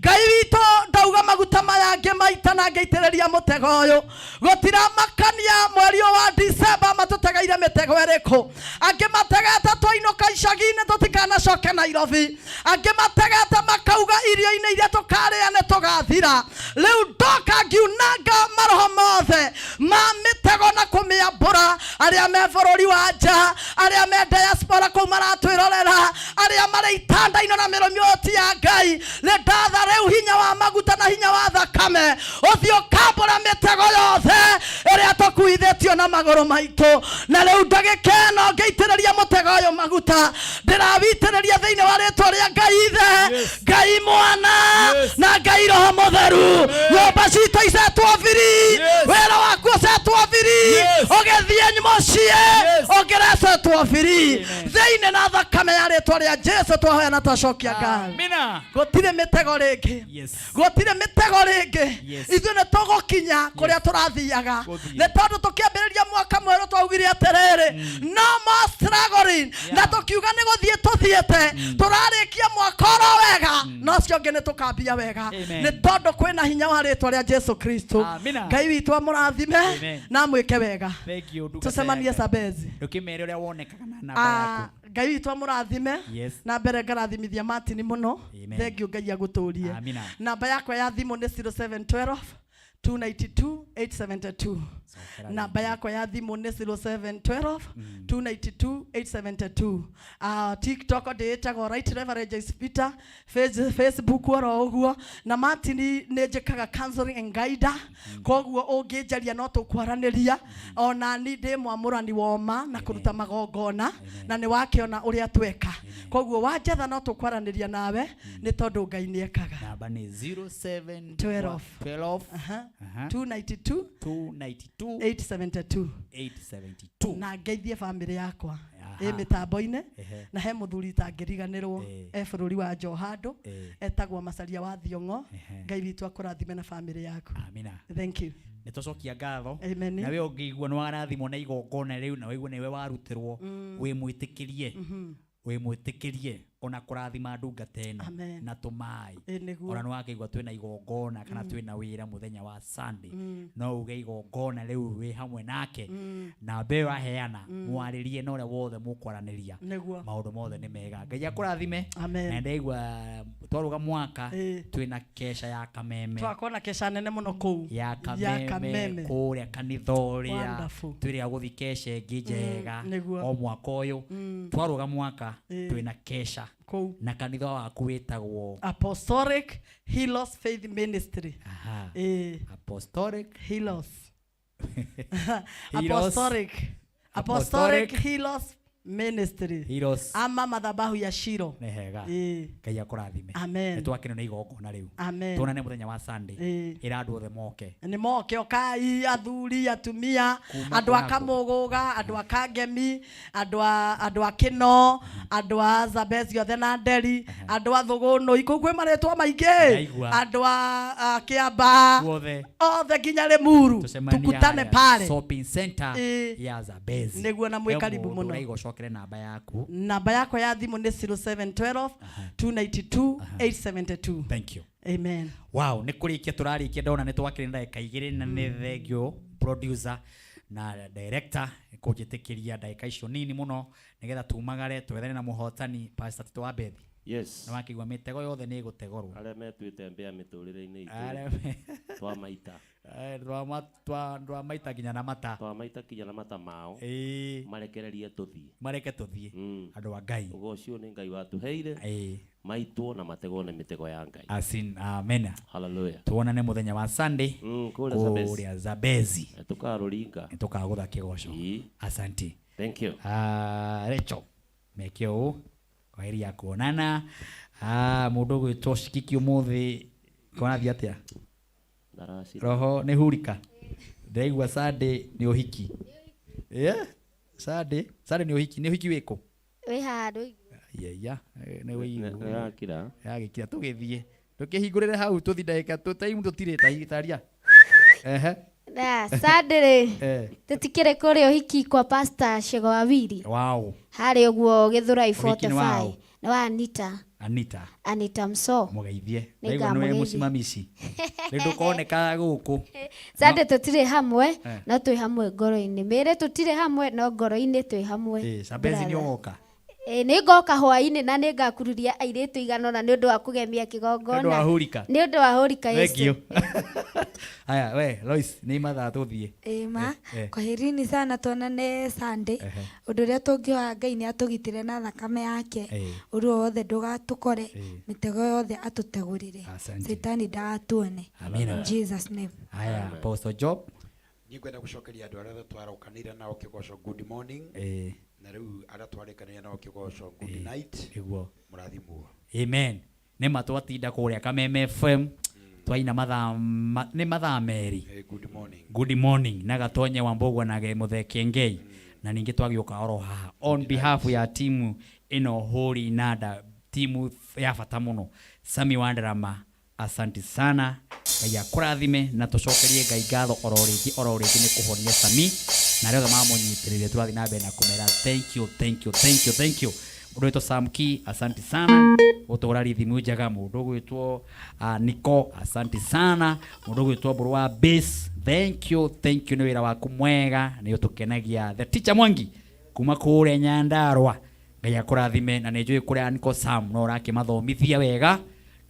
Speaker 17: Ngai witũ, ndauga maguta maya ngĩmaita na ngĩitĩrĩria mũtego ũyũ, gũtiramakania mweri ũyũ wa December matũtegeire mĩtego ĩrĩkũ. Angĩ mategete twainũka icagi-inĩ tũtikanacoke Nairobi, angĩ mategete makauga irio-inĩ iria tũkarĩa nĩ tũgathira. Rĩu ndoka ngiunanga maroho mothe ma mĩtego na kũmĩambũra arĩa me bũrũri wa nja, arĩa me diaspora kũu maratwĩrorera, arĩa marĩ itanda-inĩ na mĩrũmĩoti ya Ngai. Nĩ ndatha rĩu hinya wa maguta na hinya wa thakame ũthiĩ ũkambũra mĩtego yothe ĩrĩa tũkuithĩtio na magũrũ maitũ. Na rĩu ndagĩka ĩno ngĩitĩrĩria mũtego ũyũ maguta, ndĩrawitĩrĩria thĩinĩ wa rĩtwa rĩa Ngai Ithe, Ngai Mwana na Ngai Roho Mũtheru. Nyũmba citũ icetwo biri, wĩra waku ũcetwo biri, ũgĩthiĩ mũciĩ ũngĩrecetwo biri thĩinĩ na thakame ya rĩtwa rĩa Jesu twahoya na twacokia ngatho.
Speaker 1: Amina.
Speaker 17: Gũtirĩ mĩtego rĩngĩ, gũtirĩ mĩtego rĩngĩ. Ithuĩ nĩ tũgũkinya kũrĩa tũrathiaga, nĩ tondũ tũkĩambĩrĩria mwaka mwerũ twaugire atĩrĩrĩ, no more struggling, na tũkiuga nĩ gũthiĩ tũthiĩte, tũrarĩkia mwaka oro wega, no ũcio ũngĩ nĩ tũkambia wega, nĩ tondũ kwĩna hinya wa rĩtwa rĩa Jesu Kristo.
Speaker 1: Amina.
Speaker 17: Ngai witũ amũrathime
Speaker 1: Amen.
Speaker 17: na amwĩke wega.
Speaker 1: Thank you, ndungata
Speaker 17: Tũcemanie
Speaker 1: ya Ngai.
Speaker 17: Sabezi.
Speaker 1: Ndũkĩmere ũrĩa wonekaga na namba yaku.
Speaker 17: Ngai witũ amũrathime. Na mbere ngarathimithia Martin mũno.
Speaker 1: Amen.
Speaker 17: Thank you, Ngai agũtũrie.
Speaker 1: Amina.
Speaker 17: Namba yakwa ya thimũ nĩ 0712 292 872. Namba yakwa ya thimũ nĩ 0712 292 872. TikTok ndĩĩtagwo Right Reverend Joyce Peter, Facebook oro ũguo. Na Martin, nĩ njĩkaga counseling and guide, koguo ũngĩnjaria no tũkwaranĩria. Ona ni ndĩ mwamũrani woma na kũruta magongona na nĩ wakĩona ũrĩa tweka, koguo wanjetha no tũkwaranĩria nawe, nĩ tondũ Ngai nĩ ekaga.
Speaker 1: Namba nĩ 07
Speaker 17: 12.
Speaker 1: 12.
Speaker 17: Aha.
Speaker 1: 292.
Speaker 17: 292 872.
Speaker 1: 872.
Speaker 17: Na ngeithie bamĩrĩ yakwa ĩ mĩtambo-inĩ. Na he mũthuri itangĩriganĩrwo e bũrũri wa nja handũ etagwo Macaria wa Thiong'o. Ngai witũ akũrathime na bamĩrĩ yaku.
Speaker 1: Amina.
Speaker 17: Thank you.
Speaker 1: Nĩ twacokia ngatho.
Speaker 17: Amen.
Speaker 1: Na we ũngĩigua nĩ warathimwo na igongona rĩu na waigua nĩwe warutirwo, wĩ mwĩtĩkĩrie, wĩ mwĩtĩkĩrie ona kũrathima ndungata ĩno
Speaker 17: Amen.
Speaker 1: na tũmaĩ.
Speaker 17: Ĩ, nĩguo.
Speaker 1: Ona nĩ wakĩigua twĩna igongona kana twĩna wĩra mũthenya wa Sunday, no uge igongona rĩu wĩ hamwe nake, namba ĩyo aheana mwarĩrie na ũrĩa wothe mũkwaranĩria.
Speaker 17: Nĩguo.
Speaker 1: Maũndũ mothe nĩ mega. Ngai akũrathime.
Speaker 17: Amen.
Speaker 1: Na ndaigua twarũga mwaka twĩna kesha ya Kameme.
Speaker 17: Twakorwo na kesha nene mũno kũu
Speaker 1: ya
Speaker 17: ya
Speaker 1: Kameme
Speaker 17: Kameme.
Speaker 1: kũrĩa kanitha ũrĩa
Speaker 17: Wonderful.
Speaker 1: twĩrĩga gũthi kesha ĩngĩ njega
Speaker 17: Nĩguo.
Speaker 1: o mwaka ũyũ. Twarũga mwaka twĩna kesha
Speaker 17: kũu
Speaker 1: na kanitha waku wĩtagwo?
Speaker 17: Apostolic Healers Faith Ministry.
Speaker 1: Aha.
Speaker 17: Ĩ.
Speaker 1: Apostolic
Speaker 17: Healers.
Speaker 1: Healers.
Speaker 17: Apostolic
Speaker 1: Apostolic.
Speaker 17: Healers Ministry.
Speaker 1: Heroes.
Speaker 17: Ama madhabahu ya Shilo.
Speaker 1: Nĩ hega.
Speaker 17: Ĩĩ.
Speaker 1: Ngai akũrathime.
Speaker 17: Amen.
Speaker 1: Nĩ twakenio nĩ igongona rĩu.
Speaker 17: Amen.
Speaker 1: Tuonane mũthenya wa Sunday.
Speaker 17: Ĩĩ.
Speaker 1: Ĩra andũ othe moke.
Speaker 17: Nĩ moke okai athuri atumia
Speaker 1: Kuma
Speaker 17: andũ a
Speaker 1: kũna kũ?
Speaker 17: Kamũgũga, andũ a Kangemi, andũ a Kĩno, andũ a Zambezi othe na Nderi, andũ a Thũgũnũi, kũu kwĩ marĩtwa maingĩ,
Speaker 1: Ndaigua.
Speaker 17: andũ a Kĩambaa,
Speaker 1: Guothe.
Speaker 17: othe nginya Limuru,
Speaker 1: Tũcemanie
Speaker 17: tukutane
Speaker 1: harĩa
Speaker 17: pale
Speaker 1: Shopping center
Speaker 17: Ĩĩ.
Speaker 1: ya Zambezi.
Speaker 17: Nĩguo na mwĩ
Speaker 1: He
Speaker 17: karibu
Speaker 1: mũndũ
Speaker 17: mũno.
Speaker 1: ũraiga ũcokere namba yaku.
Speaker 17: Namba yakwa ya thimũ nĩ 0712 292 872.
Speaker 1: Thank you.
Speaker 17: Amen.
Speaker 1: Wow, nĩ kũrĩkia tũrarĩkia, ndona nĩ twakĩrĩ na ndagĩka 2 na nĩ thengio producer na director kũnjĩtĩkĩria ndagĩka icio nini mũno nĩgetha tumagare twethane na mũhotani Pastor Tito wa Bethi.
Speaker 2: Yes.
Speaker 1: Nĩ wakĩigua mĩtego yothe nĩ ĩgũtegorwo.
Speaker 2: Arĩa metuĩte mbĩa mĩtũrĩre-inĩ itũ.
Speaker 1: Arĩa
Speaker 2: Twamaita.
Speaker 1: Twamaita nginya na mata.
Speaker 2: Twamaita nginya na mata mao.
Speaker 1: Ĩĩ.
Speaker 2: Marekererie tũthiĩ.
Speaker 1: Mareke tũthiĩ. Andũ a Ngai.
Speaker 2: Ũgoci ũyũ nĩ Ngai watũheire.
Speaker 1: Ĩĩ.
Speaker 2: Maitwo na mategwo nĩ mĩtego ya Ngai.
Speaker 1: Asin, amen.
Speaker 2: Hallelujah.
Speaker 1: Tuonane mũthenya wa Sunday.
Speaker 2: Kũrĩa Zambezi.
Speaker 1: Kũrĩa Zambezi.
Speaker 2: Tũkarũringa.
Speaker 1: Tũkagũtha kĩgoco. Asante.
Speaker 2: Thank you.
Speaker 1: Rachel, meke ũũ. Kwaheri ya kuonana. Mũndũ ũgwĩtwo Shikiki ũmũthĩ kwanathiĩ atĩa?
Speaker 2: Ndaracira.
Speaker 1: Roho nĩ hurika. Ndĩraigua Sunday nĩ ũhiki. Yeah. Sunday, Sunday nĩ ũhiki, nĩ ũhiki wĩkũ?
Speaker 9: Wĩ haha ndũigua.
Speaker 1: Iya, nĩ wĩigua.
Speaker 2: Nĩ yakira.
Speaker 1: Yagĩkira tũgĩthiĩ. Tũkĩhingũrĩre hau tũthi ndagĩka tũ time tũtirĩ taria. Ehe.
Speaker 9: Na Sunday rĩ,
Speaker 1: Eh.
Speaker 9: tũtikĩrĩ kũrĩa ũhiki kwa Pastor Shego Wawiri.
Speaker 1: Wow.
Speaker 9: Harĩa ũguo Gĩthũrai
Speaker 1: Ũhiki nĩ wa
Speaker 9: 45.
Speaker 1: ũ?
Speaker 9: Nĩ wa Anita.
Speaker 1: Anita.
Speaker 9: Anita Mso.
Speaker 1: Mũgeithie.
Speaker 9: Nĩ
Speaker 1: Ndaigua nĩwe
Speaker 9: ngamũgeithia.
Speaker 1: mũcimamici. Rĩu ndũkoneka gũkũ.
Speaker 9: Sunday tũtirĩ hamwe,
Speaker 1: Eh.
Speaker 9: no twĩ hamwe ngoro-inĩ. Mĩĩrĩ tũtirĩ hamwe, no ngoro-inĩ twĩ hamwe.
Speaker 1: Zambezi nĩ
Speaker 9: Brother.
Speaker 1: ũgoka.
Speaker 9: Ĩĩ, nĩ ngoka hwaĩ-inĩ na nĩ ngakururia airĩtu igana ũna nĩ ũndũ wa kũgemia
Speaker 1: Nĩ ũndũ
Speaker 9: kĩgongona.
Speaker 1: wa hurika.
Speaker 9: Nĩ ũndũ wa hurika,
Speaker 1: Thank
Speaker 9: Yesu.
Speaker 1: you. Haya, we Lois, nĩ mathaa tũthiĩ.
Speaker 10: Ĩĩ ma,
Speaker 1: Eh.
Speaker 10: kwaherini sana tuonane Sunday.
Speaker 1: Ehe.
Speaker 10: Ũndũ ũrĩa tũngĩhoya Ngai nĩ atũgitĩre na thakame yake.
Speaker 1: Ĩĩ.
Speaker 10: Ũndũ o wothe ndũgatũkore,
Speaker 1: Ĩĩ.
Speaker 10: mĩtego yothe atũtegũrĩre.
Speaker 1: Asante.
Speaker 10: Caitani ndagatuone.
Speaker 1: Amina.
Speaker 10: In Jesus name.
Speaker 1: Haya, Apostle Job.
Speaker 23: Niĩ ngwenda gũcokeria andũ arĩa twarokanĩire nao kĩgoco good morning.
Speaker 1: Ĩĩ.
Speaker 23: Na rĩu arĩa twarĩkanĩire nao kĩgoco good night.
Speaker 1: Nĩguo.
Speaker 23: Mũrathimwo.
Speaker 1: Amen. Nĩ ma twatinda kũrĩa Kameme FM. Twaina mathaa nĩ mathaa merĩ.
Speaker 23: Good morning.
Speaker 1: Good morning na Gatonye wa Mbũgua na Mũthee Kĩengei. Na ningĩ twagĩũka oro haha on behalf ya timu ĩno hũri nanda, timu ya bata mũno. Sami wa Ndarama, asante sana. Ngai akũrathime na tũcokerie Ngai ngatho oro rĩngĩ, oro rĩngĩ nĩ kũhonia Sami na arĩa othe mamũnyitĩrĩire. Tũrathiĩ na mbere na kũmera thank you, thank you, thank you, thank you. Mũndũ wĩtwo Sam Key, asante sana gũtũra rithimu njega. Mũndũ ũgwĩtwo Niko, asante sana. Mũndũ ũgwĩtwo Mbũrũ wa Base, thank you, thank you, nĩ wĩra waku mwega, nĩ ũtũkenagia. The Teacher Mwangi kuma kũrĩa Nyandarũa, Ngai akũrathime. Na nĩ njũĩ kũrĩa Niko Sam no ũrakĩmathomithia wega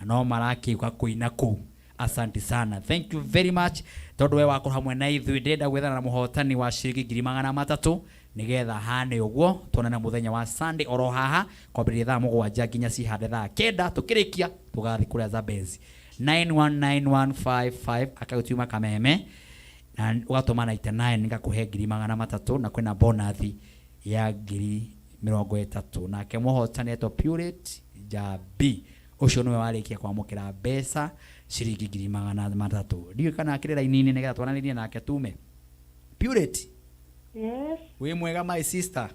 Speaker 1: na no marakĩũka kũina kũu. Asante sana, thank you very much tondũ we wakorwo hamwe na ithuĩ. Ndĩrenda gwethana na mũhotani wa ciringi ngiri magana matatũ nĩgetha hane ũguo tuonane mũthenya wa Sunday oro haha kwambĩrĩria thaa 7 nginya cihande thaa 9, tũkĩrĩkia tũgathiĩ kũrĩa Zambezi. 919155 akagũtiuma Kameme na ũgatũma 99 ngakũhe ngiri magana matatũ na kwĩna bonathi ya ngiri mĩrongo ĩtatũ. Nake mũhotani etwo Purity Jabi, ũcio nĩwe warĩkia kwamũkĩra mbeca ciringi ngiri magana matatũ. Ndiũĩ kana akĩrĩ raini-inĩ nĩgetha twaranĩrie nake tume. Purity.
Speaker 16: Yes.
Speaker 1: Wĩ mwega my sister?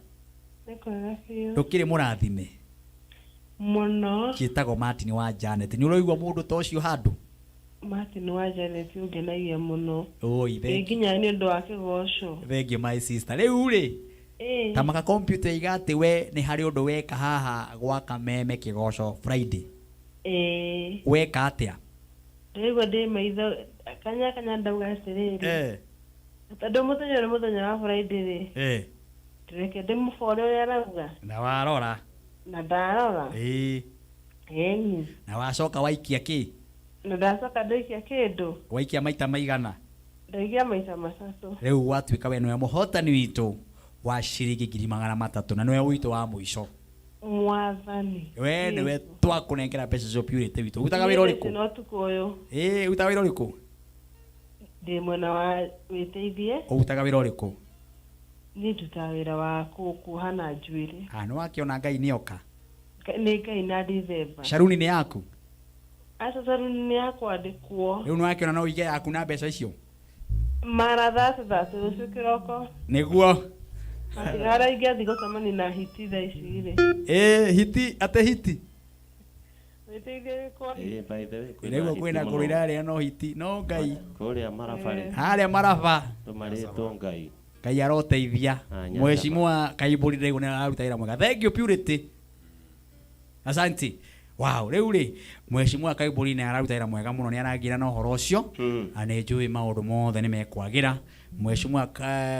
Speaker 16: Nĩ kwega biũ.
Speaker 1: Ndũkĩrĩ mũrathime?
Speaker 16: Mũno.
Speaker 1: Njĩtagwo Martin wa Janet. Nĩ ũraigua mũndũ ta ũcio handũ?
Speaker 16: Martin wa Janet ũngenagia mũno.
Speaker 1: Oi, thank
Speaker 16: Ĩ nginya nĩ ũndũ wa kĩgoco.
Speaker 1: Thank you my sister. Rĩu rĩ,
Speaker 16: Ĩ.
Speaker 1: ta maka computer iga atĩ we nĩ harĩ ũndũ weka haha gwa Kameme kĩgoco Friday.
Speaker 16: Ĩ.
Speaker 1: Weka atĩa?
Speaker 16: Ndĩraigua ndĩ maitho kanya kanya ndauga atĩrĩrĩ. Tondũ mũthenya ũyũ nĩ mũthenya wa Friday rĩ. Reke ndĩmũbore ũrĩa arauga.
Speaker 1: Na warora.
Speaker 16: Na ndarora.
Speaker 1: Ĩ.
Speaker 16: Ĩni.
Speaker 1: Na wacoka waikia kĩ?
Speaker 16: Na ndacoka ndaikia kĩndũ.
Speaker 1: Waikia maita maigana?
Speaker 16: Ndaikia maita matatũ.
Speaker 1: Rĩu watuĩka we nĩwe mũhotani witũ wa ciringi ngiri magana matatũ na nĩwe witũ wa mũico.
Speaker 16: Mwathani.
Speaker 1: We nĩwe twakũnengera mbeca icio Purity witũ. Ũrutaga wĩra ũrĩkũ?
Speaker 16: No ũtukũ ũyũ.
Speaker 1: Ĩ, ũrutaga wĩra ũrĩkũ?
Speaker 16: Ndĩ mwena wa wĩteithie.
Speaker 1: Ũrutaga wĩra ũrĩkũ?
Speaker 16: Niĩ ndutaga wĩra wa kuoha na njuĩrĩ.
Speaker 1: Ah, nĩ wakĩona Ngai nĩoka.
Speaker 16: Nĩ Ngai na Dithemba.
Speaker 1: Sharuni nĩ yaku?
Speaker 16: Aca, caruni nĩ ya kwandĩkwo.
Speaker 1: Rĩu nĩ wakĩona no ũige yaku na mbeca icio?
Speaker 16: Mara 30 rũciũ kĩroko.
Speaker 1: Nĩguo.
Speaker 16: Matigara ingĩathiĩ gũcemania na hiti thaa ici rĩ.
Speaker 1: Ĩ hiti, ate hiti.
Speaker 16: Wĩteithie kwa
Speaker 2: Ĩ, by the way, kwĩna
Speaker 1: Nĩguo
Speaker 2: hiti
Speaker 1: kwĩna
Speaker 2: mũno.
Speaker 1: ngũrũ irarĩa no hiti, no Ngai.
Speaker 2: Kũrĩa marabarĩ.
Speaker 1: Harĩa maraba.
Speaker 2: Tũmarĩtwo Ngai.
Speaker 1: Ngai aroteithia.
Speaker 2: Ah, Nyanza.
Speaker 1: Mheshimiwa Kaiburi ndĩraigua nĩ araruta wĩra mwega. Thank you Purity. Asante. Wow, rĩu rĩ Mheshimiwa Kaiburi nĩ araruta wĩra mwega mũno, nĩ aragira na ũhoro ũcio. Na nĩ njũĩ maũndũ mothe nĩ mekwagĩra. Mheshimiwa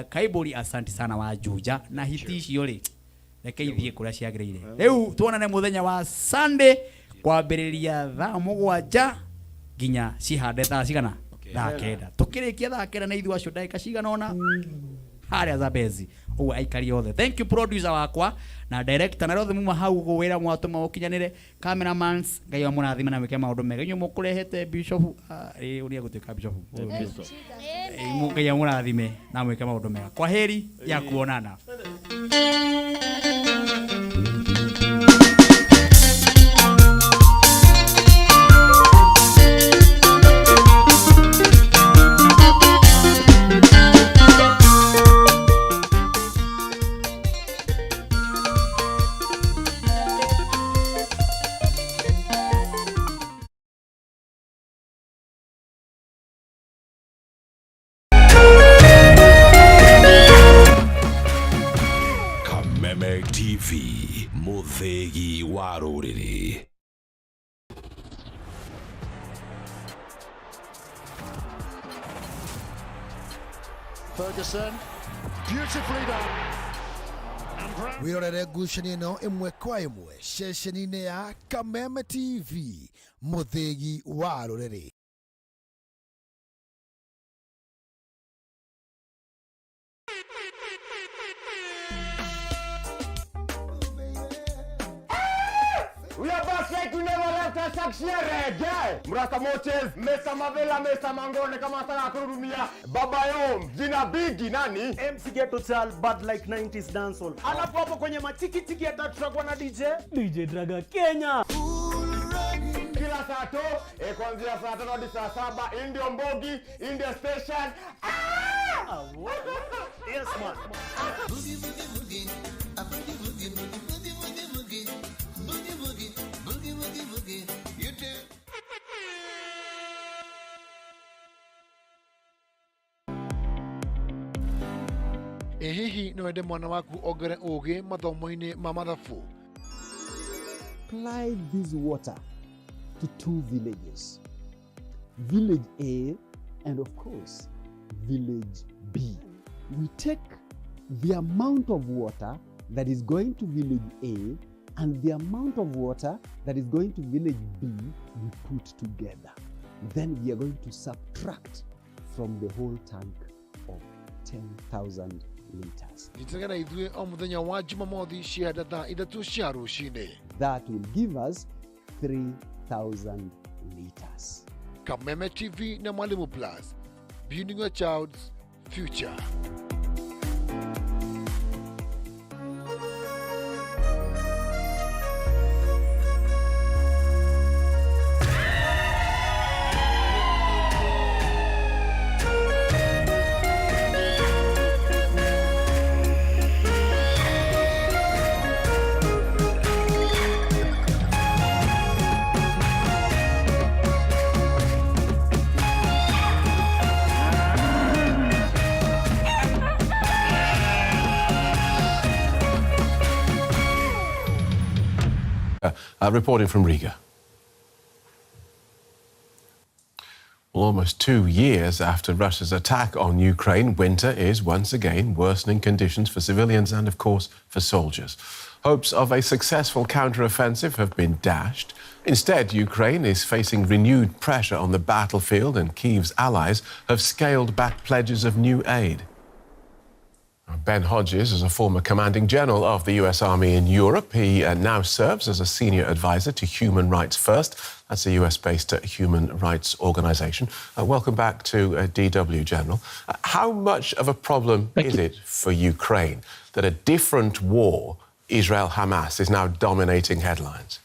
Speaker 1: Kaiburi, asante sana wa Juja. Na hiti icio rĩ, reke ithiĩ kũrĩa ciagĩrĩire. Rĩu tuonane mũthenya wa Sunday kwambĩrĩria thaa 7 nginya cihande thaa cigana? Thaa 9. Tũkĩrĩkia thaa 9 na ithuĩ acio ndagĩka cigana ũna harĩa Zambezi. Ũguo aikari othe. Thank you producer wakwa na director na othe muma hau ũguo wĩra mwatũma ũkinyanĩre. Cameramans, Ngai amũrathime na mwĩke maũndũ mega. Inyuĩ mũkũrehete bishop, ĩ, ũrĩa gũtuĩka bishop.
Speaker 2: Bishop.
Speaker 1: Ngai amũrathime na mwĩke maũndũ mega. Kwa heri ya kuonana.
Speaker 13: Kameme TV, Muthegi wa rũrĩrĩ.
Speaker 11: Ferguson, beautifully done. Wirorere ngucanio ĩno ĩmwe kwa ĩmwe ceceni-inĩ ya Kameme TV, Muthegi wa rũrĩrĩ.
Speaker 6: We are back like we never left us reggae. Mrasta Moches, Mr. Mavela, Mr. Mangone kama sana kururumia. Baba Yom, jina bigi nani?
Speaker 8: MC Ghetto Child, bad like 90s dancehall. Alafu hapo kwenye machiki chiki hata tutakuwa na DJ DJ Draga Kenya.
Speaker 6: Kila saa to, kuanzia saa 5 hadi saa 7, Indio Mbogi, Indio Station.
Speaker 8: Yes man.
Speaker 12: Boogie, boogie, boogie. A boogie, boogie, boogie, boogie, boogie, boogie. Boogie, boogie, boogie, boogie, boogie. You too.
Speaker 11: Ĩ hihi no wende mwana waku ongere ũgĩ mathomo-inĩ ma mathabu?
Speaker 24: Apply this water to two villages, Village A and of course Village B. We take the amount of water that is going to Village A and the amount of water that is going to Village B, we put together. Then we are going to subtract from the whole tank of 10,000 liters.
Speaker 11: Nyitanĩra na ithuĩ o mũthenya wa Jumamothi cianda thaa 3 cia rũcinĩ.
Speaker 24: That will give us 3,000 liters.
Speaker 11: Kameme TV na Mwalimu Plus, building your child's future.
Speaker 25: Reporting from Riga. Well, almost 2 years after Russia's attack on Ukraine, winter is once again worsening conditions for civilians and, of course, for soldiers. Hopes of a successful counteroffensive have been dashed. Instead, Ukraine is facing renewed pressure on the battlefield, and Kyiv's allies have scaled back pledges of new aid. Ben Hodges is a former commanding general of the US Army in Europe. He now serves as a senior advisor to Human Rights First. That's a US-based human rights organization. Welcome back to DW, General. How much of a problem is it for Ukraine that a different war, Israel-Hamas, is now dominating headlines?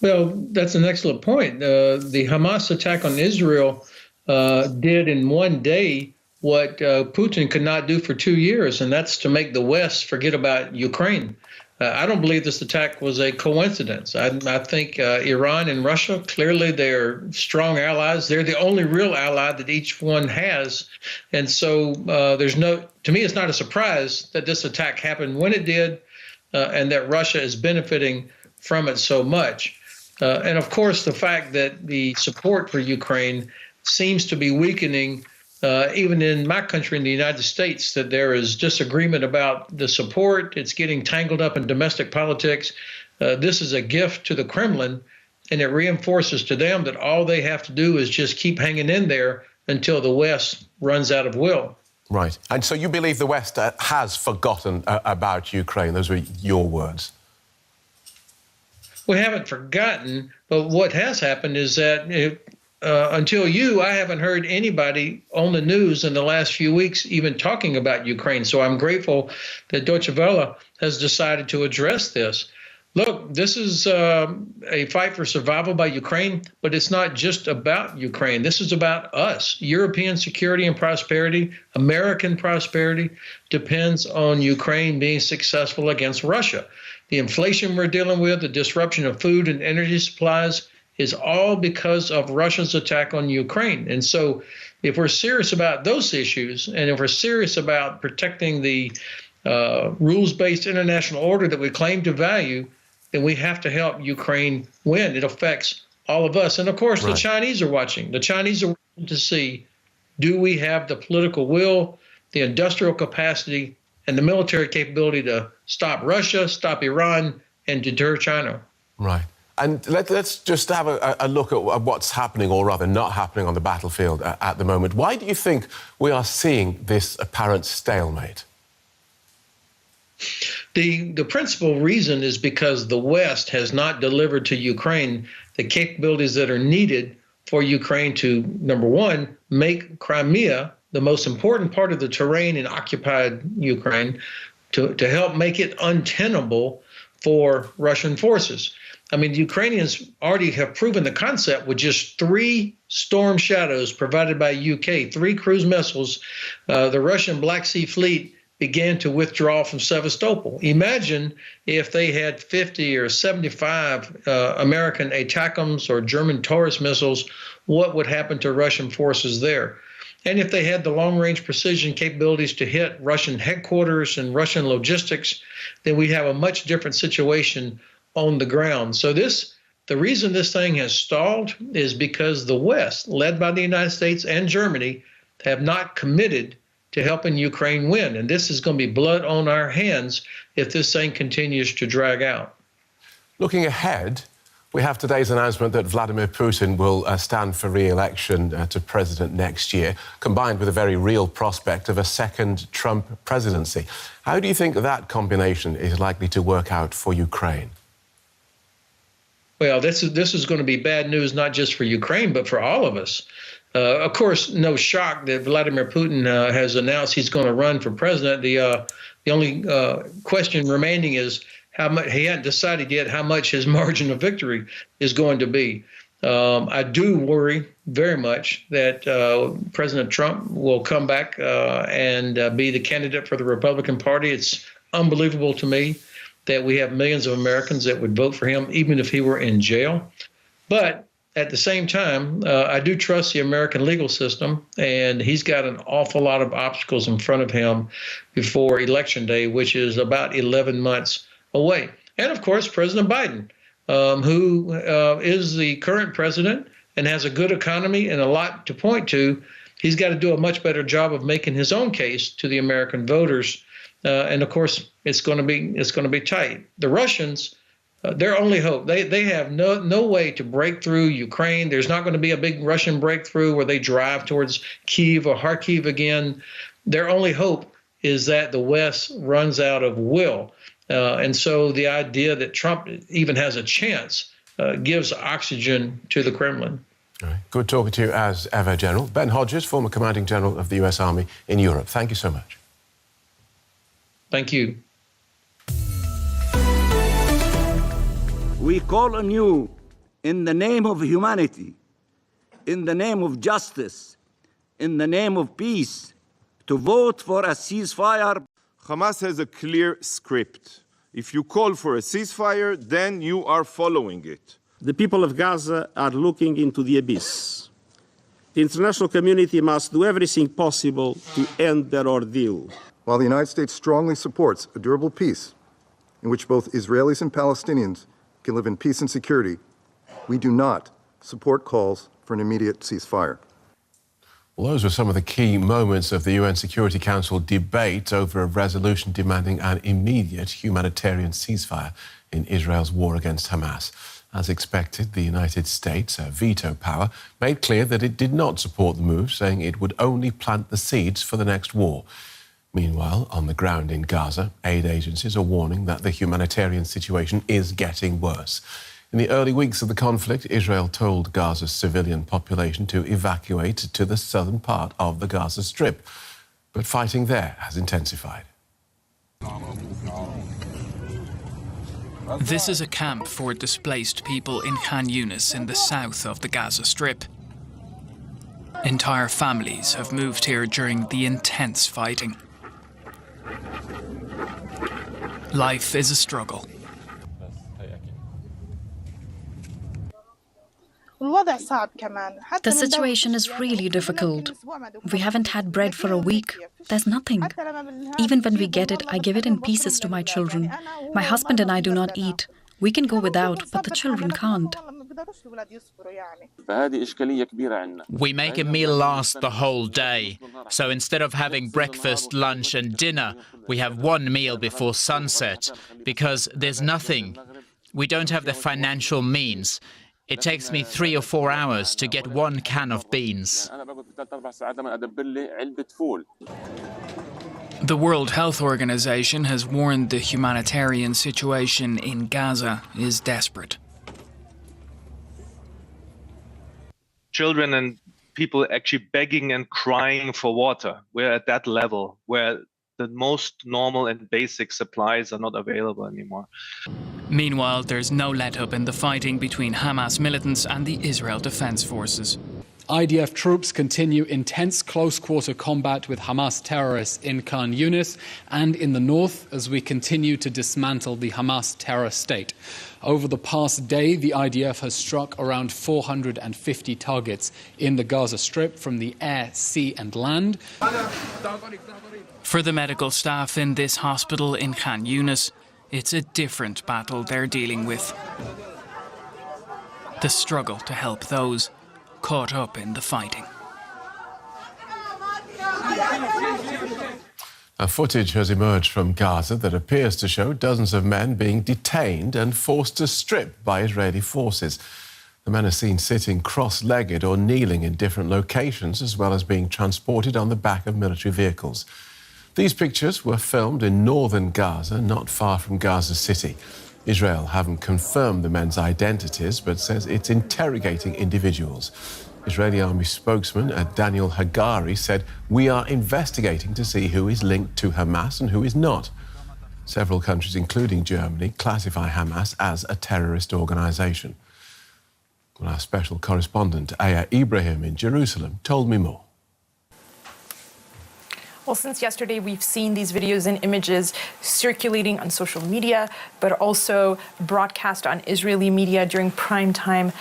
Speaker 14: Well, that's an excellent point. The Hamas attack on Israel did in one day what Putin could not do for 2 years, and that's to make the West forget about Ukraine. I don't believe this attack was a coincidence. I think Iran and Russia, clearly they're strong allies. They're the only real ally that each one has. And so there's no, to me, it's not a surprise that this attack happened when it did and that Russia is benefiting from it so much. And of course, the fact that the support for Ukraine seems to be weakening, even in my country, in the United States, that there is disagreement about the support. It's getting tangled up in domestic politics. This is a gift to the Kremlin, and it reinforces to them that all they have to do is just keep hanging in there until the West runs out of will.
Speaker 25: Right. And so you believe the West has forgotten about Ukraine. Those were your words.
Speaker 14: We haven't forgotten, but what has happened is that until you, I haven't heard anybody on the news in the last few weeks even talking about Ukraine. So I'm grateful that Deutsche Welle has decided to address this. Look, this is a fight for survival by Ukraine, but it's not just about Ukraine. This is about us. European security and prosperity, American prosperity, depends on Ukraine being successful against Russia. The inflation we're dealing with, the disruption of food and energy supplies, is all because of Russia's attack on Ukraine. And so if we're serious about those issues, and if we're serious about protecting the rules-based international order that we claim to value, then we have to help Ukraine win. It affects all of us. And of course, right, the Chinese are watching. The Chinese are watching to see, do we have the political will, the industrial capacity, and the military capability to stop Russia, stop Iran, and deter China?
Speaker 25: Right. And let's just have a look at what's happening, or rather not happening, on the battlefield at the moment. Why do you think we are seeing this apparent stalemate?
Speaker 14: The principal reason is because the West has not delivered to Ukraine the capabilities that are needed for Ukraine to, number one, make Crimea the most important part of the terrain in occupied Ukraine, to help make it untenable for Russian forces. I mean, the Ukrainians already have proven the concept with just 3 Storm Shadows provided by UK, 3 cruise missiles. The Russian Black Sea Fleet began to withdraw from Sevastopol. Imagine if they had 50 or 75 American ATACMS or German Taurus missiles, what would happen to Russian forces there? And if they had the long-range precision capabilities to hit Russian headquarters and Russian logistics, then we'd have a much different situation on the ground. So the reason this thing has stalled is because the West, led by the United States and Germany, have not committed to helping Ukraine win. And this is going to be blood on our hands if this thing continues to drag out.
Speaker 25: Looking ahead, we have today's announcement that Vladimir Putin will stand for re-election to president next year, combined with a very real prospect of a second Trump presidency. How do you think that combination is likely to work out for Ukraine?
Speaker 14: Well, this is going to be bad news, not just for Ukraine, but for all of us. Of course, no shock that Vladimir Putin has announced he's going to run for president. The only question remaining is how much. He hadn't decided yet how much his margin of victory is going to be. I do worry very much that President Trump will come back and be the candidate for the Republican Party. It's unbelievable to me that we have millions of Americans that would vote for him, even if he were in jail. But at the same time, I do trust the American legal system, and he's got an awful lot of obstacles in front of him before Election Day, which is about 11 months away. And of course, President Biden, who is the current president and has a good economy and a lot to point to, he's got to do a much better job of making his own case to the American voters. And of course, it's going to be tight. The Russians, their only hope, they have no way to break through Ukraine. There's not going to be a big Russian breakthrough where they drive towards Kyiv or Kharkiv again. Their only hope is that the West runs out of will. And so the idea that Trump even has a chance gives oxygen to the Kremlin.
Speaker 25: All right. Good talking to you as ever, General. Ben Hodges, former commanding general of the US Army in Europe. Thank you so much.
Speaker 14: Thank you.
Speaker 18: We call on you in the name of humanity, in the name of justice, in the name of peace, to vote for a ceasefire.
Speaker 19: Hamas has a clear script. If you call for a ceasefire, then you are following it.
Speaker 20: The people of Gaza are looking into the abyss. The international community must do everything possible to end their ordeal.
Speaker 21: While the United States strongly supports a durable peace in which both Israelis and Palestinians can live in peace and security, we do not support calls for an immediate ceasefire.
Speaker 25: Well, those were some of the key moments of the UN Security Council debate over a resolution demanding an immediate humanitarian ceasefire in Israel's war against Hamas. As expected, the United States, a veto power, made clear that it did not support the move, saying it would only plant the seeds for the next war. Meanwhile, on the ground in Gaza, aid agencies are warning that the humanitarian situation is getting worse. In the early weeks of the conflict, Israel told Gaza's civilian population to evacuate to the southern part of the Gaza Strip. But fighting there has intensified.
Speaker 22: This is a camp for displaced people in Khan Yunis in the south of the Gaza Strip. Entire families have moved here during the intense fighting. Life is a struggle.
Speaker 26: The situation is really difficult. We haven't had bread for a week. There's nothing. Even when we get it, I give it in pieces to my children. My husband and I do not eat. We can go without, but the children can't.
Speaker 27: We make a meal last the whole day. So instead of having breakfast, lunch and dinner, we have one meal before sunset, because there's nothing. We don't have the financial means. It takes me 3 or 4 hours to get one can of beans.
Speaker 22: The World Health Organization has warned the humanitarian situation in Gaza is desperate.
Speaker 28: Children and people actually begging and crying for water. We're at that level where the most normal and basic supplies are not available anymore.
Speaker 22: Meanwhile, there's no let-up in the fighting between Hamas militants and the Israel Defense Forces.
Speaker 29: IDF troops continue intense close-quarter combat with Hamas terrorists in Khan Yunis and in the north as we continue to dismantle the Hamas terror state. Over the past day, the IDF has struck around 450 targets in the Gaza Strip from the air, sea and land.
Speaker 22: For the medical staff in this hospital in Khan Yunis, it's a different battle they're dealing with. The struggle to help those caught up in the fighting.
Speaker 25: Now, footage has emerged from Gaza that appears to show dozens of men being detained and forced to strip by Israeli forces. The men are seen sitting cross-legged or kneeling in different locations, as well as being transported on the back of military vehicles. These pictures were filmed in northern Gaza, not far from Gaza City. Israel haven't confirmed the men's identities, but says it's interrogating individuals. Israeli army spokesman Daniel Hagari said, "We are investigating to see who is linked to Hamas and who is not." Several countries, including Germany, classify Hamas as a terrorist organization. Well, our special correspondent, Aya Ibrahim in Jerusalem, told me more.
Speaker 30: Well, since yesterday, we've seen these videos and images circulating on social media, but also broadcast on Israeli media during primetime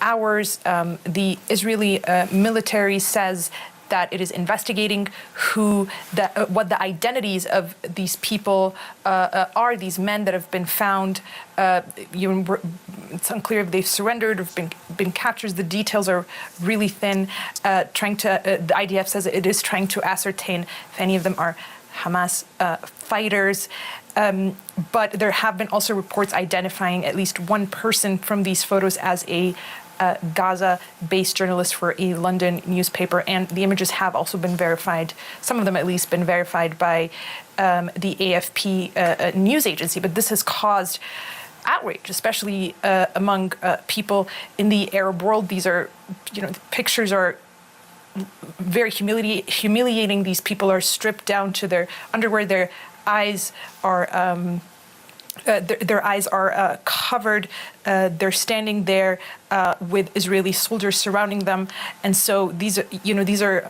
Speaker 30: hours. The Israeli military says that it is investigating what the identities of these people are, these men that have been found. It's unclear if they've surrendered or been captured. The details are really thin. The IDF says it is trying to ascertain if any of them are Hamas fighters. But there have been also reports identifying at least one person from these photos as a Gaza-based journalist for a London newspaper. And the images have also been verified, some of them at least been verified by the AFP news agency. But this has caused outrage, especially among people in the Arab world. These are, the pictures are very humiliating. These people are stripped down to their underwear. Their eyes are covered. They're standing there with Israeli soldiers surrounding them, and so these are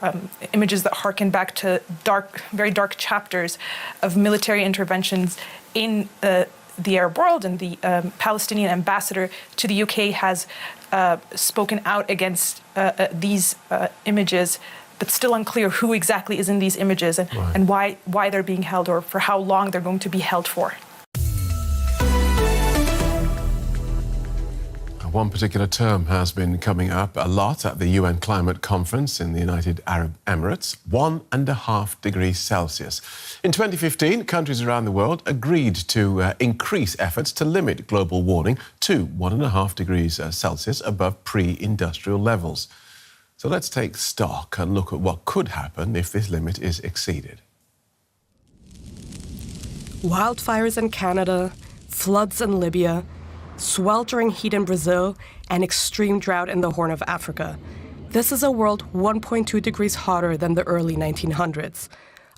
Speaker 30: images that harken back to dark, very dark chapters of military interventions in the Arab world. And the Palestinian ambassador to the UK has spoken out against these images, but still unclear who exactly is in these images and, right, and why they're being held or for how long they're going to be held for.
Speaker 25: One particular term has been coming up a lot at the UN Climate Conference in the United Arab Emirates, 1.5 degrees Celsius. In 2015, countries around the world agreed to increase efforts to limit global warming to 1.5 degrees Celsius above pre-industrial levels. So let's take stock and look at what could happen if this limit is exceeded.
Speaker 3: Wildfires in Canada, floods in Libya, sweltering heat in Brazil, and extreme drought in the Horn of Africa. This is a world 1.2 degrees hotter than the early 1900s.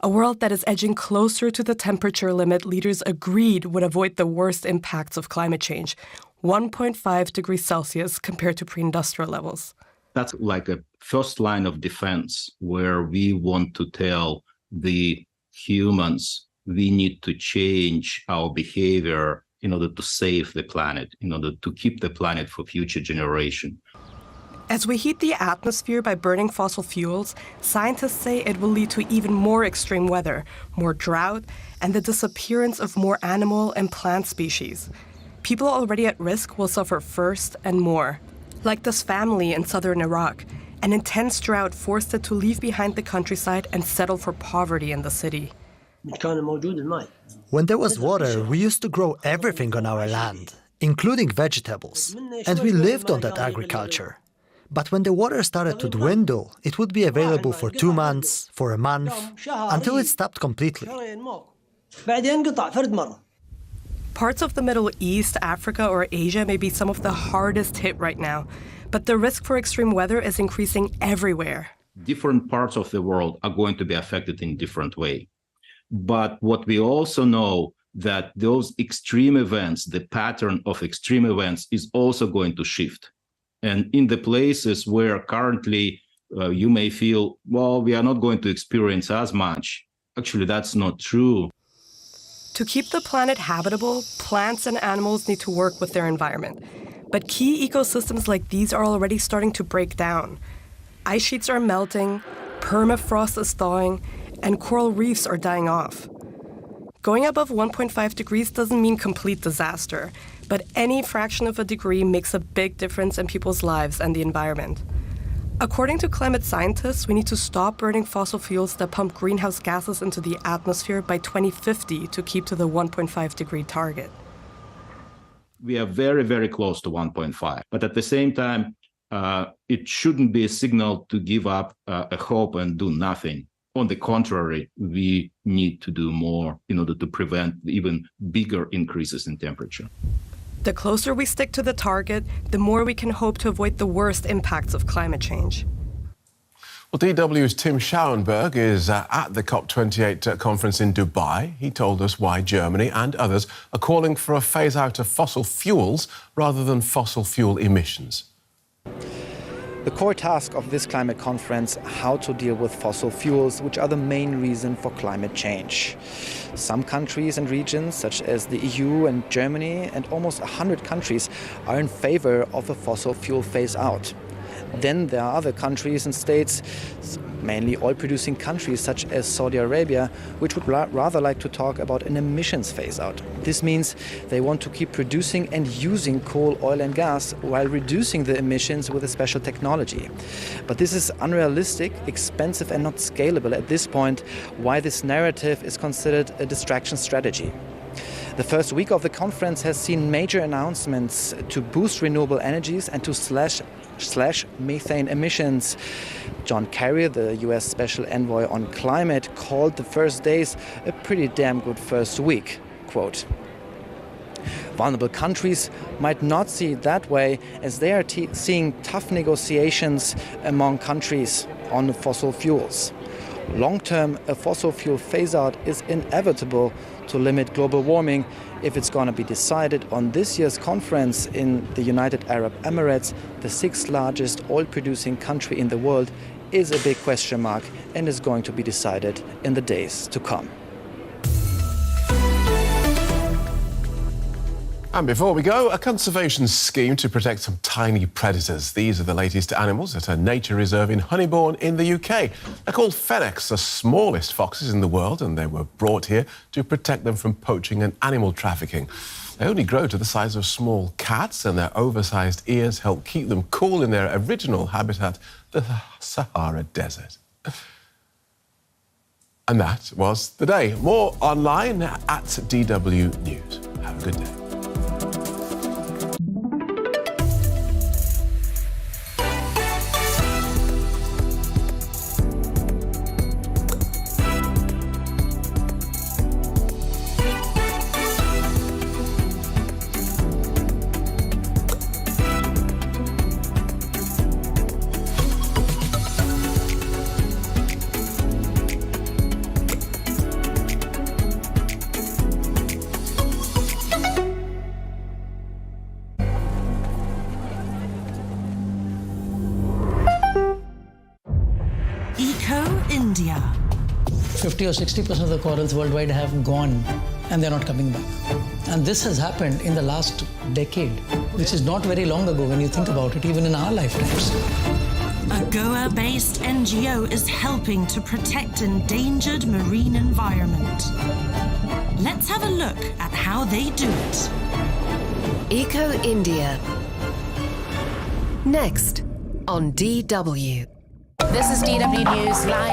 Speaker 3: A world that is edging closer to the temperature limit leaders agreed would avoid the worst impacts of climate change, 1.5 degrees Celsius compared to pre-industrial levels.
Speaker 4: That's like a first line of defense where we want to tell the humans we need to change our behavior in order to save the planet, in order to keep the planet for future generation.
Speaker 3: As we heat the atmosphere by burning fossil fuels, scientists say it will lead to even more extreme weather, more drought, and the disappearance of more animal and plant species. People already at risk will suffer first and more. Like this family in southern Iraq, an intense drought forced it to leave behind the countryside and settle for poverty in the city.
Speaker 5: When there was water, we used to grow everything on our land, including vegetables, and we lived on that agriculture. But when the water started to dwindle, it would be available for 2 months, for a month, until it stopped completely.
Speaker 3: Parts of the Middle East, Africa, or Asia may be some of the hardest hit right now, but the risk for extreme weather is increasing everywhere.
Speaker 4: Different parts of the world are going to be affected in different ways. But what we also know that those extreme events, the pattern of extreme events is also going to shift. And in the places where currently you may feel, well, we are not going to experience as much. Actually, that's not true.
Speaker 3: To keep the planet habitable, plants and animals need to work with their environment. But key ecosystems like these are already starting to break down. Ice sheets are melting, permafrost is thawing, and coral reefs are dying off. Going above 1.5 degrees doesn't mean complete disaster, but any fraction of a degree makes a big difference in people's lives and the environment. According to climate scientists, we need to stop burning fossil fuels that pump greenhouse gases into the atmosphere by 2050 to keep to the 1.5 degree target.
Speaker 4: We are very, very close to 1.5, but at the same time, it shouldn't be a signal to give up a hope and do nothing. On the contrary, we need to do more in order to prevent even bigger increases in temperature.
Speaker 3: The closer we stick to the target, the more we can hope to avoid the worst impacts of climate change.
Speaker 25: Well, DW's Tim Schauenberg is at the COP28 conference in Dubai. He told us why Germany and others are calling for a phase-out of fossil fuels rather than fossil fuel emissions.
Speaker 7: The core task of this climate conference, how to deal with fossil fuels, which are the main reason for climate change. Some countries and regions, such as the EU and Germany and almost 100 countries, are in favor of a fossil fuel phase out. Then there are other countries and states, mainly oil-producing countries such as Saudi Arabia, which would rather like to talk about an emissions phase-out. This means they want to keep producing and using coal, oil and gas while reducing the emissions with a special technology. But this is unrealistic, expensive and not scalable at this point, why this narrative is considered a distraction strategy. The first week of the conference has seen major announcements to boost renewable energies and to slash slash methane emissions. John Kerry, the US Special Envoy on Climate, called the first days a pretty damn good first week. Quote, vulnerable countries might not see it that way, as they are seeing tough negotiations among countries on fossil fuels. Long term, a fossil fuel phase out is inevitable to limit global warming. If it's going to be decided on this year's conference in the United Arab Emirates, the sixth largest oil producing country in the world, is a big question mark and is going to be decided in the days to come.
Speaker 25: And before we go, a conservation scheme to protect some tiny predators. These are the latest animals at a nature reserve in Honeybourne in the UK. They're called fennecs, the smallest foxes in the world, and they were brought here to protect them from poaching and animal trafficking. They only grow to the size of small cats, and their oversized ears help keep them cool in their original habitat, the Sahara Desert. And that was the day. More online at DW News. Have a good day.
Speaker 1: Eco India.
Speaker 2: 50 or 60% of the corals worldwide have gone and they're not coming back. And this has happened in the last decade, which is not very long ago when you think about it, even in our lifetimes.
Speaker 1: A Goa based NGO is helping to protect endangered marine environment. Let's have a look at how they do it.
Speaker 6: Eco India. Next on DW.
Speaker 9: This is DW News Live.